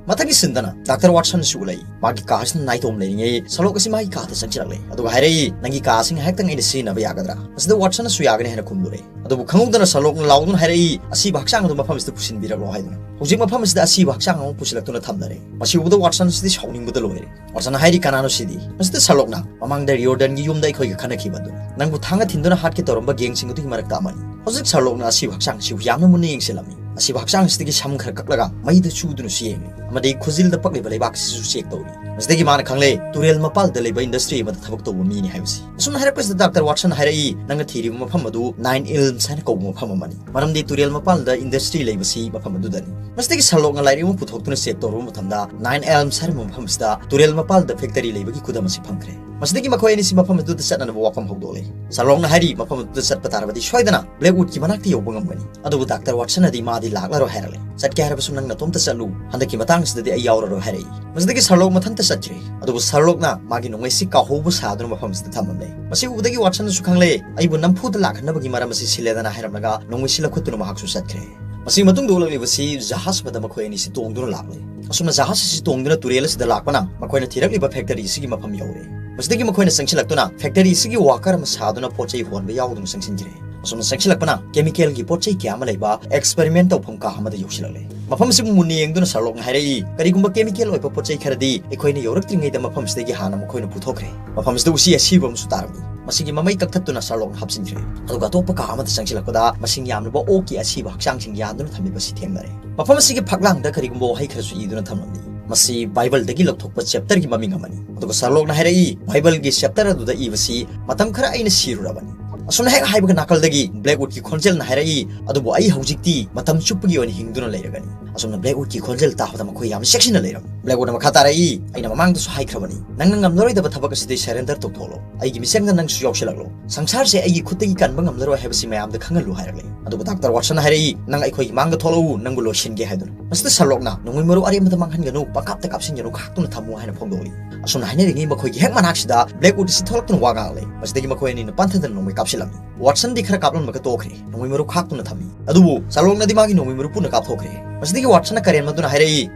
ꯃꯊꯪꯒꯤ ꯁꯤꯟꯗꯅ ꯗꯥꯛꯇꯔ ꯋꯥꯠꯁꯟ ꯑꯁꯤ ꯎꯠꯂꯛꯏ꯫ ꯃꯥꯒꯤ ꯀꯥ ꯑꯁꯤꯅ ꯅꯥꯏꯇꯣꯝ ꯂꯩꯔꯤꯉꯩ ꯁꯔꯂꯣꯛ ꯑꯁꯤ ꯃꯥꯒꯤ ꯀꯥꯗ ꯆꯪꯁꯤꯜꯂꯛꯂꯦ꯫ ꯑꯗꯨꯒ ꯍꯥꯏꯔꯛꯏ, "ꯅꯪꯒꯤ ꯀꯥ ꯑꯁꯤ ꯉꯥꯏꯍꯥꯛꯇꯪ ꯑꯩꯅ ꯁꯤꯖꯤꯟꯅꯕ ꯌꯥꯒꯗ꯭ꯔꯥ?" ꯃꯁꯤꯗ ꯋꯥꯠꯁꯟꯅꯁꯨ ꯌꯥꯒꯅꯤ ꯍꯥꯏꯅ ꯈꯨꯝꯂꯨꯔꯦ꯫ ꯑꯗꯨꯕꯨ ꯈꯪꯍꯧꯗꯅ ꯁꯔꯂꯣꯛꯅ ꯂꯥꯎꯗꯨꯅ ꯍꯥꯏꯔꯛꯏ, "ꯑꯁꯤꯕ ꯍꯛꯆꯥꯡ ꯑꯗꯨ ꯃꯐꯝ ꯑꯁꯤꯗ ꯄꯨꯁꯤꯟꯕꯤꯔꯛꯂꯣ" ꯍꯥꯏꯗꯨꯅ꯫ ꯍꯧꯖꯤꯛ ꯃꯐꯝ ꯑꯁꯤꯗ ꯑꯁꯤꯕ ꯍꯛꯆꯥꯡ ꯑꯃ ꯄꯨꯁꯤꯜꯂꯛꯇꯨꯅ ꯊꯝꯅꯔꯦ꯫ ꯃꯁꯤ ꯎꯕꯗ ꯋꯥꯠꯁꯟ ꯑꯁꯤꯗꯤ ꯁꯥꯎꯅꯤꯡꯕꯗ ꯂꯣꯏꯔꯦ꯫ ꯋꯥꯠꯁꯟꯅ ꯍꯥꯏꯔꯤ, "ꯀꯅꯥꯅꯣ ꯁꯤꯗꯤ?" ꯃꯁꯤꯗ ꯁꯔꯂꯣꯛꯅ, "ꯃꯃꯥꯡꯗ ꯔꯤꯑꯣꯔꯗꯟꯒꯤ ꯌꯨꯝꯗ ꯑꯩꯈꯣꯏꯒ ꯈꯠꯅꯈꯤꯕ ꯑꯗꯨꯅꯤ꯫ ꯅꯪꯕꯨ ꯊꯥꯡꯅ ꯊꯤꯟꯗꯨꯅ ꯍꯥꯠꯀꯦ ꯇꯧꯔꯝꯕ ꯒꯦꯡꯁꯤꯡ ꯑꯗꯨꯒꯤ ꯃꯔꯛꯇ ꯑꯃꯅꯤ꯫ ꯍꯧꯖꯤꯛ ꯁꯔꯂꯣꯛꯅ ꯑꯁꯤꯕ ꯍꯛꯆꯥꯡ ꯑꯁꯤꯕꯨ ꯌꯥꯝꯅ ꯃꯨꯟꯅ ꯌꯦꯡꯁꯤꯜꯂꯝꯃꯤ꯫ ꯑꯁꯤꯕ ꯍꯛꯆꯥꯡ ꯑꯁꯤꯗꯒꯤ ꯁꯝ ꯈꯔ ꯀꯛꯂꯒ ꯃꯩꯗ ꯆꯨꯗꯨꯅꯁꯨ ꯌꯦꯡꯂꯤ꯫ ꯑꯃꯗꯤ ꯈꯨꯖꯤꯜꯗ ꯄꯛꯂꯤꯕ ꯂꯩꯕꯥꯛ ꯑꯁꯤꯁꯨ ꯆꯦꯛ ꯇꯧꯔꯤ꯫ ꯃꯁꯤꯗꯒꯤ ꯃꯥꯅ ꯈꯪꯂꯦ, ꯇꯨꯔꯦꯜ ꯃꯄꯥꯜꯗ ꯂꯩꯕ ꯏꯟꯗꯁꯇ꯭ꯔꯤ ꯑꯃꯗ ꯊꯕꯛ ꯇꯧꯕ ꯃꯤꯅꯤ ꯍꯥꯏꯕꯁꯤ"꯫ ꯑꯁꯨꯝꯅ ꯍꯥꯏꯔꯛꯄꯁꯤꯗ ꯗꯥꯛꯇꯔ ꯋꯥꯠꯁꯟꯅ ꯍꯥꯏꯔꯛꯏ, "ꯅꯪꯅ ꯊꯤꯔꯤꯕ ꯃꯐꯝ ꯑꯗꯨ ꯅꯥꯏꯟ ꯑꯦꯜꯝꯁ ꯍꯥꯏꯅ ꯀꯧꯕ ꯃꯐꯝ ꯑꯃꯅꯤ꯫ ꯃꯔꯝꯗꯤ ꯇꯨꯔꯦꯜ ꯃꯄꯥꯜꯗ ꯏꯟꯗꯁꯇ꯭ꯔꯤ ꯂꯩꯕꯁꯤ ꯃꯐꯝ ꯑꯗꯨꯗꯅꯤ"꯫ ꯃꯁꯤꯗꯒꯤ ꯁꯔꯂꯣꯛꯅ ꯂꯥꯏꯔꯤꯛ ꯑꯃ ꯄꯨꯊꯣꯛꯇꯨꯅ ꯆꯦꯛ ꯇꯧꯔꯨꯕ ꯃꯇꯝꯗ ꯅꯥꯏꯟ ꯑꯦꯜꯝꯁ ꯍꯥꯏꯔꯤꯕ ꯃꯐꯝ ꯑꯁꯤꯗ ꯇꯨꯔꯦꯜ ꯃꯄꯥꯜꯗ ꯐꯦꯛꯇꯔꯤ ꯂꯩꯕꯒꯤ ꯈꯨꯗꯝ ꯑꯁꯤ ꯐꯪꯈ꯭ꯔꯦ꯫ ꯃꯁꯤꯗꯒꯤ ꯃꯈꯣꯏ ꯑꯅꯤꯁꯤ ꯃꯐꯝ ꯑꯗꯨꯗ ꯆꯠꯅꯅꯕ ꯋꯥꯐꯝ ꯍꯧꯗꯣꯛꯂꯦ꯫ ꯁꯔꯂꯣꯛꯅ ꯍꯥꯏꯔꯤ, "ꯃꯐꯝ ꯑꯗꯨꯗ ꯆꯠꯄ ꯇꯥꯔꯕꯗꯤ ꯁꯣꯏꯗꯅ ꯕ꯭ꯂꯦꯛ ꯋꯨꯗꯀꯤ ꯃꯅꯥꯛꯇ ꯌꯧꯕ ꯉꯝꯒꯅꯤ"꯫ ꯑꯗꯨꯕꯨ ꯗꯥꯛꯇꯔ ꯋꯥꯠꯁꯟꯅꯗꯤ ꯃꯥꯗꯤ ꯂꯥꯛꯂꯔꯣꯏ ꯍꯥꯏꯔꯛꯂꯦ꯫ "ꯆꯠꯀꯦ ꯍꯥꯏꯔꯕꯁꯨ ꯅꯪ ꯅꯇꯣꯝꯇ ꯆꯠꯂꯨ, ꯍꯟꯗꯛꯀꯤ ꯃꯇꯥꯡꯁꯤꯗꯗꯤ ꯑꯩ ꯌꯥꯎꯔꯔꯣꯏ" ꯍꯥꯏꯔꯛꯏ꯫ ꯃꯁꯤꯗꯒꯤ ꯁꯔꯂꯣꯛ ꯃꯊꯟꯇ ꯆꯠꯈ꯭ꯔꯦ꯫ ꯑꯗꯨꯕꯨ ꯁꯔꯂꯣꯛꯅ ꯃꯥꯒꯤ ꯅꯣꯡꯃꯩꯁꯤ ꯀꯥꯎꯍꯧꯕ ꯁꯥꯗꯨꯅ ꯃꯐꯝꯁꯤꯗ ꯊꯝꯂꯝꯂꯦ꯫ ꯃꯁꯤ ꯎꯕꯗꯒꯤ ꯋꯥꯠꯁꯟꯅꯁꯨ ꯈꯪꯂꯦ, "ꯑꯩꯕꯨ ꯅꯝꯐꯨꯗ ꯂꯥꯛꯍꯟꯅꯕꯒꯤ ꯃꯔꯝ ꯑꯁꯤ ꯁꯤꯜꯂꯦꯗꯅ" ꯍꯥꯏꯔꯝꯂꯒ ꯅꯣꯡꯃꯩꯁꯤ ꯂꯧꯈꯠꯇꯨꯅ ꯃꯍꯥꯛꯁꯨ ꯆꯠꯈ꯭ꯔꯦ꯫ ꯃꯁꯤꯒꯤ ꯃꯇꯨꯡꯗ ꯎꯠꯂꯛꯂꯤꯕꯁꯤ ꯖꯍꯥꯖ ꯑꯃꯗ ꯃꯈꯣꯏ ꯑꯅꯤꯁꯤ ꯇꯣꯡꯗꯨꯅ ꯂꯥꯛꯂꯦ꯫ ꯑꯁꯨꯝꯅ ꯖꯍꯥꯖ ꯑꯁꯤ ꯇꯣꯡꯗꯨꯅ ꯇꯨꯔꯦꯜ ꯑꯁꯤꯗ ꯂꯥꯛꯄꯅ ꯃꯈꯣꯏꯅ ꯊꯤꯔꯛꯂꯤꯕ ꯐꯦꯛꯇꯔꯤ ꯑꯁꯤꯒꯤ ꯃꯐꯝ ꯌꯧꯔꯦ꯫ ꯃꯁꯤꯗꯒꯤ ꯃꯈꯣꯏꯅ ꯆꯪꯁꯤꯜꯂꯛꯇꯨꯅ ꯐꯦꯛꯇꯔꯤ ꯑꯁꯤꯒꯤ ꯋꯥꯀꯔ ꯑꯃ ꯁꯥꯗꯨꯅ ꯄꯣꯠ ꯆꯩ ꯍꯣꯟꯕ ꯌꯥꯎꯗꯨꯅ ꯆꯪꯁꯤꯟꯈ꯭ꯔꯦ꯫ ꯑꯁꯨꯝꯅ ꯆꯪꯁꯤꯜꯂꯛꯄꯅ ꯀꯦꯃꯤꯀꯦꯜꯒꯤ ꯄꯣꯠ ꯆꯩ ꯀꯌꯥ ꯑꯃ ꯂꯩꯕ ꯑꯦꯛꯁꯄꯦꯔꯤꯃꯦꯟ ꯇꯧꯐꯝ ꯀꯥ ꯑꯃꯗ ꯌꯧꯁꯤꯜꯂꯛꯂꯦ꯫ ꯃꯐꯝ ꯑꯁꯤꯕꯨ ꯃꯨꯟꯅ ꯌꯦꯡꯗꯨꯅ ꯁꯔꯂꯣꯛꯅ ꯍꯥꯏꯔꯛꯏ, "ꯀꯔꯤꯒꯨꯝꯕ ꯀꯦꯃꯤꯀꯦꯜ ꯑꯣꯏꯕ ꯄꯣꯠ ꯆꯩ ꯈꯔꯗꯤ ꯑꯩꯈꯣꯏꯅ ꯌꯧꯔꯛꯇ꯭ꯔꯤꯉꯩꯗ ꯃꯐꯝ ꯑꯁꯤꯗꯒꯤ ꯍꯥꯟꯅ ꯃꯈꯣꯏꯅ ꯄꯨꯊꯣꯛꯈ꯭ꯔꯦ"꯫ ꯃꯐꯝ ꯑꯁꯤꯗ ꯎꯆꯤ ꯑꯁꯤꯕ ꯑꯃꯁꯨ ꯇꯥꯔꯝꯃꯤ꯫ ꯃꯁꯤꯒꯤ ꯃꯃꯩ ꯀꯛꯊꯠꯇꯨꯅ ꯁꯔꯂꯣꯛꯅ ꯍꯥꯞꯆꯤꯟꯈ꯭ꯔꯦ꯫ ꯑꯗꯨꯒ ꯑꯇꯣꯞꯄ ꯀꯥ ꯑꯃꯗ ꯆꯪꯁꯤꯜꯂꯛꯄꯗ ꯃꯁꯤꯡ ꯌꯥꯝꯂꯕ ꯑꯣꯛꯀꯤ ꯑꯁꯤꯕ ꯍꯛꯆꯥꯡꯁꯤꯡ ꯌꯥꯟꯗꯨꯅ ꯊꯝꯂꯤꯕ ꯑꯁꯤ ꯊꯦꯡꯅꯔꯦ꯫ ꯃꯐꯝ ꯑꯁꯤꯒꯤ ꯐꯛꯂꯥꯡꯗ ꯀꯔꯤꯒꯨꯝꯕ ꯋꯥꯍꯩ ꯈꯔꯁꯨ ꯏꯗꯨꯅ ꯊꯝꯂꯝꯂꯤ꯫ ꯃꯁꯤ ꯕꯥꯏꯕꯜꯗꯒꯤ ꯂꯧꯊꯣꯛꯄ ꯆꯦꯞꯇꯔꯒꯤ ꯃꯃꯤꯡ ꯑꯃꯅꯤ꯫ ꯑꯗꯨꯒ ꯁꯔꯂꯣꯛꯅ ꯍꯥꯏꯔꯛꯏ, "ꯕꯥꯏꯕꯜꯒꯤ ꯆꯦꯞꯇꯔ ꯑꯗꯨꯗ ꯏꯕꯁꯤ ꯃꯇꯝ ꯈꯔ ꯑꯩꯅ ꯁꯤꯔꯨꯔꯕꯅꯤ꯫" ꯑꯁꯨꯝꯅ ꯍꯦꯛ ꯍꯥꯏꯕꯒ ꯅꯥꯀꯜꯗꯒꯤ ꯕ꯭ꯂꯦꯛꯋꯨꯗꯀꯤ ꯈꯣꯟꯖꯦꯜꯅ ꯍꯥꯏꯔꯛꯏ, "ꯑꯗꯨꯕꯨ ꯑꯩ ꯍꯧꯖꯤꯛꯇꯤ ꯃꯇꯝ ꯆꯨꯞꯄꯒꯤ ꯑꯣꯏꯅ ꯍꯤꯡꯗꯨꯅ ꯂꯩꯔꯒꯅꯤ꯫" ꯑꯁꯨꯝꯅ ꯕ꯭ꯂꯦꯛꯋꯨꯗꯀꯤ ꯈꯣꯟꯖꯦꯜ ꯇꯥꯕꯗ ꯃꯈꯣꯏ ꯌꯥꯝꯅ ꯆꯦꯛꯁꯤꯟꯅ ꯂꯩꯔꯝꯃꯤ꯫ ꯕ꯭ꯂꯦꯛꯋꯨꯗꯅ ꯃꯈꯥ ꯇꯥꯔꯛꯏ, "ꯑꯩꯅ ꯃꯃꯥꯡꯗꯁꯨ ꯍꯥꯏꯈ꯭ꯔꯕꯅꯤ, ꯅꯪꯅ ꯉꯝꯂꯔꯣꯏꯗꯕ ꯊꯕꯛ ꯑꯁꯤꯗꯤ ꯁꯔꯦꯟꯗꯔ ꯇꯧꯊꯣꯛꯂꯣ꯫ ꯑꯩꯒꯤ ꯃꯤꯆꯪꯗ ꯅꯪꯁꯨ ꯌꯥꯎꯁꯤꯜꯂꯛꯂꯣ꯫ ꯁꯪꯁꯥꯔꯁꯦ ꯑꯩꯒꯤ ꯈꯨꯠꯇꯒꯤ ꯀꯟꯕ ꯉꯝꯂꯔꯣꯏ ꯍꯥꯏꯕꯁꯤ ꯃꯌꯥꯝꯗ ꯈꯪꯍꯜꯂꯨ" ꯍꯥꯏꯔꯛꯂꯦ꯫ ꯑꯗꯨꯕꯨ ꯗꯥꯛꯇꯔ ꯋꯥꯠꯁꯟꯅ ꯍꯥꯏꯔꯛꯏ, "ꯅꯪ ꯑꯩꯈꯣꯏꯒꯤ ꯃꯥꯡꯗ ꯊꯣꯛꯂꯛꯎ, ꯅꯪꯕꯨ ꯂꯣꯏꯁꯤꯟꯒꯦ" ꯍꯥꯏꯗꯨꯅ꯫ ꯃꯁꯤꯗ ꯁꯔꯂꯣꯛꯅ, "ꯅꯣꯡꯃꯩ ꯃꯔꯨ ꯑꯔꯦꯝꯕꯗ ꯃꯥꯡꯍꯟꯒꯅꯨ, ꯄꯪꯀꯥꯞꯇ ꯀꯥꯞꯁꯤꯟꯒꯅꯨ, ꯈꯥꯛꯇꯨꯅ ꯊꯝꯃꯨ" ꯍꯥꯏꯅ ꯐꯣꯡꯗꯣꯛꯂꯤ꯫ ꯑꯁꯨꯝꯅ ꯍꯥꯏꯅꯔꯤꯉꯩ ꯃꯈꯣꯏꯒꯤ ꯍꯦꯛ ꯃꯅꯥꯛꯁꯤꯗ ꯕ꯭ꯂꯦꯛꯋꯨꯗ ꯑꯁꯤ ꯊꯣꯛꯂꯛꯇꯨꯅ ꯋꯥ ꯉꯥꯡꯂꯦ꯫ ꯃꯁꯤꯗꯒꯤ ꯃꯈꯣꯏ ꯑꯅꯤꯅ ꯄꯟꯊꯗꯅ ꯅꯣꯡꯃꯩ ꯀꯥꯞꯁꯤꯜꯂꯝꯃꯤ꯫ ꯋꯥꯠꯁꯟꯗꯤ ꯈꯔ ꯀꯥꯞꯂꯝꯂꯒ ꯇꯣꯛꯈ꯭ꯔꯦ꯫ ꯅꯣꯡꯃꯩ ꯃꯔꯨ ꯈꯥꯛꯇꯨꯅ ꯊꯝꯃꯤ꯫ ꯑꯗꯨꯕꯨ ꯁꯔꯂꯣꯛꯅꯗꯤ ꯃꯥꯒꯤ ꯅꯣꯡꯃꯩ ꯃꯔꯨ ꯄꯨꯟꯅ ꯀꯥꯞꯊꯣꯛꯈ꯭ꯔꯦ꯫ ꯃꯁꯤꯗꯒꯤ ꯋꯥꯠꯁꯟꯅ ꯀꯔꯦꯝꯅꯗꯨꯅ ꯍꯥꯏꯔꯛꯏ,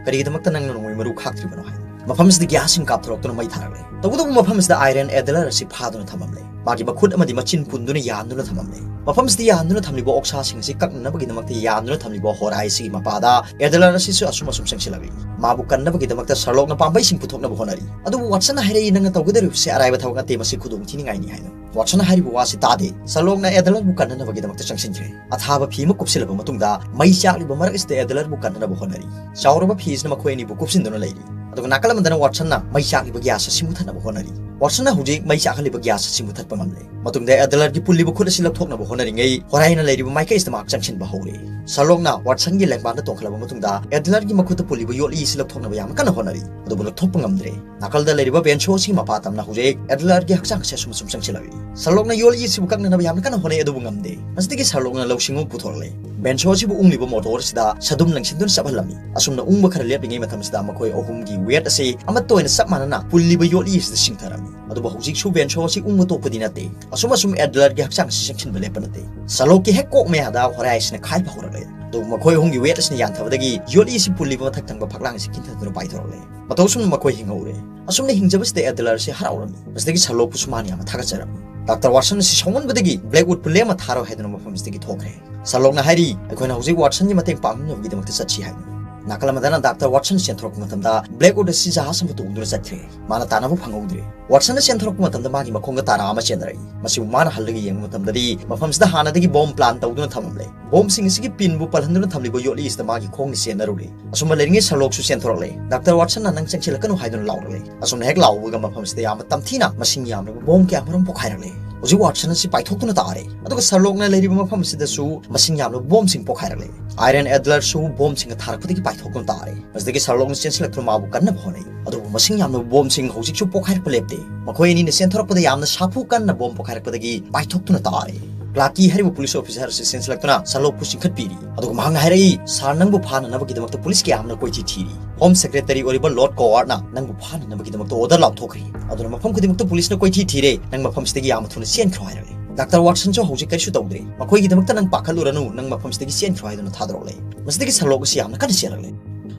"ꯀꯔꯤꯒꯤꯗꯃꯛꯇ ꯅꯪꯅ ꯅꯣꯡꯃꯩ ꯃꯔꯨ ꯈꯥꯛꯇ꯭ꯔꯤꯕꯅꯣ?" ꯍꯥꯏꯅ꯫ ꯃꯐꯝꯁꯤꯗ ꯒ꯭ꯌꯥꯁꯁꯤꯡ ꯀꯥꯞꯊꯣꯔꯛꯇꯨꯅ ꯃꯩ ꯊꯥꯔꯛꯂꯦ꯫ ꯇꯧꯕꯇꯕꯨ ꯃꯐꯝꯁꯤꯗ ꯑꯥꯏꯔꯟ ꯑꯦꯗꯂꯔ ꯑꯁꯤ ꯐꯥꯗꯨꯅ ꯊꯝꯂꯝꯂꯦ꯫ ꯃꯥꯒꯤ ꯃꯈꯨꯠ ꯑꯃꯗꯤ ꯃꯆꯤꯟ ꯄꯨꯟꯗꯨꯅ ꯌꯥꯟꯗꯨꯅ ꯊꯝꯂꯝꯂꯦ꯫ ꯃꯐꯝꯁꯤꯗ ꯌꯥꯟꯗꯨꯅ ꯊꯝꯂꯤꯕ ꯑꯣꯛꯁꯥꯁꯤꯡ ꯑꯁꯤ ꯀꯛꯅꯅꯕꯒꯤꯗꯃꯛꯇ ꯌꯥꯟꯗꯨꯅ ꯊꯝꯂꯤꯕ ꯍꯣꯔꯥꯏ ꯑꯁꯤꯒꯤ ꯃꯄꯥꯗ ꯑꯦꯗꯂꯔ ꯑꯁꯤꯁꯨ ꯑꯁꯨꯝ ꯑꯁꯨꯝ ꯆꯪꯁꯤꯜꯂꯛꯂꯤ꯫ ꯃꯥꯕꯨ ꯀꯟꯅꯕꯒꯤꯗꯃꯛꯇ ꯁꯔꯂꯣꯛꯅ ꯄꯥꯝꯕꯩꯁꯤꯡ ꯄꯨꯊꯣꯛꯅꯕ ꯍꯣꯠꯅꯔꯤ꯫ ꯑꯗꯨꯕꯨ ꯋꯥꯠꯁꯟꯅ ꯍꯥꯏꯔꯛꯏ, "ꯅꯪꯅ ꯇꯧꯒꯗꯧꯔꯤꯕꯁꯤ ꯑꯔꯥꯏꯕ ꯊꯕꯛ ꯅꯠꯇꯦ, ꯃꯁꯤ ꯈꯨꯗꯣꯡꯊꯤꯅꯤꯡꯉꯥꯏꯅꯤ" ꯍꯥꯏꯅ꯫ ꯋꯥꯠꯁꯟꯅ ꯍꯥꯏꯔꯤꯕ ꯋꯥꯁꯤ ꯇꯥꯗꯦ꯫ ꯁꯔꯂꯣꯛꯅ ꯑꯦꯗꯂꯔꯕꯨ ꯀꯟꯅꯅꯕꯒꯤꯗꯃꯛꯇ ꯆꯪꯁꯤꯟꯈ꯭ꯔꯦ꯫ ꯑꯊꯥꯕ ꯐꯤ ꯑꯃ ꯀꯨꯞꯁꯤꯜꯂꯕ ꯃꯇꯨꯡꯗ ꯃꯩ ꯆꯥꯛꯂꯤꯕ ꯃꯔꯛ ꯑꯁꯤꯗ ꯑꯦꯗꯂꯔꯕꯨ ꯀꯟꯅꯅꯕ ꯍꯣꯠꯅꯔꯤ꯫ ꯆꯥꯎꯔꯕ ꯐꯤ ꯑꯁꯤꯅ ꯃꯈꯣꯏ ꯑꯅꯤꯕꯨ ꯀꯨꯞꯁꯤꯟꯗꯨꯅ ꯂꯩꯔꯤ꯫ ꯑꯗꯨꯒ ꯅꯥꯀꯜ ꯑꯃꯗꯅ ꯋꯥꯠꯁꯟꯅ ꯃꯩ ꯆꯥꯛꯂꯤꯕ ꯒ꯭ꯌꯥꯁ ꯑꯁꯤ ꯃꯨꯊꯠꯅꯕ ꯍꯣꯠꯅꯔꯤ꯫ ꯋꯥꯠꯁꯟꯅ ꯍꯧꯖꯤꯛ ꯃꯩ ꯆꯥꯛꯍꯜꯂꯤꯕ ꯒ꯭ꯌꯥꯁ ꯑꯁꯤ ꯃꯨꯊꯠꯄ ꯉꯝꯂꯦ꯫ ꯃꯇꯨꯡꯗ ꯑꯦꯗꯂꯔꯒꯤ ꯄꯨꯜꯂꯤꯕ ꯈꯨꯠ ꯑꯁꯤ ꯂꯧꯊꯣꯛꯅꯕ ꯍꯣꯠꯅꯔꯤꯉꯩ ꯍꯣꯔꯥꯏꯅ ꯂꯩꯔꯤꯕ ꯃꯥꯏꯀꯩ ꯑꯁꯤꯗ ꯃꯍꯥꯛ ꯆꯪꯁꯤꯟꯕ ꯍꯧꯔꯦ꯫ ꯁꯔꯂꯣꯛꯅ ꯋꯥꯠꯁꯟꯒꯤ ꯂꯦꯡꯕꯥꯟꯗ ꯇꯣꯡꯈꯠꯂꯕ ꯃꯇꯨꯡꯗ ꯑꯦꯗꯂꯔꯒꯤ ꯃꯈꯨꯠꯇ ꯄꯨꯜꯂꯤꯕ ꯌꯣꯠꯂꯤ ꯑꯁꯤ ꯂꯧꯊꯣꯛꯅꯕ ꯌꯥꯝꯅ ꯀꯟꯅ ꯍꯣꯠꯅꯔꯤ꯫ ꯑꯗꯨꯕꯨ ꯂꯧꯊꯣꯛꯄ ꯉꯝꯗ꯭ꯔꯦ꯫ ꯅꯥꯀꯜꯗ ꯂꯩꯔꯤꯕ ꯕꯦꯟꯁꯣ ꯑꯁꯤꯒꯤ ꯃꯄꯥ ꯇꯝꯅ ꯍꯧꯖꯤꯛ ꯑꯦꯗꯂꯔꯒꯤ ꯍꯛꯆꯥꯡ ꯑꯁꯤ ꯑꯁꯨꯝ ꯑꯁꯨꯝ ꯆꯪꯁꯤꯜꯂꯛꯏ꯫ ꯁꯔꯂꯣꯛꯅ ꯌꯣꯠꯂꯤ ꯑꯁꯤꯕꯨ ꯀꯛꯅꯅꯕ ꯌꯥꯝꯅ ꯀꯟꯅ ꯍꯣꯠꯅꯩ, ꯑꯗꯨꯕꯨ ꯉꯝꯗꯦ꯫ ꯃꯁꯤꯗꯒꯤ ꯁꯔꯂꯣꯛꯅ ꯂꯧꯁꯤꯡ ꯑꯃ ꯄꯨꯊꯣꯔꯛꯂꯦ꯫ ꯕꯦꯟꯁꯣ ꯑꯁꯤꯕꯨ ꯎꯪꯂꯤꯕ ꯃꯣꯇꯣꯔ ꯑꯁꯤꯗ ꯁꯗꯨꯝ ꯂꯪꯁꯤꯟꯗꯨꯅ ꯆꯞꯍꯜꯂꯝꯃꯤ꯫ ꯑꯁꯨꯝꯅ ꯎꯪꯕ ꯈꯔ ꯂꯦꯞꯂꯤꯉꯩ ꯃꯇꯝꯁꯤꯗ ꯃꯈꯣꯏ ꯑꯍꯨꯝꯒꯤ ꯋꯦꯠ ꯑꯁꯤ ꯑꯃꯠꯇ ꯑꯣꯏꯅ ꯆꯞ ꯃꯥꯟꯅꯅ ꯄꯨꯜꯂꯤꯕ ꯌꯣꯠꯂꯤ ꯑꯁꯤꯗ ꯆꯤꯡꯊꯔꯝꯃꯤ꯫ ꯑꯗꯨꯕꯨ ꯍꯧꯖꯤꯛꯁꯨ ꯕꯦꯟꯁꯣ ꯑꯁꯤ ꯎꯪꯕ ꯇꯣꯛꯄꯗꯤ ꯅꯠꯇꯦ꯫ ꯑꯁꯨꯝ ꯑꯁꯨꯝ ꯑꯦꯗꯂꯔꯒꯤ ꯍꯛꯆꯥꯡ ꯑꯁꯤ ꯆꯪꯁꯤꯟꯕ ꯂꯦꯞꯄ ꯅꯠꯇꯦ꯫ ꯁꯔꯂꯣꯛꯀꯤ ꯍꯦꯛ ꯀꯣꯛ ꯃꯌꯥꯗ ꯍꯣꯔꯥꯏ ꯑꯁꯤꯅ ꯈꯥꯏꯕ ꯍꯧꯔꯛꯂꯦ꯫ ꯑꯗꯨꯕꯨ ꯃꯈꯣꯏ ꯑꯍꯨꯝꯒꯤ ꯋꯦꯠ ꯑꯁꯤꯅ ꯌꯥꯟꯊꯕꯗꯒꯤ ꯌꯣꯠꯂꯤ ꯑꯁꯤ ꯄꯨꯜꯂꯤꯕ ꯃꯊꯛ ꯊꯪꯕ ꯐꯛꯂꯥꯡ ꯑꯁꯤ ꯀꯤꯟꯊꯗꯨꯅ ꯄꯥꯏꯊꯣꯔꯛꯂꯦ꯫ ꯃꯇꯧ ꯑꯁꯨꯝꯅ ꯃꯈꯣꯏ ꯍꯤꯡꯍꯧꯔꯦ꯫ ꯑꯁꯨꯝꯅ ꯍꯤꯡꯖꯕꯁꯤꯗ ꯑꯦꯗꯂꯔ ꯑꯁꯤ ꯍꯔꯥꯎꯔꯝꯃꯤ꯫ ꯃꯁꯤꯗꯒꯤ ꯁꯔꯂꯣꯛꯄꯨꯁꯨ ꯃꯥꯅ ꯌꯥꯝꯅ ꯊꯥꯒꯠꯆꯔꯝꯃꯤ꯫ ꯗꯥꯛꯇꯔ ꯋꯥꯠꯁꯟ ꯑꯁꯤ ꯁꯥꯎꯃꯟꯕꯗꯒꯤ ꯕ꯭ꯂꯦꯛꯋꯨꯗꯄꯨ ꯂꯦꯝꯅ ꯊꯥꯔꯣꯏ ꯍꯥꯏꯗꯨꯅ ꯃꯐꯝꯁꯤꯗꯒꯤ ꯊꯣꯛꯈ꯭ꯔꯦ꯫ ꯁꯔꯂꯣꯛꯅ ꯍꯥꯏꯔꯤ, "ꯑꯩꯈꯣꯏꯅ ꯍꯧꯖꯤꯛ ꯋꯥꯠꯁꯟꯒꯤ ꯃꯇꯦꯡ ꯄꯥꯡꯅꯕꯒꯤꯗꯃꯛꯇ ꯆꯠꯁꯤ" ꯍꯥꯏꯅ꯫ ꯅꯥꯀꯜ ꯑꯃꯗꯅ ꯗꯥꯛꯇꯔ ꯋꯥꯠꯁꯟ ꯆꯦꯟꯊꯣꯔꯛꯄ ꯃꯇꯝꯗ ꯕ꯭ꯂꯦꯛꯋꯨꯗ ꯑꯁꯤ ꯖꯍꯥꯖ ꯑꯃ ꯇꯣꯡꯗꯨꯅ ꯆꯠꯈ꯭ꯔꯦ꯫ ꯃꯥꯅ ꯇꯥꯟꯅꯕ ꯐꯪꯍꯧꯗ꯭ꯔꯦ꯫ ꯋꯥꯠꯁꯟꯅ ꯆꯦꯟꯊꯣꯔꯛꯄ ꯃꯇꯝꯗ ꯃꯥꯒꯤ ꯃꯈꯣꯡꯗ ꯇꯥꯔꯥ ꯑꯃ ꯆꯦꯟꯅꯔꯛꯏ꯫ ꯃꯁꯤꯕꯨ ꯃꯥꯅ ꯍꯜꯂꯒ ꯌꯦꯡꯕ ꯃꯇꯝꯗꯗꯤ ꯃꯐꯝꯁꯤꯗ ꯍꯥꯟꯅꯗꯒꯤ ꯕꯣꯝ ꯄ꯭ꯂꯥꯟ ꯇꯧꯗꯨꯅ ꯊꯝꯂꯝꯂꯦ꯫ ꯕꯣꯝꯁꯤꯡ ꯑꯁꯤꯒꯤ ꯄꯤꯟꯕꯨ ꯄꯜꯍꯟꯗꯨꯅ ꯊꯝꯂꯤꯕ ꯌꯣꯠꯂꯤ ꯑꯁꯤꯗ ꯃꯥꯒꯤ ꯈꯣꯡꯅ ꯆꯦꯟꯅꯔꯨꯔꯦ꯫ ꯑꯁꯨꯝꯅ ꯂꯩꯔꯤꯉꯩ ꯁꯔꯂꯣꯛꯁꯨ ꯆꯦꯟꯊꯣꯔꯛꯂꯦ꯫ ꯗꯥꯛꯇꯔ ꯋꯥꯠꯁꯟꯅ "ꯅꯪ ꯆꯪꯁꯤꯜꯂꯛꯀꯅꯨ" ꯍꯥꯏꯗꯨꯅ ꯂꯥꯎꯔꯛꯂꯦ꯫ ꯑꯁꯨꯝꯅ ꯍꯦꯛ ꯂꯥꯎꯕꯒ ꯃꯐꯝꯁꯤꯗ ꯌꯥꯝꯅ ꯇꯝꯊꯤꯅ ꯃꯁꯤꯡ ꯌꯥꯝꯂꯕ ꯕꯣꯝ ꯀꯌꯥ ꯃꯔꯨꯝ ꯄꯣꯈꯥꯏꯔꯛꯂꯦ꯫ ꯍꯧꯖꯤꯛ ꯋꯥꯠꯁꯟ ꯑꯁꯤ ꯄꯥꯏꯊꯣꯛꯇꯨꯅ ꯇꯥꯔꯦ꯫ ꯑꯗꯨꯒ ꯁꯔꯂꯣꯛꯅ ꯂꯩꯔꯤꯕ ꯃꯐꯝ ꯑꯁꯤꯗꯁꯨ ꯃꯁꯤꯡ ꯌꯥꯝꯂꯕ ꯕꯣꯝꯁꯤꯡ ꯄꯣꯈꯥꯏꯔꯛꯂꯦ꯫ ꯑꯥꯏꯔꯟ ꯑꯦꯗꯂꯔꯁꯨ ꯕꯣꯝꯁꯤꯡꯅ ꯊꯥꯔꯛꯄꯗꯒꯤ ꯄꯥꯏꯊꯣꯛꯇꯨꯅ ꯇꯥꯔꯦ꯫ ꯃꯁꯤꯗꯒꯤ ꯁꯔꯂꯣꯛꯅ ꯆꯦꯟꯁꯤꯜꯂꯛꯇꯨꯅ ꯃꯥꯕꯨ ꯀꯟꯅꯕ ꯍꯣꯠꯅꯩ꯫ ꯑꯗꯨꯕꯨ ꯃꯁꯤꯡ ꯌꯥꯝꯂꯕ ꯕꯣꯝꯁꯤꯡ ꯍꯧꯖꯤꯛꯁꯨ ꯄꯣꯈꯥꯏꯔꯛꯄ ꯂꯦꯞꯇꯦ꯫ ꯃꯈꯣꯏ ꯑꯅꯤꯅ ꯆꯦꯟꯊꯣꯔꯛꯄꯗ ꯌꯥꯝꯅ ꯁꯥꯐꯨ ꯀꯟꯅ ꯕꯣꯝ ꯄꯣꯈꯥꯏꯔꯛꯄꯗꯒꯤ ꯄꯥꯏꯊꯣꯛꯇꯨꯅ ꯇꯥꯔꯦ꯫ ꯀ꯭ꯂꯥꯔꯛꯀꯤ ꯍꯥꯏꯔꯤꯕ ꯄꯨꯂꯤꯁ ꯑꯣꯐꯤꯁꯥꯔ ꯑꯁꯤ ꯆꯦꯟꯁꯤꯜꯂꯛꯇꯨꯅ ꯁꯔꯂꯣꯛꯄꯨ ꯆꯤꯡꯈꯠꯄꯤꯔꯤ꯫ ꯑꯗꯨꯒ ꯃꯍꯥꯛꯅ ꯍꯥꯏꯔꯛꯏ, "ꯁꯥꯔ, ꯅꯪꯕꯨ ꯐꯥꯅꯅꯕꯒꯤꯗꯃꯛꯇ ꯄꯨꯂꯤꯁ ꯀꯌꯥ ꯑꯃꯅ ꯀꯣꯏꯊꯤ ꯊꯤꯔꯤ꯫ ꯍꯣꯝ ꯁꯦꯀ꯭ꯔꯦꯇꯔꯤ ꯑꯣꯏꯔꯤꯕ ꯂꯣꯔꯗ ꯀꯣꯋꯥꯔꯗꯅ ꯅꯪꯕꯨ ꯐꯥꯅꯅꯕꯒꯤꯗꯃꯛꯇ ꯑꯣꯔꯗꯔ ꯂꯥꯎꯊꯣꯛꯈ꯭ꯔꯦ꯫ ꯑꯗꯨꯅ ꯃꯐꯝ ꯈꯨꯗꯤꯡꯃꯛꯇ ꯄꯨꯂꯤꯁꯅ ꯀꯣꯏꯊꯤ ꯊꯤꯔꯦ꯫ ꯅꯪ ꯃꯐꯝꯁꯤꯗꯒꯤ ꯌꯥꯝꯅ ꯊꯨꯅ ꯆꯦꯟꯈ꯭ꯔꯣ" ꯍꯥꯏꯔꯛꯂꯦ꯫ ꯗꯥꯛꯇꯔ ꯋꯥꯠꯁꯟꯁꯨ "ꯍꯧꯖꯤꯛ ꯀꯔꯤꯁꯨ ꯇꯧꯗ꯭ꯔꯦ꯫ ꯃꯈꯣꯏꯒꯤꯗꯃꯛꯇ ꯅꯪ ꯄꯥꯈꯠꯂꯨꯔꯅꯨ꯫ ꯅꯪ ꯃꯐꯝꯁꯤꯗꯒꯤ ꯆꯦꯟꯈ꯭ꯔꯣ" ꯍꯥꯏꯗꯨꯅ ꯊꯥꯗꯣꯔꯛꯂꯦ꯫ ꯃꯁꯤꯗꯒꯤ ꯁꯔꯂꯣꯛ ꯑꯁꯤ ꯌꯥꯝꯅ ꯀꯟꯅ ꯆꯦꯜꯂꯛꯂꯦ꯫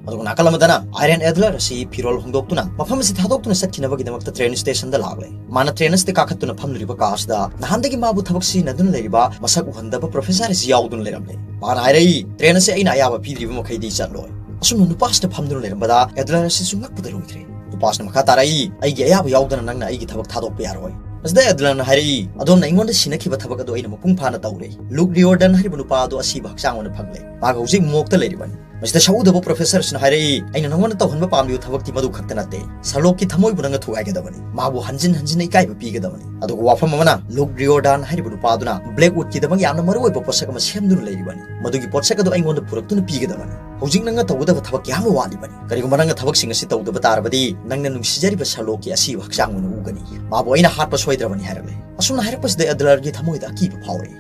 ꯑꯗꯨꯒ ꯅꯥꯀꯜ ꯑꯃꯗꯅ ꯑꯥꯏꯔꯟ ꯑꯦꯗꯂꯔ ꯑꯁꯤ ꯐꯤꯔꯣꯜ ꯍꯣꯡꯗꯣꯛꯇꯨꯅ ꯃꯐꯝ ꯑꯁꯤ ꯊꯥꯗꯣꯛꯇꯨꯅ ꯆꯠꯈꯤꯅꯕꯒꯤꯗꯃꯛꯇ ꯇ꯭ꯔꯦꯟ ꯁ꯭ꯇꯦꯁꯟꯗ ꯂꯥꯛꯂꯦ꯫ ꯃꯥꯅ ꯇ꯭ꯔꯦꯟ ꯑꯁꯤꯗ ꯀꯥꯈꯠꯇꯨꯅ ꯐꯝꯂꯤꯕ ꯀꯥ ꯑꯁꯤꯗ ꯅꯍꯥꯟꯗꯒꯤ ꯃꯥꯕꯨ ꯊꯕꯛ ꯁꯤꯖꯤꯟꯅꯗꯨꯅ ꯂꯩꯔꯤꯕ ꯃꯁꯛ ꯎꯍꯟꯗꯕ ꯄ꯭ꯔꯣꯐꯦꯁꯔ ꯑꯁꯤ ꯌꯥꯎꯗꯨꯅ ꯂꯩꯔꯝꯂꯦ꯫ ꯃꯥꯅ ꯍꯥꯏꯔꯛꯏ, "ꯇ꯭ꯔꯦꯟ ꯑꯁꯤ ꯑꯩꯅ ꯑꯌꯥꯕ ꯄꯤꯗ꯭ꯔꯤꯕ ꯃꯈꯩꯗꯤ ꯆꯠꯂꯣꯏ"꯫ ꯑꯁꯨꯝꯅ ꯅꯨꯄꯥꯁꯤꯗ ꯐꯝꯗꯨꯅ ꯂꯩꯔꯝꯕꯗ ꯑꯦꯗꯂꯔ ꯑꯁꯤꯁꯨ ꯉꯛꯄꯗ ꯂꯣꯏꯈ꯭ꯔꯦ꯫ ꯅꯨꯄꯥꯁꯤꯅ ꯃꯈꯥ ꯇꯥꯔꯛꯏ, "ꯑꯩꯒꯤ ꯑꯌꯥꯕ ꯌꯥꯎꯗꯅ ꯅꯪꯅ ꯑꯩꯒꯤ ꯊꯕꯛ ꯊꯥꯗꯣꯛꯄ ꯌꯥꯔꯣꯏ"꯫ ꯃꯁꯤꯗ ꯑꯦꯗꯂꯔꯅ ꯍꯥꯏꯔꯛꯏ, "ꯑꯗꯣꯝꯅ ꯑꯩꯉꯣꯟꯗ ꯁꯤꯟꯅꯈꯤꯕ ꯊꯕꯛ ꯑꯗꯨ ꯑꯩꯅ ꯃꯄꯨꯡ ꯐꯥꯅ ꯇꯧꯔꯦ꯫ ꯂꯨꯛ ꯔꯤꯑꯣꯔꯗꯟ ꯍꯥꯏꯔꯤꯕ ꯅꯨꯄꯥ ꯑꯗꯨ ꯑꯁꯤꯕ ꯍꯛꯆꯥꯡ ꯑꯣꯏꯅ ꯐꯪꯂꯦ꯫ ꯃꯥꯒ ꯍꯧꯖꯤꯛ ꯃꯣꯔꯒꯇ ꯂꯩꯔꯤꯕꯅꯤ"꯫ ꯃꯁꯤꯗ ꯁꯛꯎꯗꯕ ꯄ꯭ꯔꯣꯐꯦꯁꯔꯁꯤꯅ ꯍꯥꯏꯔꯛꯏ, "ꯑꯩꯅ ꯅꯉꯣꯟꯗ ꯇꯧꯍꯟꯕ ꯄꯥꯝꯂꯤꯕ ꯊꯕꯛꯇꯤ ꯃꯗꯨ ꯈꯛꯇ ꯅꯠꯇꯦ꯫ ꯁꯔꯂꯣꯛꯀꯤ ꯊꯃꯣꯏꯕꯨ ꯅꯪꯅ ꯊꯨꯒꯥꯏꯒꯗꯕꯅꯤ꯫ ꯃꯥꯕꯨ ꯍꯟꯖꯤꯟ ꯍꯟꯖꯤꯟꯅ ꯏꯀꯥꯏꯕ ꯄꯤꯒꯗꯕꯅꯤ"꯫ ꯑꯗꯨꯒ ꯋꯥꯐꯝ ꯑꯃꯅ, ꯂꯨꯛ ꯔꯤꯑꯣꯔꯗꯥꯟ ꯍꯥꯏꯔꯤꯕ ꯅꯨꯄꯥ ꯑꯗꯨꯅ ꯕ꯭ꯂꯦꯛꯋꯨꯗꯀꯤꯗꯃꯛ ꯌꯥꯝꯅ ꯃꯔꯨꯑꯣꯏꯕ ꯄꯣꯠꯁꯛ ꯑꯃ ꯁꯦꯝꯗꯨꯅ ꯂꯩꯔꯤꯕꯅꯤ꯫ ꯃꯗꯨꯒꯤ ꯄꯣꯠꯁꯛ ꯑꯗꯨ ꯑꯩꯉꯣꯟꯗ ꯄꯨꯔꯛꯇꯨꯅ ꯄꯤꯒꯗꯕꯅꯤ꯫ ꯍꯧꯖꯤꯛ ꯅꯪꯅ ꯇꯧꯒꯗꯕ ꯊꯕꯛ ꯀꯌꯥ ꯑꯃ ꯋꯥꯠꯂꯤꯕꯅꯤ꯫ ꯀꯔꯤꯒꯨꯝꯕ ꯅꯪꯅ ꯊꯕꯛꯁꯤꯡ ꯑꯁꯤ ꯇꯧꯗꯕ ꯇꯥꯔꯕꯗꯤ, ꯅꯪꯅ ꯅꯨꯡꯁꯤꯖꯔꯤꯕ ꯁꯔꯂꯣꯛꯀꯤ ꯑꯁꯤꯕ ꯍꯛꯆꯥꯡ ꯑꯣꯏꯅ ꯎꯒꯅꯤ꯫ ꯃꯥꯕꯨ ꯑꯩꯅ ꯍꯥꯠꯄ ꯁꯣꯏꯗ꯭ꯔꯕꯅꯤ ꯍꯥꯏꯔꯛꯂꯦ꯫ ꯑꯁꯨꯝꯅ ꯍꯥꯏꯔꯛꯄꯁꯤꯗ ꯑꯦꯗꯂꯔꯒꯤ ꯊꯃꯣꯏꯗ ꯑꯀꯤꯕ ꯐꯥꯎꯔꯦ꯫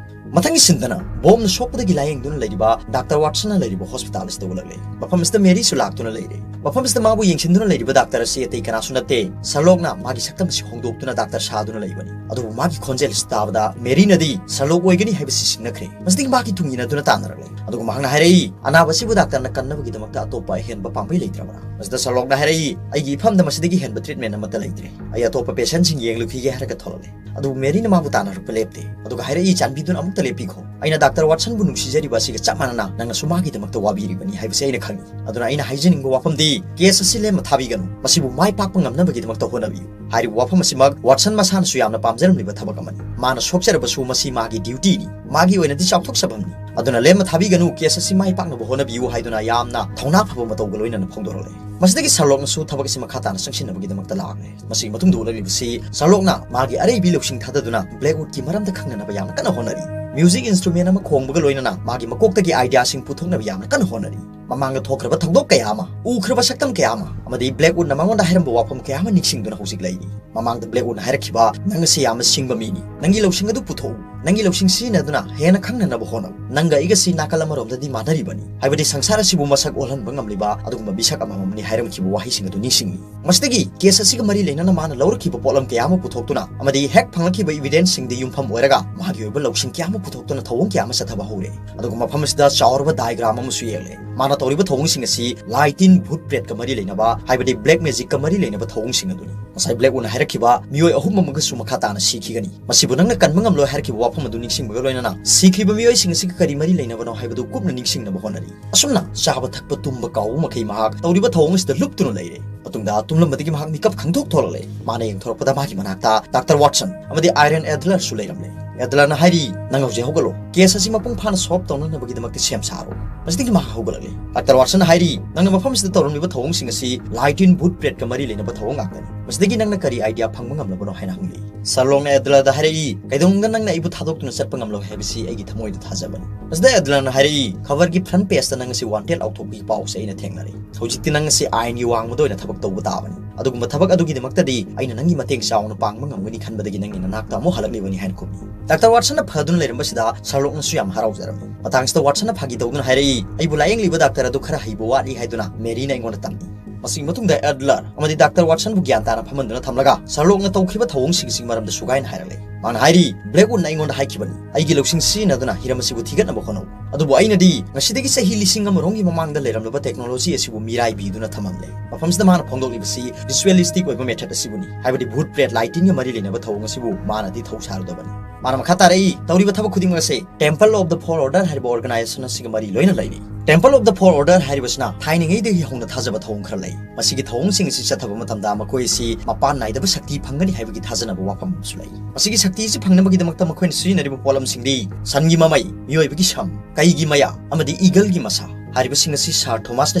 ꯃꯊꯪꯒꯤ ꯁꯤꯟꯗꯅ ꯕꯣꯝꯅ ꯁꯣꯛꯄꯗꯒꯤ ꯂꯥꯌꯦꯡꯗꯨꯅ ꯂꯩꯔꯤꯕ ꯗꯥꯛꯇꯔ ꯋꯥꯠꯁꯟꯅ ꯂꯩꯔꯤꯕ ꯍꯣꯁꯄꯤꯇꯥꯜ ꯑꯁꯤꯗ ꯎꯠꯂꯛꯂꯦ꯫ ꯃꯐꯝ ꯑꯁꯤꯗ ꯃꯦꯔꯤꯁꯨ ꯂꯥꯛꯇꯨꯅ ꯂꯩꯔꯦ꯫ ꯃꯐꯝ ꯑꯁꯤꯗ ꯃꯥꯕꯨ ꯌꯦꯡꯁꯤꯟꯗꯨꯅ ꯂꯩꯔꯤꯕ ꯗꯥꯛꯇꯔ ꯑꯁꯤ ꯑꯇꯩ ꯀꯅꯥꯁꯨ ꯅꯠꯇꯦ, ꯁꯔꯂꯣꯛꯅ ꯃꯥꯒꯤ ꯁꯛꯇꯝ ꯑꯁꯤ ꯍꯣꯡꯗꯣꯛꯇꯨꯅ ꯗꯥꯛꯇꯔ ꯁꯥꯗꯨꯅ ꯂꯩꯕꯅꯤ꯫ ꯑꯗꯨꯕꯨ ꯃꯥꯒꯤ ꯈꯣꯟꯖꯦꯜ ꯑꯁꯤ ꯇꯥꯕꯗ ꯃꯦꯔꯤꯅꯗꯤ ꯁꯔꯂꯣꯛ ꯑꯣꯏꯒꯅꯤ ꯍꯥꯏꯕꯁꯤ ꯆꯤꯡꯅꯈ꯭ꯔꯦ꯫ ꯃꯁꯤꯗꯒꯤ ꯃꯍꯥꯛꯀꯤ ꯇꯨꯡ ꯏꯟꯅꯗꯨꯅ ꯇꯥꯟꯅꯔꯛꯂꯦ꯫ ꯑꯗꯨꯒ ꯃꯍꯥꯛꯅ ꯍꯥꯏꯔꯛꯏ, "ꯑꯅꯥꯕ ꯑꯁꯤꯕꯨ ꯗꯥꯛꯇꯔꯅ ꯀꯟꯅꯕꯒꯤꯗꯃꯛꯇ ꯑꯇꯣꯞꯄ ꯑꯍꯦꯟꯕ ꯄꯥꯝꯕꯩ ꯂꯩꯇ꯭ꯔꯕ꯭ꯔꯥ?" ꯃꯁꯤꯗ ꯁꯔꯂꯣꯛꯅ ꯍꯥꯏꯔꯛꯏ, "ꯑꯩꯒꯤ ꯏꯐꯝꯗ ꯃꯁꯤꯗꯒꯤ ꯍꯦꯟꯕ ꯇ꯭ꯔꯤꯠꯃꯦꯟ ꯑꯃꯠꯇ ꯂꯩꯇ꯭ꯔꯦ꯫ ꯑꯩ ꯑꯇꯣꯞꯄ ꯄꯦꯁꯦꯟꯁꯤꯡ ꯌꯦꯡꯂꯨꯈꯤꯒꯦ" ꯍꯥꯏꯔꯒ ꯊꯣꯛꯂꯛꯂꯦ꯫ ꯑꯗꯨꯕꯨ ꯃꯦꯔꯤꯅ ꯃꯥꯕꯨ ꯇꯥꯟꯅꯔꯛꯄ ꯂꯦꯞꯇꯦ꯫ ꯑꯗꯨꯒ ꯍꯥꯏꯔꯛꯏ, "ꯆꯥꯟꯕꯤꯗꯨꯅ ꯑꯃꯨꯛꯇ ꯂꯦꯞꯄꯤꯈꯣ꯫ ꯑꯩꯅ ꯗꯥꯛꯇꯔ ꯋꯥꯠꯁꯟꯕꯨ ꯅꯨꯡꯁꯤꯖꯔꯤꯕ ꯑꯁꯤꯒ ꯆꯞ ꯃꯥꯟꯅꯅ ꯅꯪꯅꯁꯨ ꯃꯥꯒꯤꯗꯃꯛꯇ ꯋꯥꯕꯤꯔꯤꯕꯅꯤ ꯍꯥꯏꯕꯁꯤ ꯑꯩꯅ ꯈꯪꯏ꯫ ꯑꯗꯨꯅ ꯑꯩꯅ ꯍꯥꯏꯖꯅꯤꯡꯕ ꯋꯥꯐꯝꯗꯤ, ꯀꯦꯁ ꯑꯁꯤ ꯂꯦꯝꯅ ꯊꯥꯕꯤꯒꯅꯨ, ꯃꯁꯤꯕꯨ ꯃꯥꯏ ꯄꯥꯛꯄ ꯉꯝꯅꯕꯒꯤꯗꯃꯛꯇ ꯍꯣꯠꯅꯕꯤꯌꯨ꯫ ꯍꯥꯏꯔꯤꯕ ꯋꯥꯐꯝ ꯑꯁꯤꯃꯛ ꯋꯥꯠꯁꯟ ꯃꯁꯥꯅꯁꯨ ꯌꯥꯝꯅ ꯄꯥꯝꯖꯔꯝꯂꯤꯕ ꯊꯕꯛ ꯑꯃꯅꯤ꯫ ꯃꯥꯅ ꯁꯣꯛꯆꯔꯕꯁꯨ ꯃꯁꯤ ꯃꯥꯒꯤ ꯗ꯭ꯌꯨꯇꯤꯅꯤ, ꯃꯥꯒꯤ ꯑꯣꯏꯅꯗꯤ ꯆꯥꯎꯊꯣꯛꯆꯐꯝꯅꯤ꯫ ꯑꯗꯨꯅ ꯂꯦꯝꯅ ꯊꯥꯕꯤꯒꯅꯨ, ꯀꯦꯁ ꯑꯁꯤ ꯃꯥꯏ ꯄꯥꯛꯅꯕ ꯍꯣꯠꯅꯕꯤꯌꯨ ꯍꯥꯏꯗꯨꯅ ꯌꯥꯝꯅ ꯊꯧꯅꯥ ꯐꯕ ꯃꯇꯧꯒ ꯂꯣꯏꯅꯅ ꯐꯣꯡꯗꯣꯔꯛꯂꯦ꯫ ꯃꯁꯤꯗꯒꯤ ꯁꯔꯂꯣꯛꯅꯁꯨ ꯊꯕꯛ ꯑꯁꯤ ꯃꯈꯥ ꯇꯥꯅ ꯆꯪꯁꯤꯟꯅꯕꯒꯤꯗꯃꯛꯇ ꯂꯥꯛꯂꯦ꯫ ꯃꯁꯤꯒꯤ ꯃꯇꯨꯡꯗ ꯎꯠꯂꯛꯂꯤꯕꯁꯤ ꯁꯔꯂꯣꯛꯅ ꯃꯥꯒꯤ ꯑꯔꯩꯕꯤ ꯂꯧꯁꯤꯡ ꯊꯥꯗꯗꯨꯅ ꯕ꯭ꯂꯦꯛꯋꯨꯗꯀꯤ ꯃꯔꯝꯗ ꯈꯪꯅꯅꯕ ꯌꯥꯝꯅ ꯀꯟꯅ ꯍꯣꯠꯅꯔꯤ꯫ ꯃ꯭ꯌꯨꯖꯤꯛ ꯏꯟꯁꯇ꯭ꯔꯨꯃꯦꯟ ꯑꯃ ꯈꯣꯡꯕꯒ ꯂꯣꯏꯅꯅ ꯃꯥꯒꯤ ꯃꯀꯣꯛꯇꯒꯤ ꯑꯥꯏꯗꯤꯌꯥꯁꯤꯡ ꯄꯨꯊꯣꯛꯅꯕ ꯌꯥꯝꯅ ꯀꯟꯅ ꯍꯣꯠꯅꯔꯤ꯫ ꯃꯃꯥꯡꯗ ꯊꯣꯛꯈ꯭ꯔꯕ ꯊꯧꯗꯣꯛ ꯀꯌꯥ ꯑꯃ, ꯎꯈ꯭ꯔꯕ ꯁꯛꯇꯝ ꯀꯌꯥ ꯑꯃ, ꯑꯃꯗꯤ ꯕ꯭ꯂꯦꯛꯋꯨꯗꯅ ꯃꯉꯣꯟꯗ ꯍꯥꯏꯔꯝꯕ ꯋꯥꯐꯝ ꯀꯌꯥ ꯑꯃ ꯅꯤꯡꯁꯤꯡꯗꯨꯅ ꯍꯧꯖꯤꯛ ꯂꯩꯔꯤ꯫ ꯃꯃꯥꯡꯗ ꯕ꯭ꯂꯦꯛꯋꯨꯗꯅ ꯍꯥꯏꯔꯛꯈꯤꯕ, "ꯅꯪ ꯑꯁꯤ ꯌꯥꯝꯅ ꯁꯤꯡꯕ ꯃꯤꯅꯤ, ꯅꯪꯒꯤ ꯂꯧꯁꯤꯡ ꯑꯗꯨ ꯄꯨꯊꯣꯛꯎ, ꯅꯪꯒꯤ ꯂꯧꯁꯤꯡ ꯁꯤꯖꯤꯟꯅꯗꯨꯅ ꯍꯦꯟꯅ ꯈꯪꯅꯅꯕ ꯍꯣꯠꯅꯧ, ꯅꯪꯒ ꯑꯩꯒꯁꯤ ꯅꯥꯀꯜ ꯑꯃꯔꯣꯝꯗꯗꯤ ꯃꯥꯟꯅꯔꯤꯕꯅꯤ, ꯍꯥꯏꯕꯗꯤ ꯁꯪꯁꯥꯔ ꯑꯁꯤꯕꯨ ꯃꯁꯛ ꯑꯣꯜꯍꯟꯕ ꯉꯝꯂꯤꯕ ꯑꯗꯨꯒꯨꯝꯕ ꯃꯤꯁꯛ ꯑꯃꯃꯝꯅꯤ" ꯍꯥꯏꯔꯝꯈꯤꯕ ꯋꯥꯍꯩꯁꯤꯡ ꯑꯗꯨ ꯅꯤꯡꯁꯤꯡꯏ꯫ ꯃꯁꯤꯗꯒꯤ ꯀꯦꯁ ꯑꯁꯤꯒ ꯃꯔꯤ ꯂꯩꯅꯅ ꯃꯥꯅ ꯂꯧꯔꯛꯈꯤꯕ ꯄꯣꯠꯂꯝ ꯀꯌꯥ ꯑꯃ ꯄꯨꯊꯣꯛꯇꯨꯅ ꯑꯃꯗꯤ ꯍꯦꯛ ꯐꯪꯂꯛꯈꯤꯕ ꯏꯕꯤꯗꯦꯟꯁꯁꯤꯡꯗ ꯌꯨꯝꯐꯝ ꯑꯣꯏꯔꯒ ꯃꯥꯒꯤ ꯑꯣꯏꯕ ꯂꯧꯁꯤꯡ ꯀꯌꯥ ꯑꯃ ꯄꯨꯊꯣꯛꯇꯨꯅ ꯊꯧꯑꯣꯡ ꯀꯌꯥ ꯑꯃ ꯆꯠꯊꯕ ꯍꯧꯔꯦ꯫ ꯑꯗꯨꯒ ꯃꯐꯝ ꯑꯁꯤꯗ ꯆꯥꯎꯔꯕ ꯗꯥꯏꯒ꯭ꯔꯥꯝ ꯑꯃꯁꯨ ꯌꯦꯛꯂꯦ꯫ ꯃꯥꯅ ꯇꯧꯔꯤꯕ ꯊꯧꯑꯣꯡꯁꯤꯡ ꯑꯁꯤ ꯂꯥꯏ ꯇꯤꯟ, ꯚꯨꯠ ꯄ꯭ꯔꯦꯠꯀ ꯃꯔꯤ ꯂꯩꯅꯕ, ꯍꯥꯏꯕꯗꯤ ꯕ꯭ꯂꯦꯛ ꯃꯦꯖꯤꯛꯀ ꯃꯔꯤ ꯂꯩꯅꯕ ꯊꯧꯑꯣꯡꯁꯤꯡ ꯑꯗꯨꯅꯤ꯫ ꯉꯁꯥꯏ ꯕ꯭ꯂꯦꯛꯋꯨꯗꯅ ꯍꯥꯏꯔꯛꯈꯤꯕ, "ꯃꯤꯑꯣꯏ ꯑꯍꯨꯝ ꯑꯃꯒꯁꯨ ꯃꯈꯥ ꯇꯥꯅ ꯁꯤꯈꯤꯒꯅꯤ, ꯃꯁꯤꯕꯨ ꯅꯪꯅ ꯀꯟꯕ ꯉꯝꯂꯣꯏ" ꯍꯥꯏꯔꯛꯈꯤꯕ ꯋꯥꯐꯝ ꯑꯗꯨ ꯅꯤꯡꯁꯤꯡꯕꯒ ꯂꯣꯏꯅꯅ ꯁꯤꯈ꯭ꯔꯤꯕ ꯃꯤꯑꯣꯏꯁꯤꯡ ꯑꯁꯤꯒ ꯀꯔꯤ ꯃꯔꯤ ꯂꯩꯅꯕꯅꯣ ꯍꯥꯏꯕꯗꯨ ꯀꯨꯞꯅ ꯅꯤꯡꯁꯤꯡꯅꯕ ꯍꯣꯠꯅꯔꯤ꯫ ꯑꯁꯨꯝꯅ ꯆꯥꯕ ꯊꯛꯄ, ꯇꯨꯝꯕ ꯀꯥꯎꯕ ꯃꯈꯩ ꯃꯍꯥꯛ ꯇꯧꯔꯤꯕ ꯊꯧꯑꯣꯡ ꯑꯁꯤꯗ ꯂꯨꯞꯇꯨꯅ ꯂꯩꯔꯦ꯫ ꯃꯇꯨꯡꯗ ꯇꯨꯝꯂꯝꯕꯗꯒꯤ ꯃꯍꯥꯛ ꯃꯤꯀꯞ ꯈꯪꯊꯣꯛ ꯊꯣꯛꯂꯛꯂꯦ꯫ ꯃꯥꯅ ꯌꯦꯡꯊꯣꯔꯛꯄꯗ ꯃꯥꯒꯤ ꯃꯅꯥꯛꯇ ꯗꯥꯛꯇꯔ ꯋꯥꯠꯁꯟ ꯑꯃꯗꯤ ꯑꯥꯏꯔꯟ ꯑꯦꯗꯂꯔꯁꯨ ꯂꯩꯔꯝꯂꯦ꯫ ꯑꯦꯗꯂꯔꯅ ꯍꯥꯏꯔꯤ, "ꯅꯪ ꯍꯧꯖꯤꯛ ꯍꯧꯒꯠꯂꯣ, ꯀꯦꯁ ꯑꯁꯤ ꯃꯄꯨꯡ ꯐꯥꯅ ꯁꯣꯜꯕ ꯇꯧꯅꯅꯕꯒꯤꯗꯃꯛꯇ ꯁꯦꯝ ꯁꯥꯔꯣ"꯫ ꯃꯁꯤꯗꯒꯤ ꯃꯍꯥꯛ ꯍꯧꯒꯠꯂꯛꯂꯦ꯫ ꯗꯥꯛꯇꯔ ꯋꯥꯠꯁꯟꯅ ꯍꯥꯏꯔꯤ, "ꯅꯪꯅ ꯃꯐꯝ ꯑꯁꯤꯗ ꯇꯧꯔꯝꯂꯤꯕ ꯊꯧꯑꯣꯡꯁꯤꯡ ꯑꯁꯤ ꯂꯥꯏ ꯇꯤꯟ, ꯚꯨꯠ ꯄ꯭ꯔꯦꯠꯀ ꯃꯔꯤ ꯂꯩꯅꯕ ꯊꯧꯑꯣꯡ ꯉꯥꯛꯇꯅꯤ꯫ ꯃꯁꯤꯗꯒꯤ ꯅꯪꯅ ꯀꯔꯤ ꯑꯥꯏꯗꯤꯌꯥ ꯐꯪꯕ ꯉꯝꯂꯕꯅꯣ?" ꯍꯥꯏꯅ ꯍꯪꯂꯤ꯫ ꯁꯔꯂꯣꯛꯅ ꯑꯦꯗꯂꯔꯗ ꯍꯥꯏꯔꯛꯏ, "ꯀꯩꯗꯧꯅꯨꯡꯗ ꯅꯪꯅ ꯑꯩꯕꯨ ꯊꯥꯗꯣꯛꯇꯨꯅ ꯆꯠꯄ ꯉꯝꯂꯣꯏ ꯍꯥꯏꯕꯁꯤ ꯑꯩꯒꯤ ꯊꯃꯣꯏꯗ ꯊꯥꯖꯕꯅꯤ"꯫ ꯃꯁꯤꯗ ꯑꯦꯗꯂꯔꯅ ꯍꯥꯏꯔꯛꯏ, "ꯈꯕꯔꯒꯤ ꯐ꯭ꯔꯟꯠ ꯄꯦꯖꯇ ꯅꯪ ꯑꯁꯤ ꯋꯥꯟꯇꯦꯗ ꯂꯥꯎꯊꯣꯛꯄꯒꯤ ꯄꯥꯎ ꯑꯁꯤ ꯑꯩꯅ ꯊꯦꯡꯅꯔꯦ꯫ ꯍꯧꯖꯤꯛꯇꯤ ꯅꯪ ꯑꯁꯤ ꯑꯥꯏꯟꯒꯤ ꯋꯥꯡꯃꯗ ꯑꯣꯏꯅ ꯊꯕꯛ ꯇꯧꯕ ꯇꯥꯕꯅꯤ꯫ ꯑꯗꯨꯒꯨꯝꯕ ꯊꯕꯛ ꯑꯗꯨꯒꯤꯗꯃꯛꯇꯗꯤ ꯑꯩꯅ ꯅꯪꯒꯤ ꯃꯇꯦꯡ ꯆꯥꯎꯅ ꯄꯥꯡꯕ ꯉꯝꯒꯅꯤ ꯈꯟꯕꯗꯒꯤ ꯅꯪꯒꯤ ꯅꯅꯥꯛꯇ ꯑꯃꯨꯛ ꯍꯜꯂꯛꯂꯤꯕꯅꯤ" ꯍꯥꯏꯅ ꯈꯨꯝꯃꯤ꯫ ꯗꯥꯛꯇꯔ ꯋꯥꯠꯁꯟꯅ ꯐꯗꯨꯅ ꯂꯩꯔꯝꯕꯁꯤꯗ ꯁꯔꯂꯣꯛꯅꯁꯨ ꯌꯥꯝ ꯍꯔꯥꯎꯖꯔꯝꯃꯤ꯫ ꯃꯇꯥꯡꯁꯤꯗ ꯋꯥꯠꯁꯟꯅ ꯐꯥꯒꯤ ꯇꯧꯗꯨꯅ ꯍꯥꯏꯔꯛꯏ, "ꯑꯩꯕꯨ ꯂꯥꯌꯦꯡꯂꯤꯕ ꯗꯥꯛꯇꯔ ꯑꯗꯨ ꯈꯔ ꯍꯩꯕ ꯋꯥꯠꯂꯤ ꯍꯥꯏꯗꯨꯅ ꯃꯦꯔꯤꯅ ꯑꯩꯉꯣꯟꯗ ꯇꯝꯃꯤ"꯫ ꯃꯁꯤꯒꯤ ꯃꯇꯨꯡꯗ ꯑꯦꯗꯂꯔ ꯑꯃꯗꯤ ꯗꯥꯛꯇꯔ ꯋꯥꯠꯁꯟꯕꯨ ꯒ꯭ꯌꯥꯟ ꯇꯥꯅ ꯐꯝꯍꯟꯗꯨꯅ ꯊꯝꯂꯒ ꯁꯔꯂꯣꯛꯅ ꯇꯧꯈꯤꯕ ꯊꯧꯑꯣꯡꯁꯤꯡꯁꯤꯒꯤ ꯃꯔꯝꯗ ꯁꯨꯒꯥꯏꯅ ꯍꯥꯏꯔꯛꯂꯦ꯫ ꯃꯥꯅ ꯍꯥꯏꯔꯤ, "ꯕ꯭ꯂꯦꯛꯋꯨꯗꯅ ꯑꯩꯉꯣꯟꯗ ꯍꯥꯏꯈꯤꯕꯅꯤ, ꯑꯩꯒꯤ ꯂꯧꯁꯤꯡ ꯁꯤꯖꯤꯟꯅꯗꯨꯅ ꯍꯤꯔꯝ ꯑꯁꯤꯕꯨ ꯊꯤꯒꯠꯅꯕ ꯍꯣꯠꯅꯧ꯫ ꯑꯗꯨꯕꯨ ꯑꯩꯅꯗꯤ ꯉꯁꯤꯗꯒꯤ ꯆꯍꯤ ꯂꯤꯁꯤꯡ ꯑꯃꯔꯣꯝꯒꯤ ꯃꯃꯥꯡꯗ ꯂꯩꯔꯝꯂꯕ ꯇꯦꯛꯅꯣꯂꯣꯖꯤ ꯑꯁꯤꯕꯨ ꯃꯤꯔꯥꯏꯕꯤꯗꯨꯅ ꯊꯝꯃꯝꯂꯦ"꯫ ꯃꯐꯝꯁꯤꯗ ꯃꯥꯅ ꯐꯣꯡꯗꯣꯛꯂꯤꯕꯁꯤ ꯔꯤꯆꯨꯋꯦꯂꯤꯁꯇꯤꯛ ꯑꯣꯏꯕ ꯃꯦꯊꯗ ꯑꯁꯤꯕꯨꯅꯤ, ꯍꯥꯏꯕꯗꯤ ꯚꯨꯠ ꯄ꯭ꯔꯦꯠ ꯂꯥꯏ ꯇꯤꯟꯒ ꯃꯔꯤ ꯂꯩꯅꯕ ꯊꯧꯑꯣꯡ ꯑꯁꯤꯕꯨ ꯃꯥꯅꯗꯤ ꯊꯧ ꯁꯥꯔꯨꯗꯕꯅꯤ꯫ ꯃꯥꯅ ꯃꯈꯥ ꯇꯥꯔꯛꯏ, ꯇꯧꯔꯤꯕ ꯊꯕꯛ ꯈꯨꯗꯤꯡꯃꯛ ꯑꯁꯤ Temple of the Four Order ꯍꯥꯏꯔꯤꯕ organization ꯑꯁꯤꯒ ꯃꯔꯤ ꯂꯣꯏꯅ ꯂꯩꯔꯤ꯫ Temple of the Four Order ꯍꯥꯏꯔꯤꯕꯁꯤꯅ ꯊꯥꯏꯅꯉꯩꯗꯒꯤ ꯍꯧꯅ ꯊꯥꯖꯕ ꯊꯧꯑꯣꯡ ꯈꯔ ꯂꯩ꯫ ꯃꯁꯤꯒꯤ ꯊꯧꯑꯣꯡꯁꯤꯡ ꯑꯁꯤ ꯆꯠꯊꯕ ꯃꯇꯝꯗ ꯃꯈꯣꯏ ꯑꯁꯤ ꯃꯄꯥꯟ ꯅꯥꯏꯗꯕ ꯁꯛꯇꯤ ꯐꯪꯒꯅꯤ ꯍꯥꯏꯕꯒꯤ ꯊꯥꯖꯅꯕ ꯋꯥꯐꯝ ꯑꯃꯁꯨ ꯂꯩ꯫ ꯃꯁꯤꯒꯤ ꯁꯛꯇꯤ ꯑꯁꯤ ꯐꯪꯅꯕꯒꯤꯗꯃꯛꯇ ꯃꯈꯣꯏꯅ ꯁꯤꯖꯤꯟꯅꯔꯤꯕ ꯄꯣꯠꯂꯝꯁꯤꯡꯗꯤ ꯁꯟꯒꯤ ꯃꯃꯩ, ꯃꯤꯑꯣꯏꯕꯒꯤ ꯁꯝ, ꯀꯩꯒꯤ ꯃꯌꯥ ꯑꯃꯗꯤ eagle ꯒꯤ ꯃꯁꯥ ꯍꯥꯏꯔꯤꯕꯁꯤꯡ ꯑꯁꯤ Sir Thomas ꯅ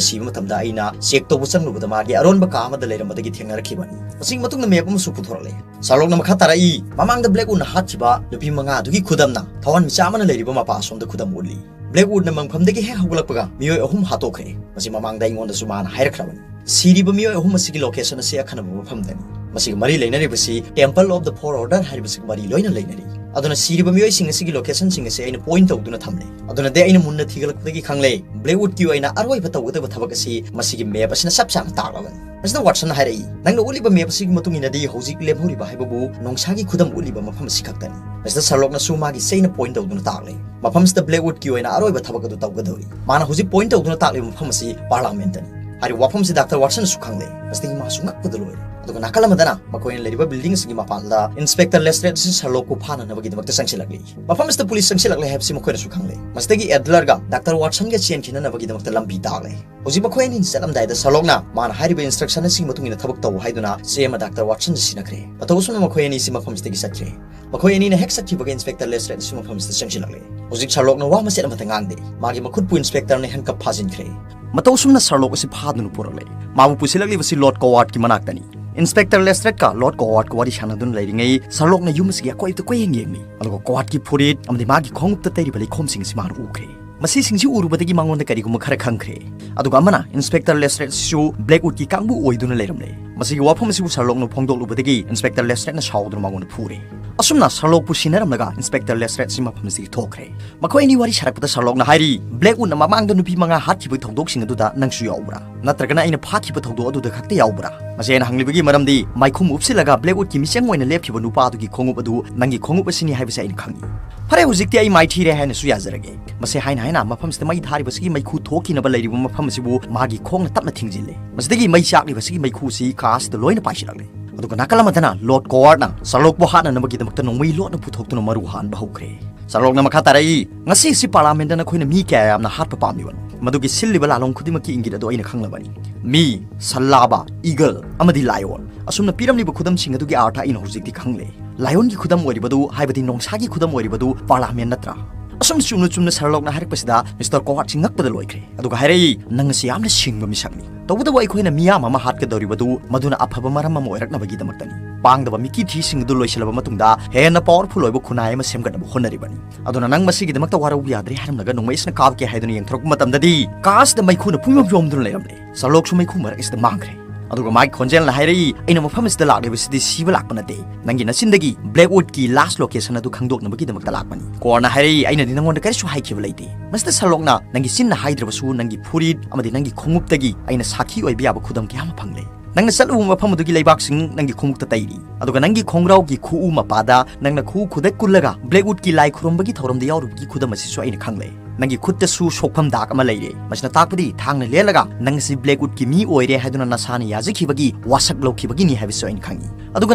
ꯁꯤꯕ ꯃꯇꯝꯗ ꯑꯩꯅ check ꯇꯧꯕ ꯆꯪꯂꯨꯕꯗ ꯃꯥꯒꯤ ꯑꯔꯣꯟꯕ ꯀꯥ ꯑꯃꯗ ꯂꯩꯔꯝꯕꯗꯒꯤ ꯊꯦꯡꯅꯔꯛꯈꯤꯕꯅꯤ꯫ ꯃꯁꯤꯒꯤ ꯃꯇꯨꯡꯗ map ꯑꯃꯁꯨ ꯄꯨꯊꯣꯔꯛꯂꯦ꯫ Sherlock ꯅ ꯃꯈꯥ ꯇꯥꯔꯛꯏ, ꯃꯃꯥꯡꯗ Blackwood ꯅ ꯍꯥꯠꯈꯤꯕ ꯅꯨꯄꯤ ꯃꯉꯥ ꯑꯗꯨꯒꯤ ꯈꯨꯗꯝꯅ ꯊꯋꯥꯟꯃꯤꯆꯥꯛ ꯑꯃꯅ ꯂꯩꯔꯤꯕ ꯃꯄꯥ ꯑꯁꯣꯝꯗ ꯈꯨꯗꯝ ꯎꯠꯂꯤ꯫ Blackwood ꯅ ꯃꯪꯐꯝꯗꯒꯤ ꯍꯦꯛ ꯍꯧꯒꯠꯂꯛꯄꯒ ꯃꯤꯑꯣꯏ ꯑꯍꯨꯝ ꯍꯥꯠꯇꯣꯛꯈ꯭ꯔꯦ꯫ ꯃꯁꯤ ꯃꯃꯥꯡꯗ ꯑꯩꯉꯣꯟꯗꯁꯨ ꯃꯥꯅ ꯍꯥꯏꯔꯛꯈ꯭ꯔꯕꯅꯤ꯫ ꯁꯤꯔꯤꯕ ꯃꯤꯑꯣꯏ ꯑꯍꯨꯝ ꯑꯁꯤꯒꯤ location ꯑꯁꯤ ꯑꯈꯟꯅꯕ ꯃꯐꯝꯗꯅꯤ꯫ ꯃꯁꯤꯒ ꯃꯔꯤ ꯂꯩꯅꯔꯤꯕꯁꯤ Temple of the Four Order ꯍꯥꯏꯔꯤꯕꯁꯤꯒ ꯃꯔꯤ ꯂꯣꯏꯅ ꯂꯩꯅꯔꯤ꯫ ꯑꯗꯨꯅ ꯁꯤꯔꯤꯕ ꯃꯤꯑꯣꯏꯁꯤꯡ ꯑꯁꯤꯒꯤ location ꯁꯤꯡ ꯑꯁꯤ ꯑꯩꯅ point ꯇꯧꯗꯨꯅ ꯊꯝꯂꯦ꯫ ꯑꯗꯨꯅ ꯗꯦ ꯑꯩꯅ ꯃꯨꯟꯅ ꯊꯤꯒꯠꯂꯛꯄꯗꯒꯤ ꯈꯪꯂꯦ, Blackwood ꯀꯤ ꯑꯣꯏꯅ ꯑꯔꯣꯏꯕ ꯇꯧꯒꯗꯕ ꯊꯕꯛ ꯑꯁꯤ ꯃꯁꯤꯒꯤ map ꯑꯁꯤꯅ ꯆꯞ ꯆꯥꯅ ꯇꯥꯛꯂꯕꯅꯤ꯫ ꯃꯁꯤꯗ Watson ꯅ ꯍꯥꯏꯔꯛꯏ, "ꯅꯪꯅ ꯎꯠꯂꯤꯕ map ꯑꯁꯤꯒꯤ ꯃꯇꯨꯡ ꯏꯟꯅꯗꯤ ꯍꯧꯖꯤꯛ ꯂꯦꯝꯍꯧꯔꯤꯕ ꯍꯥꯏꯕꯕꯨ ꯅꯣꯡꯁꯥꯒꯤ ꯈꯨꯗꯝ ꯎꯠꯂꯤꯕ ꯃꯐꯝ ꯑꯁꯤ ꯈꯛꯇꯅꯤ꯫" ꯃꯁꯤꯗ Sherlock ꯅꯁꯨ ꯃꯥꯒꯤ ꯆꯩꯅ point ꯇꯧꯗꯨꯅ ꯇꯥꯛꯂꯦ, ꯃꯐꯝꯁꯤꯗ Blackwood ꯀꯤ ꯑꯣꯏꯅ ꯑꯔꯣꯏꯕ ꯊꯕꯛ ꯑꯗꯨ ꯇꯧꯒꯗꯧꯔꯤ꯫ ꯃꯥꯅ ꯍꯧꯖꯤꯛ point ꯇꯧꯗꯨꯅ ꯇꯥꯛꯂꯤꯕ ꯃꯐꯝ ꯑꯁꯤ Parliament ꯅꯤ꯫ ꯍꯥꯏꯔꯤꯕ ꯋꯥꯐꯝꯁꯤ Doctor Watson ꯅꯁꯨ ꯈꯪꯂꯦ꯫ ꯃꯁꯤꯗꯒꯤ ꯃꯥꯁꯨ ꯉꯛꯄꯗ ꯂꯣꯏꯔꯦ꯫ ꯑꯗꯨꯒ ꯅꯥꯀꯜ ꯑꯃꯗꯅ ꯃꯈꯣꯏꯅ ꯂꯩꯔꯤꯕ building ꯑꯁꯤꯒꯤ ꯃꯄꯥꯟꯗ Inspector Lestrade ꯑꯁꯤ Sherlock ꯄꯨ ꯐꯥꯅꯅꯕꯒꯤꯗꯃꯛꯇ ꯆꯪꯁꯤꯜꯂꯛꯂꯤ꯫ ꯃꯐꯝ ꯑꯁꯤꯗ police ꯆꯪꯁꯤꯜꯂꯛꯂꯦ ꯍꯥꯏꯕꯁꯤ ꯃꯈꯣꯏꯅꯁꯨ ꯈꯪꯂꯦ꯫ ꯃꯁꯤꯗꯒꯤ Adler ꯒ Doctor Watson ꯒ ꯆꯦꯟꯈꯤꯅꯅꯕꯒꯤꯗꯃꯛꯇ ꯂꯝꯕꯤ ꯇꯥꯛꯂꯦ꯫ ꯍꯧꯖꯤꯛ ꯃꯈꯣꯏ ꯑꯅꯤ ꯆꯠꯂꯝꯗꯥꯏꯗ Sherlock ꯅ ꯃꯥꯅ ꯍꯥꯏꯔꯤꯕ instruction ꯑꯁꯤꯒꯤ ꯃꯇꯨꯡ ꯏꯟꯅ ꯊꯕꯛ ꯇꯧ ꯍꯥꯏꯗꯨꯅ ꯆꯦ ꯑꯃ Doctor Watson ꯗ ꯁꯤꯟꯅꯈ꯭ꯔꯦ꯫ ꯃꯇꯧ ꯑꯁꯨꯝꯅ ꯃꯈꯣꯏ ꯑꯅꯤꯁꯤ ꯃꯐꯝꯁꯤꯗꯒꯤ ꯆꯠꯈ꯭ꯔꯦ꯫ ꯃꯈꯣꯏ ꯑꯅꯤꯅ ꯍꯦꯛ ꯆꯠꯈꯤꯕꯒ Inspector Lestrade ꯑꯁꯤ ꯃꯐꯝꯁꯤꯗ ꯆꯪꯁꯤꯜꯂꯛꯂꯦ꯫ ꯍꯧꯖꯤꯛ Sherlock ꯅ ꯋꯥ ꯃꯆꯦꯠ ꯑꯃꯠꯇ ꯉꯥꯡꯗꯦ꯫ ꯃꯥꯒꯤ ꯃꯈꯨꯠꯄꯨ Inspector ꯅ handcuff ꯐꯥꯖꯤꯟꯈ꯭ꯔꯦ꯫ ꯃꯇꯧ ꯑꯁꯨꯝꯅ Sherlock ꯑꯁꯤ ꯐꯥꯗꯨꯅ ꯄꯨꯔꯛꯂꯦ꯫ ꯃꯥꯕꯨ ꯄꯨꯁꯤꯜꯂꯛꯂꯤꯕꯁꯤ Lord Coward ꯀꯤ ꯃꯅꯥꯛꯇꯅꯤ꯫ Inspector Lestrade ꯀ Lord Coward ꯀ ꯋꯥꯔꯤ ꯁꯥꯟꯅꯗꯨꯅ ꯂꯩꯔꯤꯉꯩ Sherlock ꯅ ꯌꯨꯝ ꯑꯁꯤꯒꯤ ꯑꯀꯣꯏꯕꯗ ꯀꯣꯏꯌꯦꯡ ꯌꯦꯡꯂꯤ꯫ ꯑꯗꯨꯒ Coward ꯀꯤ ꯐꯨꯔꯤꯠ ꯑꯃꯗꯤ ꯃꯥꯒꯤ ꯈꯣꯡꯎꯞꯇ ꯇꯩꯔꯤꯕ ꯂꯩꯈꯣꯝꯁꯤꯡ ꯑꯁꯤ ꯃꯥꯅ ꯎꯈ꯭ꯔꯦ꯫ ꯃꯁꯤꯁꯤꯡꯁꯤ ꯎꯔꯨꯕꯗꯒꯤ ꯃꯉꯣꯟꯗ ꯀꯔꯤꯒꯨꯝꯕ ꯈꯔ ꯈꯪꯈ꯭ꯔꯦ꯫ ꯑꯗꯨꯒ ꯑꯃꯅ Inspector Lestrade ꯑꯁꯤꯁꯨ Blackwood ꯀꯤ ꯀꯥꯡꯕꯨ ꯑꯣꯏꯗꯨꯅ ꯂꯩꯔꯝꯂꯦ꯫ ꯃꯁꯤꯒꯤ ꯋꯥꯐꯝ ꯑꯁꯤꯕꯨ Sherlock ꯅ ꯐꯣꯡꯗꯣꯛꯂꯨꯕꯗꯒꯤ Inspector Lestrade ꯅ ꯁꯥꯎꯗꯨꯅ ꯃꯉꯣꯟꯗ ꯐꯨꯔꯦ꯫ ꯑꯁꯨꯝꯅ Sherlock ꯄꯨ ꯁꯤꯟꯅꯔꯝꯂꯒ Inspector Lestrade ꯑꯁꯤ ꯃꯐꯝ ꯑꯁꯤꯗꯒꯤ ꯊꯣꯛꯈ꯭ꯔꯦ꯫ ꯃꯈꯣꯏ ꯑꯅꯤ ꯋꯥꯔꯤ ꯁꯥꯔꯛꯄꯗ Sherlock ꯅ ꯍꯥꯏꯔꯤ, "Blackwood ꯅ ꯃꯃꯥꯡꯗ ꯅꯨꯄꯤ ꯃꯉꯥ ꯍꯥꯠꯈꯤꯕꯒꯤ ꯊꯧꯗꯣꯛꯁꯤꯡ ꯑꯗꯨꯗ ꯅꯪꯁꯨ ꯌꯥꯎꯕ꯭ꯔꯥ? ꯅꯠꯇ꯭ꯔꯒꯅ ꯑꯩꯅ ꯐꯥꯈꯤꯕ ꯊꯧꯗꯣꯛ ꯑꯗꯨꯗ ꯈꯛꯇ ꯌꯥꯎꯕ꯭ꯔꯥ?" ꯃꯁꯤ ꯑꯩꯅ ꯍꯪꯂꯤꯕꯒꯤ ꯃꯔꯝꯗꯤ ꯃꯥꯏꯈꯨꯝ ꯎꯞꯁꯤꯜꯂꯒ Blackwood ꯀꯤ ꯃꯤꯆꯪ ꯑꯣꯏꯅ ꯂꯦꯞꯈꯤꯕ ꯅꯨꯄꯥ ꯑꯗꯨꯒꯤ ꯈꯣꯡꯎꯞ ꯑꯗꯨ ꯅꯪꯒꯤ ꯈꯣꯡꯎꯞ ꯑꯁꯤꯅꯤ ꯍꯥꯏꯕꯁꯤ ꯑꯩꯅ ꯈꯪꯏ꯫ ꯐꯔꯦ, ꯍꯧꯖꯤꯛꯇꯤ ꯑꯩ ꯃꯥꯏꯊꯤꯔꯦ ꯍꯥꯏꯅꯁꯨ ꯌꯥꯖꯔꯒꯦ꯫ ꯃꯁꯤ ꯍꯥꯏꯅ ꯍꯥꯏꯅ ꯃꯐꯝꯁꯤꯗ ꯃꯩ ꯊꯥꯔꯤꯕꯁꯤꯒꯤ ꯃꯩꯈꯨ ꯊꯣꯛꯈꯤꯅꯕ ꯂꯩꯔꯤꯕ ꯃꯐꯝ ꯑꯁꯤꯕꯨ ꯃꯥꯒꯤ ꯈꯣꯡꯅ ꯇꯞꯅ ꯊꯤꯡꯖꯤꯜꯂꯦ꯫ ꯃꯁꯤꯗꯒꯤ ꯃꯩ ꯆꯥꯛꯂꯤꯕꯁꯤꯒꯤ ꯃꯩꯈꯨꯁꯤ ꯀꯥ ꯑꯁꯤꯗ ꯂꯣꯏꯅ ꯄꯥꯏꯁꯤꯜꯂꯛꯂꯦ꯫ ꯑꯗꯨꯒ ꯅꯥꯀꯜ ꯑꯃꯗꯅ ꯂꯣꯔꯗ ꯀꯣꯋꯥꯔꯗꯅ ꯁꯔꯂꯣꯛꯄꯨ ꯍꯥꯠꯅꯅꯕꯒꯤꯗꯃꯛꯇ ꯅꯣꯡꯃꯩ ꯂꯣꯠꯅ ꯄꯨꯊꯣꯛꯇꯨꯅ ꯃꯔꯨ ꯍꯥꯟꯕ ꯍꯧꯈ꯭ꯔꯦ꯫ ꯁꯔꯂꯣꯛꯅ ꯃꯈꯥ ꯇꯥꯔꯛꯏ, "ꯉꯁꯤ ꯑꯁꯤ ꯄꯥꯔꯂꯥꯃꯦꯟꯗ ꯅꯈꯣꯏꯅ ꯃꯤ ꯀꯌꯥ ꯌꯥꯝꯅ ꯍꯥꯠꯄ ꯄꯥꯝꯂꯤꯕꯅꯣ? ꯃꯗꯨꯒꯤ ꯁꯤꯜꯂꯤꯕ ꯂꯥꯂꯣꯡ ꯈꯨꯗꯤꯡꯃꯛꯀꯤ ꯏꯪꯒꯤꯠ ꯑꯗꯨ ꯑꯩꯅ ꯈꯪꯂꯕꯅꯤ꯫ ꯃꯤ, ꯁꯟꯂꯥꯕ, ꯏꯒꯜ ꯑꯃꯗꯤ ꯂꯥꯏꯑꯣꯟ꯫ ꯑꯁꯨꯝꯅ ꯄꯤꯔꯝꯂꯤꯕ ꯈꯨꯗꯝꯁꯤꯡ ꯑꯗꯨꯒꯤ ꯑꯥꯔꯊ ꯑꯩꯅ ꯍꯧꯖꯤꯛꯇꯤ ꯈꯪꯂꯦ꯫ ꯂꯥꯏꯑꯣꯟꯒꯤ ꯈꯨꯗꯝ ꯑꯣꯏꯔꯤꯕꯗꯨ, ꯍꯥꯏꯕꯗꯤ ꯅꯣꯡꯁꯥꯒꯤ ꯈꯨꯗꯝ ꯑꯣꯏꯔꯤꯕꯗꯨ ꯄꯥꯔꯂꯥꯃꯦꯟ ꯅꯠꯇ꯭ꯔꯥ?" ꯑꯁꯨꯝ ꯆꯨꯝꯅ ꯆꯨꯝꯅ ꯁꯔꯂꯣꯛꯅ ꯍꯥꯏꯔꯛꯄꯁꯤꯗ ꯃꯤꯁꯇꯔ ꯀꯣꯋꯥꯔꯗꯁꯤ ꯉꯛꯄꯗ ꯂꯣꯏꯈ꯭ꯔꯦ꯫ ꯑꯗꯨꯒ ꯍꯥꯏꯔꯛꯏ, "ꯅꯪ ꯑꯁꯤ ꯌꯥꯝꯅ ꯁꯤꯡꯕ ꯃꯤꯁꯛꯅꯤ꯫ ꯇꯧꯕꯇꯕꯨ ꯑꯩꯈꯣꯏꯅ ꯃꯤꯌꯥꯝ ꯑꯃ ꯍꯥꯠꯀꯗꯧꯔꯤꯕꯗꯨ ꯃꯗꯨꯅ ꯑꯐꯕ ꯃꯔꯝ ꯑꯃ ꯑꯣꯏꯔꯛꯅꯕꯒꯤꯗꯃꯛꯇꯅꯤ꯫ ꯄꯥꯡꯗꯕ ꯃꯤꯀꯤ ꯊꯤꯁꯤꯡ ꯑꯗꯨ ꯂꯣꯏꯁꯤꯜꯂꯕ ꯃꯇꯨꯡꯗ ꯍꯦꯟꯅ ꯄꯥꯋꯔꯐꯨꯜ ꯑꯣꯏꯕ ꯈꯨꯟꯅꯥꯏ ꯑꯃ ꯁꯦꯝꯒꯠꯅꯕ ꯍꯣꯠꯅꯔꯤꯕꯅꯤ꯫ ꯑꯗꯨꯅ ꯅꯪ ꯃꯁꯤꯒꯤꯗꯃꯛꯇ ꯋꯥꯔꯧꯕ ꯌꯥꯗ꯭ꯔꯦ" ꯍꯥꯏꯔꯝꯂꯒ ꯅꯣꯡꯃꯩ ꯑꯁꯤꯅ ꯀꯥꯞꯀꯦ ꯍꯥꯏꯗꯨꯅ ꯌꯦꯡꯊꯣꯔꯛꯄ ꯃꯇꯝꯗꯗꯤ ꯀꯥꯁꯤꯗ ꯃꯩꯈꯨꯅ ꯄꯨꯡꯌꯣꯝ ꯌꯣꯝꯗꯨꯅ ꯂꯩꯔꯝꯂꯦ꯫ ꯁꯔꯂꯣꯛꯁꯨ ꯃꯩꯈꯨ ꯃꯔꯛ ꯑꯁꯤꯗ ꯃꯥꯡꯈ꯭ꯔꯦ꯫ ꯑꯗꯨꯒ ꯃꯥꯒꯤ ꯈꯣꯟꯖꯦꯜꯅ ꯍꯥꯏꯔꯛꯏ, "ꯑꯩꯅ ꯃꯐꯝ ꯑꯁꯤꯗ ꯂꯥꯛꯂꯤꯕꯁꯤꯗꯤ ꯁꯤꯕ ꯂꯥꯛꯄ ꯅꯠꯇꯦ꯫ ꯅꯪꯒꯤ ꯅꯆꯤꯟꯗꯒꯤ ꯕ꯭ꯂꯦꯛꯋꯨꯗꯀꯤ ꯂꯥꯁ ꯂꯣꯀꯦꯁꯟ ꯑꯗꯨ ꯈꯪꯗꯣꯛꯅꯕꯒꯤꯗꯃꯛꯇ ꯂꯥꯛꯄꯅꯤ꯫ ꯀꯣꯋꯥꯔꯗꯅ ꯍꯥꯏꯔꯛꯏ, "ꯑꯩꯅꯗꯤ ꯅꯪꯉꯣꯟꯗ ꯀꯔꯤꯁꯨ ꯍꯥꯏꯈꯤꯕ ꯂꯩꯇꯦ꯫ ꯃꯁꯤꯗ ꯁꯔꯂꯣꯛꯅ ꯅꯪꯒꯤ ꯆꯤꯟꯅ ꯍꯥꯏꯗ꯭ꯔꯕꯁꯨ ꯅꯪꯒꯤ ꯐꯨꯔꯤꯠ ꯑꯃꯗꯤ ꯅꯪꯒꯤ ꯈꯣꯡꯎꯞꯇꯒꯤ ꯑꯩꯅ ꯁꯥꯈꯤ ꯑꯣꯏꯕ ꯌꯥꯕ ꯈꯨꯗꯝ ꯀꯌꯥ ꯑꯃ ꯐꯪꯂꯦ꯫ ꯅꯪꯅ ꯆꯠꯂꯨꯕ ꯃꯐꯝ ꯑꯗꯨꯒꯤ ꯂꯩꯕꯥꯛꯁꯤꯡ ꯅꯪꯒꯤ ꯈꯣꯡꯎꯞꯇ ꯇꯩꯔꯤ꯫ ꯑꯗꯨꯒ ꯅꯪꯒꯤ ꯈꯣꯡꯒ꯭ꯔꯥꯎꯒꯤ ꯈꯨꯎ ꯃꯄꯥꯗ ꯅꯪꯅ ꯈꯨꯎ ꯈꯨꯗꯩ ꯀꯨꯜꯂꯒ ꯕ꯭ꯂꯦꯛꯋꯨꯗꯀꯤ ꯂꯥꯏ ꯈꯨꯔꯨꯝꯕꯒꯤ ꯊꯧꯔꯝꯗ ꯌꯥꯎꯔꯨꯕꯒꯤ ꯈꯨꯗꯝ ꯑꯁꯤꯁꯨ ꯑꯩꯅ ꯈꯪꯂꯦ꯫ ꯅꯪꯒꯤ ꯈꯨꯠꯇꯁꯨ ꯁꯣꯛꯐꯝ ꯗꯥꯛ ꯑꯃ ꯂꯩꯔꯦ꯫ ꯃꯁꯤꯅ ꯇꯥꯛꯄꯗꯤ ꯊꯥꯡꯅ ꯂꯦꯜꯂꯒ ꯅꯪ ꯑꯁꯤ ꯕ꯭ꯂꯦꯛꯋꯨꯗꯀꯤ ꯃꯤ ꯑꯣꯏꯔꯦ ꯍꯥꯏꯗꯨꯅ ꯅꯁꯥꯅ ꯌꯥꯖꯈꯤꯕꯒꯤ ꯋꯥꯁꯛ ꯂꯧꯈꯤꯕꯒꯤꯅꯤ ꯍꯥꯏꯕꯁꯨ ꯑꯩꯅ ꯈꯪꯏ꯫ ꯑꯗꯨꯒ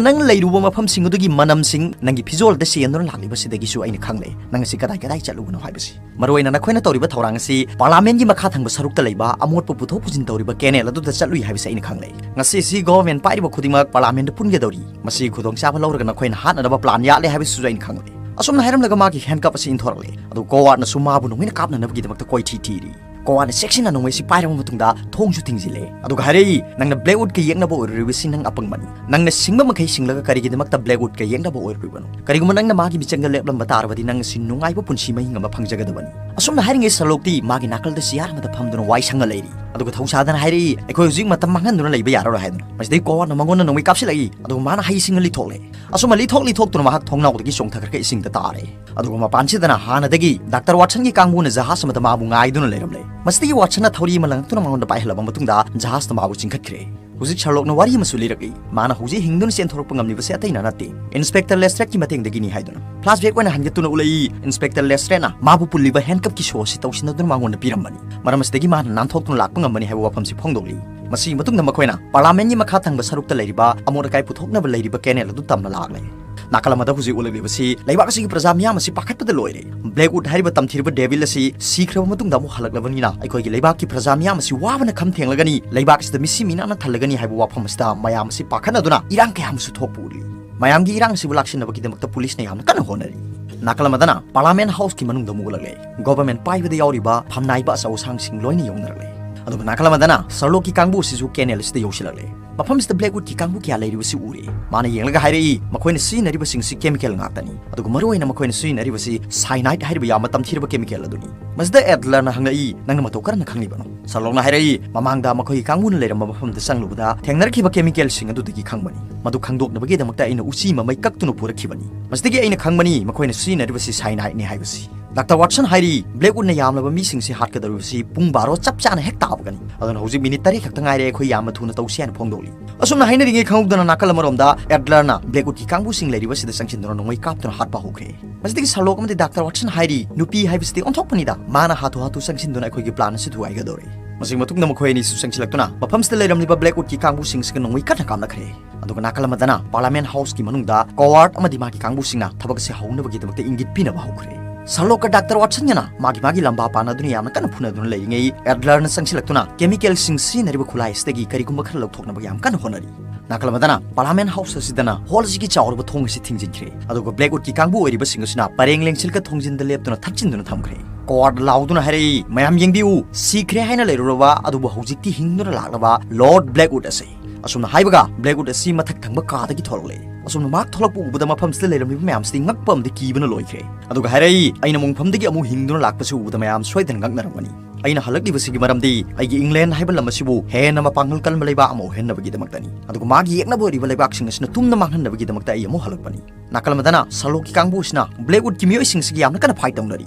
ꯅꯪ ꯂꯩꯔꯨꯕ ꯃꯐꯝꯁꯤꯡ ꯑꯗꯨꯒꯤ ꯃꯅꯝꯁꯤꯡ ꯅꯪꯒꯤ ꯐꯤꯖꯣꯜꯗ ꯆꯦꯟꯗꯨꯅ ꯂꯥꯛꯂꯤꯕꯁꯤꯗꯒꯤꯁꯨ ꯑꯩꯅ ꯈꯪꯂꯦ ꯅꯪ ꯑꯁꯤ ꯀꯗꯥꯏ ꯀꯗꯥꯏ ꯆꯠꯂꯨꯕꯅꯣ ꯍꯥꯏꯕꯁꯤ꯫ ꯃꯔꯨꯑꯣꯏꯅ ꯅꯈꯣꯏꯅ ꯇꯧꯔꯤꯕ ꯊꯧꯔꯥꯡ ꯑꯁꯤ ꯄꯥꯔꯂꯥꯃꯦꯟꯒꯤ ꯃꯈꯥ ꯊꯪꯕ ꯁꯔꯨꯛꯇ ꯂꯩꯕ ꯑꯃꯣꯠꯄ ꯄꯨꯊꯣꯛ ꯄꯨꯁꯤꯟ ꯇꯧꯔꯤꯕ ꯀꯦꯅꯦꯜ ꯑꯗꯨꯗ ꯆꯠꯂꯨꯏ ꯍꯥꯏꯕꯁꯤ ꯑꯩꯅ ꯈꯪꯂꯦ꯫ ꯉꯁꯤ ꯑꯁꯤ ꯒꯣꯚꯔꯟꯃꯦꯟꯠ ꯄꯥꯏꯔꯤꯕ ꯈꯨꯗꯤꯡꯃꯛ ꯄꯥꯔꯂꯥꯃꯦꯟꯠꯇ ꯄꯨꯟꯒꯗꯧꯔꯤ꯫ ꯃꯁꯤꯒꯤ ꯈꯨꯗꯣꯡꯆꯥꯕ ꯂꯧꯔꯒ ꯅꯈꯣꯏꯅ ꯍꯥꯠꯅꯅꯕ ꯄ꯭ꯂꯥꯟ ꯌꯥꯠꯂꯦ ꯍꯥꯏꯕꯁꯤꯁꯨ ꯑꯩꯅ ꯈꯪꯂꯦ꯫" ꯑꯁꯨꯝꯅ ꯍꯥꯏꯔꯝꯂꯒ ꯃꯥꯒꯤ ꯍꯦꯟꯀꯞ ꯑꯁꯤ ꯏꯟꯊꯣꯔꯛꯂꯦ꯫ ꯑꯗꯨ ꯀꯣꯋꯥꯔꯗꯅꯁꯨ ꯃꯥꯕꯨ ꯅꯣꯡꯃꯩꯅ ꯀꯥꯞꯅꯅꯕꯒꯤꯗꯃꯛꯇ ꯀꯣꯏꯊꯤ ꯊꯤꯔꯤ꯫ ꯀꯣꯋꯥꯔꯗꯅ ꯆꯦꯛꯁꯤꯟꯅ ꯅꯣꯡꯃꯩ ꯑꯁꯤ ꯄꯥꯏꯔꯕ ꯃꯇꯨꯡꯗ ꯊꯣꯡꯁꯨ ꯊꯤꯡꯖꯤꯜꯂꯦ꯫ ꯑꯗꯨꯒ ꯍꯥꯏꯔꯛꯏ, "ꯅꯪꯅ ꯕ꯭ꯂꯦꯛꯋꯨꯗꯀ ꯌꯦꯛꯅꯕ ꯑꯣꯏꯔꯨꯔꯤꯕꯁꯤ ꯅꯪ ꯑꯄꯪꯕꯅꯤ꯫ ꯅꯪꯅ ꯁꯤꯡꯕ ꯃꯈꯩ ꯁꯤꯡꯂꯒ ꯀꯔꯤꯒꯤꯗꯃꯛꯇ ꯕ꯭ꯂꯦꯛꯋꯨꯗꯀ ꯌꯦꯛꯅꯕ ꯑꯣꯏꯔꯨꯔꯤꯕꯅꯣ? ꯀꯔꯤꯒꯨꯝꯕ ꯅꯪꯅ ꯃꯥꯒꯤ ꯃꯤꯆꯪꯗ ꯂꯦꯞꯂꯝꯕ ꯇꯥꯔꯕꯗꯤ ꯅꯪ ꯑꯁꯤ ꯅꯨꯡꯉꯥꯏꯕ ꯄꯨꯟꯁꯤ ꯃꯍꯤꯡ ꯑꯃ ꯐꯪꯖꯒꯗꯕꯅꯤ꯫" ꯑꯁꯨꯝꯅ ꯍꯥꯏꯔꯤꯉꯩ ꯁꯔꯂꯣꯛꯇꯤ ꯃꯥꯒꯤ ꯅꯥꯀꯜꯗ ꯆꯤꯌꯥꯔ ꯑꯃꯗ ꯐꯝꯗꯨꯅ ꯋꯥꯏ ꯁꯪꯉ ꯂꯩꯔꯤ꯫ ꯑꯗꯨꯒ ꯊꯧꯁꯥꯗꯅ ꯍꯥꯏꯔꯛꯏ, "ꯑꯩꯈꯣꯏ ꯍꯧꯖꯤꯛ ꯃꯇꯝ ꯃꯥꯡꯍꯟꯗꯨꯅ ꯂꯩꯕ ꯌꯥꯔꯔꯣꯏ" ꯍꯥꯏꯗꯨꯅ꯫ ꯃꯁꯤꯗꯩ ꯀꯣꯋꯥꯔꯗꯅ ꯃꯉꯣꯟꯗ ꯅꯣꯡꯃꯩ ꯀꯥꯞꯁꯤꯜꯂꯛꯏ꯫ ꯑꯗꯨꯒ ꯃꯥꯅ ꯍꯩꯁꯤꯡꯅ ꯂꯤꯊꯣꯛꯂꯦ꯫ ꯑꯁꯨꯝꯅ ꯂꯤꯊꯣꯛ ꯂꯤꯊꯣꯛꯇꯨꯅ ꯃꯍꯥꯛ ꯊꯣꯡꯅꯥꯎꯗꯒꯤ ꯆꯣꯡꯊꯈ꯭ꯔꯒ ꯏꯁꯤꯡꯗ ꯇꯥꯔꯦ꯫ ꯑꯗꯨꯒ ꯃꯄꯥꯟꯁꯤꯗꯅ ꯍꯥꯟꯅꯗꯒꯤ ꯗꯥꯛꯇꯔ ꯋꯥꯠꯁꯟꯒꯤ ꯀꯥꯡꯕꯨꯅ ꯖꯍꯥꯖ ꯑꯃꯗ ꯃꯥꯕꯨ ꯉꯥꯏꯗꯨꯅ ꯂꯩꯔꯝꯂꯦ꯫ ꯃꯁꯤꯗꯒꯤ ꯋꯥꯠꯁꯟꯅ ꯊꯧꯔꯤ ꯑꯃ ꯂꯪꯉꯛꯇꯨꯅ ꯃꯉꯣꯟꯗ ꯄꯥꯏꯍꯜꯂꯕ ꯃꯇꯨꯡꯗ ꯖꯍꯥꯖꯅ ꯃꯥꯕꯨ ꯆꯤꯡꯈꯠꯈ꯭ꯔꯦ꯫ ꯍꯧꯖꯤꯛ ꯁꯔꯂꯣꯛꯅ ꯋꯥꯔꯤ ꯑꯃꯁꯨ ꯂꯤꯔꯛꯏ꯫ ꯃꯥꯅ ꯍꯧꯖꯤꯛ ꯍꯤꯡꯗꯨꯅ ꯆꯦꯟꯊꯣꯔꯛꯄ ꯉꯝꯂꯤꯕꯁꯦ ꯑꯇꯩꯅ ꯅꯠꯇꯦ, ꯏꯟꯁꯄꯦꯛꯇꯔ ꯂꯦꯁꯇ꯭ꯔꯦꯠꯀꯤ ꯃꯇꯦꯡꯗꯒꯤꯅꯤ ꯍꯥꯏꯗꯨꯅ꯫ ꯐ꯭ꯂꯥꯁꯕꯦꯛ ꯑꯣꯏꯅ ꯍꯟꯒꯠꯇꯨꯅ ꯎꯠꯂꯛꯏ, ꯏꯟꯁꯄꯦꯛꯇꯔ ꯂꯦꯁꯇ꯭ꯔꯦꯠꯅ ꯃꯥꯕꯨ ꯄꯨꯜꯂꯤꯕ ꯍꯦꯟꯀꯞꯀꯤ ꯁꯣ ꯑꯁꯤ ꯇꯧꯁꯤꯟꯅꯗꯨꯅ ꯃꯉꯣꯟꯗ ꯄꯤꯔꯝꯕꯅꯤ꯫ ꯃꯔꯝ ꯑꯁꯤꯗꯒꯤ ꯃꯥꯅ ꯅꯥꯟꯊꯣꯛꯇꯨꯅ ꯂꯥꯛꯄ ꯉꯝꯕꯅꯤ ꯍꯥꯏꯕ ꯋꯥꯐꯝꯁꯤ ꯐꯣꯡꯗꯣꯛꯂꯤ꯫ ꯃꯁꯤꯒꯤ ꯃꯇꯨꯡꯗ ꯃꯈꯣꯏꯅ ꯄꯥꯔꯂꯥꯃꯦꯟꯒꯤ ꯃꯈꯥ ꯊꯪꯕ ꯁꯔꯨꯛꯇ ꯂꯩꯔꯤꯕ ꯑꯃꯣꯠ ꯑꯀꯥꯏ ꯄꯨꯊꯣꯛꯅꯕ ꯂꯩꯔꯤꯕ ꯀꯦꯅꯦꯜ ꯑꯗꯨ ꯇꯝꯅ ꯂꯥꯛꯂꯦ꯫ ꯅꯥꯀꯜ ꯑꯃꯗ ꯍꯧꯖꯤꯛ ꯎꯠꯂꯛꯂꯤꯕꯁꯤ ꯂꯩꯕꯥꯛ ꯑꯁꯤꯒꯤ ꯄ꯭ꯔꯖꯥ ꯃꯤꯌꯥꯝ ꯑꯁꯤ ꯄꯥꯈꯠꯄꯗ ꯂꯣꯏꯔꯦ꯫ ꯕ꯭ꯂꯦꯛꯋꯨꯗ ꯍꯥꯏꯔꯤꯕ ꯇꯝꯊꯤꯔꯕ ꯗꯦꯚꯤꯜ ꯑꯁꯤ ꯁꯤꯈ꯭ꯔꯕ ꯃꯇꯨꯡꯗ ꯑꯃꯨꯛ ꯍꯜꯂꯛꯂꯕꯅꯤꯅ ꯑꯩꯈꯣꯏꯒꯤ ꯂꯩꯕꯥꯛꯀꯤ ꯄ꯭ꯔꯖꯥ ꯃꯤꯌꯥꯝ ꯑꯁꯤ ꯋꯥꯕꯅ ꯈꯝ ꯊꯦꯡꯂꯒꯅꯤ, ꯂꯩꯕꯥꯛ ꯑꯁꯤꯗ ꯃꯤꯁꯤ ꯃꯤꯅꯥꯅ ꯊꯜꯂꯒꯅꯤ ꯍꯥꯏꯕ ꯋꯥꯐꯝ ꯑꯁꯤꯗ ꯃꯌꯥꯝ ꯑꯁꯤ ꯄꯥꯈꯠꯅꯗꯨꯅ ꯏꯔꯥꯡ ꯀꯌꯥ ꯑꯃꯁꯨ ꯊꯣꯛꯄ ꯎꯠꯂꯤ꯫ ꯃꯌꯥꯝꯒꯤ ꯏꯔꯥꯡ ꯑꯁꯤꯕꯨ ꯂꯥꯛꯁꯤꯟꯅꯕꯒꯤꯗꯃꯛꯇ ꯄꯨꯂꯤꯁꯅ ꯌꯥꯝꯅ ꯀꯟꯅ ꯍꯣꯠꯅꯔꯤ꯫ ꯅꯥꯀꯜ ꯑꯃꯗꯅ ꯄꯥꯔꯂꯥꯃꯦꯟ ꯍꯥꯎꯁꯀꯤ ꯃꯅꯨꯡꯗ ꯑꯃꯨꯛ ꯎꯠꯂꯛꯂꯦ꯫ ꯒꯣꯚꯔꯟꯃꯦꯟꯠ ꯄꯥꯏꯕꯗ ꯌꯥꯎꯔꯤꯕ ꯐꯝꯅꯥꯏꯕ ꯑꯆꯧ ꯑꯁꯥꯡꯁꯤꯡ ꯂꯣꯏꯅ ꯌꯧꯅꯔꯛꯂꯦ꯫ ꯑꯗꯨꯒ ꯅꯥꯀꯜ ꯑꯃꯗꯅ ꯁꯔꯂꯣꯛꯀꯤ ꯀꯥꯡꯕꯨ ꯑꯁꯤꯁꯨ ꯀꯦꯅꯦꯜ ꯑꯁꯤꯗ ꯌꯧꯁꯤꯜꯂꯛꯂꯦ꯫ ꯃꯐꯝꯁꯤꯗ ꯕ꯭ꯂꯦꯛꯋꯨꯗꯀꯤ ꯀꯥꯡꯕꯨ ꯀꯌꯥ ꯂꯩꯔꯤꯕꯁꯤ ꯎꯔꯦ꯫ ꯃꯥꯅ ꯌꯦꯡꯂꯒ ꯍꯥꯏꯔꯛꯏ, ꯃꯈꯣꯏꯅ ꯁꯤꯖꯤꯟꯅꯔꯤꯕꯁꯤꯡꯁꯤ ꯀꯦꯃꯤꯀꯦꯜ ꯉꯥꯛꯇꯅꯤ, ꯑꯗꯨꯒ ꯃꯔꯨꯑꯣꯏꯅ ꯃꯈꯣꯏꯅ ꯁꯤꯖꯤꯟꯅꯔꯤꯕꯁꯤ ꯁꯥꯏꯅꯥꯏꯠ ꯍꯥꯏꯔꯤꯕ ꯌꯥꯝꯅ ꯇꯝꯊꯤꯔꯕ ꯀꯦꯃꯤꯀꯦꯜ ꯑꯗꯨꯅꯤ꯫ ꯃꯁꯤꯗ ꯑꯦꯗꯂꯔꯅ ꯍꯪꯂꯛꯏ, "ꯅꯪꯅ ꯃꯇꯧ ꯀꯔꯝꯅ ꯈꯪꯂꯤꯕꯅꯣ?" ꯁꯔꯂꯣꯛꯅ ꯍꯥꯏꯔꯛꯏ, "ꯃꯃꯥꯡꯗ ꯃꯈꯣꯏꯒꯤ ꯀꯥꯡꯕꯨꯅ ꯂꯩꯔꯝꯕ ꯃꯐꯝꯗ ꯆꯪꯂꯨꯕꯗ ꯊꯦꯡꯅꯔꯛꯈꯤꯕ ꯀꯦꯃꯤꯀꯦꯜꯁꯤꯡ ꯑꯗꯨꯗꯒꯤ ꯈꯪꯕꯅꯤ꯫ ꯃꯗꯨ ꯈꯪꯗꯣꯛꯅꯕꯒꯤꯗꯃꯛꯇ ꯑꯩꯅ ꯎꯆꯤ ꯑꯃ ꯃꯩ ꯀꯛꯇꯨꯅ ꯄꯨꯔꯛꯈꯤꯕꯅꯤ꯫ ꯃꯁꯤꯗꯒꯤ ꯑꯩꯅ ꯈꯪꯕꯅꯤ ꯃꯈꯣꯏꯅ ꯁꯤꯖꯤꯟꯅꯔꯤꯕꯁꯤ ꯁꯥꯏꯅꯥꯏꯠꯅꯤ ꯍꯥꯏꯕꯁꯤ꯫" ꯗꯥꯛꯇꯔ ꯋꯥꯠꯁꯟ ꯍꯥꯏꯔꯤ, "ꯕ꯭ꯂꯦꯛꯋꯨꯗꯅ ꯌꯥꯝꯂꯕ ꯃꯤꯁꯤꯡꯁꯤ ꯍꯥꯠꯀꯗꯧꯔꯤꯕꯁꯤ ꯄꯨꯡ ꯕꯥꯔꯣ ꯆꯞ ꯆꯥꯅ ꯍꯦꯛ ꯇꯥꯕꯒꯅꯤ꯫ ꯑꯗꯨꯅ ꯍꯧꯖꯤꯛ ꯃꯤꯅꯤꯠ ꯇꯔꯦꯠ ꯈꯛꯇ ꯉꯥꯏꯔꯦ, ꯑꯩꯈꯣꯏ ꯌꯥꯝꯅ ꯊꯨꯅ ꯇꯧꯁꯤ" ꯍꯥꯏꯅ ꯐꯣꯡꯗꯣꯛꯂꯤ꯫ ꯑꯁꯨꯝꯅ ꯍꯥꯏꯅꯔꯤꯉꯩ ꯈꯪꯍꯧꯗꯅ ꯅꯥꯀꯜ ꯑꯃꯔꯣꯝꯗ ꯑꯦꯗꯂꯔꯅ ꯕ꯭ꯂꯦꯛꯋꯨꯗꯀꯤ ꯀꯥꯡꯕꯨꯁꯤꯡ ꯂꯩꯔꯤꯕꯁꯤꯗ ꯆꯪꯁꯤꯟꯗꯨꯅ ꯅꯣꯡꯃꯩ ꯀꯥꯞꯇꯨꯅ ꯍꯥꯠꯄ ꯍꯧꯈ꯭ꯔꯦ꯫ ꯃꯁꯤꯗꯒꯤ ꯁꯔꯂꯣꯛ ꯑꯃꯗꯤ ꯗꯥꯛꯇꯔ ꯋꯥꯠꯁꯟ ꯍꯥꯏꯔꯤ, "ꯅꯨꯄꯤ ꯍꯥꯏꯕꯁꯤꯗꯤ ꯑꯣꯟꯊꯣꯛꯄꯅꯤꯗ, ꯃꯥꯅ ꯍꯥꯊꯨ ꯍꯥꯊꯨ ꯆꯪꯁꯤꯟꯗꯨꯅ ꯑꯩꯈꯣꯏꯒꯤ ꯄ꯭ꯂꯥꯟ ꯑꯁꯤ ꯊꯨꯒꯥꯏꯒꯗꯧꯔꯦ꯫" ꯃꯁꯤꯒꯤ ꯃꯇꯨꯡꯗ ꯃꯈꯣꯏ ꯑꯅꯤꯁꯨ ꯆꯪꯁꯤꯜꯂꯛꯇꯨꯅ ꯃꯐꯝꯁꯤꯗ ꯂꯩꯔꯝꯂꯤꯕ ꯕ꯭ꯂꯦꯛꯋꯨꯗꯀꯤ ꯀꯥꯡꯕꯨꯁꯤꯡꯁꯤꯒ ꯅꯣꯡꯃꯩ ꯀꯟꯅ ꯀꯥꯞꯅꯈ꯭ꯔꯦ꯫ ꯑꯗꯨꯒ ꯅꯥꯀꯜ ꯑꯃꯗꯅ ꯄꯥꯔꯂꯥꯃꯦꯟ ꯍꯥꯎꯁꯀꯤ ꯃꯅꯨꯡꯗ ꯀꯣꯋꯥꯔꯗ ꯑꯃꯗꯤ ꯃꯥꯒꯤ ꯀꯥꯡꯕꯨꯁꯤꯡꯅ ꯊꯕꯛ ꯑꯁꯤ ꯍꯧꯅꯕꯒꯤꯗꯃꯛꯇ ꯏꯪꯒꯤꯠ ꯄꯤꯅꯕ ꯍꯧꯈ꯭ꯔꯦ꯫ ꯁꯔꯂꯣꯛꯀ ꯗꯥꯛꯇꯔ ꯋꯥꯠꯁꯟꯒꯅ ꯃꯥꯒꯤ ꯃꯥꯒꯤ ꯂꯝꯕꯥ ꯄꯥꯟꯅꯗꯨꯅ ꯌꯥꯝꯅ ꯀꯟꯅ ꯐꯨꯅꯗꯨꯅ ꯂꯩꯔꯤꯉꯩ, ꯑꯦꯗꯂꯔꯅ ꯆꯪꯁꯤꯜꯂꯛꯇꯨꯅ ꯀꯦꯃꯤꯀꯦꯜꯁꯤꯡ ꯁꯤꯖꯤꯟꯅꯔꯤꯕ ꯈꯨꯠꯂꯥꯏ ꯑꯁꯤꯗꯒꯤ ꯀꯔꯤꯒꯨꯝꯕ ꯈꯔ ꯂꯧꯊꯣꯛꯅꯕ ꯌꯥꯝ ꯀꯟꯅ ꯍꯣꯠꯅꯔꯤ꯫ ꯅꯥꯀꯜ ꯑꯃꯗꯅ ꯄꯥꯔꯂꯥꯃꯦꯟ ꯍꯥꯎꯁ ꯑꯁꯤꯗꯅ ꯍꯣꯜ ꯑꯁꯤꯒꯤ ꯆꯥꯎꯔꯕ ꯊꯣꯡ ꯑꯁꯤ ꯊꯤꯡꯖꯤꯟꯈ꯭ꯔꯦ꯫ ꯑꯗꯨꯒ ꯕ꯭ꯂꯦꯛꯋꯨꯗꯀꯤ ꯀꯥꯡꯕꯨ ꯑꯣꯏꯔꯤꯕꯁꯤꯡ ꯑꯁꯤꯅ ꯄꯔꯦꯡ ꯂꯦꯡꯁꯤꯜꯒ ꯊꯣꯡꯖꯤꯟꯗ ꯂꯦꯞꯇꯨꯅ ꯊꯛꯆꯤꯟꯗꯨꯅ ꯊꯝꯈ꯭ꯔꯦ꯫ ꯀꯣꯋꯥꯔꯗ ꯂꯥꯎꯗꯨꯅ ꯍꯥꯏꯔꯛꯏ, "ꯃꯌꯥꯝ ꯌꯦꯡꯕꯤꯌꯨ, ꯁꯤꯈ꯭ꯔꯦ ꯍꯥꯏꯅ ꯂꯩꯔꯨꯔꯕ ꯑꯗꯨꯕꯨ ꯍꯧꯖꯤꯛꯇꯤ ꯍꯤꯡꯗꯨꯅ ꯂꯥꯛꯂꯕ ꯂꯣꯔꯗ ꯕ꯭ꯂꯦꯛꯋꯨꯗ ꯑꯁꯤ꯫" ꯑꯁꯨꯝꯅ ꯍꯥꯏꯕꯒ ꯕ꯭ꯂꯦꯛꯋꯨꯗ ꯑꯁꯤ ꯃꯊꯛ ꯊꯪꯕ ꯀꯥꯗꯒꯤ ꯊꯣꯛꯂꯛꯂꯦ꯫ ꯑꯁꯨꯝꯅ ꯃꯍꯥꯛ ꯊꯣꯛꯂꯛꯄ ꯎꯕꯗ ꯃꯐꯝꯁꯤꯗ ꯂꯩꯔꯝꯂꯤꯕ ꯃꯌꯥꯝꯁꯤꯗꯤ ꯉꯛꯄ ꯑꯃꯗꯤ ꯀꯤꯕꯅ ꯂꯣꯏꯈ꯭ꯔꯦ꯫ ꯑꯗꯨꯒ ꯍꯥꯏꯔꯛꯏ, "ꯑꯩꯅ ꯃꯨꯡꯐꯝꯗꯒꯤ ꯑꯃꯨꯛ ꯍꯤꯡꯗꯨꯅ ꯂꯥꯛꯄꯁꯤ ꯎꯕꯗ ꯃꯌꯥꯝ ꯁꯣꯏꯗꯅ ꯉꯛꯅꯔꯝꯒꯅꯤ꯫ ꯑꯩꯅ ꯍꯜꯂꯛꯂꯤꯕꯁꯤꯒꯤ ꯃꯔꯝꯗꯤ ꯑꯩꯒꯤ ꯏꯪꯂꯦꯟ ꯍꯥꯏꯕ ꯂꯝ ꯑꯁꯤꯕꯨ ꯍꯦꯟꯅ ꯃꯄꯥꯡꯒꯜ ꯀꯟꯕ ꯂꯩꯕꯥꯛ ꯑꯃ ꯑꯣꯏꯍꯟꯅꯕꯒꯤꯗꯃꯛꯇꯅꯤ꯫ ꯑꯗꯨꯒ ꯃꯥꯒꯤ ꯌꯦꯛꯅꯕ ꯑꯣꯏꯔꯤꯕ ꯂꯩꯕꯥꯛꯁꯤꯡ ꯑꯁꯤꯅ ꯇꯨꯝꯅ ꯃꯥꯡꯍꯟꯅꯕꯒꯤꯗꯃꯛꯇ ꯑꯩ ꯑꯃꯨꯛ ꯍꯜꯂꯛꯄꯅꯤ꯫" ꯅꯥꯀꯜ ꯑꯃꯗꯅ ꯁꯔꯂꯣꯛꯀꯤ ꯀꯥꯡꯕꯨ ꯑꯁꯤꯅ ꯕ꯭ꯂꯦꯛꯋꯨꯗꯀꯤ ꯃꯤꯑꯣꯏꯁꯤꯡꯁꯤꯒ ꯌꯥꯝꯅ ꯀꯟꯅ ꯐꯥꯏꯠ ꯇꯧꯅꯔꯤ꯫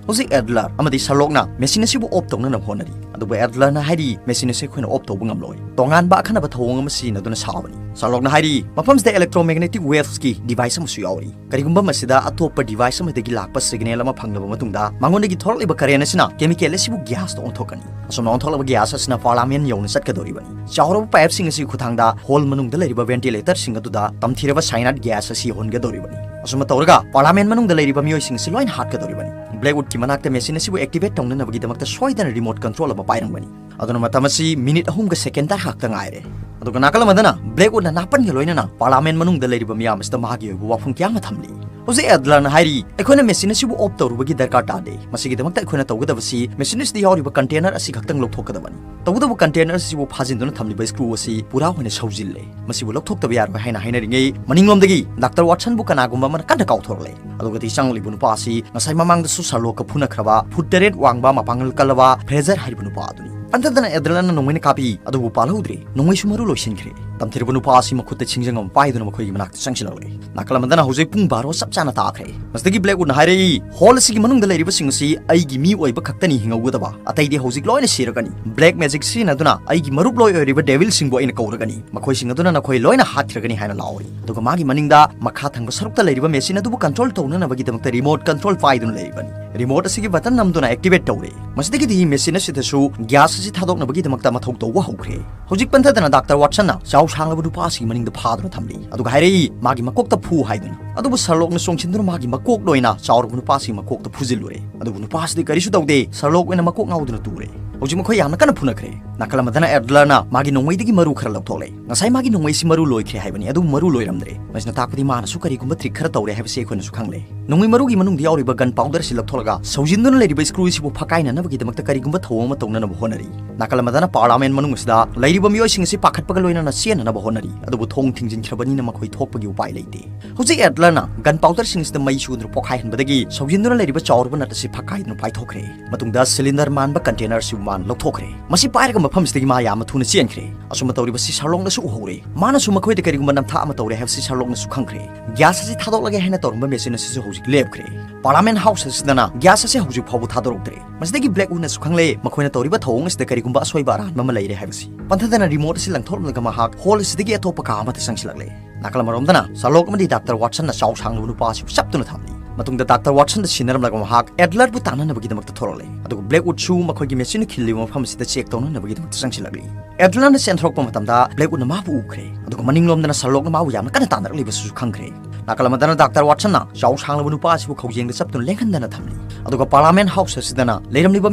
ꯍꯧꯖꯤꯛ ꯑꯦꯗꯂꯔ ꯑꯃꯗꯤ ꯁꯔꯂꯣꯛꯅ ꯃꯦꯁꯤꯟ ꯑꯁꯤꯕꯨ ꯑꯣꯐ ꯇꯧꯅꯅꯕ ꯍꯣꯠꯅꯔꯤ, ꯑꯗꯨꯕꯨ ꯑꯦꯗꯂꯔꯅ ꯍꯥꯏꯔꯤ, ꯃꯦꯁꯤꯟ ꯑꯁꯤ ꯑꯩꯈꯣꯏꯅ ꯑꯣꯐ ꯇꯧꯕ ꯉꯝꯂꯣꯏ, ꯇꯣꯉꯥꯟꯕ ꯑꯈꯟꯅꯕ ꯊꯧꯑꯣꯡ ꯑꯃ ꯁꯤꯖꯤꯟꯅꯗꯨꯅ ꯁꯥꯕꯅꯤ꯫ ꯁꯔꯂꯣꯛꯅ ꯍꯥꯏꯔꯤ, ꯃꯐꯝꯁꯤꯗ electromagnetic wavesꯀꯤ device ꯑꯃꯁꯨ ꯌꯥꯎꯔꯤ꯫ ꯀꯔꯤꯒꯨꯝꯕ ꯃꯁꯤꯗ ꯑꯇꯣꯞꯄ device ꯑꯃꯗꯒꯤ ꯂꯥꯛꯄ signal ꯑꯃ ꯐꯪꯂꯕ ꯃꯇꯨꯡꯗ, ꯃꯉꯣꯟꯗꯒꯤ ꯊꯣꯔꯛꯂꯤꯕ current ꯑꯁꯤꯅ chemical ꯑꯁꯤꯕꯨ gasꯇ ꯑꯣꯟꯊꯣꯛꯀꯅꯤ꯫ ꯑꯁꯨꯝꯅ ꯑꯣꯟꯊꯣꯛꯂꯕ gas ꯑꯁꯤꯅ parliament ꯌꯧꯅ ꯆꯠꯀꯗꯧꯔꯤꯕꯅꯤ꯫ ꯆꯥꯎꯔꯕ pipeꯁꯤꯡ ꯑꯁꯤꯒꯤ ꯈꯨꯠꯊꯥꯡꯗ hall ꯃꯅꯨꯡꯗ ꯂꯩꯔꯤꯕ ventilatorꯁꯤꯡ ꯑꯗꯨꯗ ꯇꯝꯊꯤꯔꯕ cyanide gas ꯑꯁꯤ ꯌꯧꯍꯟꯒꯗꯧꯔꯤꯕꯅꯤ꯫ ꯑꯁꯨꯝꯅ ꯇꯧꯔꯒ parliament ꯃꯅꯨꯡꯗ ꯂꯩꯔꯤꯕ ꯃꯤꯑꯣꯏꯁꯤꯡ ꯑꯁꯤ ꯂꯣꯏꯅ ꯍꯥꯠꯀꯗꯧꯔꯤꯕꯅꯤ꯫ Blackwoodꯀꯤ ꯃꯅꯥꯛꯇ ꯃꯦꯁꯤꯟ ꯑꯁꯤꯕꯨ activate ꯇꯧꯅꯅꯕꯒꯤꯗꯃꯛꯇ ꯁꯣꯏꯗꯅ remote control ꯑꯃ ꯄꯥꯏꯔꯝꯒꯅꯤ꯫ ꯑꯗꯨꯅ ꯃꯇꯝ ꯑꯁꯤ minute ꯑꯍꯨꯝꯒ second ꯇꯔꯥ ꯈꯛꯇ ꯉꯥꯏꯔꯦ꯫ ꯑꯗꯨꯒ ꯅꯥꯀꯜ ꯑꯃꯗꯅ Blackwoodꯅ ꯅꯥꯄꯟꯒ ꯂꯣꯏꯅꯅ parliament ꯃꯅꯨꯡꯗ ꯂꯩꯔꯤꯕ ꯃꯤꯌꯥꯝ ꯑꯁꯤꯗ ꯃꯥꯒꯤ ꯑꯣꯏꯕ ꯋꯥꯐꯝ ꯀꯌꯥ ꯑꯃ ꯊꯝꯂꯤ꯫ ꯍꯧꯖꯤꯛ ꯑꯦꯗꯂꯔꯅ ꯍꯥꯏꯔꯤ, ꯑꯩꯈꯣꯏꯅ ꯃꯦꯁꯤꯟ ꯑꯁꯤꯕꯨ ꯑꯣꯐ ꯇꯧꯔꯨꯕꯒꯤ ꯗꯔꯀꯥꯔ ꯇꯥꯗꯦ꯫ ꯃꯁꯤꯒꯤꯗꯃꯛꯇ ꯑꯩꯈꯣꯏꯅ ꯇꯧꯒꯗꯕꯁꯤ ꯃꯦꯁꯤꯟ ꯑꯁꯤꯗ ꯌꯥꯎꯔꯤꯕ container ꯑꯁꯤ ꯈꯛꯇꯪ ꯂꯧꯊꯣꯛꯀꯗꯕꯅꯤ꯫ ꯇꯧꯕꯇꯕꯨ container ꯑꯁꯤꯕꯨ ꯐꯥꯖꯤꯟꯗꯨꯅ ꯊꯝꯂꯤꯕ screw ꯑꯁꯤ ꯄꯨꯔꯥ ꯑꯣꯏꯅ ꯁꯧꯖꯤꯜꯂꯦ꯫ ꯃꯁꯤꯕꯨ ꯂꯧꯊꯣꯛꯇꯕ ꯌꯥꯔꯣꯏ ꯍꯥꯏꯅ ꯍꯥꯏꯅꯔꯤꯉꯩ, ꯃꯅꯤꯡꯂꯣꯝꯗꯒꯤ ꯗꯥꯛꯇꯔ ꯋꯥꯠꯁꯟꯕꯨ ꯀꯅꯥꯒꯨꯝꯕ ꯑꯃꯅ ꯀꯟꯅ ꯀꯥꯎꯊꯣꯔꯛꯂꯦ꯫ ꯑꯗꯨꯒꯗꯤ ꯆꯪꯂꯤꯕ ꯅꯨꯄꯥ ꯑꯁꯤ ꯉꯁꯥꯏ ꯃꯃꯥꯡꯗꯁꯨ ꯁꯔꯂꯣꯛꯀ ꯐꯨꯅꯈ꯭ꯔꯕ, ꯐꯨꯠ ꯇꯔꯦꯠ ꯋꯥꯡꯕ, ꯃꯄꯥꯡꯒꯜ ꯀꯜꯂꯕ ꯐ꯭ꯔꯦꯖꯔ ꯍꯥꯏꯔꯤꯕ ꯅꯨꯄꯥ ꯑꯗꯨꯅꯤ꯫ ꯄꯟꯊꯗꯅ ꯑꯦꯗ꯭ꯔꯦꯂꯟꯅ ꯅꯣꯡꯃꯩꯅ ꯀꯥꯞꯄꯤ, ꯑꯗꯨꯕꯨ ꯄꯥꯜꯍꯧꯗ꯭ꯔꯦ꯫ ꯅꯣꯡꯃꯩꯁꯨ ꯃꯔꯨ ꯂꯣꯏꯁꯤꯟꯈ꯭ꯔꯦ꯫ ꯇꯝꯊꯤꯔꯕ ꯅꯨꯄꯥ ꯑꯁꯤ ꯃꯈꯨꯠꯇ ꯁꯤꯡꯖꯪ ꯑꯃ ꯄꯥꯏꯗꯨꯅ ꯃꯈꯣꯏꯒꯤ ꯃꯅꯥꯛꯇ ꯆꯪꯁꯤꯜꯂꯛꯂꯦ꯫ ꯅꯥꯀꯜ ꯑꯃꯗꯅ ꯍꯧꯖꯤꯛ ꯄꯨꯡ ꯕꯥꯔꯣ ꯆꯞ ꯆꯥꯅ ꯇꯥꯈ꯭ꯔꯦ꯫ ꯃꯁꯤꯗꯒꯤ ꯕ꯭ꯂꯦꯛꯋꯨꯗꯅ ꯍꯥꯏꯔꯛꯏ, "ꯍꯣꯜ ꯑꯁꯤꯒꯤ ꯃꯅꯨꯡꯗ ꯂꯩꯔꯤꯕꯁꯤꯡ ꯑꯁꯤ ꯑꯩꯒꯤ ꯃꯤ ꯑꯣꯏꯕ ꯈꯛꯇꯅꯤ ꯍꯤꯡꯍꯧꯒꯗꯕ, ꯑꯇꯩꯗꯤ ꯍꯧꯖꯤꯛ ꯂꯣꯏꯅ ꯁꯤꯔꯒꯅꯤ꯫ ꯕ꯭ꯂꯦꯛ ꯃꯦꯖꯤꯛ ꯁꯤꯖꯤꯟꯅꯗꯨꯅ ꯑꯩꯒꯤ ꯃꯔꯨꯞ ꯂꯣꯏ ꯑꯣꯏꯔꯤꯕ ꯗꯦꯚꯤꯜꯁꯤꯡꯕꯨ ꯑꯩꯅ ꯀꯧꯔꯒꯅꯤ꯫ ꯃꯈꯣꯏꯁꯤꯡ ꯑꯗꯨꯅ ꯅꯈꯣꯏ ꯂꯣꯏꯅ ꯍꯥꯠꯈ꯭ꯔꯒꯅꯤ" ꯍꯥꯏꯅ ꯂꯥꯎꯔꯤ꯫ ꯑꯗꯨꯒ ꯃꯥꯒꯤ ꯃꯅꯤꯡꯗ ꯃꯈꯥ ꯊꯪꯕ ꯁꯔꯨꯛꯇ ꯂꯩꯔꯤꯕ ꯃꯦꯁꯤꯟ ꯑꯗꯨꯕꯨ control ꯇꯧꯅꯅꯕꯒꯤꯗꯃꯛꯇ remote control ꯄꯥꯏꯗꯨꯅ ꯂꯩꯔꯤꯕꯅꯤ꯫ Remote ꯑꯁꯤꯒꯤ button ꯅꯝꯗꯨꯅ activate ꯇꯧꯔꯦ꯫ ꯃꯁꯤꯗꯒꯤꯗꯤ ꯃꯦꯁꯤꯟ ꯑꯁꯤꯗꯁꯨ gas ꯑꯁꯤ ꯊꯥꯗꯣꯛꯅꯕꯒꯤꯗꯃꯛꯇ ꯃꯊꯧ ꯇꯧꯕ ꯍꯧꯈ꯭ꯔꯦ꯫ ꯍꯧꯖꯤꯛ ꯄꯟꯊꯗꯅ ꯗꯥꯛꯇꯔ ꯋꯥꯠꯁꯟꯅ ꯆꯥꯎ ꯁꯥꯡꯂꯕ ꯅꯨꯄꯥ ꯑꯁꯤꯒꯤ ꯃꯅꯤꯡꯗ ꯐꯥꯗꯨꯅ ꯊꯝꯂꯤ꯫ ꯑꯗꯨꯒ ꯍꯥꯏꯔꯛꯏ, "ꯃꯥꯒꯤ ꯃꯀꯣꯛꯇ ꯐꯨ" ꯍꯥꯏꯗꯨꯅ꯫ ꯑꯗꯨꯕꯨ ꯁꯔꯂꯣꯛꯅ ꯆꯣꯡꯁꯤꯟꯗꯨꯅ ꯃꯥꯒꯤ ꯃꯀꯣꯛ ꯂꯣꯏꯅ ꯆꯥꯎꯔꯕ ꯅꯨꯄꯥ ꯑꯁꯤꯒꯤ ꯃꯀꯣꯛꯇ ꯐꯨꯖꯤꯜꯂꯨꯔꯦ꯫ ꯑꯗꯨꯕꯨ ꯅꯨꯄꯥ ꯑꯁꯤꯗꯤ ꯀꯔꯤꯁꯨ ꯇꯧꯗꯦ꯫ ꯁꯔꯂꯣꯛ ꯑꯣꯏꯅ ꯃꯀꯣꯛ ꯉꯥꯎꯗꯨꯅ ꯇꯨꯔꯦ꯫ ꯍꯧꯖꯤꯛ ꯃꯈꯣꯏ ꯌꯥꯝꯅ ꯀꯟꯅ ꯐꯨꯅꯈ꯭ꯔꯦ꯫ ꯅꯥꯀꯜ ꯑꯃꯗꯅ ꯑꯦꯗꯂꯔꯅ ꯃꯥꯒꯤ ꯅꯣꯡꯃꯩꯗꯒꯤ ꯃꯔꯨ ꯈꯔ ꯂꯧꯊꯣꯛꯂꯦ꯫ ꯉꯁꯥꯏ ꯃꯥꯒꯤ ꯅꯣꯡꯃꯩꯁꯤ ꯃꯔꯨ ꯂꯣꯏꯈ꯭ꯔꯦ ꯍꯥꯏꯕꯅꯤ, ꯑꯗꯨꯕꯨ ꯃꯔꯨ ꯂꯣꯏꯔꯝꯗ꯭ꯔꯦ꯫ ꯃꯁꯤꯅ ꯇꯥꯛꯄꯗꯤ ꯃꯥꯅꯁꯨ ꯀꯔꯤꯒꯨꯝꯕ trick ꯈꯔ ꯇꯧꯔꯦ ꯍꯥꯏꯕꯁꯤ ꯑꯩꯈꯣꯏꯅꯁꯨ ꯈꯪꯂꯦ꯫ ꯅꯣꯡꯃꯩ ꯃꯔꯨꯒꯤ ꯃꯅꯨꯡꯗ ꯌꯥꯎꯔꯤꯕ gun powder ꯑꯁꯤ ꯂꯧꯊꯣꯛꯂꯒ ꯁꯧꯖꯤꯟꯗꯨꯅ ꯂꯩꯔꯤꯕ screw ꯑꯁꯤꯕꯨ ꯐꯛꯀꯥꯏꯅꯅꯕꯒꯤꯗꯃꯛꯇ ꯀꯔꯤꯒꯨꯝꯕ ꯊꯧꯑꯣꯡ ꯑꯃ ꯇꯧꯅꯅꯕ ꯍꯣꯠꯅꯔꯤ꯫ ꯅꯥꯀꯜ ꯑꯃꯗꯅ parliament ꯃꯅꯨꯡ ꯑꯁꯤꯗ ꯂꯩꯔꯤꯕ ꯃꯤꯑꯣꯏꯁꯤꯡ ꯑꯁꯤ ꯄꯥꯈꯠꯄꯒ ꯂꯣꯏꯅꯅ ꯆꯦꯟꯅꯅꯕ ꯍꯣꯠꯅꯔꯤ꯫ ꯑꯗꯨꯕꯨ ꯊꯣꯡ ꯊꯤꯡꯖꯤꯟꯈ꯭ꯔꯕꯅꯤꯅ ꯃꯈꯣꯏ ꯊꯣꯛꯄꯒꯤ ꯎꯄꯥꯏ ꯂꯩꯇꯦ꯫ ꯍꯧꯖꯤꯛ ꯑꯦꯗꯂꯔꯅ gun powderꯁꯤꯡ ꯑꯁꯤꯗ ꯃꯩ ꯆꯨꯗꯨꯅ ꯄꯣꯈꯥꯏꯍꯟꯕꯗꯒꯤ ꯁꯧꯖꯤꯟꯗꯨꯅ ꯂꯩꯔꯤꯕ ꯆꯥꯎꯔꯕ nut ꯑꯁꯤ ꯐꯛꯀꯥꯏꯗꯨꯅ ꯄꯥꯏꯊꯣꯛꯈ꯭ꯔꯦ꯫ ꯃꯇꯨꯡꯗ cylinder ꯃꯥꯟꯕ container ꯑꯁꯤꯕꯨ ꯃꯥꯅ ꯂꯧꯊꯣꯛꯈ꯭ꯔꯦ꯫ ꯃꯁꯤ ꯄꯥꯏꯔꯒ ꯃꯐꯝꯁꯤꯗꯒꯤ ꯃꯥ ꯌꯥꯝꯅ ꯊꯨꯅ ꯆꯦꯟꯈ꯭ꯔꯦ꯫ ꯑꯁꯨꯝꯅ ꯇꯧꯔꯤꯕꯁꯤ ꯁꯔꯂꯣꯛꯅꯁꯨ ꯎꯍꯧꯔꯦ꯫ ꯃꯥꯅꯁꯨ ꯃꯈꯣꯏꯗ ꯀꯔꯤꯒꯨꯝꯕ ꯅꯝꯊꯥꯛ ꯑꯃ ꯇꯧꯔꯦ ꯍꯥꯏꯕꯁꯤ ꯁꯔꯂꯣꯛꯅꯁꯨ ꯈꯪꯈ꯭ꯔꯦ꯫ Gas ꯑꯁꯤ ꯊꯥꯗꯣꯛꯂꯒꯦ ꯍꯥꯏꯅ ꯇꯧꯔꯝꯕ ꯃꯦꯁꯤꯟ ꯑꯁꯤꯁꯨ ꯍꯧꯖꯤꯛ ꯍꯧꯖꯤꯛ ꯂꯦꯞꯈ꯭ꯔꯦ꯫ ꯄꯥꯔꯂꯥꯃꯦꯟ ꯍꯥꯎꯁ ꯑꯁꯤꯗꯅ ꯒ꯭ꯌꯥꯁ ꯑꯁꯤ ꯍꯧꯖꯤꯛ ꯐꯥꯎꯕ ꯊꯥꯗꯣꯔꯛꯇ꯭ꯔꯦ꯫ ꯃꯁꯤꯗꯒꯤ ꯕ꯭ꯂꯦꯛ ꯋꯨꯗꯅꯁꯨ ꯈꯪꯂꯦ, ꯃꯈꯣꯏꯅ ꯇꯧꯔꯤꯕ ꯊꯧꯑꯣꯡ ꯑꯁꯤꯗ ꯀꯔꯤꯒꯨꯝꯕ ꯑꯁꯣꯏꯕ ꯑꯔꯥꯟꯕ ꯑꯃ ꯂꯩꯔꯦ ꯍꯥꯏꯕꯁꯤ꯫ ꯄꯟꯊꯗꯅ ꯔꯤꯃꯣꯠ ꯑꯁꯤ ꯂꯪꯊꯣꯛꯂꯝꯂꯒ ꯃꯍꯥꯛ ꯍꯣꯜ ꯑꯁꯤꯗꯒꯤ ꯑꯇꯣꯞꯄ ꯀꯥ ꯑꯃꯗ ꯆꯪꯁꯤꯜꯂꯛꯂꯦ꯫ ꯅꯥꯀꯜ ꯑꯃꯔꯣꯝꯗꯅ ꯁꯔꯂꯣꯛ ꯑꯃꯗꯤ ꯗꯥꯛꯇꯔ ꯋꯥꯠꯁꯟꯅ ꯆꯥꯎ ꯁꯥꯡꯂꯕ ꯅꯨꯄꯥ ꯑꯁꯤꯕꯨ ꯆꯞꯇꯨꯅ ꯊꯝꯂꯤ꯫ ꯃꯇꯨꯡꯗ ꯗꯥꯛꯇꯔ ꯋꯥꯠꯁꯟꯗ ꯁꯤꯟꯅꯔꯝꯂꯒ ꯃꯍꯥꯛ ꯑꯦꯗꯂꯔꯕꯨ ꯇꯥꯟꯅꯅꯕꯒꯤꯗꯃꯛꯇ ꯊꯣꯔꯛꯂꯦ꯫ ꯑꯗꯨꯒ ꯕ꯭ꯂꯦꯛ ꯋꯨꯗꯁꯨ ꯃꯈꯣꯏꯒꯤ ꯃꯦꯆꯤꯟꯅ ꯈꯤꯜꯂꯤꯕ ꯃꯐꯝ ꯑꯁꯤꯗ ꯆꯦꯛ ꯇꯧꯅꯅꯕꯒꯤꯗꯃꯛꯇ ꯆꯪꯁꯤꯜꯂꯛꯂꯤ꯫ ꯑꯦꯗꯂꯔꯅ ꯆꯦꯟꯊꯣꯔꯛꯄ ꯃꯇꯝꯗ ꯕ꯭ꯂꯦꯛ ꯋꯨꯗꯅ ꯃꯥꯕꯨ ꯎꯈ꯭ꯔꯦ꯫ ꯑꯗꯨꯒ ꯃꯅꯤꯡꯂꯣꯝꯗꯅ ꯁꯔꯂꯣꯛꯅ ꯃꯥꯕꯨ ꯌꯥꯝꯅ ꯀꯟꯅ ꯇꯥꯟꯅꯔꯛꯂꯤꯕꯁꯤꯁꯨ ꯈꯪꯈ꯭ꯔꯦ꯫ ꯅꯥꯀꯜ ꯑꯃꯗꯅ ꯗꯥꯛꯇꯔ ꯋꯥꯠꯁꯟꯅ ꯆꯥꯎ ꯁꯥꯡꯂꯕ ꯅꯨꯄꯥ ꯑꯁꯤꯕꯨ ꯈꯧꯖꯦꯡꯗ ꯆꯞꯇꯨꯅ ꯂꯦꯡꯍꯟꯗꯅ ꯊꯝꯂꯤ꯫ ꯑꯗꯨꯒ ꯄꯥꯔꯂꯥꯃꯦꯟ ꯍꯥꯎꯁ ꯑꯁꯤꯗꯅ ꯂꯩꯔꯝꯂꯤꯕ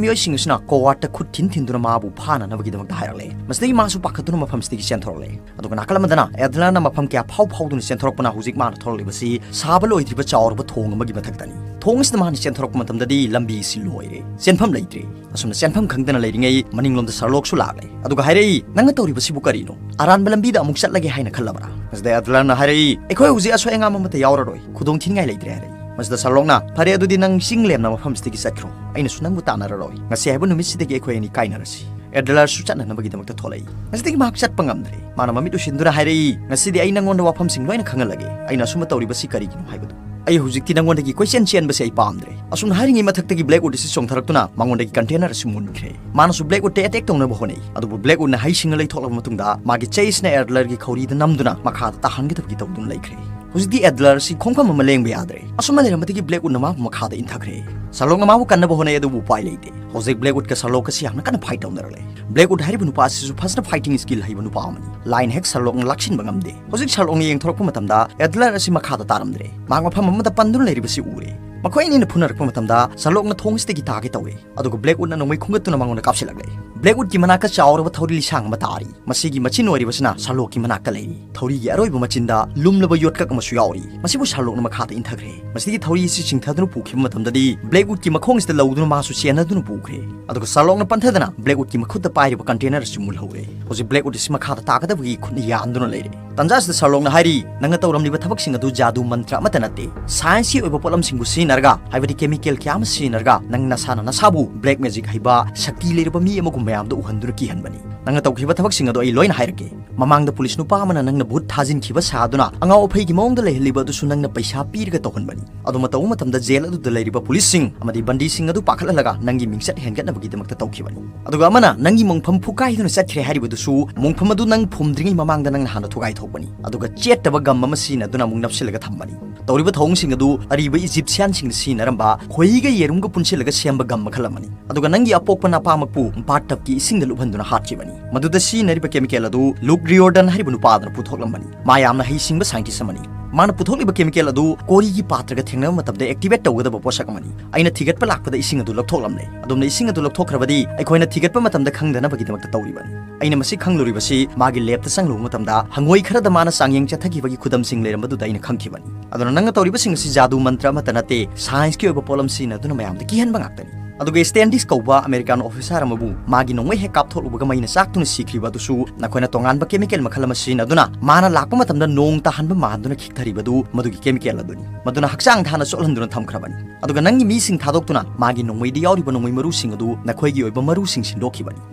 ꯃꯤꯑꯣꯏꯁꯤꯡ ꯑꯁꯤꯅ ꯀꯣꯋꯥꯔꯠꯇ ꯈꯨꯠ ꯊꯤꯟ ꯊꯤꯟꯗꯨꯅ ꯃꯥꯕꯨ ꯐꯥꯅꯅꯕꯒꯤꯗꯃꯛꯇ ꯍꯥꯏꯔꯛꯂꯦ꯫ ꯃꯁꯤꯗꯒꯤ ꯃꯥꯁꯨ ꯄꯥꯈꯠꯇꯨꯅ ꯃꯐꯝꯁꯤꯗꯒꯤ ꯆꯦꯟꯊꯣꯔꯛꯂꯦ꯫ ꯑꯗꯨꯒ ꯅꯥꯀꯜ ꯑꯃꯗꯅ ꯑꯦꯗꯂꯔꯅ ꯃꯐꯝ ꯀꯌꯥ ꯐꯥꯎ ꯐꯥꯎꯗꯨꯅ ꯆꯦꯟꯊꯣꯔꯛꯄꯅ ꯍꯧꯖꯤꯛ ꯃꯥꯅ ꯊꯣꯔꯛꯂꯤꯕꯁꯤ ꯁꯥꯕ ꯂꯣꯏꯗ꯭ꯔꯤꯕ ꯆꯥꯎꯔꯕ ꯊꯣꯡ ꯑꯃꯒꯤ ꯃꯊꯛꯇꯅꯤ꯫ ꯊꯣꯡ ꯑꯁꯤꯗ ꯃꯥꯅ ꯆꯦꯟꯊꯣꯔꯛꯄ ꯃꯇꯝꯗꯗꯤ ꯂꯝꯕꯤ ꯑꯁꯤ ꯂꯣꯏꯔꯦ, ꯆꯦꯟꯐꯝ ꯂꯩꯇ꯭ꯔꯦ꯫ ꯑꯁꯨꯝꯅ ꯆꯦꯟꯐꯝ ꯈꯪꯗꯅ ꯂꯩꯔꯤꯉꯩ ꯃꯅꯤꯡꯂꯣꯝꯗ ꯁꯔꯂꯣꯛꯁꯨ ꯂꯥꯛꯂꯦ꯫ ꯑꯗꯨꯒ ꯍꯥꯏꯔꯛꯏ, "ꯅꯪꯅ ꯇꯧꯔꯤꯕꯁꯤꯕꯨ ꯀꯔꯤꯅꯣ? ꯑꯔꯥꯟꯕ ꯂꯝꯕꯤꯗ ꯑꯃꯨꯛ ꯆꯠꯂꯒꯦ ꯍꯥꯏꯅ ꯈꯜꯂꯕ꯭ꯔꯥ?" ꯃꯁꯤꯗ ꯑꯦꯗꯂꯔꯅ ꯍꯥꯏꯔꯛꯏ, "ꯑꯩꯈꯣꯏ ꯍꯧꯖꯤꯛ ꯑꯁꯣꯏ ꯑꯉꯥꯝ ꯑꯃꯠꯇ ꯌꯥꯎꯔꯔꯣꯏ, ꯈꯨꯗꯣꯡ ꯊꯤꯅꯤꯡꯉꯥꯏ ꯂꯩꯇ꯭ꯔꯦ" ꯍꯥꯏꯔꯛꯏ꯫ ꯃꯁꯤꯗ ꯁꯔꯂꯣꯛꯅ, "ꯐꯔꯦ, ꯑꯗꯨꯗꯤ ꯅꯪ ꯆꯤꯡ ꯂꯦꯝꯅ ꯃꯐꯝꯁꯤꯗꯒꯤ ꯆꯠꯈ꯭ꯔꯣ, ꯑꯩꯅꯁꯨ ꯅꯪꯕꯨ ꯇꯥꯟꯅꯔꯔꯣꯏ, ꯉꯁꯤ ꯍꯥꯏꯕ ꯅꯨꯃꯤꯠꯁꯤꯗꯒꯤ ꯑꯩꯈꯣꯏ ꯑꯅꯤ ꯀꯥꯏꯅꯔꯁꯤ"꯫ ꯑꯦꯗꯂꯔꯁꯨ ꯆꯠꯅꯅꯕꯒꯤꯗꯃꯛꯇ ꯊꯣꯛꯂꯛꯏ꯫ ꯃꯁꯤꯗꯒꯤ ꯃꯍꯥꯛ ꯆꯠꯄ ꯉꯝꯗ꯭ꯔꯦ꯫ ꯃꯥꯅ ꯃꯃꯤꯠ ꯎꯁꯤꯟꯗꯨꯅ ꯍꯥꯏꯔꯛꯏ, "ꯉꯁꯤꯗꯤ ꯑꯩ ꯅꯪꯉꯣꯟꯗ ꯋꯥꯐꯝꯁꯤꯡ ꯂꯣꯏꯅ ꯈꯪꯍꯜꯂꯒꯦ, ꯑꯩꯅ ꯑꯁꯨꯝꯕ ꯇꯧꯔꯤꯕꯁꯤ ꯀꯔꯤꯒꯤꯅꯣ ꯍꯥꯏꯕꯗꯨ꯫ ꯑꯩ ꯍꯧꯖꯤꯛꯇꯤ ꯅꯪꯉꯣꯟꯗꯒꯤ ꯀꯣꯏꯆꯦꯟ ꯆꯦꯟꯕꯁꯦ ꯑꯩ ꯄꯥꯝꯗ꯭ꯔꯦ"꯫ ꯑꯁꯨꯝꯅ ꯍꯥꯏꯔꯤꯉꯩ ꯃꯊꯛꯇꯒꯤ ꯕ꯭ꯂꯦꯛ ꯋꯨꯗ ꯑꯁꯤ ꯆꯣꯡꯊꯔꯛꯇꯨꯅ ꯃꯉꯣꯟꯗꯒꯤ ꯀꯟꯇꯦꯅꯔ ꯑꯁꯤ ꯃꯨꯟꯈ꯭ꯔꯦ꯫ ꯃꯥꯅꯁꯨ ꯕ꯭ꯂꯦꯛ ꯋꯨꯗꯇ ꯑꯦꯇꯦꯛ ꯇꯧꯅꯕ ꯍꯣꯠꯅꯩ, ꯑꯗꯨꯕꯨ ꯕ꯭ꯂꯦꯛ ꯋꯨꯗꯅ ꯍꯩꯁꯤꯡꯅ ꯂꯩꯊꯣꯛꯂꯕ ꯃꯇꯨꯡꯗ ꯃꯥꯒꯤ ꯆꯩꯁꯤꯅ ꯑꯦꯗꯂꯔꯒꯤ ꯈꯧꯔꯤꯗ ꯅꯝꯗꯨꯅ ꯃꯈꯥꯗ ꯇꯥꯍꯟꯒꯗꯕꯒꯤ ꯇꯧꯗꯨꯅ ꯂꯩꯈ꯭ꯔꯦ꯫ ꯍꯧꯖꯤꯛꯇꯤ ꯑꯦꯗꯂꯔ ꯑꯁꯤ ꯈꯣꯡꯐꯝ ꯑꯃ ꯂꯦꯡꯕ ꯌꯥꯗ꯭ꯔꯦ꯫ ꯑꯁꯨꯝꯅ ꯂꯩꯔꯝꯕꯗꯒꯤ ꯕ꯭ꯂꯦꯛ ꯋꯨꯗꯅ ꯃꯥꯕꯨ ꯃꯈꯥꯗ ꯏꯟꯊꯈ꯭ꯔꯦ꯫ ꯁꯔꯂꯣꯛꯅ ꯃꯥꯕꯨ ꯀꯟꯅꯕ ꯍꯣꯠꯅꯩ, ꯑꯗꯨꯕꯨ ꯎꯄꯥꯏ ꯂꯩꯇꯦ꯫ ꯍꯧꯖꯤꯛ ꯕ꯭ꯂꯦꯛ ꯋꯨꯗꯀ ꯁꯔꯂꯣꯛꯀꯁꯤ ꯌꯥꯝꯅ ꯀꯟꯅ ꯐꯥꯏꯠ ꯇꯧꯅꯔꯛꯂꯦ꯫ ꯕ꯭ꯂꯦꯛ ꯋꯨꯗ ꯍꯥꯏꯔꯤꯕ ꯅꯨꯄꯥ ꯑꯁꯤꯁꯨ ꯐꯖꯅ ꯐꯥꯏꯇꯤꯡ ꯁ꯭ꯀꯤꯜ ꯍꯩꯕ ꯅꯨꯄꯥ ꯑꯃꯅꯤ꯫ ꯂꯥꯏꯟ ꯍꯦꯛ ꯁꯔꯂꯣꯛꯅ ꯂꯥꯛꯁꯤꯟꯕ ꯉꯝꯗꯦ꯫ ꯍꯧꯖꯤꯛ ꯁꯔꯂꯣꯛꯅ ꯌꯦꯡꯊꯣꯔꯛꯄ ꯃꯇꯝꯗ ꯑꯦꯗꯂꯔ ꯑꯁꯤ ꯃꯈꯥꯗ ꯇꯥꯔꯝꯗ꯭ꯔꯦ꯫ ꯃꯍꯥꯛ ꯃꯐꯝ ꯑꯃꯗ ꯄꯟꯗꯨꯅ ꯂꯩꯔꯤꯕꯁꯤ ꯎꯔꯦ꯫ ꯃꯈꯣꯏ ꯑꯅꯤꯅ ꯐꯨꯅꯔꯛꯄ ꯃꯇꯝꯗ ꯁꯔꯂꯣꯛꯅ ꯊꯣꯡ ꯑꯁꯤꯗꯒꯤ ꯇꯥꯒꯦ ꯇꯧꯏ꯫ ꯑꯗꯨꯒ ꯕ꯭ꯂꯦꯛ ꯋꯨꯗꯅ ꯅꯣꯡꯃꯩ ꯈꯨꯡꯒꯠꯇꯨꯅ ꯃꯉꯣꯟꯗ ꯀꯥꯞꯁꯤꯜꯂꯛꯂꯦ꯫ ꯕ꯭ꯂꯦꯛ ꯋꯨꯗꯀꯤ ꯃꯅꯥꯛꯇ ꯆꯥꯎꯔꯕ ꯊꯧꯔꯤ ꯂꯤꯁꯥꯡ ꯑꯃ ꯇꯥꯔꯤ꯫ ꯃꯁꯤꯒꯤ ꯃꯆꯤꯟ ꯑꯣꯏꯔꯤꯕꯁꯤꯅ ꯁꯔꯂꯣꯛꯀꯤ ꯃꯅꯥꯛꯇ ꯂꯩꯔꯤ꯫ ꯊꯧꯔꯤꯒꯤ ꯑꯔꯣꯏꯕ ꯃꯆꯤꯟꯗ ꯂꯨꯝꯂꯕ ꯌꯣꯠꯀꯛ ꯑꯃꯁꯨ ꯌꯥꯎꯔꯤ꯫ ꯃꯁꯤꯕꯨ ꯁꯔꯂꯣꯛꯅ ꯃꯈꯥꯗ ꯏꯟꯊꯈ꯭ꯔꯦ꯫ ꯃꯁꯤꯗꯒꯤ ꯊꯧꯔꯤ ꯑꯁꯤ ꯆꯤꯡꯊꯗꯨꯅ ꯄꯨꯈꯤꯕ ꯃꯇꯝꯗꯗꯤ ꯕ꯭ꯂꯦꯛ ꯋꯨꯗꯀꯤ ꯃꯈꯣꯡ ꯑꯁꯤꯗ ꯂꯧꯗꯨꯅ ꯃꯥꯁꯨ ꯆꯦꯟꯅꯗꯨꯅ ꯄꯨꯈ꯭ꯔꯦ꯫ ꯑꯗꯨꯒ ꯁꯔꯂꯣꯛꯅ ꯄꯟꯊꯗꯅ ꯕ꯭ꯂꯦꯛ ꯋꯨꯗꯀꯤ ꯃꯈꯨꯠꯇ ꯄꯥꯏꯔꯤꯕ ꯀꯟꯇꯦꯅꯔ ꯑꯁꯤ ꯃꯨꯜꯍꯧꯔꯦ꯫ ꯍꯧꯖꯤꯛ ꯕ꯭ꯂꯦꯛ ꯋꯨꯗ ꯑꯁꯤ ꯃꯈꯥꯗ ꯇꯥꯒꯗꯕꯒꯤ ꯈꯨꯠꯅ ꯌꯥꯟꯗꯨꯅ ꯂꯩꯔꯦ꯫ ꯇꯟꯖꯥ ꯑꯁꯤꯗ ꯁꯔꯂꯣꯛꯅ ꯍꯥꯏꯔꯤ, "ꯅꯪꯅ ꯇꯧꯔꯝꯂꯤꯕ ꯊꯕꯛꯁꯤꯡ ꯑꯗꯨ ꯖꯥꯗꯨ ꯃꯟꯇ꯭ꯔ ꯑꯃꯠꯇ ꯅꯠꯇꯦ꯫ ꯁꯥꯏꯟꯁꯀꯤ ꯑꯣꯏꯕ ꯄꯣꯠꯂꯝꯁꯤꯡꯕꯨ ꯁꯤꯖꯤꯟꯅꯔꯒ, ꯍꯥꯏꯕꯗꯤ ꯀꯦꯃꯤꯀꯦꯜ ꯀꯌꯥ ꯑꯃ ꯁꯤꯖꯤꯟꯅꯔꯒ, ꯅꯪ ꯅꯁꯥꯅ ꯅꯁꯥꯕꯨ ꯕ꯭ꯂꯦꯛ ꯃꯦꯖꯤꯛ ꯍꯩꯕ, ꯁꯛꯇꯤ ꯂꯩꯔꯕ ꯃꯤ ꯑꯃꯒꯨꯝ ꯃꯌꯥꯝꯗ ꯎꯍꯟꯗꯨꯅ ꯀꯤꯍꯟꯕꯅꯤ"꯫ ꯅꯪꯅ ꯇꯧꯈꯤꯕ ꯊꯕꯛꯁꯤꯡ ꯑꯗꯨ ꯑꯩ ꯂꯣꯏꯅ ꯍꯥꯏꯔꯛꯀꯦ꯫ ꯃꯃꯥꯡꯗ ꯄꯨꯂꯤꯁ ꯅꯨꯄꯥ ꯑꯃꯅ ꯅꯪꯅ ꯚꯨꯠ ꯊꯥꯖꯤꯟꯈꯤꯕ ꯁꯥꯗꯨꯅ ꯑꯉꯥꯎ ꯑꯐꯩꯒꯤ ꯃꯑꯣꯡꯗ ꯂꯩꯍꯜꯂꯤꯕ ꯑꯗꯨꯁꯨ ꯅꯪꯅ ꯄꯩꯁꯥ ꯄꯤꯔꯒ ꯇꯧꯍꯟꯕꯅꯤ꯫ ꯑꯗꯨ ꯃꯇꯧꯕ ꯃꯇꯝꯗ ꯖꯦꯜ ꯑꯗꯨꯗ ꯂꯩꯔꯤꯕ ꯄꯨꯂꯤꯁꯁꯤꯡ ꯑꯃꯗꯤ ꯕꯟꯗꯤꯁꯤꯡ ꯑꯗꯨ ꯄꯥꯈꯠꯍꯜꯂꯒ ꯅꯪꯒꯤ ꯃꯤꯡꯆꯠ ꯍꯦꯟꯒꯠꯅꯕꯒꯤꯗꯃꯛꯇ ꯇꯧꯈꯤꯕꯅꯤ꯫ ꯑꯗꯨꯒ ꯑꯃꯅ ꯅꯪꯒꯤ ꯃꯣꯡꯐꯝ ꯐꯨꯀꯥꯏꯗꯨꯅ ꯆꯠꯈ꯭ꯔꯦ ꯍꯥꯏꯔꯤꯕꯗꯨꯁꯨ ꯃꯣꯡꯐꯝ ꯑꯗꯨ ꯅꯪ ꯐꯨꯝꯗ꯭ꯔꯤꯉꯩ ꯃꯃꯥꯡꯗ ꯅꯪꯅ ꯍꯥꯟꯅ ꯊꯨꯒꯥꯏ ꯊꯣꯛꯄꯅꯤ꯫ ꯑꯗꯨꯒ ꯆꯦꯠꯇꯕ ꯒꯝ ꯑꯃ ꯁꯤꯖꯤꯟꯅꯗꯨꯅ ꯑꯃꯨꯛ ꯅꯞꯁꯤꯜꯂꯒ ꯊꯝꯕꯅꯤ꯫ ꯇꯧꯔꯤꯕ ꯊꯧꯑꯣꯡꯁꯤꯡ ꯑꯗꯨ ꯑꯔꯤꯕ ꯏꯖꯤꯞꯁꯤꯌꯥꯟꯁꯤꯡꯅ ꯁꯤꯖꯤꯟꯅꯔꯝꯕ ꯈꯣꯏꯍꯤꯒ ꯌꯦꯔꯨꯝꯒ ꯄꯨꯟꯁꯤꯜꯂꯒ ꯁꯦꯝꯕ ꯒꯝ ꯃꯈꯜ ꯑꯃꯅꯤ꯫ ꯑꯗꯨꯒ ꯅꯪꯒꯤ ꯑꯄꯣꯛꯄ ꯅꯄꯥꯃꯛꯄꯨ ꯕꯥꯠꯇꯞꯀꯤ ꯏꯁꯤꯡꯗ ꯂꯨꯞꯍꯟꯗꯨꯅ ꯍꯥꯠꯈꯤꯕꯅꯤ꯫ ꯃꯗꯨꯗ ꯁꯤꯖꯤꯟꯅꯔꯤꯕ ꯀꯦꯃꯤꯀꯦꯜ ꯑꯗꯨ ꯂꯨꯛ ꯔꯤꯑꯣꯔꯗꯟ ꯍꯥꯏꯔꯤꯕ ꯅꯨꯄꯥ ꯑꯗꯨꯅ ꯄꯨꯊꯣꯛꯂꯝꯕꯅꯤ꯫ ꯃꯥ ꯌꯥꯝꯅ ꯍꯩꯁꯤꯡꯕ ꯁꯥꯏꯟꯇꯤꯁ ꯑꯃꯅꯤ꯫ ꯃꯥꯅ ꯄꯨꯊꯣꯛꯂꯤꯕ ꯀꯦꯃꯤꯀꯦꯜ ꯑꯗꯨ ꯀꯣꯔꯤꯒꯤ ꯄꯥꯇ꯭ꯔꯒ ꯊꯦꯡꯅꯕ ꯃꯇꯝꯗ ꯑꯦꯛꯇꯤꯚꯦꯠ ꯇꯧꯒꯗꯕ ꯄꯣꯠꯁꯛ ꯑꯃꯅꯤ꯫ ꯑꯩꯅ ꯊꯤꯒꯠꯄ ꯂꯥꯛꯄꯗ ꯏꯁꯤꯡ ꯑꯗꯨ ꯂꯧꯊꯣꯛꯂꯝꯂꯦ꯫ ꯑꯗꯣꯝꯅ ꯏꯁꯤꯡ ꯑꯗꯨ ꯂꯧꯊꯣꯛꯈ꯭ꯔꯕꯗꯤ ꯑꯩꯈꯣꯏꯅ ꯊꯤꯒꯠꯄ ꯃꯇꯝꯗ ꯈꯪꯗꯅꯕꯒꯤꯗꯃꯛꯇ ꯇꯧꯔꯤꯕꯅꯤ꯫ ꯑꯩꯅ ꯃꯁꯤ ꯈꯪꯂꯨꯔꯤꯕꯁꯤ ꯃꯥꯒꯤ ꯂꯦꯕꯇ ꯆꯪꯂꯨꯕ ꯃꯇꯝꯗ ꯍꯪꯉꯣꯏ ꯈꯔꯗ ꯃꯥꯅ ꯆꯥꯡꯌꯦꯡ ꯆꯠꯊꯈꯤꯕꯒꯤ ꯈꯨꯗꯝꯁꯤꯡ ꯂꯩꯔꯝꯕꯗꯨꯗ ꯑꯩꯅ ꯈꯪꯈꯤꯕꯅꯤ꯫ ꯑꯗꯨꯅ ꯅꯪꯅ ꯇꯧꯔꯤꯕꯁꯤꯡ ꯑꯁꯤ ꯖꯥꯗꯨ ꯃꯟꯇ꯭ꯔ ꯑꯃꯠꯇ ꯅꯠꯇꯦ, ꯁꯥꯏꯟꯁꯀꯤ ꯑꯣꯏꯕ ꯄꯣꯠꯂꯝ ꯁꯤꯖꯤꯟꯅꯗꯨꯅ ꯃꯌꯥꯝꯗ ꯀꯤꯍꯟꯕ ꯉꯥꯛꯇꯅꯤ꯫ ꯑꯗꯨꯒ ꯁ꯭ꯇꯦꯟꯗꯤꯁ ꯀꯧꯕ ꯑꯃꯦꯔꯤꯀꯥꯟ ꯑꯣꯐꯤꯁꯥꯔ ꯑꯃꯕꯨ ꯃꯥꯒꯤ ꯅꯣꯡꯃꯩ ꯍꯦꯛ ꯀꯥꯞꯊꯣꯛꯂꯨꯕꯒ ꯃꯩꯅ ꯆꯥꯛꯇꯨꯅ ꯁꯤꯈ꯭ꯔꯤꯕ ꯑꯗꯨꯁꯨ ꯅꯈꯣꯏꯅ ꯇꯣꯉꯥꯟꯕ ꯀꯦꯃꯤꯀꯦꯜ ꯃꯈꯜ ꯑꯃ ꯁꯤꯖꯤꯟꯅꯗꯨꯅ ꯃꯥꯅ ꯂꯥꯛꯄ ꯃꯇꯝꯗ ꯅꯣꯡ ꯇꯥꯍꯟꯕ ꯃꯥꯟꯗꯨꯅ ꯈꯤꯛꯊꯔꯤꯕꯗꯨ ꯃꯗꯨꯒꯤ ꯀꯦꯃꯤꯀꯦꯜ ꯑꯗꯨꯅꯤ꯫ ꯃꯗꯨꯅ ꯍꯛꯆꯥꯡꯗ ꯍꯥꯟꯅ ꯆꯣꯠꯍꯟꯗꯨꯅ ꯊꯝꯈ꯭ꯔꯕꯅꯤ꯫ ꯑꯗꯨꯒ ꯅꯪꯒꯤ ꯃꯤꯁꯤꯡ ꯊꯥꯗꯣꯛꯇꯨꯅ ꯃꯥꯒꯤ ꯅꯣꯡꯃꯩꯗ ꯌꯥꯎꯔꯤꯕ ꯅꯣꯡꯃꯩ ꯃꯔꯨꯁꯤꯡ ꯑꯗꯨ ꯅꯈꯣꯏꯒꯤ ꯑꯣꯏꯕ ꯃꯔꯨꯁꯤꯡ ꯁꯤꯟꯗꯣꯛꯈꯤꯕꯅꯤ꯫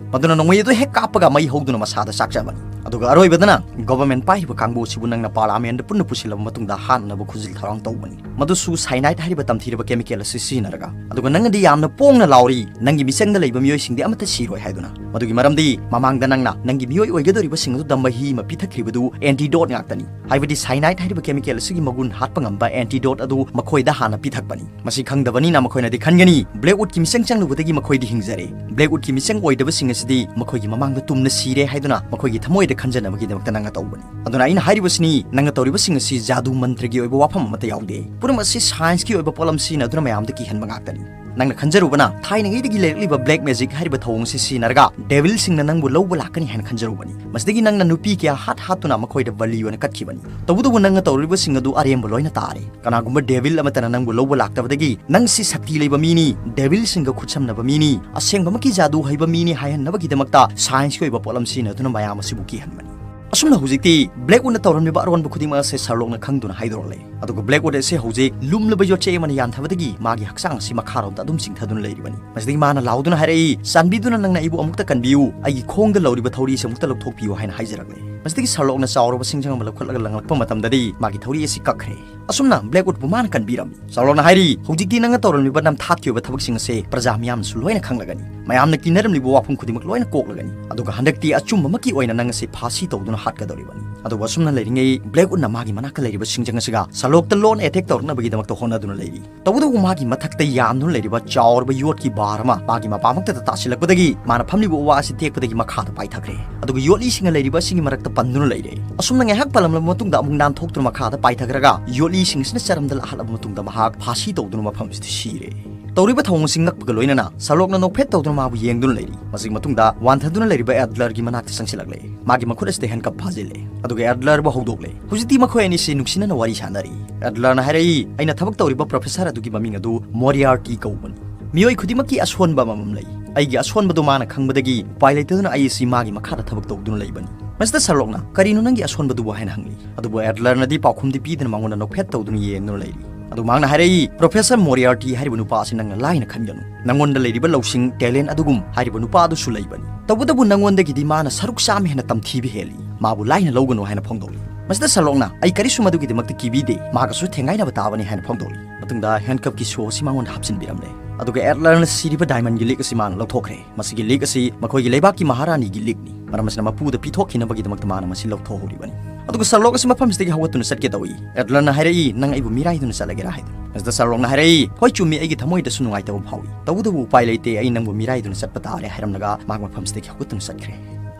ꯃꯗꯨꯅ ꯅꯣꯡꯃꯩ ꯑꯗꯨ ꯍꯦꯛ ꯀꯥꯞꯄꯒ ꯃꯩ ꯍꯧꯗꯨꯅ ꯃꯁꯥꯗ ꯆꯥꯛꯆꯕꯅꯤ꯫ ꯑꯗꯨꯒ ꯑꯔꯣꯏꯕꯗꯅ ꯒꯣꯚꯔꯟꯃꯦꯟꯠ ꯄꯥꯏꯔꯤꯕ ꯀꯥꯡꯕꯨ ꯑꯁꯤꯕꯨ ꯅꯪꯅ ꯄꯥꯔꯂꯤꯌꯥꯃꯦꯟꯠꯇ ꯄꯨꯟꯅ ꯄꯨꯁꯤꯜꯂꯕ ꯃꯇꯨꯡꯗ ꯍꯥꯠꯅꯅꯕ ꯈꯨꯖꯤꯜ ꯊꯧꯔꯥꯡ ꯇꯧꯕꯅꯤ꯫ ꯃꯗꯨꯁꯨ ꯁꯥꯏꯅꯥꯏꯠ ꯍꯥꯏꯔꯤꯕ ꯇꯝꯊꯤꯔꯕ ꯀꯦꯃꯤꯀꯦꯜ ꯑꯁꯤ ꯁꯤꯖꯤꯟꯅꯔꯒ꯫ ꯑꯗꯨꯒ ꯅꯪꯅꯗꯤ ꯌꯥꯝꯅ ꯄꯣꯡꯅ ꯂꯥꯎꯔꯤ, ꯅꯪꯒꯤ ꯃꯤꯆꯪꯗ ꯂꯩꯕ ꯃꯤꯑꯣꯏꯁꯤꯡꯗꯤ ꯑꯃꯠꯇ ꯁꯤꯔꯣꯏ ꯍꯥꯏꯗꯨꯅ꯫ ꯃꯗꯨꯒꯤ ꯃꯔꯝꯗꯤ ꯃꯃꯥꯡꯗ ꯅꯪꯅ ꯅꯪꯒꯤ ꯃꯤꯑꯣꯏ ꯑꯣꯏꯒꯗꯧꯔꯤꯕꯁꯤꯡ ꯑꯗꯨꯗ ꯃꯍꯤ ꯑꯃ ꯄꯤꯊꯛꯈ꯭ꯔꯤꯕꯗꯨ ꯑꯦꯟꯇꯤꯗꯣꯠ ꯉꯥꯛꯇꯅꯤ꯫ ꯍꯥꯏꯕꯗꯤ ꯁꯥꯏꯅꯥꯏꯠ ꯍꯥꯏꯔꯤꯕ ꯀꯦꯃꯤꯀꯦꯜ ꯑꯁꯤꯒꯤ ꯃꯒꯨꯟ ꯍꯥꯠꯄ ꯉꯝꯕ ꯑꯦꯟꯇꯤꯗꯣꯠ ꯑꯗꯨ ꯃꯈꯣꯏꯗ ꯍꯥꯟꯅ ꯄꯤꯊꯛꯄꯅꯤ꯫ ꯃꯁꯤ ꯈꯪꯗꯕꯅꯤꯅ ꯃꯈꯣꯏꯅꯗꯤ ꯈꯟꯒꯅꯤ, ꯕ꯭ꯂꯦꯛꯋꯨꯗꯀꯤ ꯃꯤꯆꯪ ꯆꯪꯂꯨꯕꯗꯒꯤ ꯃꯈꯣꯏꯗꯤ ꯍꯤꯡꯖꯔꯦ꯫ ꯕ꯭ꯂꯦꯛꯋꯨꯗꯀꯤ ꯃꯤꯆꯪ ꯑꯣꯏꯗꯕꯁꯤꯡ ꯑꯁꯤꯗꯤ ꯃꯈꯣꯏꯒꯤ ꯃꯃꯥꯡꯗ ꯇꯨꯝꯅ ꯁꯤꯔꯦ ꯍꯥꯏꯗꯨꯅ ꯃꯈꯣꯏꯒꯤ ꯊꯃꯣꯏꯗ ꯈꯟꯖꯅꯕꯒꯤꯗꯃꯛꯇ ꯅꯪꯅ ꯇꯧꯕꯅꯤ꯫ ꯑꯗꯨꯅ ꯑꯩꯅ ꯍꯥꯏꯔꯤꯕꯁꯤꯅꯤ, ꯅꯪꯅ ꯇꯧꯔꯤꯕꯁꯤꯡ ꯑꯁꯤ ꯖꯥꯗꯨ ꯃꯟꯇ꯭ꯔꯒꯤ ꯑꯣꯏꯕ ꯋꯥꯐꯝ ꯑꯃꯠꯇ ꯌꯥꯎꯗꯦ꯫ ꯄꯨꯝꯅꯃꯛ ꯑꯁꯤ ꯁꯥꯏꯟꯁꯀꯤ ꯑꯣꯏꯕ ꯄꯣꯠꯂꯝ ꯁꯤꯖꯤꯟꯅꯗꯨꯅ ꯃꯌꯥꯝꯗ ꯀꯤꯍꯟꯕ ꯉꯥꯛꯇꯅꯤ꯫ ꯅꯪꯅ ꯈꯟꯖꯔꯨꯕꯅ ꯊꯥꯏꯅꯉꯩꯗꯒꯤ ꯂꯩꯔꯛꯂꯤꯕ ꯕ꯭ꯂꯦꯛ ꯃꯦꯖꯤꯛ ꯍꯥꯏꯔꯤꯕ ꯊꯧꯑꯣꯡ ꯑꯁꯤ ꯁꯤꯖꯤꯟꯅꯔꯒ ꯗꯦꯚꯤꯜꯁꯤꯡꯅ ꯅꯪꯕꯨ ꯂꯧꯕ ꯂꯥꯛꯀꯅꯤ ꯍꯥꯏꯅ ꯈꯟꯖꯔꯨꯕꯅꯤ꯫ ꯃꯁꯤꯗꯒꯤ ꯅꯪꯅ ꯅꯨꯄꯤ ꯀꯌꯥ ꯍꯥꯠ ꯍꯥꯠꯇꯨꯅ ꯃꯈꯣꯏꯗ ꯕꯂꯤ ꯑꯣꯏꯅ ꯀꯠꯈꯤꯕꯅꯤ꯫ ꯇꯧꯕꯇꯕꯨ ꯅꯪꯅ ꯇꯧꯔꯤꯕꯁꯤꯡ ꯑꯗꯨ ꯑꯔꯦꯝꯕ ꯂꯣꯏꯅ ꯇꯥꯔꯦ꯫ ꯀꯅꯥꯒꯨꯝꯕ ꯗꯦꯚꯤꯜ ꯑꯃꯠꯇꯅ ꯅꯪꯕꯨ ꯂꯧꯕ ꯂꯥꯛꯇꯕꯗꯒꯤ ꯅꯪꯁꯤ ꯁꯛꯇꯤ ꯂꯩꯕ ꯃꯤꯅꯤ, ꯗꯦꯚꯤꯜꯁꯤꯡꯒ ꯈꯨꯠꯁꯝꯅꯕ ꯃꯤꯅꯤ, ꯑꯁꯦꯡꯕꯃꯛꯀꯤ ꯖꯥꯗꯨ ꯍꯩꯕ ꯃꯤꯅꯤ ꯍꯥꯏꯍꯟꯅꯕꯒꯤꯗꯃꯛꯇ ꯁꯥꯏꯟꯁꯀꯤ ꯑꯣꯏꯕ ꯄꯣꯠꯂꯝ ꯁꯤꯖꯤꯟꯅꯗꯨꯅ ꯃꯌꯥꯝ ꯑꯁꯤꯕꯨ ꯀꯤꯍꯟꯕꯅꯤ꯫ ꯑꯁꯨꯝꯅ ꯍꯧꯖꯤꯛꯇꯤ ꯕ꯭ꯂꯦꯛꯋꯨꯗꯅ ꯇꯧꯔꯝꯂꯤꯕ ꯑꯔꯣꯟꯕ ꯈꯨꯗꯤꯡꯃꯛ ꯑꯁꯦ ꯁꯔꯂꯣꯛꯅ ꯈꯪꯗꯨꯅ ꯍꯥꯏꯗꯣꯔꯛꯂꯦ꯫ ꯑꯗꯨꯒ ꯕ꯭ꯂꯦꯛꯋꯨꯗ ꯑꯁꯦ ꯍꯧꯖꯤꯛ ꯂꯨꯝꯂꯕ ꯌꯣꯠꯆꯩ ꯑꯃꯅ ꯌꯥꯟꯊꯕꯗꯒꯤ ꯃꯥꯒꯤ ꯍꯛꯆꯥꯡ ꯑꯁꯤ ꯃꯈꯥꯔꯣꯝꯗ ꯑꯗꯨꯝ ꯆꯤꯡꯊꯗꯨꯅ ꯂꯩꯔꯤꯕꯅꯤ꯫ ꯃꯁꯤꯗꯒꯤ ꯃꯥꯅ ꯂꯥꯎꯗꯨꯅ ꯍꯥꯏꯔꯛꯏ, "ꯆꯥꯟꯕꯤꯗꯨꯅ ꯅꯪꯅ ꯑꯩꯕꯨ ꯑꯃꯨꯛꯇ ꯀꯟꯕꯤꯌꯨ, ꯑꯩꯒꯤ ꯈꯣꯡꯗ ꯂꯧꯔꯤꯕ ꯊꯧꯔꯤ ꯑꯁꯤ ꯑꯃꯨꯛꯇ ꯂꯧꯊꯣꯛꯄꯤꯌꯨ" ꯍꯥꯏꯅ ꯍꯥꯏꯖꯔꯛꯂꯦ꯫ ꯃꯁꯤꯗꯒꯤ ꯁꯔꯂꯣꯛꯅ ꯆꯥꯎꯔꯕ ꯁꯤꯡꯖꯪ ꯑꯃ ꯂꯧꯈꯠꯂꯒ ꯂꯪꯂꯛꯄ ꯃꯇꯝꯗꯗꯤ ꯃꯥꯒꯤ ꯊꯧꯔꯤ ꯑꯁꯤ ꯀꯛꯈ꯭ꯔꯦ꯫ ꯑꯁꯨꯝꯅ ꯕ꯭ꯂꯦꯛꯋꯨꯗꯄꯨ ꯃꯥꯅ ꯀꯟꯕꯤꯔꯝꯃꯤ꯫ ꯁꯔꯂꯣꯛꯅ ꯍꯥꯏꯔꯤ, "ꯍꯧꯖꯤꯛꯇꯤ ꯅꯪꯅ ꯇꯧꯔꯝꯂꯤꯕ ꯅꯝꯊꯥꯛꯀꯤ ꯑꯣꯏꯕ ꯊꯕꯛꯁꯤꯡ ꯑꯁꯦ ꯄ꯭ꯔꯖꯥ ꯃꯤꯌꯥꯝꯅꯁꯨ ꯂꯣꯏꯅ ꯈꯪꯂꯒꯅꯤ꯫ ꯃꯌꯥꯝꯅ ꯀꯤꯅꯔꯝꯂꯤꯕ ꯋꯥꯐꯝ ꯈꯨꯗꯤꯡꯃꯛ ꯂꯣꯏꯅ ꯀꯣꯛꯂꯒꯅꯤ꯫ ꯑꯗꯨꯒ ꯍꯟꯗꯛꯇꯤ ꯑꯆꯨꯝꯕꯃꯛꯀꯤ ꯑꯣꯏꯅ ꯅꯪ ꯑꯁꯦ ꯐꯥꯁꯤ ꯇꯧꯗꯨꯅ ꯍꯥꯠꯀꯗꯧꯔꯤꯕꯅꯤ"꯫ ꯑꯗꯨꯕꯨ ꯑꯁꯨꯝꯅ ꯂꯩꯔꯤꯉꯩ ꯕ꯭ꯂꯦꯛꯋꯨꯗꯅ ꯃꯥꯒꯤ ꯃꯅꯥꯛꯇ ꯂꯩꯔꯤꯕ ꯁꯤꯡꯖꯪ ꯑꯁꯤꯒ ꯁꯔꯂꯣꯛꯇ ꯂꯣꯟ ꯑꯦꯇꯦꯛ ꯇꯧꯔꯛꯅꯕꯒꯤꯗꯃꯛꯇ ꯍꯣꯠꯅꯗꯨꯅ ꯂꯩꯔꯤ꯫ ꯇꯧꯕꯇꯕꯨ ꯃꯥꯒꯤ ꯃꯊꯛꯇ ꯌꯥꯟꯗꯨꯅ ꯂꯩꯔꯤꯕ ꯆꯥꯎꯔꯕ ꯌꯣꯠꯀꯤ ꯕꯥꯔ ꯑꯃ ꯃꯥꯒꯤ ꯃꯄꯥꯃꯛꯇꯗ ꯇꯥꯁꯤꯜꯂꯛꯄꯗꯒꯤ ꯃꯥꯅ ꯐꯝꯂꯤꯕ ꯎ ꯋꯥ ꯑꯁꯤ ꯇꯦꯛꯄꯗꯒꯤ ꯃꯈꯥꯗ ꯄꯥꯏꯊꯈ꯭ꯔꯦ꯫ ꯑꯗꯨꯒ ꯌꯣꯠꯂꯤꯁꯤꯡꯅ ꯂꯩꯔꯤꯕ ꯑꯁꯤꯒꯤ ꯃꯔꯛꯇ ꯄꯟꯗꯨꯅ ꯂꯩꯔꯦ꯫ ꯑꯁꯨꯝꯅ ꯉꯥꯏꯍꯥꯛ ꯄꯜꯂꯝꯂꯕ ꯃꯇꯨꯡꯗ ꯑꯃꯨꯛ ꯅꯥꯟꯊꯣꯛꯇꯨꯅ ꯃꯈꯥꯗ ꯄꯥꯏꯊꯈ꯭ꯔꯒ ꯌꯣꯠꯂꯤꯁꯤꯡ ꯑꯁꯤꯅ ꯆꯔꯝꯗ ꯂꯥꯛꯍꯜꯂꯕ ꯃꯇꯨꯡꯗ ꯃꯍꯥꯛ ꯐꯥꯁꯤ ꯇꯧꯗꯨꯅ ꯃꯐꯝ ꯑꯁꯤꯗ ꯁꯤꯔꯦ꯫ ꯇꯧꯔꯤꯕ ꯊꯧꯑꯣꯡ ꯑꯁꯤ ꯉꯛꯄꯒ ꯂꯣꯏꯅꯅ ꯁꯔꯂꯣꯛꯅ ꯅꯣꯛꯐꯦꯠ ꯇꯧꯗꯨꯅ ꯃꯥꯕꯨ ꯌꯦꯡꯗꯨꯅ ꯂꯩꯔꯤ꯫ ꯃꯁꯤꯒꯤ ꯃꯇꯨꯡꯗ ꯋꯥꯟꯊꯗꯨꯅ ꯂꯩꯔꯤꯕ ꯑꯦꯗꯂꯔꯒꯤ ꯃꯅꯥꯛꯇ ꯆꯪꯁꯤꯜꯂꯛꯂꯦ꯫ ꯃꯥꯒꯤ ꯃꯈꯨꯠ ꯑꯁꯤꯗ ꯍꯦꯟꯀꯞ ꯐꯥꯖꯤꯜꯂꯦ꯫ ꯑꯗꯨꯒ ꯑꯦꯗꯂꯔꯕꯨ ꯍꯧꯗꯣꯛꯂꯦ꯫ ꯍꯧꯖꯤꯛꯇꯤ ꯃꯈꯣꯏ ꯑꯅꯤꯁꯤ ꯅꯨꯡꯁꯤꯅꯅ ꯋꯥꯔꯤ ꯁꯥꯟꯅꯔꯤ꯫ ꯑꯦꯗꯂꯔꯅ ꯍꯥꯏꯔꯛꯏ, "ꯑꯩꯅ ꯊꯕꯛ ꯇꯧꯔꯤꯕ ꯄ꯭ꯔꯣꯐꯦꯁꯔ ꯑꯗꯨꯒꯤ ꯃꯃꯤꯡ ꯑꯗꯨ ꯃꯣꯔꯤꯌꯥꯔꯇꯤ ꯀꯧꯕꯅꯤ꯫ ꯃꯤꯑꯣꯏ ꯈꯨꯗꯤꯡꯃꯛꯀꯤ ꯑꯁꯣꯟꯕ ꯑꯃꯃꯝ ꯂꯩ꯫ ꯑꯩꯒꯤ ꯑꯁꯣꯟꯕꯗꯨ ꯃꯥꯅ ꯈꯪꯕꯗꯒꯤ ꯎꯄꯥꯏ ꯂꯩꯇꯗꯨꯅ ꯑꯩ ꯑꯁꯤ ꯃꯥꯒꯤ ꯃꯈꯥꯗ ꯊꯕꯛ ꯇꯧꯗꯨꯅ ꯂꯩꯕꯅꯤ"꯫ ꯃꯁꯤꯗ ꯁꯔꯂꯣꯛꯅ, "ꯀꯔꯤꯅꯣ ꯅꯪꯒꯤ ꯑꯁꯣꯟꯕꯗꯨꯕꯨ?" ꯍꯥꯏꯅ ꯍꯪꯂꯤ꯫ ꯑꯗꯨꯕꯨ ꯑꯦꯗꯂꯔꯅꯗꯤ ꯄꯥꯎꯈꯨꯝꯗꯤ ꯄꯤꯗꯅ ꯃꯉꯣꯟꯗ ꯅꯣꯛꯐꯦꯠ ꯇꯧꯗꯨꯅ ꯌꯦꯡꯗꯨꯅ ꯂꯩꯔꯤ꯫ ꯑꯗꯨ ꯃꯍꯥꯛꯅ ꯍꯥꯏꯔꯛꯏ, "ꯄ꯭ꯔꯣꯐꯦꯁꯔ ꯃꯣꯔꯤꯌꯥꯔꯇꯤ ꯍꯥꯏꯔꯤꯕ ꯅꯨꯄꯥ ꯑꯁꯤ ꯅꯪꯅ ꯂꯥꯏꯅ ꯈꯟꯒꯅꯨ꯫ ꯅꯪꯉꯣꯟꯗ ꯂꯩꯔꯤꯕ ꯂꯧꯁꯤꯡ, ꯇꯦꯂꯦꯟ ꯑꯗꯨꯒꯨꯝ ꯍꯥꯏꯔꯤꯕ ꯅꯨꯄꯥ ꯑꯗꯨꯁꯨ ꯂꯩꯕꯅꯤ꯫ ꯇꯧꯕꯇꯕꯨ ꯅꯪꯉꯣꯟꯗꯒꯤꯗꯤ ꯃꯥꯅ ꯁꯔꯨꯛ ꯆꯥꯝꯃ ꯍꯦꯟꯅ ꯇꯝꯊꯤꯕ ꯍꯦꯜꯂꯤ꯫ ꯃꯥꯕꯨ ꯂꯥꯏꯅ ꯂꯧꯒꯅꯨ" ꯍꯥꯏꯅ ꯐꯣꯡꯗꯣꯛꯂꯤ꯫ ꯃꯁꯤꯗ ꯁꯔꯂꯣꯛꯅ, "ꯑꯩ ꯀꯔꯤꯁꯨ ꯃꯗꯨꯒꯤꯗꯃꯛꯇ ꯀꯤꯕꯤꯗꯦ, ꯃꯥꯒꯁꯨ ꯊꯦꯡꯒꯥꯏꯅꯕ ꯇꯥꯕꯅꯤ" ꯍꯥꯏꯅ ꯐꯣꯡꯗꯣꯛꯂꯤ꯫ ꯃꯇꯨꯡꯗ ꯍꯦꯟꯀꯞꯀꯤ ꯁꯣ ꯑꯁꯤ ꯃꯉꯣꯟꯗ ꯍꯥꯞꯆꯤꯟꯕꯤꯔꯝꯂꯦ꯫ ꯑꯗꯨꯒ ꯑꯦꯗꯂꯔꯅ ꯁꯤꯔꯤꯕ ꯗꯥꯏꯃꯟꯒꯤ ꯂꯤꯛ ꯑꯁꯤ ꯃꯥꯅ ꯂꯧꯊꯣꯛꯈ꯭ꯔꯦ꯫ ꯃꯁꯤꯒꯤ ꯂꯤꯛ ꯑꯁꯤ ꯃꯈꯣꯏꯒꯤ ꯂꯩꯕꯥꯛꯀꯤ ꯃꯍꯥꯔꯥꯅꯤꯒꯤ ꯂꯤꯛꯅꯤ꯫ ꯃꯔꯝ ꯑꯁꯤꯅ ꯃꯄꯨꯗ ꯄꯤꯊꯣꯛꯈꯤꯅꯕꯒꯤꯗꯃꯛꯇ ꯃꯥꯅ ꯃꯁꯤ ꯂꯧꯊꯣꯛꯍꯧꯔꯤꯕꯅꯤ꯫ ꯑꯗꯨꯒ ꯁꯔꯂꯣꯛ ꯑꯁꯤ ꯃꯐꯝꯁꯤꯗꯒꯤ ꯍꯧꯒꯠꯇꯨꯅ ꯆꯠꯀꯦ ꯇꯧꯏ꯫ ꯑꯦꯗꯂꯔꯅ ꯍꯥꯏꯔꯛꯏ, "ꯅꯪ ꯑꯩꯕꯨ ꯃꯤꯔꯥꯏꯗꯨꯅ ꯆꯠꯂꯒꯦꯔꯥ?" ꯍꯥꯏꯗꯨꯅ꯫ ꯃꯁꯤꯗ ꯁꯔꯂꯣꯛꯅ ꯍꯥꯏꯔꯛꯏ, "ꯍꯣꯏ, ꯆꯨꯝꯃꯤ, ꯑꯩꯒꯤ ꯊꯃꯣꯏꯗꯁꯨ ꯅꯨꯡꯉꯥꯏꯇꯕ ꯐꯥꯎꯏ꯫ ꯇꯧꯕꯇꯕꯨ ꯎꯄꯥꯏ ꯂꯩꯇꯦ, ꯑꯩ ꯅꯪꯕꯨ ꯃꯤꯔꯥꯏꯗꯨꯅ ꯆꯠꯄ ꯇꯥꯔꯦ" ꯍꯥꯏꯔꯝꯂꯒ ꯃꯍꯥꯛ ꯃꯐꯝꯁꯤꯗꯒꯤ ꯍꯧꯒꯠꯇꯨꯅ ꯆꯠꯈ꯭ꯔꯦ꯫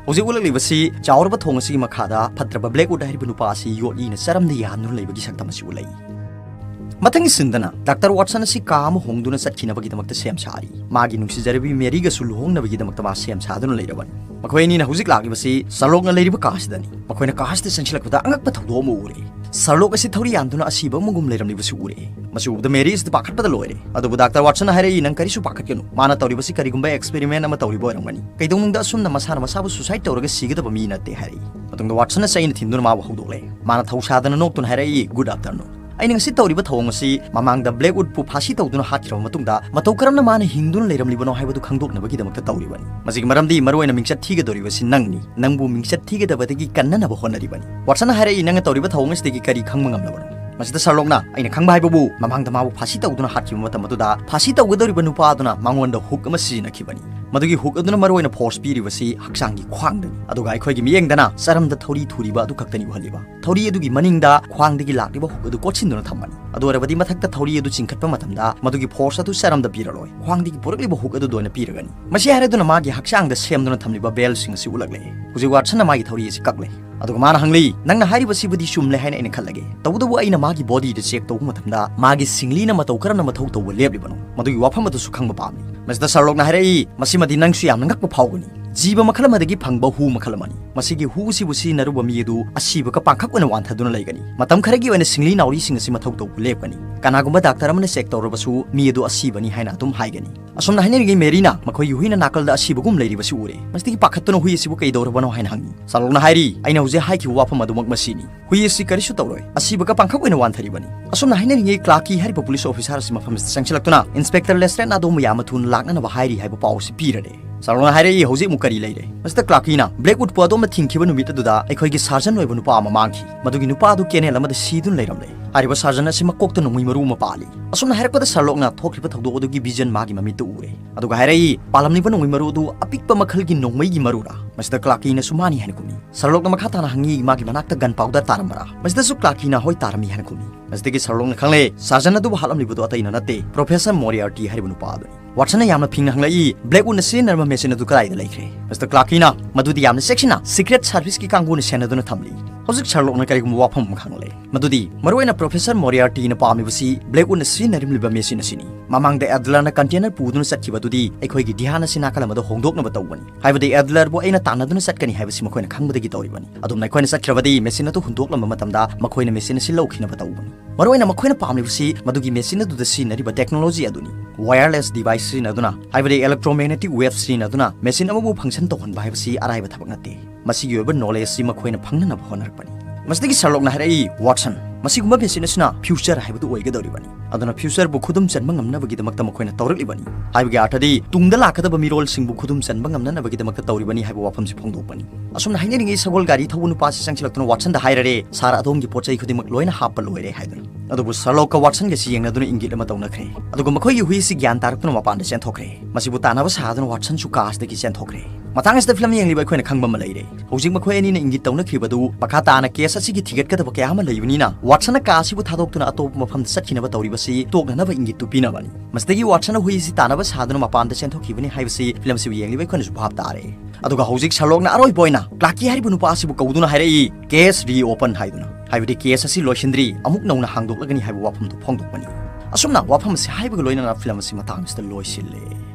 ꯍꯧꯖꯤꯛ ꯎꯠꯂꯛꯂꯤꯕꯁꯤ ꯆꯥꯎꯔꯕ ꯊꯣꯡ ꯑꯁꯤꯒꯤ ꯃꯈꯥꯗ ꯐꯠꯇ꯭ꯔꯕ ꯕ꯭ꯂꯦꯛꯋꯨꯗ ꯍꯥꯏꯔꯤꯕ ꯅꯨꯄꯥ ꯑꯁꯤ ꯌꯣꯠꯂꯤꯅ ꯆꯔꯝꯗ ꯌꯥꯟꯗꯨꯅ ꯂꯩꯕꯒꯤ ꯁꯛꯇꯝ ꯑꯁꯤ ꯎꯠꯂꯛꯏ꯫ ꯃꯊꯪꯒꯤ ꯁꯤꯟꯗꯅ ꯗꯥꯛꯇꯔ ꯋꯥꯠꯁꯟ ꯑꯁꯤ ꯀꯥ ꯑꯃ ꯍꯣꯡꯗꯨꯅ ꯆꯠꯈꯤꯅꯕꯒꯤꯗꯃꯛꯇ ꯁꯦꯝ ꯁꯥꯔꯤ꯫ ꯃꯥꯒꯤ ꯅꯨꯡꯁꯤꯖꯔꯕꯤ ꯃꯦꯔꯤꯒꯁꯨ ꯂꯨꯍꯣꯡꯅꯕꯒꯤꯗꯃꯛꯇ ꯃꯥ ꯁꯦꯝ ꯁꯥꯗꯨꯅ ꯂꯩꯔꯕꯅꯤ꯫ ꯃꯈꯣꯏ ꯑꯅꯤꯅ ꯍꯧꯖꯤꯛ ꯂꯥꯛꯂꯤꯕꯁꯤ ꯁꯔꯂꯣꯛꯅ ꯂꯩꯔꯤꯕ ꯀꯥ ꯑꯁꯤꯗꯅꯤ꯫ ꯃꯈꯣꯏꯅ ꯀꯥ ꯑꯁꯤꯗ ꯆꯪꯁꯤꯜꯂꯛꯄꯗ ꯑꯉꯛꯄ ꯊꯧꯗꯣꯛ ꯑꯃ ꯎꯔꯦ꯫ ꯁꯔꯂꯣꯛ ꯑꯁꯤ ꯊꯧꯔꯤ ꯌꯥꯟꯗꯨꯅ ꯑꯁꯤꯕ ꯑꯃꯒꯨꯝ ꯂꯩꯔꯝꯂꯤꯕꯁꯨ ꯎꯔꯦ꯫ ꯃꯁꯤ ꯎꯕꯗ ꯃꯦꯔꯤ ꯑꯁꯤꯗ ꯄꯥꯈꯠꯄꯗ ꯂꯣꯏꯔꯦ꯫ ꯑꯗꯨꯕꯨ ꯗꯥꯛꯇꯔ ꯋꯥꯠꯁꯟꯅ ꯍꯥꯏꯔꯛꯏ, "ꯅꯪ ꯀꯔꯤꯁꯨ ꯄꯥꯈꯠꯀꯅꯨ꯫ ꯃꯥꯅ ꯇꯧꯔꯤꯕꯁꯤ ꯀꯔꯤꯒꯨꯝꯕ experiment ꯑꯃ ꯇꯧꯔꯤꯕ ꯑꯣꯏꯔꯝꯒꯅꯤ꯫ ꯀꯩꯗꯧꯅꯨꯡꯗ ꯑꯁꯨꯝꯅ ꯃꯁꯥꯅ ꯃꯁꯥꯕꯨ suicide ꯇꯧꯔꯒ ꯁꯤꯒꯗꯕ ꯃꯤ ꯅꯠꯇꯦ" ꯍꯥꯏꯔꯛꯏ꯫ ꯃꯇꯨꯡꯗ ꯋꯥꯠꯁꯟꯅ ꯆꯩꯅ ꯊꯤꯟꯗꯨꯅ ꯃꯥꯕꯨ ꯍꯧꯗꯣꯛꯂꯦ꯫ ꯃꯥꯅ ꯊꯧꯁꯥꯗꯅ ꯅꯣꯛꯇꯨꯅ ꯍꯥꯏꯔꯛꯏ, "Good afternoon꯫ ꯑꯩꯅ ꯉꯁꯤ ꯇꯧꯔꯤꯕ ꯊꯧꯑꯣꯡ ꯑꯁꯤ ꯃꯃꯥꯡꯗ ꯕ꯭ꯂꯦꯛꯋꯨꯗꯄꯨ ꯐꯥꯁꯤ ꯇꯧꯗꯨꯅ ꯍꯥꯠꯈ꯭ꯔꯕ ꯃꯇꯨꯡꯗ ꯃꯇꯧ ꯀꯔꯝꯅ ꯃꯥꯅ ꯍꯤꯡꯗꯨꯅ ꯂꯩꯔꯝꯂꯤꯕꯅꯣ ꯍꯥꯏꯕꯗꯨ ꯈꯪꯗꯣꯛꯅꯕꯒꯤꯗꯃꯛꯇ ꯇꯧꯔꯤꯕꯅꯤ꯫ ꯃꯁꯤꯒꯤ ꯃꯔꯝꯗꯤ ꯃꯔꯨꯑꯣꯏꯅ ꯃꯤꯡꯆꯠ ꯊꯤꯒꯗꯧꯔꯤꯕꯁꯤ ꯅꯪꯅꯤ꯫ ꯅꯪꯕꯨ ꯃꯤꯡꯆꯠ ꯊꯤꯒꯗꯕꯗꯒꯤ ꯀꯟꯅꯅꯕ ꯍꯣꯠꯅꯔꯤꯕꯅꯤ꯫" ꯋꯥꯠꯁꯟꯅ ꯍꯥꯏꯔꯛꯏ, "ꯅꯪꯅ ꯇꯧꯔꯤꯕ ꯊꯧꯑꯣꯡ ꯑꯁꯤꯗꯒꯤ ꯀꯔꯤ ꯈꯪꯕ ꯉꯝꯂꯕꯅꯣ?" ꯃꯁꯤꯗ ꯁꯔꯂꯣꯛꯅ, "ꯑꯩꯅ ꯈꯪꯕ ꯍꯥꯏꯕꯕꯨ ꯃꯃꯥꯡꯗ ꯃꯥꯕꯨ ꯐꯥꯁꯤ ꯇꯧꯗꯨꯅ ꯍꯥꯠꯈꯤꯕ ꯃꯇꯝ ꯑꯗꯨꯗ ꯐꯥꯁꯤ ꯇꯧꯒꯗꯧꯔꯤꯕ ꯅꯨꯄꯥ ꯑꯗꯨꯅ ꯃꯉꯣꯟꯗ hook ꯑꯃ ꯁꯤꯖꯤꯟꯅꯈꯤꯕꯅꯤ꯫ ꯃꯗꯨꯒꯤ hook ꯑꯗꯨꯅ ꯃꯔꯨꯑꯣꯏꯅ force ꯄꯤꯔꯤꯕꯁꯤ ꯍꯛꯆꯥꯡꯒꯤ ꯈ꯭ꯋꯥꯡꯗꯅꯤ꯫ ꯑꯗꯨꯒ ꯑꯩꯈꯣꯏꯒꯤ ꯃꯤꯠꯌꯦꯡꯗꯅ ꯆꯔꯝꯗ ꯊꯧꯔꯤ ꯊꯨꯔꯤꯕ ꯑꯗꯨ ꯈꯛꯇꯅꯤ ꯎꯍꯜꯂꯤꯕ꯫ ꯊꯧꯔꯤ ꯑꯗꯨꯒꯤ ꯃꯅꯤꯡꯗ ꯈ꯭ꯋꯥꯡꯗꯒꯤ ꯂꯥꯛꯂꯤꯕ hook ꯑꯗꯨ ꯀꯣꯠꯁꯤꯟꯗꯨꯅ ꯊꯝꯕꯅꯤ꯫ ꯑꯗꯨ ꯑꯣꯏꯔꯕꯗꯤ ꯃꯊꯛꯇ ꯊꯧꯔꯤ ꯑꯗꯨ ꯆꯤꯡꯈꯠꯄ ꯃꯇꯝꯗ ꯃꯗꯨꯒꯤ force ꯑꯗꯨ ꯆꯔꯝꯗ ꯄꯤꯔꯔꯣꯏ, ꯈ꯭ꯋꯥꯡꯗꯒꯤ ꯄꯨꯔꯛꯂꯤꯕ hook ꯑꯗꯨꯗ ꯑꯣꯏꯅ ꯄꯤꯔꯒꯅꯤ꯫" ꯃꯁꯤ ꯍꯥꯏꯔꯗꯨꯅ ꯃꯥꯒꯤ ꯍꯛꯆꯥꯡꯗ ꯁꯦꯝꯗꯨꯅ ꯊꯝꯂꯤꯕ beltꯁꯤꯡ ꯑꯁꯤ ꯎꯠꯂꯛꯂꯦ꯫ ꯍꯧꯖꯤꯛ ꯋꯥꯠꯁꯟꯅ ꯃꯥꯒꯤ ꯊꯧꯔꯤ ꯑꯁꯤ ꯀꯛꯂꯦ꯫ ꯑꯗꯨꯒ ꯃꯥꯅ ꯍꯪꯂꯤ, "ꯅꯪꯅ ꯍꯥꯏꯔꯤꯕꯁꯤꯕꯨꯗꯤ ꯆꯨꯝꯂꯦ ꯍꯥꯏꯅ ꯑꯩꯅ ꯈꯜꯂꯒꯦ꯫ ꯇꯧꯕꯇꯕꯨ ꯑꯩꯅ ꯃꯥꯒꯤ bodyꯗ check ꯇꯧꯕ ꯃꯇꯝꯗ ꯃꯥꯒꯤ ꯁꯤꯡꯂꯤꯅ ꯃꯇꯧ ꯀꯔꯝꯅ ꯃꯊꯧ ꯇꯧꯕ ꯂꯦꯞꯂꯤꯕꯅꯣ, ꯃꯗꯨꯒꯤ ꯋꯥꯐꯝ ꯑꯗꯨꯁꯨ ꯈꯪꯕ ꯄꯥꯝꯃꯤ꯫" ꯃꯁꯤꯗ ꯁꯔꯂꯣꯛꯅ ꯍꯥꯏꯔꯛꯏ, "ꯃꯁꯤꯃꯗꯤ ꯅꯪꯁꯨ ꯌꯥꯝꯅ ꯉꯛꯄ ꯐꯥꯎꯒꯅꯤ꯫ ꯖꯤꯕ ꯃꯈꯜ ꯑꯃꯗꯒꯤ ꯐꯪꯕ ꯍꯨ ꯃꯈꯜ ꯑꯃꯅꯤ꯫ ꯃꯁꯤꯒꯤ ꯍꯨ ꯑꯁꯤꯕꯨ ꯁꯤꯖꯤꯟꯅꯔꯨꯕ ꯃꯤ ꯑꯗꯨ ꯑꯁꯤꯕꯒ ꯄꯥꯡꯈꯛ ꯑꯣꯏꯅ ꯋꯥꯟꯊꯗꯨꯅ ꯂꯩꯒꯅꯤ꯫ ꯃꯇꯝ ꯈꯔꯒꯤ ꯑꯣꯏꯅ ꯁꯤꯡꯂꯤ ꯅꯥꯎꯔꯤꯁꯤꯡ ꯑꯁꯤ ꯃꯊꯧ ꯇꯧꯕ ꯂꯦꯞꯀꯅꯤ꯫ ꯀꯅꯥꯒꯨꯝꯕ ꯗꯥꯛꯇꯔ ꯑꯃꯅ check ꯇꯧꯔꯕꯁꯨ ꯃꯤ ꯑꯗꯨ ꯑꯁꯤꯕꯅꯤ ꯍꯥꯏꯅ ꯑꯗꯨꯝ ꯍꯥꯏꯒꯅꯤ꯫" ꯑꯁꯨꯝꯅ ꯍꯥꯏꯅꯔꯤꯉꯩ ꯃꯦꯔꯤꯅ ꯃꯈꯣꯏꯒꯤ ꯍꯨꯏꯅ ꯅꯥꯀꯜꯗ ꯑꯁꯤꯕꯒꯨꯝ ꯂꯩꯔꯤꯕꯁꯤ ꯎꯔꯦ꯫ ꯃꯁꯤꯗꯒꯤ ꯄꯥꯈꯠꯇꯨꯅ ꯍꯨꯏ ꯑꯁꯤꯕꯨ ꯀꯩꯗꯧꯔꯕꯅꯣ ꯍꯥꯏꯅ ꯍꯪꯉꯤ꯫ ꯁꯔꯂꯣꯛꯅ ꯍꯥꯏꯔꯤ, "ꯑꯩꯅ ꯍꯧꯖꯤꯛ ꯍꯥꯏꯈꯤꯕ ꯋꯥꯐꯝ ꯑꯗꯨꯃꯛ ꯃꯁꯤꯅꯤ꯫ ꯍꯨꯏ ꯑꯁꯤ ꯀꯔꯤꯁꯨ ꯇꯧꯔꯣꯏ꯫ ꯑꯁꯤꯕꯒ ꯄꯥꯡꯈꯛ ꯑꯣꯏꯅ ꯋꯥꯟꯊꯔꯤꯕꯅꯤ꯫" ꯑꯁꯨꯝꯅ ꯍꯥꯏꯅꯔꯤꯉꯩ ꯀ꯭ꯂꯥꯔꯀꯤ ꯍꯥꯏꯔꯤꯕ police officer ꯑꯁꯤ ꯃꯐꯝ ꯑꯁꯤꯗ ꯆꯪꯁꯤꯜꯂꯛꯇꯨꯅ Inspector Lestrade ꯑꯗꯣꯝꯕꯨ ꯌꯥꯝꯅ ꯊꯨꯅ ꯂꯥꯛꯅꯅꯕ ꯍꯥꯏꯔꯤ ꯍꯥꯏꯕ ꯄꯥꯎ ꯑꯁꯤ ꯄꯤꯔꯔꯦ꯫ ꯁꯔꯂꯣꯛꯅ ꯍꯥꯏꯔꯛꯏ, "ꯍꯧꯖꯤꯛ ꯑꯃꯨꯛ ꯀꯔꯤ ꯂꯩꯔꯦ?" ꯃꯁꯤꯗ ꯀ꯭ꯂꯥꯔꯀꯤꯅ, "ꯕ꯭ꯂꯦꯛꯋꯨꯗꯄꯨ ꯑꯗꯣꯝꯅ ꯊꯤꯡꯈꯤꯕ ꯅꯨꯃꯤꯠ ꯑꯗꯨꯗ ꯑꯩꯈꯣꯏꯒꯤ surgeon ꯑꯣꯏꯕ ꯅꯨꯄꯥ ꯑꯃ ꯃꯥꯡꯈꯤ꯫ ꯃꯗꯨꯒꯤ ꯅꯨꯄꯥ ꯑꯗꯨ canal ꯑꯃꯗ ꯁꯤꯗꯨꯅ ꯂꯩꯔꯝꯂꯦ꯫ ꯍꯥꯏꯔꯤꯕ surgeon ꯑꯁꯤ ꯃꯀꯣꯛꯇ ꯅꯣꯡꯃꯩ ꯃꯔꯨ ꯑꯃ ꯄꯥꯜꯂꯤ꯫" ꯑꯁꯨꯝꯅ ꯍꯥꯏꯔꯛꯄꯗ ꯁꯔꯂꯣꯛꯅ ꯊꯣꯛꯈ꯭ꯔꯤꯕ ꯊꯧꯗꯣꯛ ꯑꯗꯨꯒꯤ vision ꯃꯥꯒꯤ ꯃꯃꯤꯠꯇ ꯎꯔꯦ꯫ ꯑꯗꯨꯒ ꯍꯥꯏꯔꯛꯏ, "ꯄꯥꯜꯂꯝꯂꯤꯕ ꯅꯣꯡꯃꯩ ꯃꯔꯨ ꯑꯗꯨ ꯑꯄꯤꯛꯄ ꯃꯈꯜꯒꯤ ꯅꯣꯡꯃꯩꯒꯤ ꯃꯔꯨꯔꯥ?" ꯃꯁꯤꯗ ꯀ꯭ꯂꯥꯔꯀꯤꯅꯁꯨ ꯃꯥꯅꯤ ꯍꯥꯏꯅ ꯈꯨꯝꯃꯤ꯫ ꯁꯔꯂꯣꯛꯅ ꯃꯈꯥ ꯇꯥꯅ ꯍꯪꯉꯤ, "ꯃꯥꯒꯤ ꯃꯅꯥꯛꯇ gunpowder ꯇꯥꯔꯝꯕ꯭ꯔꯥ?" ꯃꯁꯤꯗꯁꯨ ꯀ꯭ꯂꯥꯔꯀꯤꯅ ꯍꯣꯏ ꯇꯥꯔꯝꯃꯤ ꯍꯥꯏꯅ ꯈꯨꯝꯃꯤ꯫ ꯃꯁꯤꯗꯒꯤ ꯁꯔꯂꯣꯛꯅ ꯈꯪꯂꯦ, surgeon ꯑꯗꯨꯕꯨ ꯍꯥꯠꯂꯝꯂꯤꯕꯗꯨ ꯑꯇꯩꯅ ꯅꯠꯇꯦ, Professor Moriarty ꯍꯥꯏꯔꯤꯕ ꯅꯨꯄꯥ ꯑꯗꯨꯅꯤ꯫ ꯋꯥꯠꯁꯟꯅ ꯌꯥꯝꯅ ꯐꯤꯡꯅ ꯍꯪꯂꯛꯏ, "ꯕ꯭ꯂꯦꯛꯋꯨꯗꯅ ꯁꯤꯖꯤꯟꯅꯔꯝꯕ machine ꯑꯗꯨ ꯀꯗꯥꯏꯗ ꯂꯩꯈ꯭ꯔꯦ?" ꯃꯁꯤꯗ ꯀ꯭ꯂꯥꯔꯀꯤꯅ, "ꯃꯗꯨꯗꯤ ꯌꯥꯝꯅ ꯆꯦꯛꯁꯤꯟꯅ secret serviceꯀꯤ ꯀꯥꯡꯕꯨꯅ ꯁꯦꯟꯅꯗꯨꯅ ꯊꯝꯂꯤ꯫" ꯍꯧꯖꯤꯛ ꯁꯔꯂꯣꯛꯅ ꯀꯔꯤꯒꯨꯝꯕ ꯋꯥꯐꯝ ꯑꯃ ꯈꯪꯂꯦ, ꯃꯗꯨꯗꯤ ꯃꯔꯨꯑꯣꯏꯅ Professor Moriartyꯅ ꯄꯥꯝꯃꯤꯕꯁꯤ ꯕ꯭ꯂꯦꯛꯋꯨꯗꯅ ꯁꯤꯖꯤꯟꯅꯔꯝꯂꯤꯕ machine ꯑꯁꯤꯅꯤ꯫ ꯃꯃꯥꯡꯗ Adlerꯅ container ꯄꯨꯗꯨꯅ ꯆꯠꯈꯤꯕ ꯑꯗꯨꯗꯤ ꯑꯩꯈꯣꯏꯒꯤ ꯙ꯭ꯌꯥꯟ ꯑꯁꯤ ꯅꯥꯀꯜ ꯑꯃꯗ ꯍꯣꯡꯗꯣꯛꯅꯕ ꯇꯧꯕꯅꯤ꯫ ꯍꯥꯏꯕꯗꯤ Adlerꯕꯨ ꯑꯩꯅ ꯇꯥꯟꯅꯗꯨꯅ ꯆꯠꯀꯅꯤ ꯍꯥꯏꯕꯁꯤ ꯃꯈꯣꯏꯅ ꯈꯪꯕꯗꯒꯤ ꯇꯧꯔꯤꯕꯅꯤ꯫ ꯑꯗꯨꯝꯅ ꯑꯩꯈꯣꯏꯅ ꯆꯠꯈ꯭ꯔꯕꯗꯤ machine ꯑꯗꯨ ꯍꯨꯟꯗꯣꯛꯂꯝꯕ ꯃꯇꯝꯗ ꯃꯈꯣꯏꯅ machine ꯑꯁꯤ ꯂꯧꯈꯤꯅꯕ ꯇꯧꯕꯅꯤ꯫ ꯃꯔꯨꯑꯣꯏꯅ ꯃꯈꯣꯏꯅ ꯄꯥꯝꯂꯤꯕꯁꯤ ꯃꯗꯨꯒꯤ ꯃꯦꯆꯤꯟ ꯑꯗꯨꯗ ꯁꯤꯖꯤꯟꯅꯔꯤꯕ technology ꯑꯗꯨꯅꯤ꯫ Wireless device ꯁꯤꯖꯤꯟꯅꯗꯨꯅ, ꯍꯥꯏꯕꯗꯤ electromagnetic wave ꯁꯤꯖꯤꯟꯅꯗꯨꯅ ꯃꯦꯆꯤꯟ ꯑꯃꯕꯨ function ꯇꯧꯍꯟꯕ ꯍꯥꯏꯕꯁꯤ ꯑꯔꯥꯏꯕ ꯊꯕꯛ ꯅꯠꯇꯦ꯫ ꯃꯁꯤꯒꯤ ꯑꯣꯏꯕ knowledge ꯁꯤ ꯃꯈꯣꯏꯅ ꯐꯪꯅꯅꯕ ꯍꯣꯠꯅꯔꯛꯄꯅꯤ꯫ ꯃꯁꯤꯗꯒꯤ ꯁꯔꯂꯣꯛꯅ ꯍꯥꯏꯔꯛꯏ, "ꯋꯥꯠꯁꯟ, ꯃꯁꯤꯒꯨꯝꯕ ꯃꯦꯆꯤꯟ ꯑꯁꯤꯅ future ꯍꯥꯏꯕꯗꯨ ꯑꯣꯏꯒꯗꯧꯔꯤꯕꯅꯤ꯫ ꯑꯗꯨꯅ future ꯕꯨ ꯈꯨꯗꯨꯝ ꯆꯟꯕ ꯉꯝꯅꯕꯒꯤꯗꯃꯛꯇ ꯃꯈꯣꯏꯅ ꯇꯧꯔꯛꯂꯤꯕꯅꯤ"꯫ ꯍꯥꯏꯕꯒꯤ ꯑꯥꯔꯊꯗꯤ ꯇꯨꯡꯗ ꯂꯥꯛꯀꯗꯕ ꯃꯤꯔꯣꯜꯁꯤꯡꯕꯨ ꯈꯨꯗꯨꯝ ꯆꯟꯕ ꯉꯝꯅꯅꯕꯒꯤꯗꯃꯛꯇ ꯇꯧꯔꯤꯕꯅꯤ ꯍꯥꯏꯕ ꯋꯥꯐꯝꯁꯤ ꯐꯣꯡꯗꯣꯛꯄꯅꯤ꯫ ꯑꯁꯨꯝꯅ ꯍꯥꯏꯅꯔꯤꯉꯩ ꯁꯒꯣꯜ ꯒꯥꯔꯤ ꯊꯧꯕ ꯅꯨꯄꯥꯁꯤ ꯆꯪꯁꯤꯜꯂꯛꯇꯨꯅ ꯋꯥꯠꯁꯟꯗ ꯍꯥꯏꯔꯔꯦ, "Sir, ꯑꯗꯣꯝꯒꯤ ꯄꯣꯠ ꯆꯩ ꯈꯨꯗꯤꯡꯃꯛ ꯂꯣꯏꯅ ꯍꯥꯞꯄ ꯂꯣꯏꯔꯦ" ꯍꯥꯏꯗꯨꯅ꯫ ꯑꯗꯨꯕꯨ ꯁꯔꯂꯣꯛꯀ ꯋꯥꯠꯁꯟꯒꯁꯤ ꯌꯦꯡꯅꯗꯨꯅ ꯏꯪꯒꯤꯠ ꯑꯃ ꯇꯧꯅꯈ꯭ꯔꯦ꯫ ꯑꯗꯨꯒ ꯃꯈꯣꯏꯒꯤ ꯍꯨꯏꯁꯤ ꯒ꯭ꯌꯥꯟ ꯇꯥꯔꯛꯇꯨꯅ ꯃꯄꯥꯟꯗ ꯆꯦꯟꯊꯣꯛꯈ꯭ꯔꯦ꯫ ꯃꯁꯤꯕꯨ ꯇꯥꯟꯅꯕ ꯁꯥꯗꯨꯅ ꯋꯥꯠꯁꯟꯁꯨ ꯀꯥ ꯑꯁꯤꯗꯒꯤ ꯆꯦꯟꯊꯣꯛꯈ꯭ꯔꯦ꯫ ꯃꯇꯥꯡ ꯑꯁꯤꯗ ꯐꯤꯂꯝ ꯌꯦꯡꯂꯤꯕ ꯑꯩꯈꯣꯏꯅ ꯈꯪꯕ ꯑꯃ ꯂꯩꯔꯦ꯫ ꯍꯧꯖꯤꯛ ꯃꯈꯣꯏ ꯑꯅꯤꯅ ꯏꯪꯒꯤꯠ ꯇꯧꯅꯈꯤꯕꯗꯨ ꯃꯈꯥ ꯇꯥꯅ case ꯑꯁꯤꯒꯤ ꯊꯤꯒꯠꯀꯗꯕ ꯀꯌꯥ ꯑꯃ ꯂꯩꯕꯅꯤꯅ ꯋꯥꯠꯁꯟꯅ ꯀꯥ ꯑꯁꯤꯕꯨ ꯊꯥꯗꯣꯛꯇꯨꯅ ꯑꯇꯣꯞꯄ ꯃꯐꯝꯗ ꯆꯠꯈꯤꯅꯕ ꯇꯧꯔꯤꯕꯁꯤ ꯇꯣꯛꯅꯅꯕ ꯏꯪꯒꯤꯠꯇꯨ ꯄꯤꯅꯕꯅꯤ꯫ ꯃꯁꯤꯗꯒꯤ ꯋꯥꯠꯁꯟꯅ ꯍꯨꯏ ꯑꯁꯤ ꯇꯥꯟꯅꯕ ꯁꯥꯗꯨꯅ ꯃꯄꯥꯟꯗ ꯆꯦꯟꯊꯣꯛꯈꯤꯕꯅꯤ ꯍꯥꯏꯕꯁꯤ ꯐꯤꯂꯝꯁꯤꯕꯨ ꯌꯦꯡꯂꯤꯕ ꯑꯩꯈꯣꯏꯅꯁꯨ ꯚꯥꯞ ꯇꯥꯔꯦ꯫ ꯑꯗꯨꯒ ꯍꯧꯖꯤꯛ ꯁꯔꯂꯣꯛꯅ ꯑꯔꯣꯏꯕ ꯑꯣꯏꯅ ꯀ꯭ꯂꯥꯔꯀꯤ ꯍꯥꯏꯔꯤꯕ ꯅꯨꯄꯥ ꯑꯁꯤꯕꯨ ꯀꯧꯗꯨꯅ ꯍꯥꯏꯔꯛꯏ, "Case reopen" ꯍꯥꯏꯗꯨꯅ, ꯍꯥꯏꯕꯗꯤ case ꯑꯁꯤ ꯂꯣꯏꯁꯤꯟꯗ꯭ꯔꯤ, ꯑꯃꯨꯛ ꯅꯧꯅ ꯍꯥꯡꯗꯣꯛꯂꯒꯅꯤ ꯍꯥꯏꯕ ꯋꯥꯐꯝꯗꯨ ꯐꯣꯡꯗꯣꯛꯄꯅꯤ꯫ ꯑꯁꯨꯝꯅ ꯋꯥꯐꯝ ꯑꯁꯤ ꯍꯥꯏꯕꯒ ꯂꯣꯏꯅꯅ ꯐꯤꯂꯝ ꯑꯁꯤ ꯃꯇꯥꯡ ꯑꯁꯤꯗ ꯂꯣꯏꯁꯤꯜꯂꯦ꯫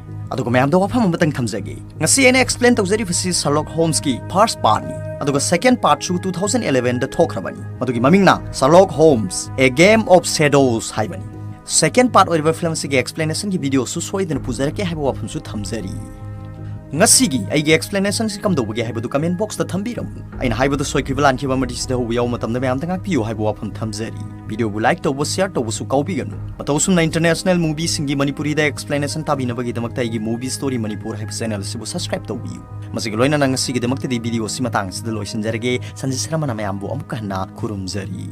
ꯑꯗꯨꯒ ꯃꯌꯥꯝꯗ ꯋꯥꯐꯝ ꯑꯃꯇꯪ ꯊꯝꯖꯒꯦ꯫ ꯉꯁꯤ ꯑꯩꯅ explain ꯇꯧꯖꯔꯤꯕꯁꯤ Sherlock Holmesꯀꯤ first partꯅꯤ, ꯑꯗꯨꯒ second partꯁꯨ two thousand elevenꯗ ꯊꯣꯛꯈ꯭ꯔꯕꯅꯤ꯫ ꯃꯗꯨꯒꯤ ꯃꯃꯤꯡꯅ Sherlock Holmes: A Game of Shadows ꯍꯥꯏꯕꯅꯤ꯫ Second part ꯑꯣꯏꯔꯤꯕ ꯐꯤꯂꯝ ꯑꯁꯤꯒꯤ explanationꯒꯤ videoꯁꯨ ꯁꯣꯏꯗꯅ ꯄꯨꯖꯔꯛꯀꯦ ꯍꯥꯏꯕ ꯋꯥꯐꯝꯁꯨ ꯊꯝꯖꯔꯤ꯫ ꯉꯁꯤꯒꯤ ꯑꯩꯒꯤ explanationꯁꯤ ꯀꯝꯗꯧꯕꯒꯦ ꯍꯥꯏꯕꯗꯨ comment boxꯇ ꯊꯝꯕꯤꯔꯝꯃꯨ꯫ ꯑꯩꯅ ꯍꯥꯏꯕꯗ ꯁꯣꯏꯈꯤꯕ ꯂꯥꯟꯈꯤꯕ ꯑꯃꯗꯤ ꯁꯤꯗ ꯍꯧꯕ ꯌꯥꯎꯕ ꯃꯇꯝꯗ ꯃꯌꯥꯝꯗ ꯉꯥꯛꯄꯤꯌꯨ ꯍꯥꯏꯕ ꯋꯥꯐꯝ ꯊꯝꯖꯔꯤ꯫ Videoꯕꯨ like ꯇꯧꯕ, share ꯇꯧꯕꯁꯨ ꯀꯥꯎꯕꯤꯒꯅꯨ꯫ ꯃꯇꯧ ꯑꯁꯨꯝꯅ international movieꯁꯤꯡꯒꯤ ꯃꯅꯤꯄꯨꯔꯤꯗ explanation ꯇꯥꯕꯤꯅꯕꯒꯤꯗꯃꯛꯇ ꯑꯩꯒꯤ Movie Story Manipur ꯍꯥꯏꯕ channel ꯑꯁꯤꯕꯨ subscribe ꯇꯧꯕꯤꯌꯨ꯫ ꯃꯁꯤꯒꯤ ꯂꯣꯏꯅꯅ ꯉꯁꯤꯒꯤꯗꯃꯛꯇꯗꯤ video ꯑꯁꯤ ꯃꯇꯥꯡ ꯑꯁꯤꯗ ꯂꯣꯏꯁꯤꯟꯖꯔꯒꯦ꯫ ꯁꯟꯖꯤꯠ ꯁꯔꯃꯅ ꯃꯌꯥꯝꯕꯨ ꯑꯃꯨꯛꯀ ꯍꯟꯅ ꯈꯨꯔꯨꯝꯖꯔꯤ꯫